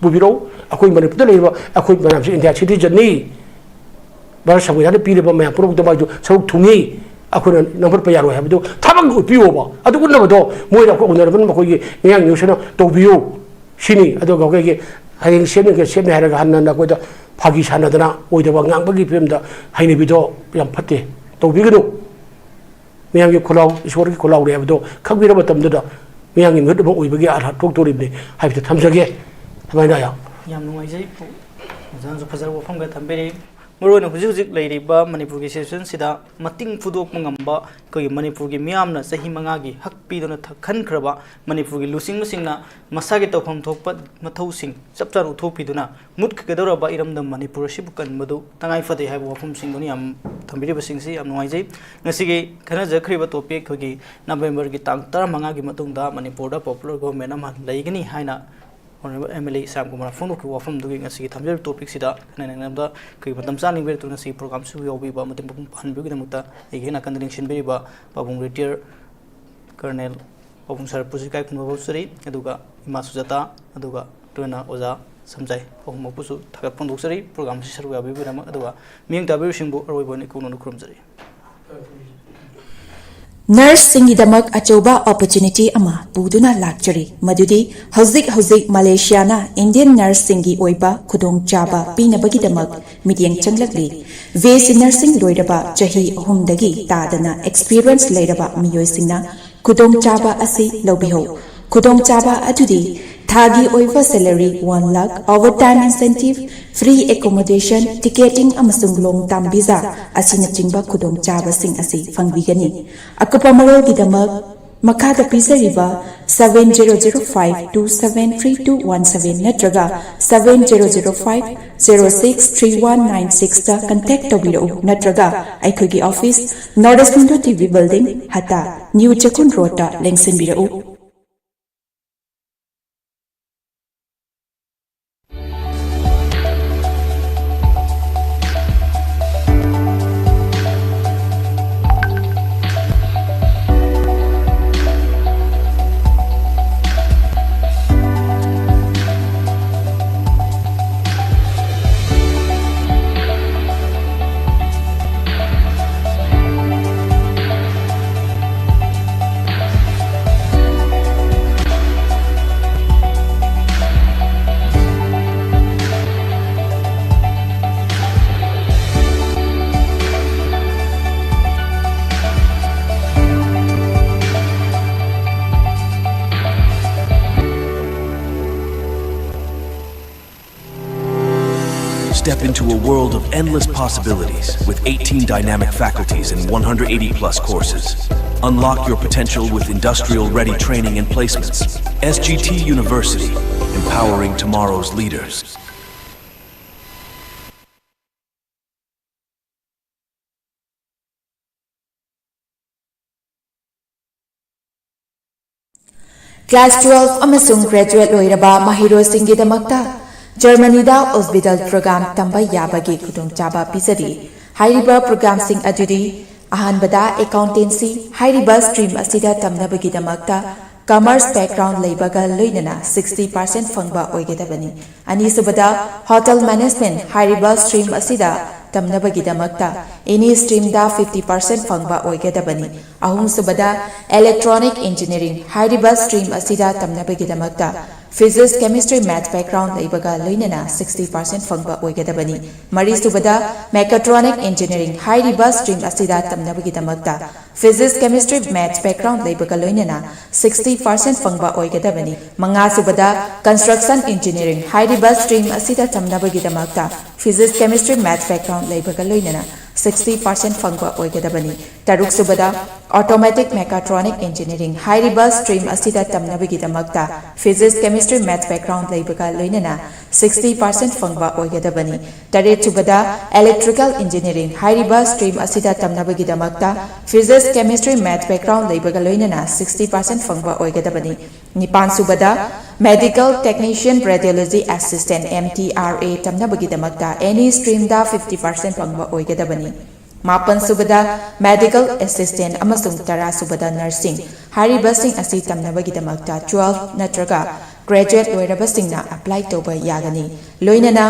ꯄꯨꯕꯤꯔꯛꯎ꯫ ꯑꯩꯈꯣꯏ ꯃꯅꯤꯄꯨꯔꯗ ꯂꯩꯔꯤꯕ ꯑꯩꯈꯣꯏ ꯃꯌꯥꯝꯁꯦ ꯏꯟꯗꯤꯌꯥ ꯁꯤꯇꯤꯖꯟꯅꯤ꯫ ꯚꯥꯔꯠ ꯁꯪꯕꯤꯙꯥꯟꯅ ꯄꯤꯔꯤꯕ ꯃꯌꯥꯝ ꯄꯨꯝꯅꯃꯛꯇ ꯃꯥꯏꯁꯨ ꯁꯔꯨꯛ ꯊꯨꯡꯉꯤ꯫ ꯑꯩꯈꯣꯏꯅ ꯅꯝꯐꯨꯠꯄ ꯌꯥꯔꯣꯏ ꯍꯥꯏꯕꯗꯨ ꯊꯕꯛ ꯎꯠꯄꯤꯌꯣꯕ꯫ ꯑꯗꯨ ꯎꯠꯅꯕꯗꯣ ꯃꯣꯏꯗ ꯑꯩꯈꯣꯏ ꯎꯅꯔꯕꯅꯤꯅ ꯃꯈꯣꯏꯒꯤ ꯃꯤꯌꯥꯝ ꯌꯣꯛꯁꯅ ꯇꯧꯕꯤꯌꯨ꯫ ꯁꯤꯅꯤ꯫ ꯑꯗꯨꯒ ꯑꯩꯈꯣꯏꯒꯤ ꯍꯌꯦꯡ ꯁꯦꯝꯃꯤ ꯁꯦꯝꯃꯤ ꯍꯥꯏꯔꯒ ꯍꯟꯅ ꯑꯩꯈꯣꯏꯗ ꯐꯥꯒꯤ ꯁꯥꯟꯅꯗꯅ ꯑꯣꯏꯗꯕ ꯉꯥꯡꯕꯒꯤ ꯐꯤꯕꯝꯗ ꯍꯩꯅꯕꯤꯗꯣ ꯌꯥꯝ ꯐꯠꯇꯦ, ꯇꯧꯕꯤꯒꯅꯨ꯫ ꯃꯤꯌꯥꯝꯒꯤ ꯈꯨꯜꯂꯥꯎ, ꯏꯁꯣꯔꯒꯤ ꯈꯨꯜꯂꯥꯎꯅꯤ ꯍꯥꯏꯕꯗꯣ ꯈꯪꯕꯤꯔꯕ ꯃꯇꯝꯗꯨꯗ ꯃꯤꯌꯥꯝꯒꯤ ꯃꯤꯍꯨꯠ ꯑꯃ ꯑꯣꯏꯕꯒꯤ ꯑꯥꯔꯊ ꯊꯣꯛꯇꯣꯔꯤꯕꯅꯤ ꯍꯥꯏꯕꯗꯨ ꯊꯝꯖꯒꯦ꯫ ꯑꯗꯨꯃꯥꯏꯅ ꯌꯥꯝ ꯌꯥꯝ ꯅꯨꯡꯉꯥꯏꯖꯩ꯫ ꯑꯣꯖꯥꯅꯁꯨ ꯐꯖꯔꯕ ꯋꯥꯐꯝ ꯈꯔ ꯊꯝꯕꯤꯔꯤ꯫ ꯃꯔꯨꯑꯣꯏꯅ ꯍꯧꯖꯤꯛ ꯍꯧꯖꯤꯛ ꯂꯩꯔꯤꯕ ꯃꯅꯤꯄꯨꯔꯒꯤ ꯁꯤꯆꯨꯋꯦꯁꯟꯁꯤꯗ ꯃꯇꯤꯡ ꯐꯨꯗꯣꯛꯄ ꯉꯝꯕ ꯑꯩꯈꯣꯏꯒꯤ ꯃꯅꯤꯄꯨꯔꯒꯤ ꯃꯤꯌꯥꯝꯅ ꯆꯍꯤ ꯃꯉꯥꯒꯤ ꯍꯛ ꯄꯤꯗꯨꯅ ꯊ-, ꯈꯟꯈ꯭ꯔꯕ ꯃꯅꯤꯄꯨꯔꯒꯤ ꯂꯨꯆꯤꯡꯕꯁꯤꯡꯅ ꯃꯁꯥꯒꯤ ꯇꯧꯐꯝ ꯊꯣꯛꯄ ꯃꯊꯧꯁꯤꯡ ꯆꯞ ꯆꯥꯅ ꯎꯠꯊꯣꯛꯄꯤꯗꯨꯅ ꯃꯨꯠꯈꯤꯒꯗꯧꯔꯕ ꯏꯔꯝꯗꯝ ꯃꯅꯤꯄꯨꯔ ꯑꯁꯤꯕꯨ ꯀꯟꯕꯗꯨ ꯇꯉꯥꯏ ꯐꯗꯦ ꯍꯥꯏꯕ ꯋꯥꯐꯝꯁꯤꯡꯗꯨꯅꯤ ꯌꯥꯝ ꯊꯝꯕꯤꯔꯤꯕꯁꯤꯡꯁꯤ꯫ ꯌꯥꯝ ꯅꯨꯡꯉꯥꯏꯖꯩ꯫ ꯉꯁꯤꯒꯤ ꯈꯟꯅꯖꯈ꯭ꯔꯤꯕ ꯇꯣꯄꯤꯛ ꯑꯩꯈꯣꯏꯒꯤ ꯅꯕꯦꯝꯕꯔꯒꯤ ꯇꯥꯡ ꯇꯔꯥꯃꯉꯥꯒꯤ ꯃꯇꯨꯡꯗ ꯃꯅꯤꯄꯨꯔꯗ ꯄꯣꯄꯨꯂꯔ ꯒꯣꯚꯔꯟꯃꯦꯟ ꯑꯃ ꯂꯩꯒꯅꯤ ꯍꯥꯏꯅ ꯑꯣꯅꯔꯦꯕꯜ ꯑꯦꯝ ꯑꯦꯜ ꯑꯦ ꯁ꯭ꯌꯥꯝ ꯀꯨꯃꯥꯔꯅ ꯐꯣꯡꯗꯣꯛꯈꯤꯕ ꯋꯥꯐꯝꯗꯨꯒꯤ ꯉꯁꯤꯒꯤ ꯊꯝꯖꯔꯤꯕ ꯇꯣꯄꯤꯛꯁꯤꯗ ꯈꯟꯅ ꯅꯩꯅꯕꯗ ꯑꯩꯈꯣꯏꯒꯤ ꯃꯇꯝ ꯆꯥꯅ ꯌꯦꯡꯕꯤꯔꯛꯇꯨꯅ ꯉꯁꯤꯒꯤ ꯄ꯭ꯔꯣꯒ꯭ꯔꯥꯝꯁꯤꯕꯨ ꯌꯥꯎꯕꯤꯕ ꯑꯃꯗꯤ ꯃꯄꯨꯡ ꯐꯥꯍꯟꯕꯤꯕꯒꯤꯗꯃꯛꯇ ꯑꯩꯒꯤ ꯍꯦꯛ ꯅꯥꯀꯟꯗ ꯂꯦꯡꯁꯤꯟꯕꯤꯔꯤꯕ ꯄꯥꯕꯨꯡ ꯔꯤꯇꯤꯌꯔ ꯀꯔꯅꯦꯜ ꯄꯥꯕꯨꯡ ꯁꯔ ꯄꯨꯁꯤ ꯏꯀꯥꯏ ꯈꯨꯝꯅꯕ ꯐꯥꯎꯖꯔꯤ꯫ ꯑꯗꯨꯒ ꯏꯃꯥ ꯁꯨꯖꯥꯇꯥ, ꯑꯗꯨꯒ ꯂꯣꯏꯅ ꯑꯣꯖꯥ ꯁꯝꯖꯥꯏ ꯑꯍꯨꯝꯃꯛꯄꯨꯁꯨ ꯊꯥꯒꯠ ꯐꯣꯡꯗꯣꯛꯆꯔꯤ꯫ ꯄ꯭ꯔꯣꯒ꯭ꯔꯥꯝꯁꯤ ꯁꯔꯨꯛ ꯌꯥꯕꯤꯕꯒꯤꯗꯃꯛ꯫ ꯑꯗꯨꯒ ꯃꯤꯠꯌꯦꯡ ꯇꯥꯕꯤꯔꯤꯕꯁꯤꯡꯕꯨ ꯑꯔꯣꯏꯕ ꯑꯣꯏꯅ ꯏꯀꯣꯛꯅꯅ ꯈꯨꯔꯨꯝꯖꯔꯤ꯫ Nurseꯁꯤꯡꯒꯤꯗꯃꯛ ꯑꯆꯧꯕ opportunity ꯑꯃ ꯄꯨꯗꯨꯅ ꯂꯥꯛꯆꯔꯤ, ꯃꯗꯨꯗꯤ ꯍꯧꯖꯤꯛ ꯍꯧꯖꯤꯛ ꯃꯂꯦꯁꯤꯌꯥꯅ Indian nurseꯁꯤꯡꯒꯤ ꯑꯣꯏꯕ ꯈꯨꯗꯣꯡꯆꯥꯕ ꯄꯤꯅꯕꯒꯤꯗꯃꯛ ꯃꯤꯠꯌꯦꯡ ꯆꯪꯂꯛꯂꯤ꯫ BSc nursing ꯂꯣꯏꯔꯕ ꯆꯍꯤ ꯑꯍꯨꯝꯗꯒꯤ ꯇꯥꯗꯅ experience ꯂꯩꯔꯕ ꯃꯤꯑꯣꯏꯁꯤꯡꯅ ꯈꯨꯗꯣꯡꯆꯥꯕ ꯑꯁꯤ ꯂꯧꯕꯤꯍꯧ꯫ ꯈꯨꯗꯣꯡꯆꯥꯕ ꯑꯗꯨꯗꯤ ꯊꯥꯒꯤ ꯑꯣꯏꯕ salary one lakh, overtime incentive, free accommodation, ticketing ꯑꯃꯁꯨꯡ long term visa ꯑꯁꯤꯅꯆꯤꯡꯕ ꯈꯨꯗꯣꯡꯆꯥꯕꯁꯤꯡ ꯑꯁꯤ ꯐꯪꯕꯤꯒꯅꯤ꯫ ꯑꯀꯨꯞꯄ ꯃꯔꯣꯜꯒꯤꯗꯃꯛ ꯃꯈꯥꯗ ꯄꯤꯖꯔꯤꯕ seven zero zero five two seven three two one seven ꯅꯠꯇ꯭ꯔꯒ seven zero zero five zero six three one nine sixꯇ contact ꯇꯧꯕꯤꯔꯛꯎ, ꯅꯠꯇ꯭ꯔꯒ ꯑꯩꯈꯣꯏꯒꯤ office, North East Window TV building, Hatta, New Chekkon ꯔꯣꯗꯇ ꯂꯦꯡꯁꯤꯟꯕꯤꯔꯛꯎ꯫ Step into a world of endless possibilities with eighteen dynamic faculties and one hundred eighty plus courses. Unlock your potential with industrial ready training and placements. S G T University, empowering tomorrow's leaders. Class twelve ꯑꯃꯁꯨꯡ graduate ꯂꯣꯏꯔꯕ ꯃꯍꯩꯔꯣꯏꯁꯤꯡꯒꯤꯗꯃꯛꯇ ꯖꯔꯃꯅꯤꯗ Ausbildung program ꯇꯝꯕ ꯌꯥꯕꯒꯤ ꯈꯨꯗꯣꯡꯆꯥꯕ ꯄꯤꯖꯔꯤ꯫ ꯍꯥꯏꯔꯤꯕ programꯁꯤꯡ ꯑꯗꯨꯗꯤ: ꯑꯍꯥꯟꯕꯗ, accountancy꯫ ꯍꯥꯏꯔꯤꯕ stream ꯑꯁꯤꯗ ꯇꯝꯅꯕꯒꯤꯗꯃꯛꯇ commerce background ꯂꯩꯕꯒ ꯂꯣꯏꯅꯅ sixty percent ꯐꯪꯕ ꯑꯣꯏꯒꯗꯕꯅꯤ꯫ ꯑꯅꯤꯁꯨꯕꯗ, hotel management꯫ ꯍꯥꯏꯔꯤꯕ stream ꯑꯁꯤꯗ ꯇꯝꯅꯕꯒꯤꯗꯃꯛꯇ any streamꯗ fifty percent ꯐꯪꯕ ꯑꯣꯏꯒꯗꯕꯅꯤ꯫ ꯑꯍꯨꯝꯁꯨꯕꯗ electronic engineering ꯍꯥꯏꯔꯤꯕ stream ꯑꯁꯤꯗ ꯇꯝꯅꯕꯒꯤꯗꯃꯛꯇ physics, chemistry, maths background ꯂꯩꯕꯒ ꯂꯣꯏꯅꯅ sixty percent ꯐꯪꯕ ꯑꯣꯏꯒꯗꯕꯅꯤ꯫ ꯃꯔꯤꯁꯨꯕꯗ mechatronic engineering ꯍꯥꯏꯔꯤꯕ stream ꯑꯁꯤꯗ ꯇꯝꯅꯕꯒꯤꯗꯃꯛꯇ physics, chemistry, maths background ꯂꯩꯕꯒ ꯂꯣꯏꯅꯅ sixty percent ꯐꯪꯕ ꯑꯣꯏꯒꯗꯕꯅꯤ꯫ ꯃꯉꯥꯁꯨꯕꯗ construction engineering ꯍꯥꯏꯔꯤꯕ stream ꯑꯁꯤꯗ ꯇꯝꯅꯕꯒꯤꯗꯃꯛꯇ physics, chemistry, maths background ꯂꯩꯕꯒ ꯂꯣꯏꯅꯅ sixty percent ꯐꯪꯕ ꯑꯣꯏꯒꯗꯕꯅꯤ꯫ ꯇꯔꯨꯛꯁꯨꯕꯗ automatic mechatronic engineering ꯍꯥꯏꯔꯤꯕ stream ꯑꯁꯤꯗ ꯇꯝꯅꯕꯒꯤꯗꯃꯛꯇ physics, chemistry, maths background ꯂꯩꯕꯒ ꯂꯣꯏꯅꯅ sixty percent ꯐꯪꯕ ꯑꯣꯏꯒꯗꯕꯅꯤ꯫ ꯇꯔꯦꯠꯁꯨꯕꯗ electrical engineering ꯍꯥꯏꯔꯤꯕ stream ꯑꯁꯤꯗ ꯇꯝꯅꯕꯒꯤꯗꯃꯛꯇ physics, chemistry, maths background ꯂꯩꯕꯒ ꯂꯣꯏꯅꯅ sixty percent ꯐꯪꯕ ꯑꯣꯏꯒꯗꯕꯅꯤ꯫ ꯅꯤꯄꯥꯟꯁꯨꯕꯗ medical technician radiology assistant M T R A ꯇꯝꯅꯕꯒꯤꯗꯃꯛꯇ any streamꯗ fifty percent ꯐꯪꯕ ꯑꯣꯏꯒꯗꯕꯅꯤ꯫ ꯃꯥꯄꯟꯁꯨꯕꯗ medical assistant ꯑꯃꯁꯨꯡ ꯇꯔꯥꯁꯨꯕꯗ nursing ꯍꯥꯏꯔꯤꯕꯁꯤꯡ ꯑꯁꯤ ꯇꯝꯅꯕꯒꯤꯗꯃꯛꯇ twelve ꯅꯠꯇ꯭ꯔꯒ graduate ꯂꯣꯏꯔꯕꯁꯤꯡꯅ apply ꯇꯧꯕ ꯌꯥꯒꯅꯤ꯫ ꯂꯣꯏꯅꯅ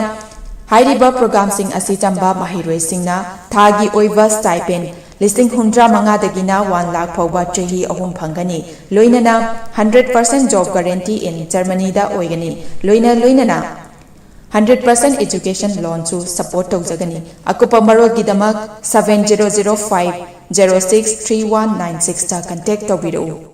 ꯍꯥꯏꯔꯤꯕ programꯁꯤꯡ ꯑꯁꯤ ꯇꯝꯕ ꯃꯍꯩꯔꯣꯏꯁꯤꯡꯅ ꯊꯥꯒꯤ ꯑꯣꯏꯕ stipend ꯂꯤꯁꯤꯡ ꯍꯨꯝꯗ꯭ꯔꯥ ꯃꯉꯥꯗꯒꯤꯅ one lakh ꯐꯥꯎꯕ ꯆꯍꯤ ꯑꯍꯨꯝ ꯐꯪꯒꯅꯤ꯫ ꯂꯣꯏꯅꯅ hundred percent job guarantee in Germanyꯗ ꯑꯣꯏꯒꯅꯤ꯫ ꯂꯣꯏꯅ ꯂꯣꯏꯅꯅ hundred percent education loanꯁꯨ support ꯇꯧꯖꯒꯅꯤ꯫ ꯑꯀꯨꯞꯄ ꯃꯔꯣꯜꯒꯤꯗꯃꯛ seven zero zero five zero six three one nine sixꯇ contact ꯇꯧꯕꯤꯔꯛꯎ꯫